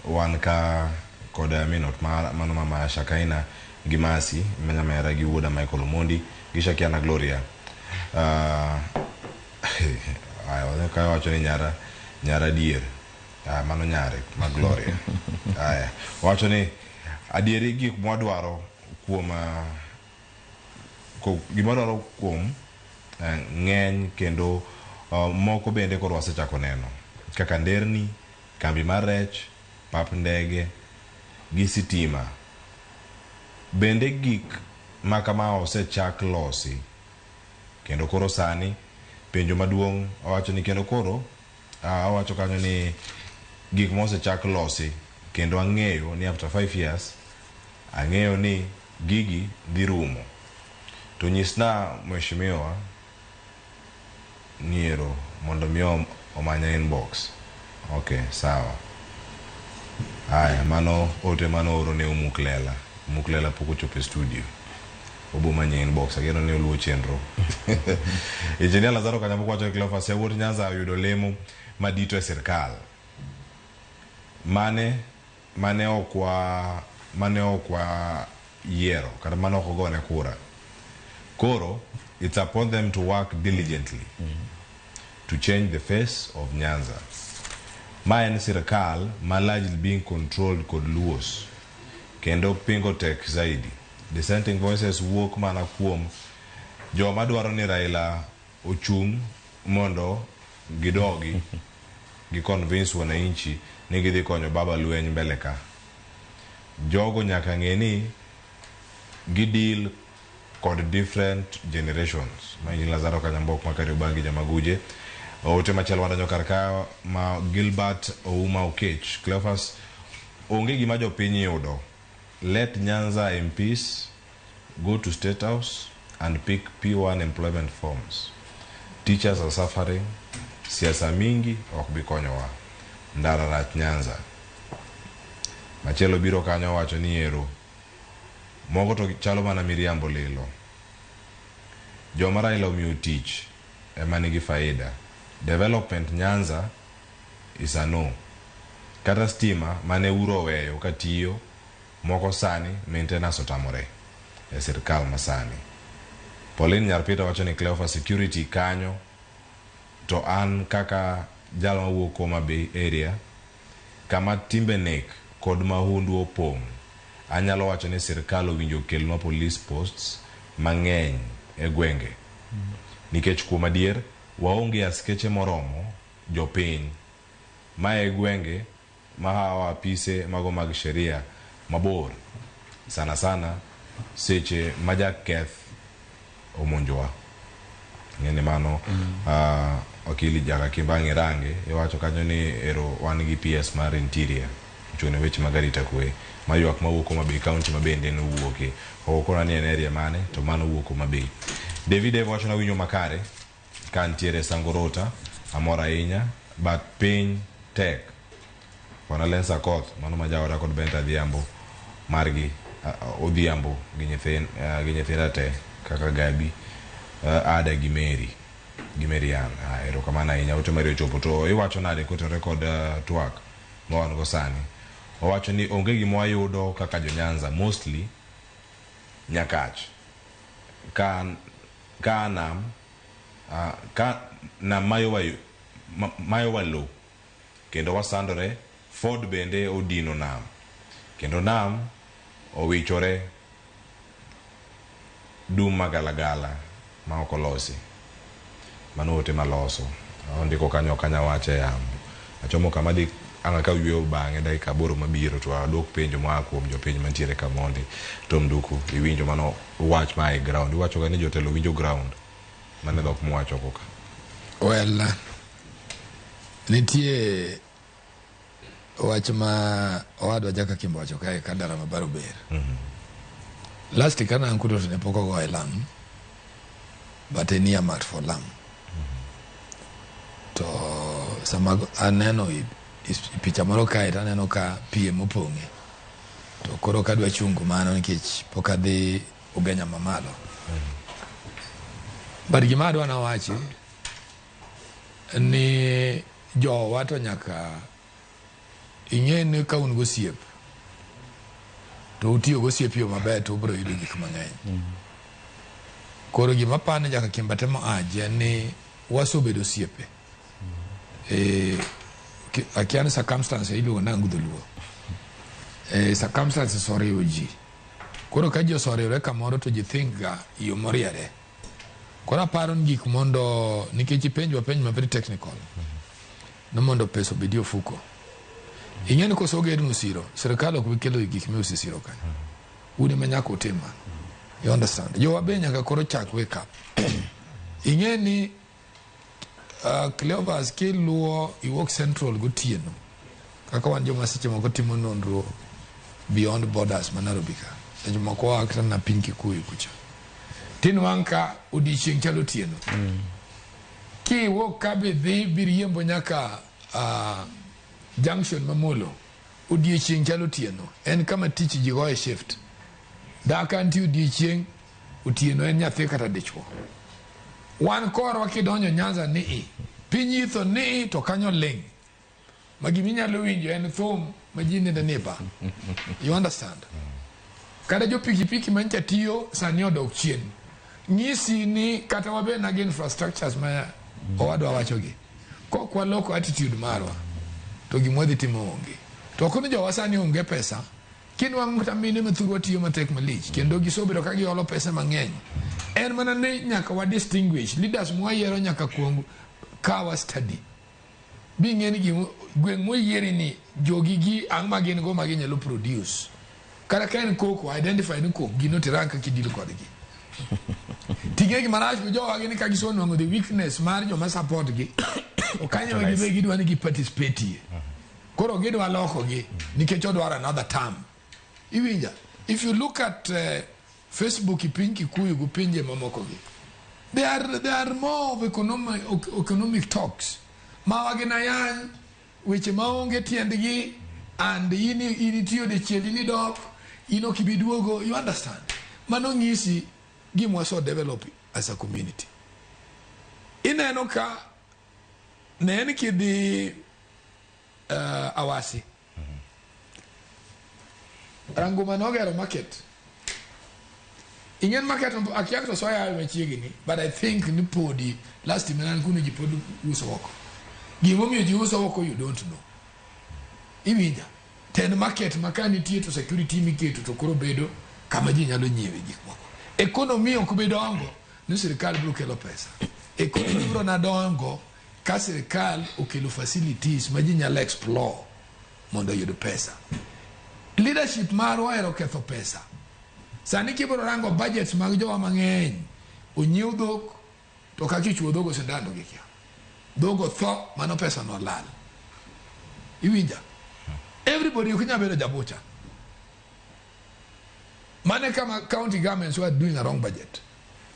wan ka kod minot mar mano mama Shakaina gi Masi Manyamera gi wuoda Michael Omondi gi Shakiana Gloria. Aya, ka wacho ni nyara nyara adier. Ah, mano nyare ma Gloria. Aya, wacho ni adieri gik mwadwaro kuom gima wadwaro kuom ng'eny kendo moko bende koro wasechako neno kaka nderni, kambi mar rech, pap ndege gi sitima. Bende gik ma kama osechak losi kendo koro sani penjo maduong' owacho ni kendo koro owacho kanyo ni gik mosechak losi kendo ang'eyo ni after 5 years ang'eyo ni gigi dhi rumo to nyisna mheshimiwa niero mondo mi omanya inbox. Okay, sawa. Aya, mano ote mano oro ne Omuk Lela. Omuk Lela pok ochopo e studio. Obo manye inbox, ageno ni oluwo chenro. Engineer Lazaro Kanyambuko wacho ni Cleophas yawuot Nyanza oyudo lemo madito e sirkal. Mane ok wa yiero kata mane ok ogone kura. Koro it's upon them to work diligently to change the face of Nyanza. Ma en sirkal ma largely being controlled kod Luos kendo pingo tek zaidi. Dissenting voices wuok mana kuom joma dwaro ni Raila ochung' mondo gidogi gi convince wananchi ni gidhi konyo baba lweny mbele ka. Jogo nyaka ng'e ni gideal kod different generations. Ma en Lazaro Kanyambok ma Kariobangi Jamaguje. Ote machielo wadonjo kar ka ma Gilbert Ouma Okech. Cleophas, onge gima jopiny yudo. Let Nyanza MPs go to State House and pick P1 employment forms. Teachers are suffering. Siasa mingi ok bi konyowa. Ndara rach Nyanza. Machielo biro kanyo wacho ni ero. Moko to chalo mana miriambo lilo. Joma Raila omiyo tich ema nigi faida. Development Nyanza is a no. Kata stima mane uro oweyo katiyo moko sani maintenance otamore e sirkal masani. Pauline Nyarpita wacho ni Cleophas security kanyo to an kaka jal mawuok Homa Bay area kama timbe nek kod mahundu opong' anyalo wacho ni sirkal owinjo okelnwa police posts mang'eny e gwenge nikech kuom adier Waonge askeche moromo jopiny. Mae e gwenge mahawo apise mago mag sheria mabor. Sana sana seche ma jaketh omonjowa. Ng'eni mano wakili Jakakimba Ng'irange iwacho kanyo ni ero wan gi PS mar Interior ochung' ne weche mag arita kwe ma ywak mawuok Homa Bay County ma bende en owuoke. Ok okona ni en area mane to mano wuok Homa Bay. David Eva wacho nawinjo makare ka ntiere Sangorota amor ahinya but piny tek. Kona Lensa Akoth mano ma jaoda kod Benta Adhiambo margi Odhiambo gi nyithinda te kaka Gabi, Ada gi Mary gi Marian. Erokamano ahinya ote mari ochopo. To iwacho nade kotenore kod twak ma wan go sani? Owacho ni onge gima wayudo kaka jo Nyanza mostly Nyakach ka ka nam ka nam mayowa lo kendo wasandore. Ford bende odino nam kendo nam owichore dum magalagala ma ok olosi. Mano ote maloso. Ondiko kanyo ok anyal wache e yamo. Achomo kama dhi ang' akaw yueyo bang'e dakika 8 mabiro to aduok penjo moa kuom jopiny mantiere ka mondi. Tom Nduku, iwinjo mano wach ma e ground. Iwacho ga ni jotelo winjo ground. Mano e dhok muwacho koka. Well, nitie wach ma owadwa Jaka Kimbo wacho kae ka dala mabar ober. Last kana an kuno to ne pok ogoye lam, but en earmarked for lam. To sama aneno i picha moro kae to aneno ka pi emopong'e. To koro kadwa chungo mano nikech pok adhi Ugenya mamalo. But gima adwa nawachi ni jowa to nyaka ing'e ni ka un gosiep to utiyo gosiep yo maber to ubiro yudo gik mang'eny. Koro gima aparo ni Jaka Kimba temo aje en ni wasebedo osiepe. Akia ni circumstance iluongo nang'o gi dholuo. Circumstances oriwo ji. Koro ka ji oseriwore kamoro to ji think ga yo moriere. Koro aparo ni gik mondo nikech ipenjwa penj ma very technical. No mondo pesa obedi ofuko. Ing'e ni koso ogernu siro, sirikal ok bi kelo gik miuso e siro kanyo. Un ema nyaka utim mano. You understand? Jowa be nyaka koro chak wake up. Ing'e ni Cleophas kiluwo iwuok Central gotieno kaka wan joma seche moko timo nonro beyond borders ma Nairobi ka. Seche moko waa kata na piny Kikuyu kucha. Tinwang' ka odiochieng' chalo otieno. Kiwuok ka bidhi biriembo nyaka junction mamolo odiochieng' chalo otieno. En kama tich ji goye shift. Daka nitie odiochieng' otieno en nyathi kata dichuo. Wan korwa kidonjo Nyanza ni i piny itho ni i to kanyo ling'. Ma giminyalo winjo en thum ma ji nende ni ba. You understand? Kata jo pikipiki mancha tiyo sani odok chien. Nyisi ni kata wabed na gi infrastructures ma owadwa wachogi. Kok waloko attitude marwa to gima wadhi timo onge. To ok ni jowa sani onge pesa. Kinwang'o kata mine mathurwa tiyo matek malich kendo gisebedo ka giolo pesa mang'eny. En mana ni nyaka wa distinguish leaders mwayiero nyaka kuong kawa study. Bing'e ni gweng' moyieri ni jogi gi ang' ma gin go ma ginyalo produce. Kata ka en koko, identify ni kok gino tirang kaka idil kodgi. Ting'e gima rach gi jowa gin ka gisenwang'o the weakness mar joma support gi. To kanyo ema gibe gidwa ni gi participate ye. Koro gidwa loko gi nikech odwaro another term. Iwinja? If you look at Facebook i piny Kikuyu gi pinje mamoko gi, they are more of economic talks. Mawa gin ayany, weche maonge tiendgi, and in itiyo dichiel in idok, in ok ibi duogo, you understand? Mano ng'isi gima wase develop as a community. Ineno ka ne en kidhi Awasi. Ranguma nogero market. Ing'en market akia to soya machiegni, but I think ni podi last time an kuno ji pod uso oko. Gimomiyo ji uso oko you don't know. Iwinja? Ten market ma ka nitie to security miketo to koro bedo kama ji nyalo nyiewe gik moko. Economy ok bi dongo ni sirikal biro kelo pesa. Economy biro na dongo ka sirikal okelo facilities ma ji nyalo explore mondo oyud pesa. Leadership marwa ohero ketho pesa. Sani kibiro rango budgets mag jowa mang'eny, onyiew dhok to kaka ichuo dhogo sindan to gikia. Dhogo tho, mano pesa no lal. Iwinja? Everybody ok nyal bedo jabucha. Mane kama county governments were doing a wrong budget.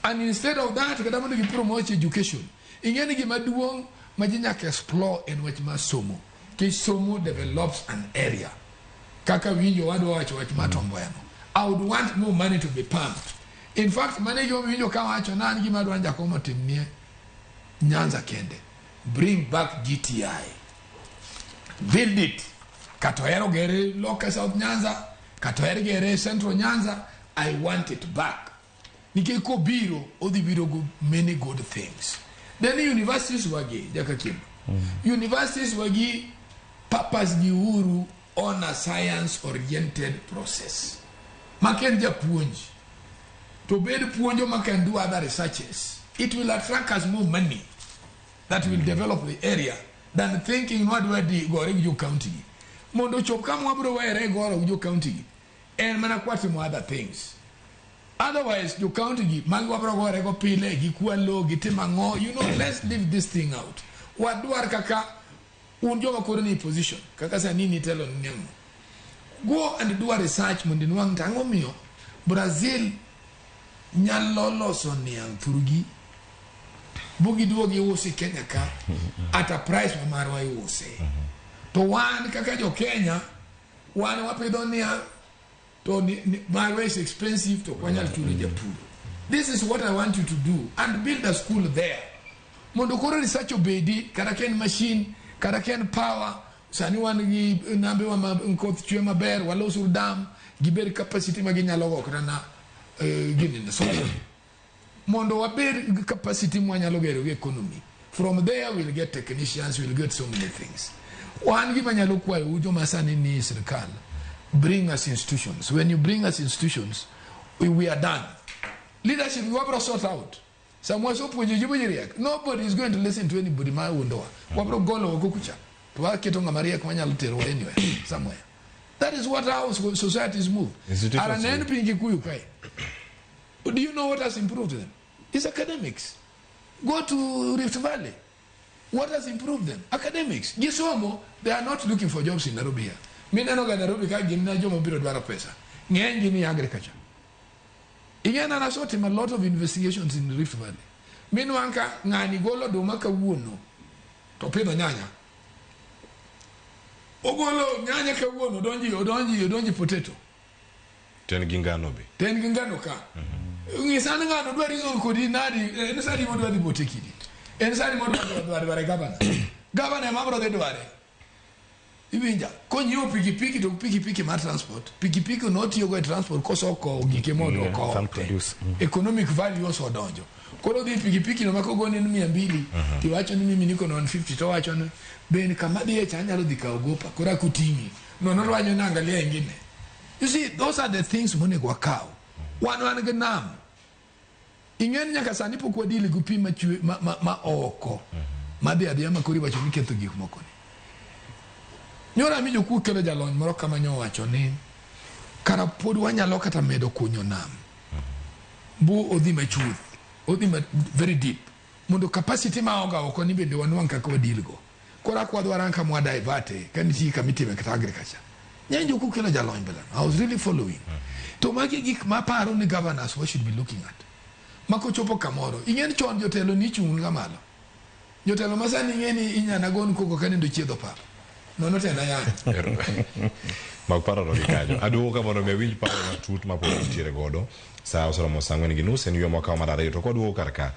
And instead of that, kata mondo gi promote education. Ing'e ni gima duong' ma ji nyaka explore en wach mar somo. Nikech somo develops an area. Kaka winjo wadwa wacho wach mar Tom Mboya no. I would want more money to be pumped. In fact, mane gima winjo ka wacho na an gima adwa ni Jakom otimnie Nyanza kende. Bring back GTI. Build it. Kata ohero gere loka South Nyanza, kata ohero gere Central Nyanza, I want it back. Nikech kobiro, odhi biro go many good things. Then universities wagi, Jakakim. Universities wagi purpose gi uru on a science oriented process. Ma ka en japuonj, to bed puonjo ma can do other researches. It will attract us more money that will develop the area than thinking wadwa dhi gore gi jo county gi. Mondo ochop kama wabiro were goro gi jo county gi, en mana kwatimo other things. Otherwise, jo county gi, magi wabiro gore go pile, gikwalo, gitimo ang'o, let's leave this thing out. Wadwar kaka un joma koro ni position, kaka sani nitelo ni niang'o. Go and do a research mondo inwang' to ang'o miyo Brazil nyalo loso niang' thurgi bu giduog giusi Kenya ka at a price ma marwa iuse. To wan kaka jo Kenya, wan wapidho niang' to ni, marwa is expensive to ok wanyal chulo japur. This is what I want you to do and build a school there. Mondo koro research obedi, kata ka en machine, kata ka en power, sani wan gi nambe wa ma koth chwe maber, walosuru dam, gibed capacity ma ginyalo go kata na gini so mondo wabed gi capacity mwanyalo gero gi economy. From there we'll get technicians, we'll get so many things. Wan gima nyalo kwayo u joma sani ni sirikal, bring us institutions. When you bring us institutions, we are done. Leadership we wabro sort out. Samwa so puonjo ji boji riek. Nobody is going to listen to anybody ma wuondowa. Wabro golo oko kucha. To waketo ng'ama riek manyalo terowa anywhere, somewhere. That is what our societies move. Institutions Ara nen move. piny Kikuyu kae. Do you know what has improved them? It's academics. Go to Rift Valley. What has improved them? Academics. Gisomo, they are not looking for jobs in Nairobi here. Mineno ga Nairobi ka gin na joma biro dwaro pesa. Ng'eny gi ni agriculture. Ing'e na nasetimo a lot of investigations in Rift Valley. Minwang' ka ng'ani golo oduma kawuono to pidho nyanya. Ogolo nyanya kawuono odonji potato. To en gi ngano be. To en gi ngano ka. Ng'isa ni ng'ano dwa reason kodi nadi, en sadi modwa dhi bote kidi. En sadi modwa dhi dware gavana. Gavana ema biro dhi dware. Iwinja, konyiewo pikipiki to pikipiki mar transport. Pikipiki no otiyogo e transport koso okowo gike mondo okowo Farm te. produce. Economic value osedonjo. Koro dhi pikipiki no makogoni ni 200, tiwacho ni mimi niko na 150 to wacho ni ben kama dhiye cha anyalo dhi kawo gopa koro akuting'i. Nono dwanyo ni angalia ingine. You see, those are the things monego wakaw. Wan gi nam. Ing'e ni nyaka sani pok wadili gi pi machwe ma oko. Madhi adhiya ma koro iwacho ni ketho gik moko ni. Nyoro ami jokuo kelo jalony moro kama nyowacho ni kara pod wanyalo kata medo kunyo nam. Bu odhi machuth, odhi ma very deep. Mondo capacity ma oga oko ni bende wanwang' kaka wadil go. Koro akwadwa rang kama wadivert ka nitie kama itime kata agriculture. Ng'eny jokuo kelo jalony bela. I was really following. To magi gik maparo ni governors we should be looking at. Makochopo kamoro. Ing'e ni chon jotelo ni chung' ga malo. Jotelo masani ing'e ni inyana gon koko ka nindo chiedho pap. Nono tena yany. Mag paro no gi kanyo. Aduogo ka mondo mi awinj paro matut ma pod nitiere godo. Sa oseromo sa 4:30 en yo mwakawo mar ariyo. To kwaduogo kar ka,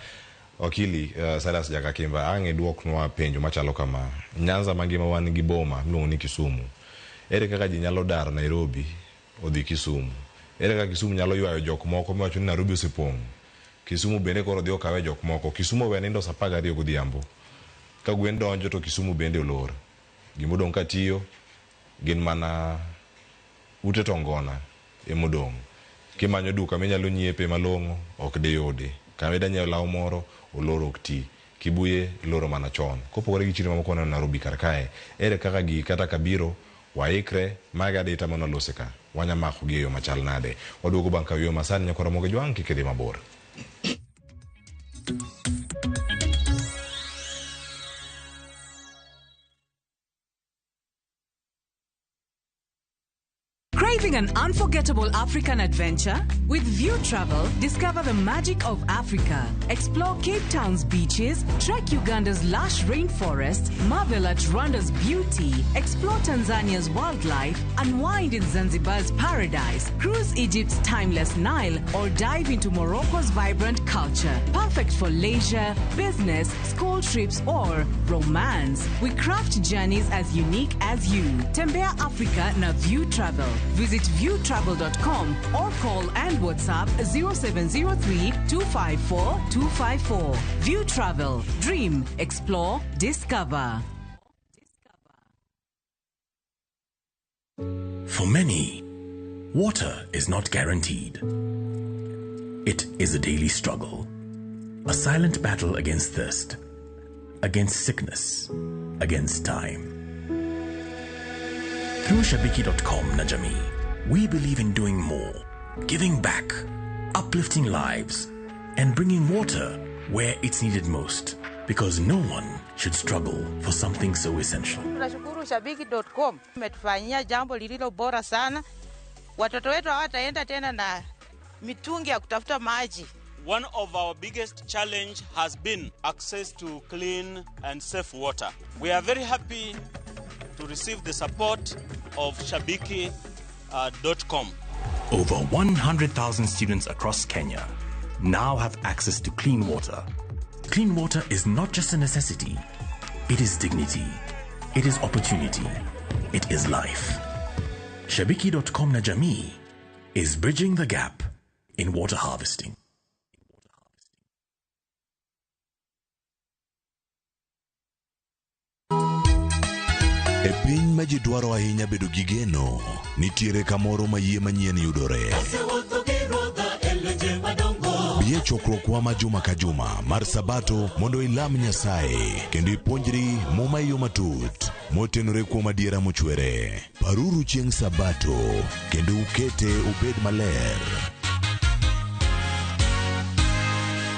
Wakili Silas Jakakimba ang' iduoknwa penjo machalo kama. Nyanza mangima wan gi boma miluongo ni Kisumu. Ere kaka ji nyalo dar Nairobi odhi Kisumu? Ere kaka Kisumu nyalo ywayo jok moko miwacho ni Nairobi osepong'? Kisumu bende koro dhi okawe jok moko. Kisumu owe nindo sa 12 godhiambo. Ka gwen donjo to Kisumu bende olor. Gimodong' ka tiyo gin mana ute to ngona emodong'. Kimanyo duka minyalo nyiepe malong'o ok diyudi. Kama ida nyiewo law moro oloro ok ti. Kibuye loro mana chon. Kopogore gi chiro mamoko waneno Nairobi kar kae, ere kaka gigi kata kabiro waikre maga adita mane walose ka wanya mako gi e yo machal nade. Waduogo bang' ka wiyo masani nyakwa Ramogi Jwang' kik idhi mabor. Craving an unforgettable African adventure? With View Travel, discover the magic of Africa. Explore Cape Town's beaches, trek Uganda's lush rainforests, marvel at Rwanda's beauty, explore Tanzania's wildlife, unwind in Zanzibar's paradise, cruise Egypt's timeless Nile, or dive into Morocco's vibrant culture. Perfect for leisure, business, school trips, or romance. We craft journeys as unique as you. Tembea Africa na View Travel. Visit viewtravel.com or call and WhatsApp 0703 254 254. View Travel. Dream, explore, discover. For many, water is not guaranteed. It is a daily struggle, a silent battle against thirst, against sickness, against time. Through Shabiki.com Najami, we believe in doing more, giving back, uplifting lives, and bringing water where it's needed most, because no one should struggle for something so essential. Tunashukuru Shabiki.com umetufanyia jambo lililo bora sana. Watoto wetu hawataenda tena na mitungi ya kutafuta maji. One of our biggest challenge has been access to clean and safe water. We are very happy to receive the support of Shabiki.com. Over 100,000 students across Kenya now have access to clean water. Clean water is not just a necessity, it is dignity, it is opportunity, it is life. Shabiki.com na Jamii is bridging the gap in water harvesting. E piny ma ji dwaro ahinya bedo gi geno, nitiere kamoro ma yie manyien yudore. Bi e chokruokwa ma juma ka juma mar Sabato mondo ilam Nyasaye kendo ipuonjri Muma e yo matut motenore kuom adiera mochwere. Paruru chieng' Sabato kendo ukete obed maler.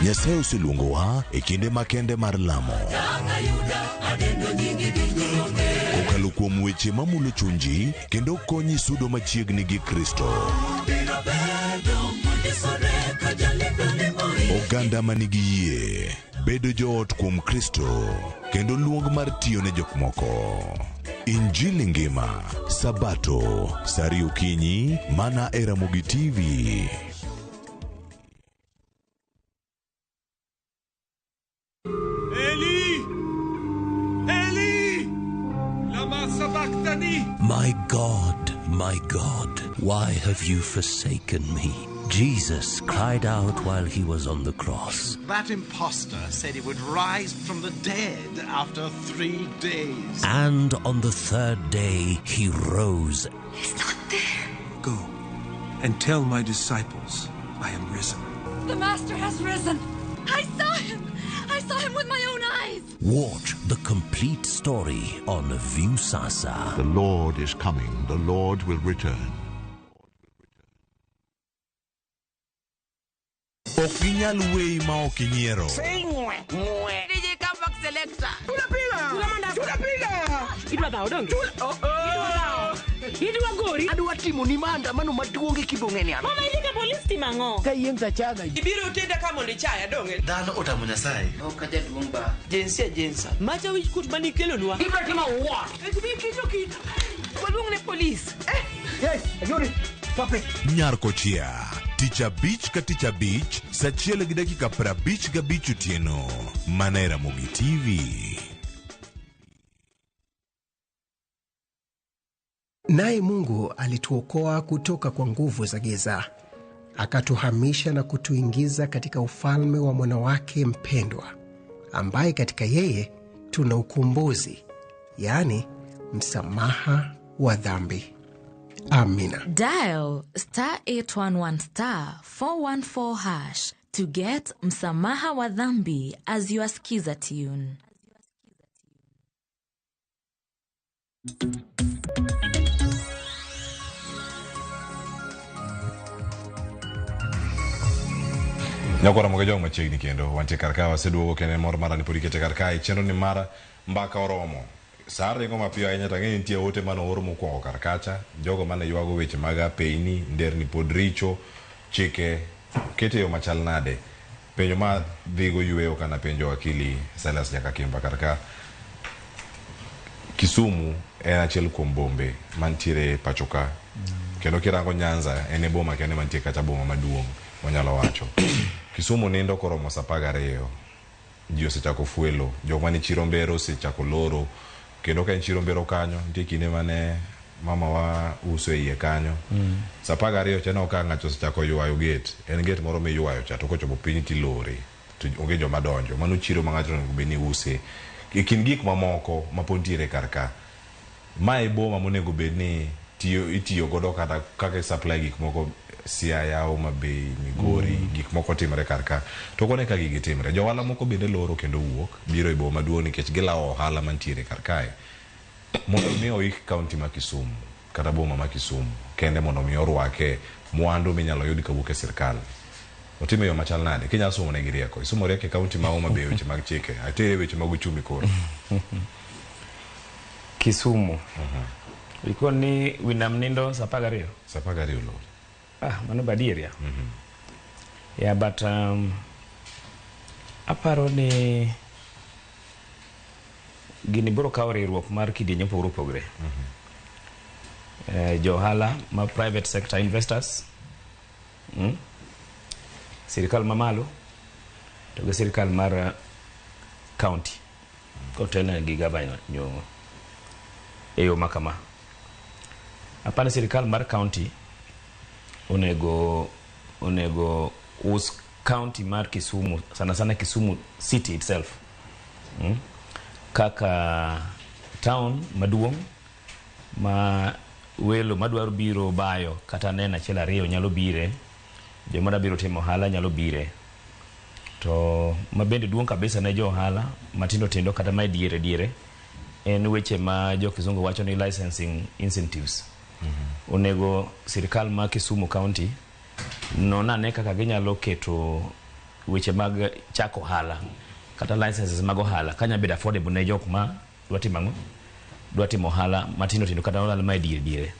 Nyasaye oseluongowa e kinde makende mar lamo. Kokalo kuom weche mamulo chunji kendo konyi sudo machiegni gi Kristo. Oganda manigi yie, bedo joot kuom Kristo, kendo luong mar tiyo ne jok moko. Injili ngima, Sabato, saa ariyo okinyi, mana e Ramogi TV. Eli! Eli! Lama sabachthani! My God, my God, why have you forsaken me? Jesus cried out while he was on the cross. That impostor said he would rise from the dead after 3 days. And on the third day he rose. He's not there. Go and tell my disciples I am risen. The Master has risen. I saw him. I saw him with my own eyes. Watch the complete story on Viusasa. The Lord is coming. The Lord will return. Ok ginyal weyi ma ok inyiero. DJ Comeback Selector. Idwa dhawo donge? Idwa dhawo. Idwa gori. Adwa timo ni maandamano maduong' e kibong'eni an. Mama idhi ka polis timo ang'o? Ka yieng' tachaga. Ibiro tenda ka mondo ichaya donge? Dhano otamo Nyasaye. Ok ajaduong' ba. Jinsia jinsa. Macha wich kuot manikelonwa. Ibiro timo what? Ibi kicho kit. Waluong ne polis. Hey, ayori. Pape. Nyar Kochia. Tich abich ka tich abich, saa achiel gi dakika 55 otieno. Mana e Ramogi TV. Naye Mungu alituokoa kutoka kwa nguvu za giza, akatuhamisha na kutuingiza katika ufalme wa mwana wake mpendwa, ambaye katika yeye tuna ukombozi, yaani msamaha wa dhambi. Amina. Dial star 811 star 414 hash To get Msamaha wa Dhambi as your Skiza tune. Nyakora moga jong machiegni kendo wantie kar ka waseduogo kendo en mor mara ni pod ikete kar kae chenro ni mara mbaka oromo sa ringo mapiyo ahinya to ang'e ni nitie ote mane oor mokwongo kar kacha jogo mane ywago weche mag apeyni nderni pod richo chike kete yo machal nade penjo ma dhigo yweyo kana penjo wakili Silas Jakakimba kar ka Kisumu en achiel kuom bombe mantiere pacho ka kendo kirango Nyanza en e boma kende mantie kacha boma maduong' wanyalo wacho Kisumu nindo koromo saa 12 ji osechako fuelo jok mane chiro Mbero osechako loro kendo ka en chiro Mbero kanyo nitie kinde mane mama wa uso e iye kanyo saa 12 cha no ka ng'ato osechako ywayo gate en gate moro miywayo cha to kochopo piny tilore to onge joma donjo mano chiro ma ng'ato onego bed ni use e kind gik mamoko ma pod nitiere kar ka mae boma monego bed ni itiyo godo kata kaka supply gik moko Siaya, Homa Bay, Migori, gik moko timre kar ka. To kone ka gigi timre. Johala moko bende loro kendo wuok biro e boma maduong' nikech gilawo ohala mantiere kar kae. Mondo mi oik kaunti ma Kisumu kata boma ma Kisumu kende mondo mi orwake mwandu minyalo yud kawuok e sirkal. Otime yo machal nade? Kinyalo somo negi rieko. Isomo rieko e kaunti ma Homa Bay weche mag chike. Atere weche mag uchumi koro. Kisumu. Ikoni winam nindo saa 12? Saa 12 loro. Ah, mano badier ya. Yeah, but aparo ni gini biro kawo riwruok mar kidienje mopogore opogore. Jo ohala ma private sector investors, sirikal mamalo to gi sirikal mar county kotelne gi gavana Nyong'o e yo makama. Apani sirikal mar county onego us county mar Kisumu, sana sana Kisumu city itself, kaka town maduong' ma welo madwaro biro bayo kata neno achiel ariyo nyalo bire, joma biro timo ohala nyalo bire, to mabende duong' kabisa ne jo ohala matindo tindo kata ma diere diere en weche ma jo kizungu wacho ni licensing incentives. Onego sirikal ma Kisumu County non ane kaka ginyalo keto weche mag chako ohala kata licenses mag ohala kanya bedo affordable ne jok ma dwa timo ang'o, dwa timo ohala matindo tindo kata ohala ma e diere diere.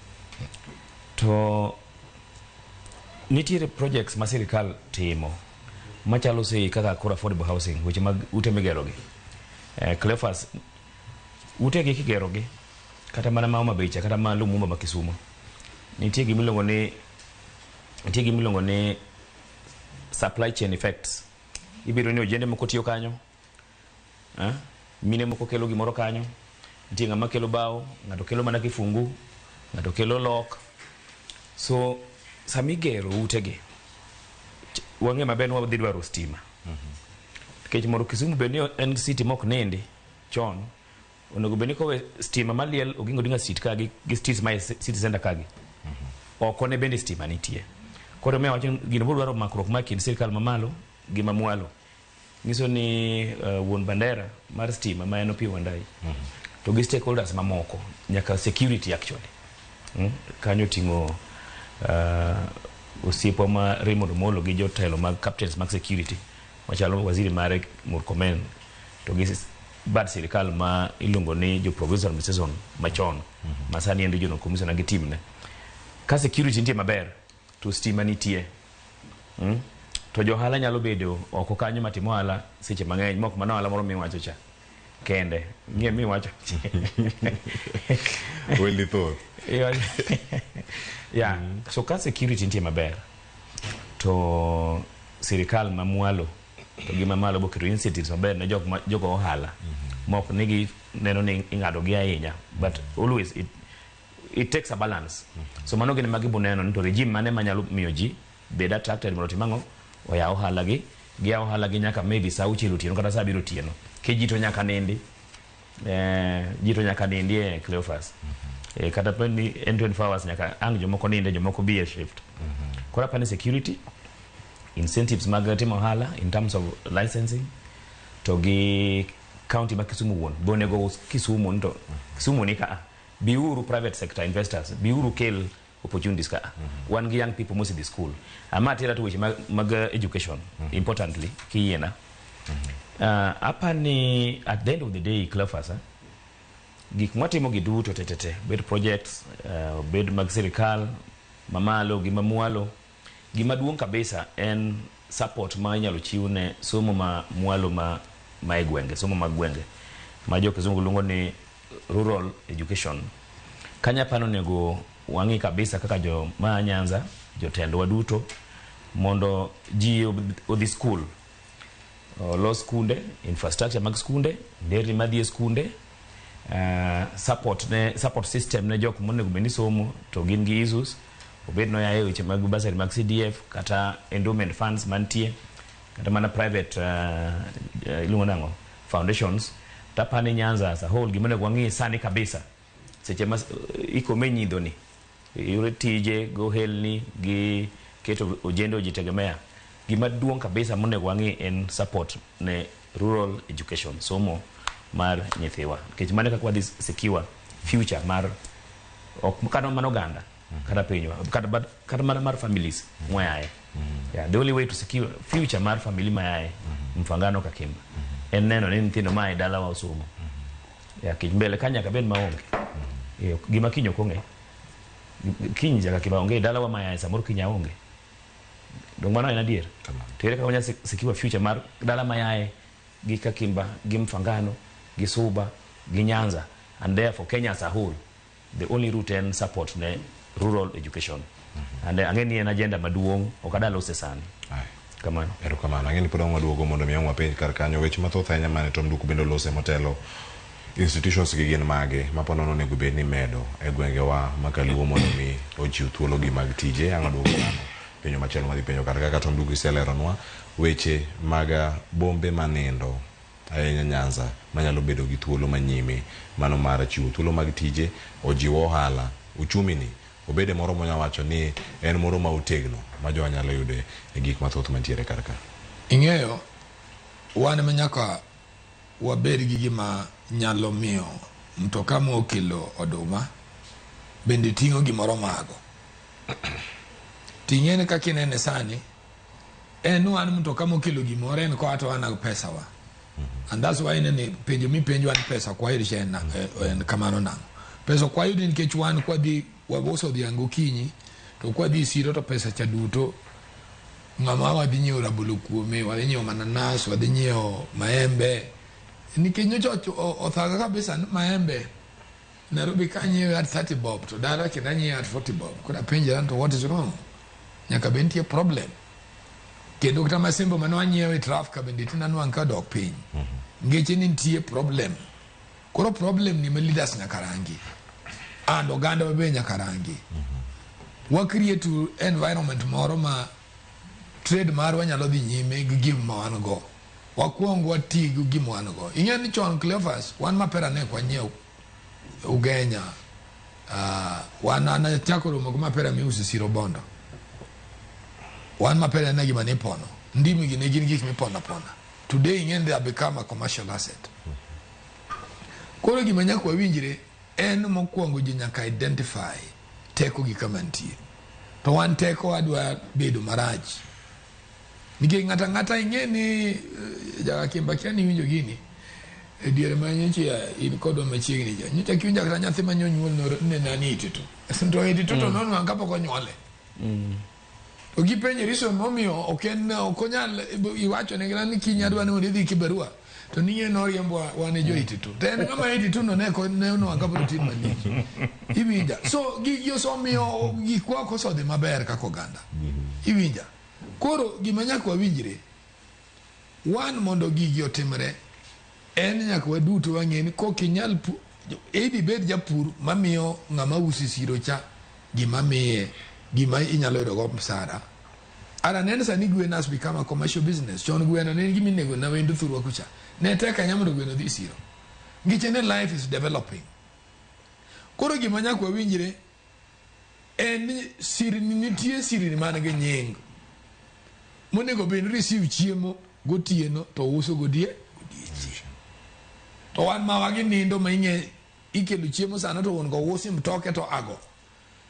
To nitiere projects ma sirikal timo machalo sei kaka koro affordable housing, weche mag ute migerogi. Cleophas, ute gi kigerogi kata mana ma Homa Bay cha kata ma Lumumba ma Kisumu, nitie gimiluongo ni supply chain effects. Ibiro ni ojende moko tiyo kanyo, mine moko kelo gimoro kanyo, nitie ng'ama kelo bao, ng'ato kelo mana kifungu, ng'ato kelo lock. So samigero utegi wang'e maber ni wadhi dwaro stima. Nikech mondo Kisumu bed ni en city mok nindi chon, onego bed ni kowe stima maliel Oginga Odinga Street ka gi streets ma city center kagi. Oko ne bende stima nitie. Koro me wacho gino biro dwaro makruok mar kind sirikal mamalo gi mamwalo. Nyiso ni wuon bandera mar stima ma en Opiyo Wandayi to gi stakeholders mamoko nyaka security actually. Kanyo ting'o osiepwa ma Raymond Omolo gi jotelo mag captains mag security machalo waziri mare Murkomen to gi bad sirikal ma iluongo ni jo provincial administration machon ma sani en regional commissioner gi team ne. Ka security nitie maber to stima nitie, to jo ohala nyalo bedo oko kanyo matimo ohala seche mang'eny mok mana ohala moro miwacho cha kende ng'e miwacho. Wendi thoth. Yeah. So ka security nitie maber to sirikal mamwalo to gi mamalo boketo incentives maber ne jok ma jogo ohala mok nigi neno ni ing'ado gi ahinya, but always it takes a balance. So mano gin magi boneno ni to regime mane manyalo miyo ji bed attracted mondo otim ang'o, oyaw ohala gi, giyaw ohala gi nyaka maybe saa 6 otieno kata saa 7 otieno. Ke ji to nyaka nindi. Ji to nyaka nindi e Cleophas. Kata bed ni en 24 hours nyaka ang' jomoko ninde, jomoko bi e shift. Koro apani security Incentives mag timo ohala in terms of licensing to gi county ma Kisumu wuon be onego us Kisumu to Kisumu ni ka biuru private sector investors biuru kel opportunities ka wan gi young people mosedhi school ama tera to weche mag education importantly kiyiena apani at the end of the day Cleophas, gik mwatimo gi duto tetete bed projects bed mag sirikal mamalo gi mamwalo gima duong' kabisa en support ma inyalo chiw ne somo ma mwalo ma e gwenge somo mag gwenge ma jo kizungu luongo ni rural education kanya pano onego wang'i kabisa kaka jo ma Nyanza jotendwa duto mondo ji odhi school olos skunde infrastructure mag skunde nderni madhi e skunde support system ne jok monego bed ni somo to gin gi issues obed no yaye weche mag bursary mag CDF kata endowment funds mantie kata mana private iluongo nang'o foundations tapani Nyanza as a whole gima onego wang'i sani kabisa seche ma ikome nyidho ni yore tije gohelni gi keto ojende ojitegemea gima duong' kabisa monego wang'i en support ne rural education somo mar nyithiwa nikech mano kaka wadhi secure future mar ok kata mana oganda kata pinywa kata mana mar families mwayaye. Yeah, the only way to secure future mar family mayaye Mfangano Kakimba en neno ni nyithindo mae dalawa osomo. Yeah, kech mbele ka nyaka bed maonge. Gima kiny ok ong'e kiny nyaka Kakimba onge dalawa mayaye samoro kiny aonge dong mano en adier to ere kaka wanyalo secure future mar dala mayaye gi Kakimba gi Mfangano gi Suba gi Nyanza and therefore Kenya as a whole the only route en support ne rural education. And ang'e ni en agenda maduong' ok adwa lose sani. Kamano. Erokamano. Ang'e ni pod ang' waduogo mondo mi ang' wapenj kar kanyo weche mathoth ahinya mane Tom Nduku bende olose motelo. Institutions gi gin mage ma po nono onego bed ni medo e gwengewa ma kaluo mondo mi ochiw thuolo gi mag tije. Ang' waduogo mano penjo machielo madhi penjo kar kaka Tom Nduku iseleronwa weche mag bombe manindo ahinya Nyanza manyalo bedo gi thuolo manyime mano mar chiwo thuolo mag tije ojiwo ohala uchumi ni obede moro monya wacho ni en moro ma otegno ma jowa nyalo yude e gik mathoth mantiere kar ka. Ing'eyo wan ema nyaka wabed gi gima nyalo miyo mtoka mokelo oduma bende ting'o gimoro mago. Ting'e ni kaka inene sani en wan mtoka mokelo gimoro en koa to wan pesa wa. And that's why inene penjo mipenjo ni pesa ok wayud cha en kamano nang'o. Pesa ok wayud nikech wan kwadhi wauso dhiang' gokinyi to kwadhi siro to pesa cha duto ng'ama wadhi nyiewo rabolo kuome, wadhi nyiewo mananas, wadhi nyiewo maembe. Nikech nyocha othaga kabisa ni maembe Nairobi ka anyiewe at 30 bob to dala kendo anyiewe at 40 bob. Koro apenjra to what is wrong? Nyaka bed nitie problem. Kendo kata masembo mane wanyiewo e traf ka bende tin anwang' ka odok piny. Ngeche ni nitie problem. Koro problem ni ma leaders nyaka rangi. And oganda be nyaka rangi. Wa create environment moro ma trade marwa nyalo dhi nyime gi gima wan go. Wakwong wati gi gima wan go. Ing'e ni chon Cleophas, wan mapera ne ok wanyiew Ugenya. Wan an achako romo gi mapera miuso siro Bondo. Wan mapera ne gima nipono. Ndimi gi ne gin gik mipono apona. Today ing'e ni they have become a commercial asset. Koro gima nyaka wawinjre en mokwongo ji nyaka identify teko gi kama nitie. To wan teko wadwa bedo marach. Nikech ng'ato ang'ata ing'e ni Jakakimba kia ni iwinjo gini e diere ma nyocha in kodwa machiegni cha. Nyocha kiwinjo kata nyathi ma nyonyuol ne nani 82. To 82 to nonwang' kapok onyuole. To gipenje reason momiyo ok en ok onyal iwacho ne ni kiny adwa ni mondo idhi kibarua. To ning'e noriembwa wan e jo 82. To en ng'ama 82 no ne ne onwang' kapod otin malich. Iwinja. So gigi osemiyo gikwa ok osodhi maber kaka oganda. Iwinja. Koro gima nyaka wawinjre, wan mondo gigi otimre, en nyaka waduto wang'e ni kok inyal either ibed japur mamiyo ng'ama uso e siro cha gima miye gima inyalo yudo go msara. Ara neno sani gwen has become a commercial business. Chon gweno ne en gima inego na wendo thurwa kucha. Ne tek ahinya mondo gweno odhi e siro. Nikech ne life is developing. Koro gima nyaka wawinjre en ni sirni nitie sirni man gi nying. Monego bed ni receive chiemo gotieno to uso godiechieng'. To wan ma wagi nindo ma ing'e ikelo chiemo sano to wuon go usi mtoke to ago.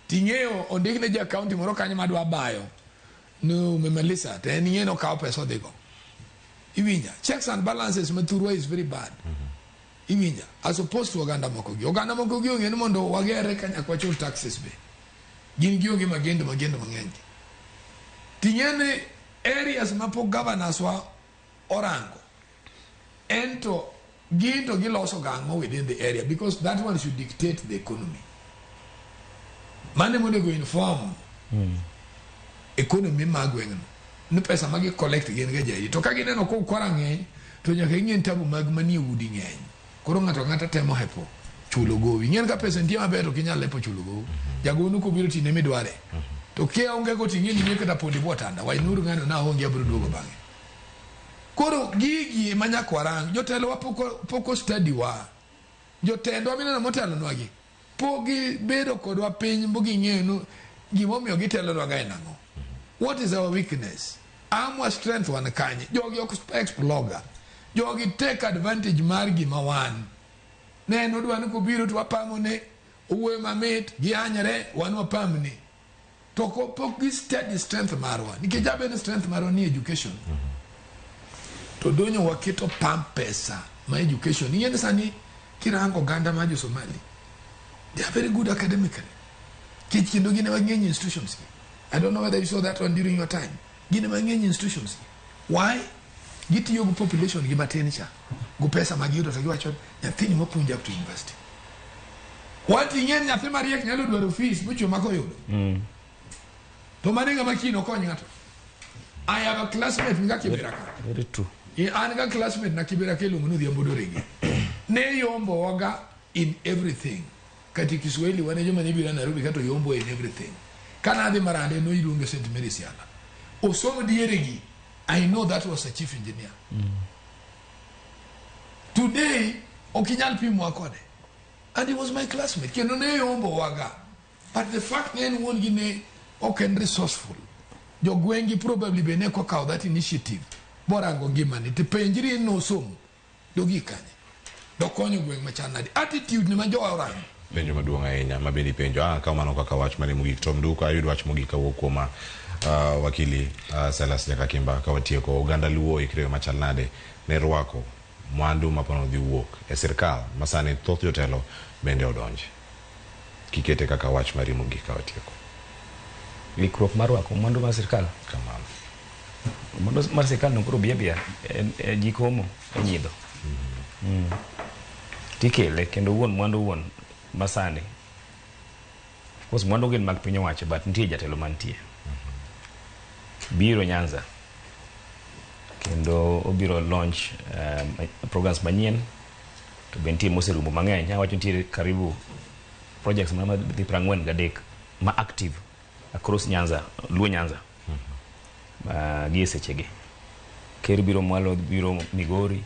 Ting'eyo ondik ne ja county moro kanyo madwa bayo. No umemaliza to en ing'e nokawo pesa odhigo. Iwinja checks and balances mathurwa is very bad. Iwinja as opposed to oganda moko gi. Oganda moko gi ong'e ni mondo wagere ka nyaka wachul taxes be. Gin gionge magendo mang'eny. Ting'e ni areas mapok governors wa orango ento gin to giloso gang'o within the area because that one should dictate the economy. Mane monego inform economy mag gweng'no ni pesa ma gi collect gin ga jaidi to ka gineno ka ukora ng'eny to nyaka ing'e ni tabu mag manie udi ng'eny koro ng'ato ang'ata temo hepo chulo gowi ing'e ni ka pesa nitie maber to ok inyal lepo chulo gowi jagono kobiro tine midware to kionge go ting'e ni ing'e kata pondi bwo otanda wainuru ng'ano na aonge abiro duogo bang'e koro gigi ema nyaka warang jotelo wa pok study wa jotendwa mineno motelonwa gi pok gibedo kodwa piny boging'eyo ni gimomiyo gitelonwa ga en ang'o. What is our weakness? Amwa strength wan kanye? Jogi ok explore. Jogi take advantage mar gima wan. Ne en odwa ni kobiro to wapamone, owuoyo mamit, gianyre, wan wapamne. To pok gi study strength marwa. Nikech abe ni strength marwa ni education. To donyo waketo pump pesa ma education. Ing'e ni sani kirango oganda mar jo Somali, they are very good academically. Kech kendo gin ema ging'eny institutions gi. I don't know whether you saw that one during your time. Gin ema ng'eny institutions gi. Why? Gitiyo gi population gi matin cha. Go pesa ma giyudo to giwacho nyathini mapuonjo up to university. Wat ing'e ni nyathi mariek nyalo dwaro fees mochwe mako yudo. To mano e ng'ama kiny okony ng'ato. I have a classmate nga Kibera ka. Very true. An ga classmate na Kibera ka iluongo ni Odhiambo Doregi. Ne yombo waga in everything. Kati Kiswahili wane joma ne biro Nairobi kato yombo in everything. Kana adhi Marande no iluonge St. Mary's Yala. Osomo dieregi. I know that was a chief engineer. Today, ok inyal pimwa kode. And he was my classmate. Kendo ne yombo waga. But the fact ne en wuon gi ne ok en resourceful. Jogweng'gi probably be ne kokawo that initiative. Borango ngimane. To penjri en nosomo. Dogik kanye? Dokonyo gweng' machal nade? Attitude ni ma jowa orango. Penjo maduong' ahinya ma bende ipenjo. Kaw mano kaka wach mane mogik. Tom Duka ayud wach mogik kawuok kuom wakili Silas Jakakimba ka watieko. Oganda Luo oikre machal nade ne rwako mwandu maponi dhi wuok e sirkal ma sani thoth jotelo bende odonje. Kikete kaka wach mari mogik ka watieko. Ikruok mar rwako mwandu mar sirkal. Kamano. Mwandu mar sirkal no koro bia e jikomo e nyidho. Tikele kendo wuon mwandu wuon masani. Of course mwandu gin mag piny owacho but nitie jatelo mantie. Biro Nyanza. Kendo obiro launch programs manyien to be nitie moserumo mang'eny. Awacho nitiere karibu projects ma dhi 43 ma active across Nyanza, Luo Nyanza. Gi e sechegi. Ker biro mwalo, biro Migori,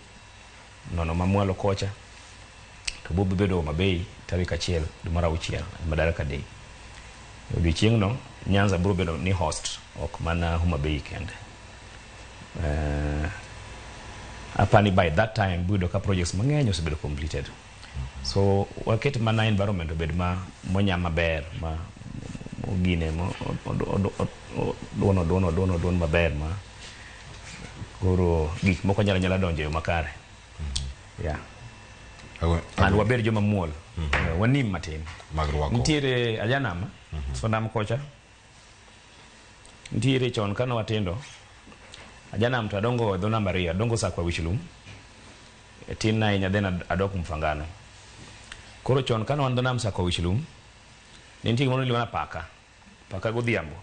nono ma mwalo kocha. To bo bedo Homa Bay tarik 1 dwe mar 6 Madaraka Day. Odiochieng'no Nyanza biro bedo ni host ok mana Homa Bay kende. Apani by that time biro ka projects mang'eny osebedo completed. So waket mana environment obed ma monya maber ma gine mo duon maber ma koro gik moko nyalo donjo e yo makare. Yeah. And waber joma muol. Wanim matin. Mag rwako. Nitiere ajanam, so nam kocha. Nitiere chon kane watindo. Ajanam to adongo e dho namba 2, adongo Sakwa Wichlum. Tin na ahinya then adok Mfangano. Koro chon kane wan dho nam Sakwa Wichlum, ne nitie gimoro miluongo ni paka. Paka godhiambo.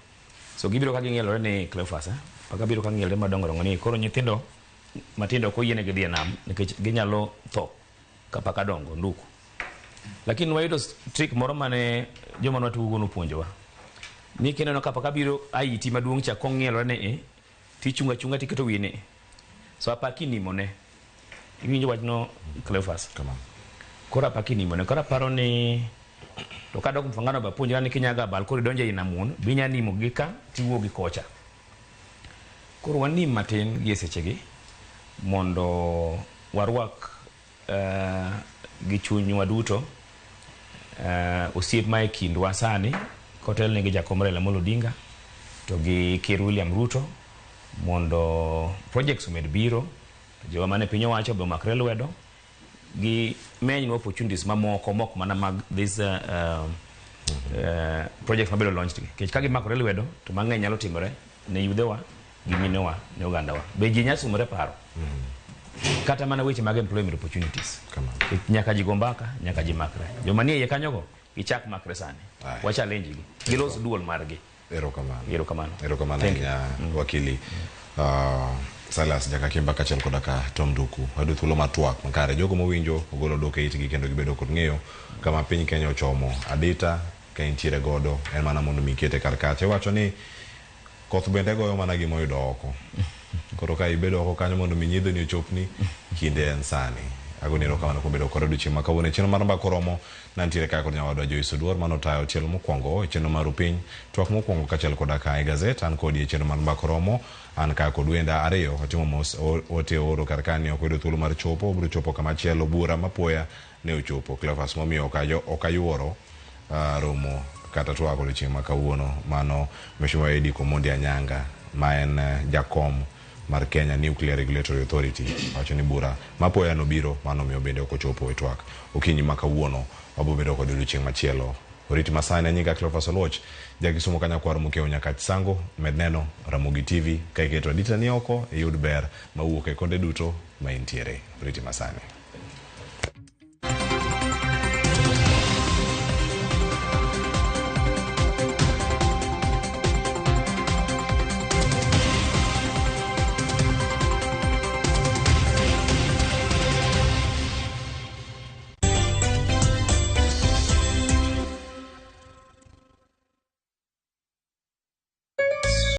So gibiro ka ging'ielore ni Cleophas, Paka biro ka ng'ielore madongo dongo ni koro nyithindo matindo ok oyienegi dhi e nam nikech ginyalo tho ka paka dongo nduku. Lakini wayudo trick moro mane joma nwatugo nopuonjowa. Ni kineno ka paka biro aiti maduong' cha kong'ielore ni tichunga chunga tiketo wiye ni. So apaki nimone. Iwinjo wachno Cleophas? Koro apaki nimone. Koro aparo ni to kadok Mfangano ba puonjra ni kinyaga bal koro idonjo ei nam wuon, binya nimo gi ka tiwuok gi kocha. Koro wanim matin gi e sechegi mondo warwak gi chunywa duto osiep ma e kindwa sani kotelne gi Jakom Raila Amolo Odinga to gi Ker William Ruto mondo projects omed biro, jowa mane piny owacho be omakre lwedo gi menywa opportunities mamoko mok mana mag this projects mabedo launched gi. Nikech ka gimakore lwedo to mang'eny nyalo timore ne yudhewa gi minewa ne ogandawa. Be ji nyalo sumore paro kata mana weche mag employment opportunities. Nikech nyaka ji go mbaka, nyaka ji makre. Joma nie iye kanyogo gichak makre sani. Wa challenge gi. Gilos duol margi. Erokamano. Erokamano. Erokamano Thank you. ahinya wakili Silas Jakakimba kaachiel koda ka Tom Nduku. Wayudo thuolo mar twak makare. Jogo mowinjo ogolo dok e itgi kendo gibedo kod ng'eyo kama piny Kenya ochomo. Adita ka intiere godo en mana mondo mi ikete kar kacha. Iwacho ni koth bende goyo mana gima oyudo oko. Koro ka ibedo oko kanyo mondo mi nyiedhoni ochopni, kinde en sani. Agoni erokamano kuom bedo kod odiochieng' ma kawuono. E chenro mar Mbaka Oromo, nantiere ka kod nyawadwa Joyce Oduor manotayo tielo mokwongo e chenro mar Upiny. Twak mokwongo kaachiel koda ka e gazet, an kodi e chenro mar Mbaka Oromo. An ka kod wenda ariyo, watimo mos ote oro kar ka ni ok oyudo thuolo mar chopo, obiro chopo kama chielo. Bura mapoya ne ochopo. Cleophas momiyo ok ayuoro romo kata twak odiochieng' ma kawuono. Mano Mheshimiwa Eddie Komondi Anyanga ma en jakom mar Kenya Nuclear Regulatory Authority wacho ni bura mapoya nobiro mano omiyo bende ok ochopo e twak okinyi ma kawuono. Wabiro bedo kod odiochieng' machielo. Oriti masani anyinga Cleophas Oluoch, jakisumo kanyakwar Mokeo Nyakach Sango. Med neno Ramogi TV ka iketo adita ni oko iyud ber mawuok e konde duto ma intiere. Oriti masani.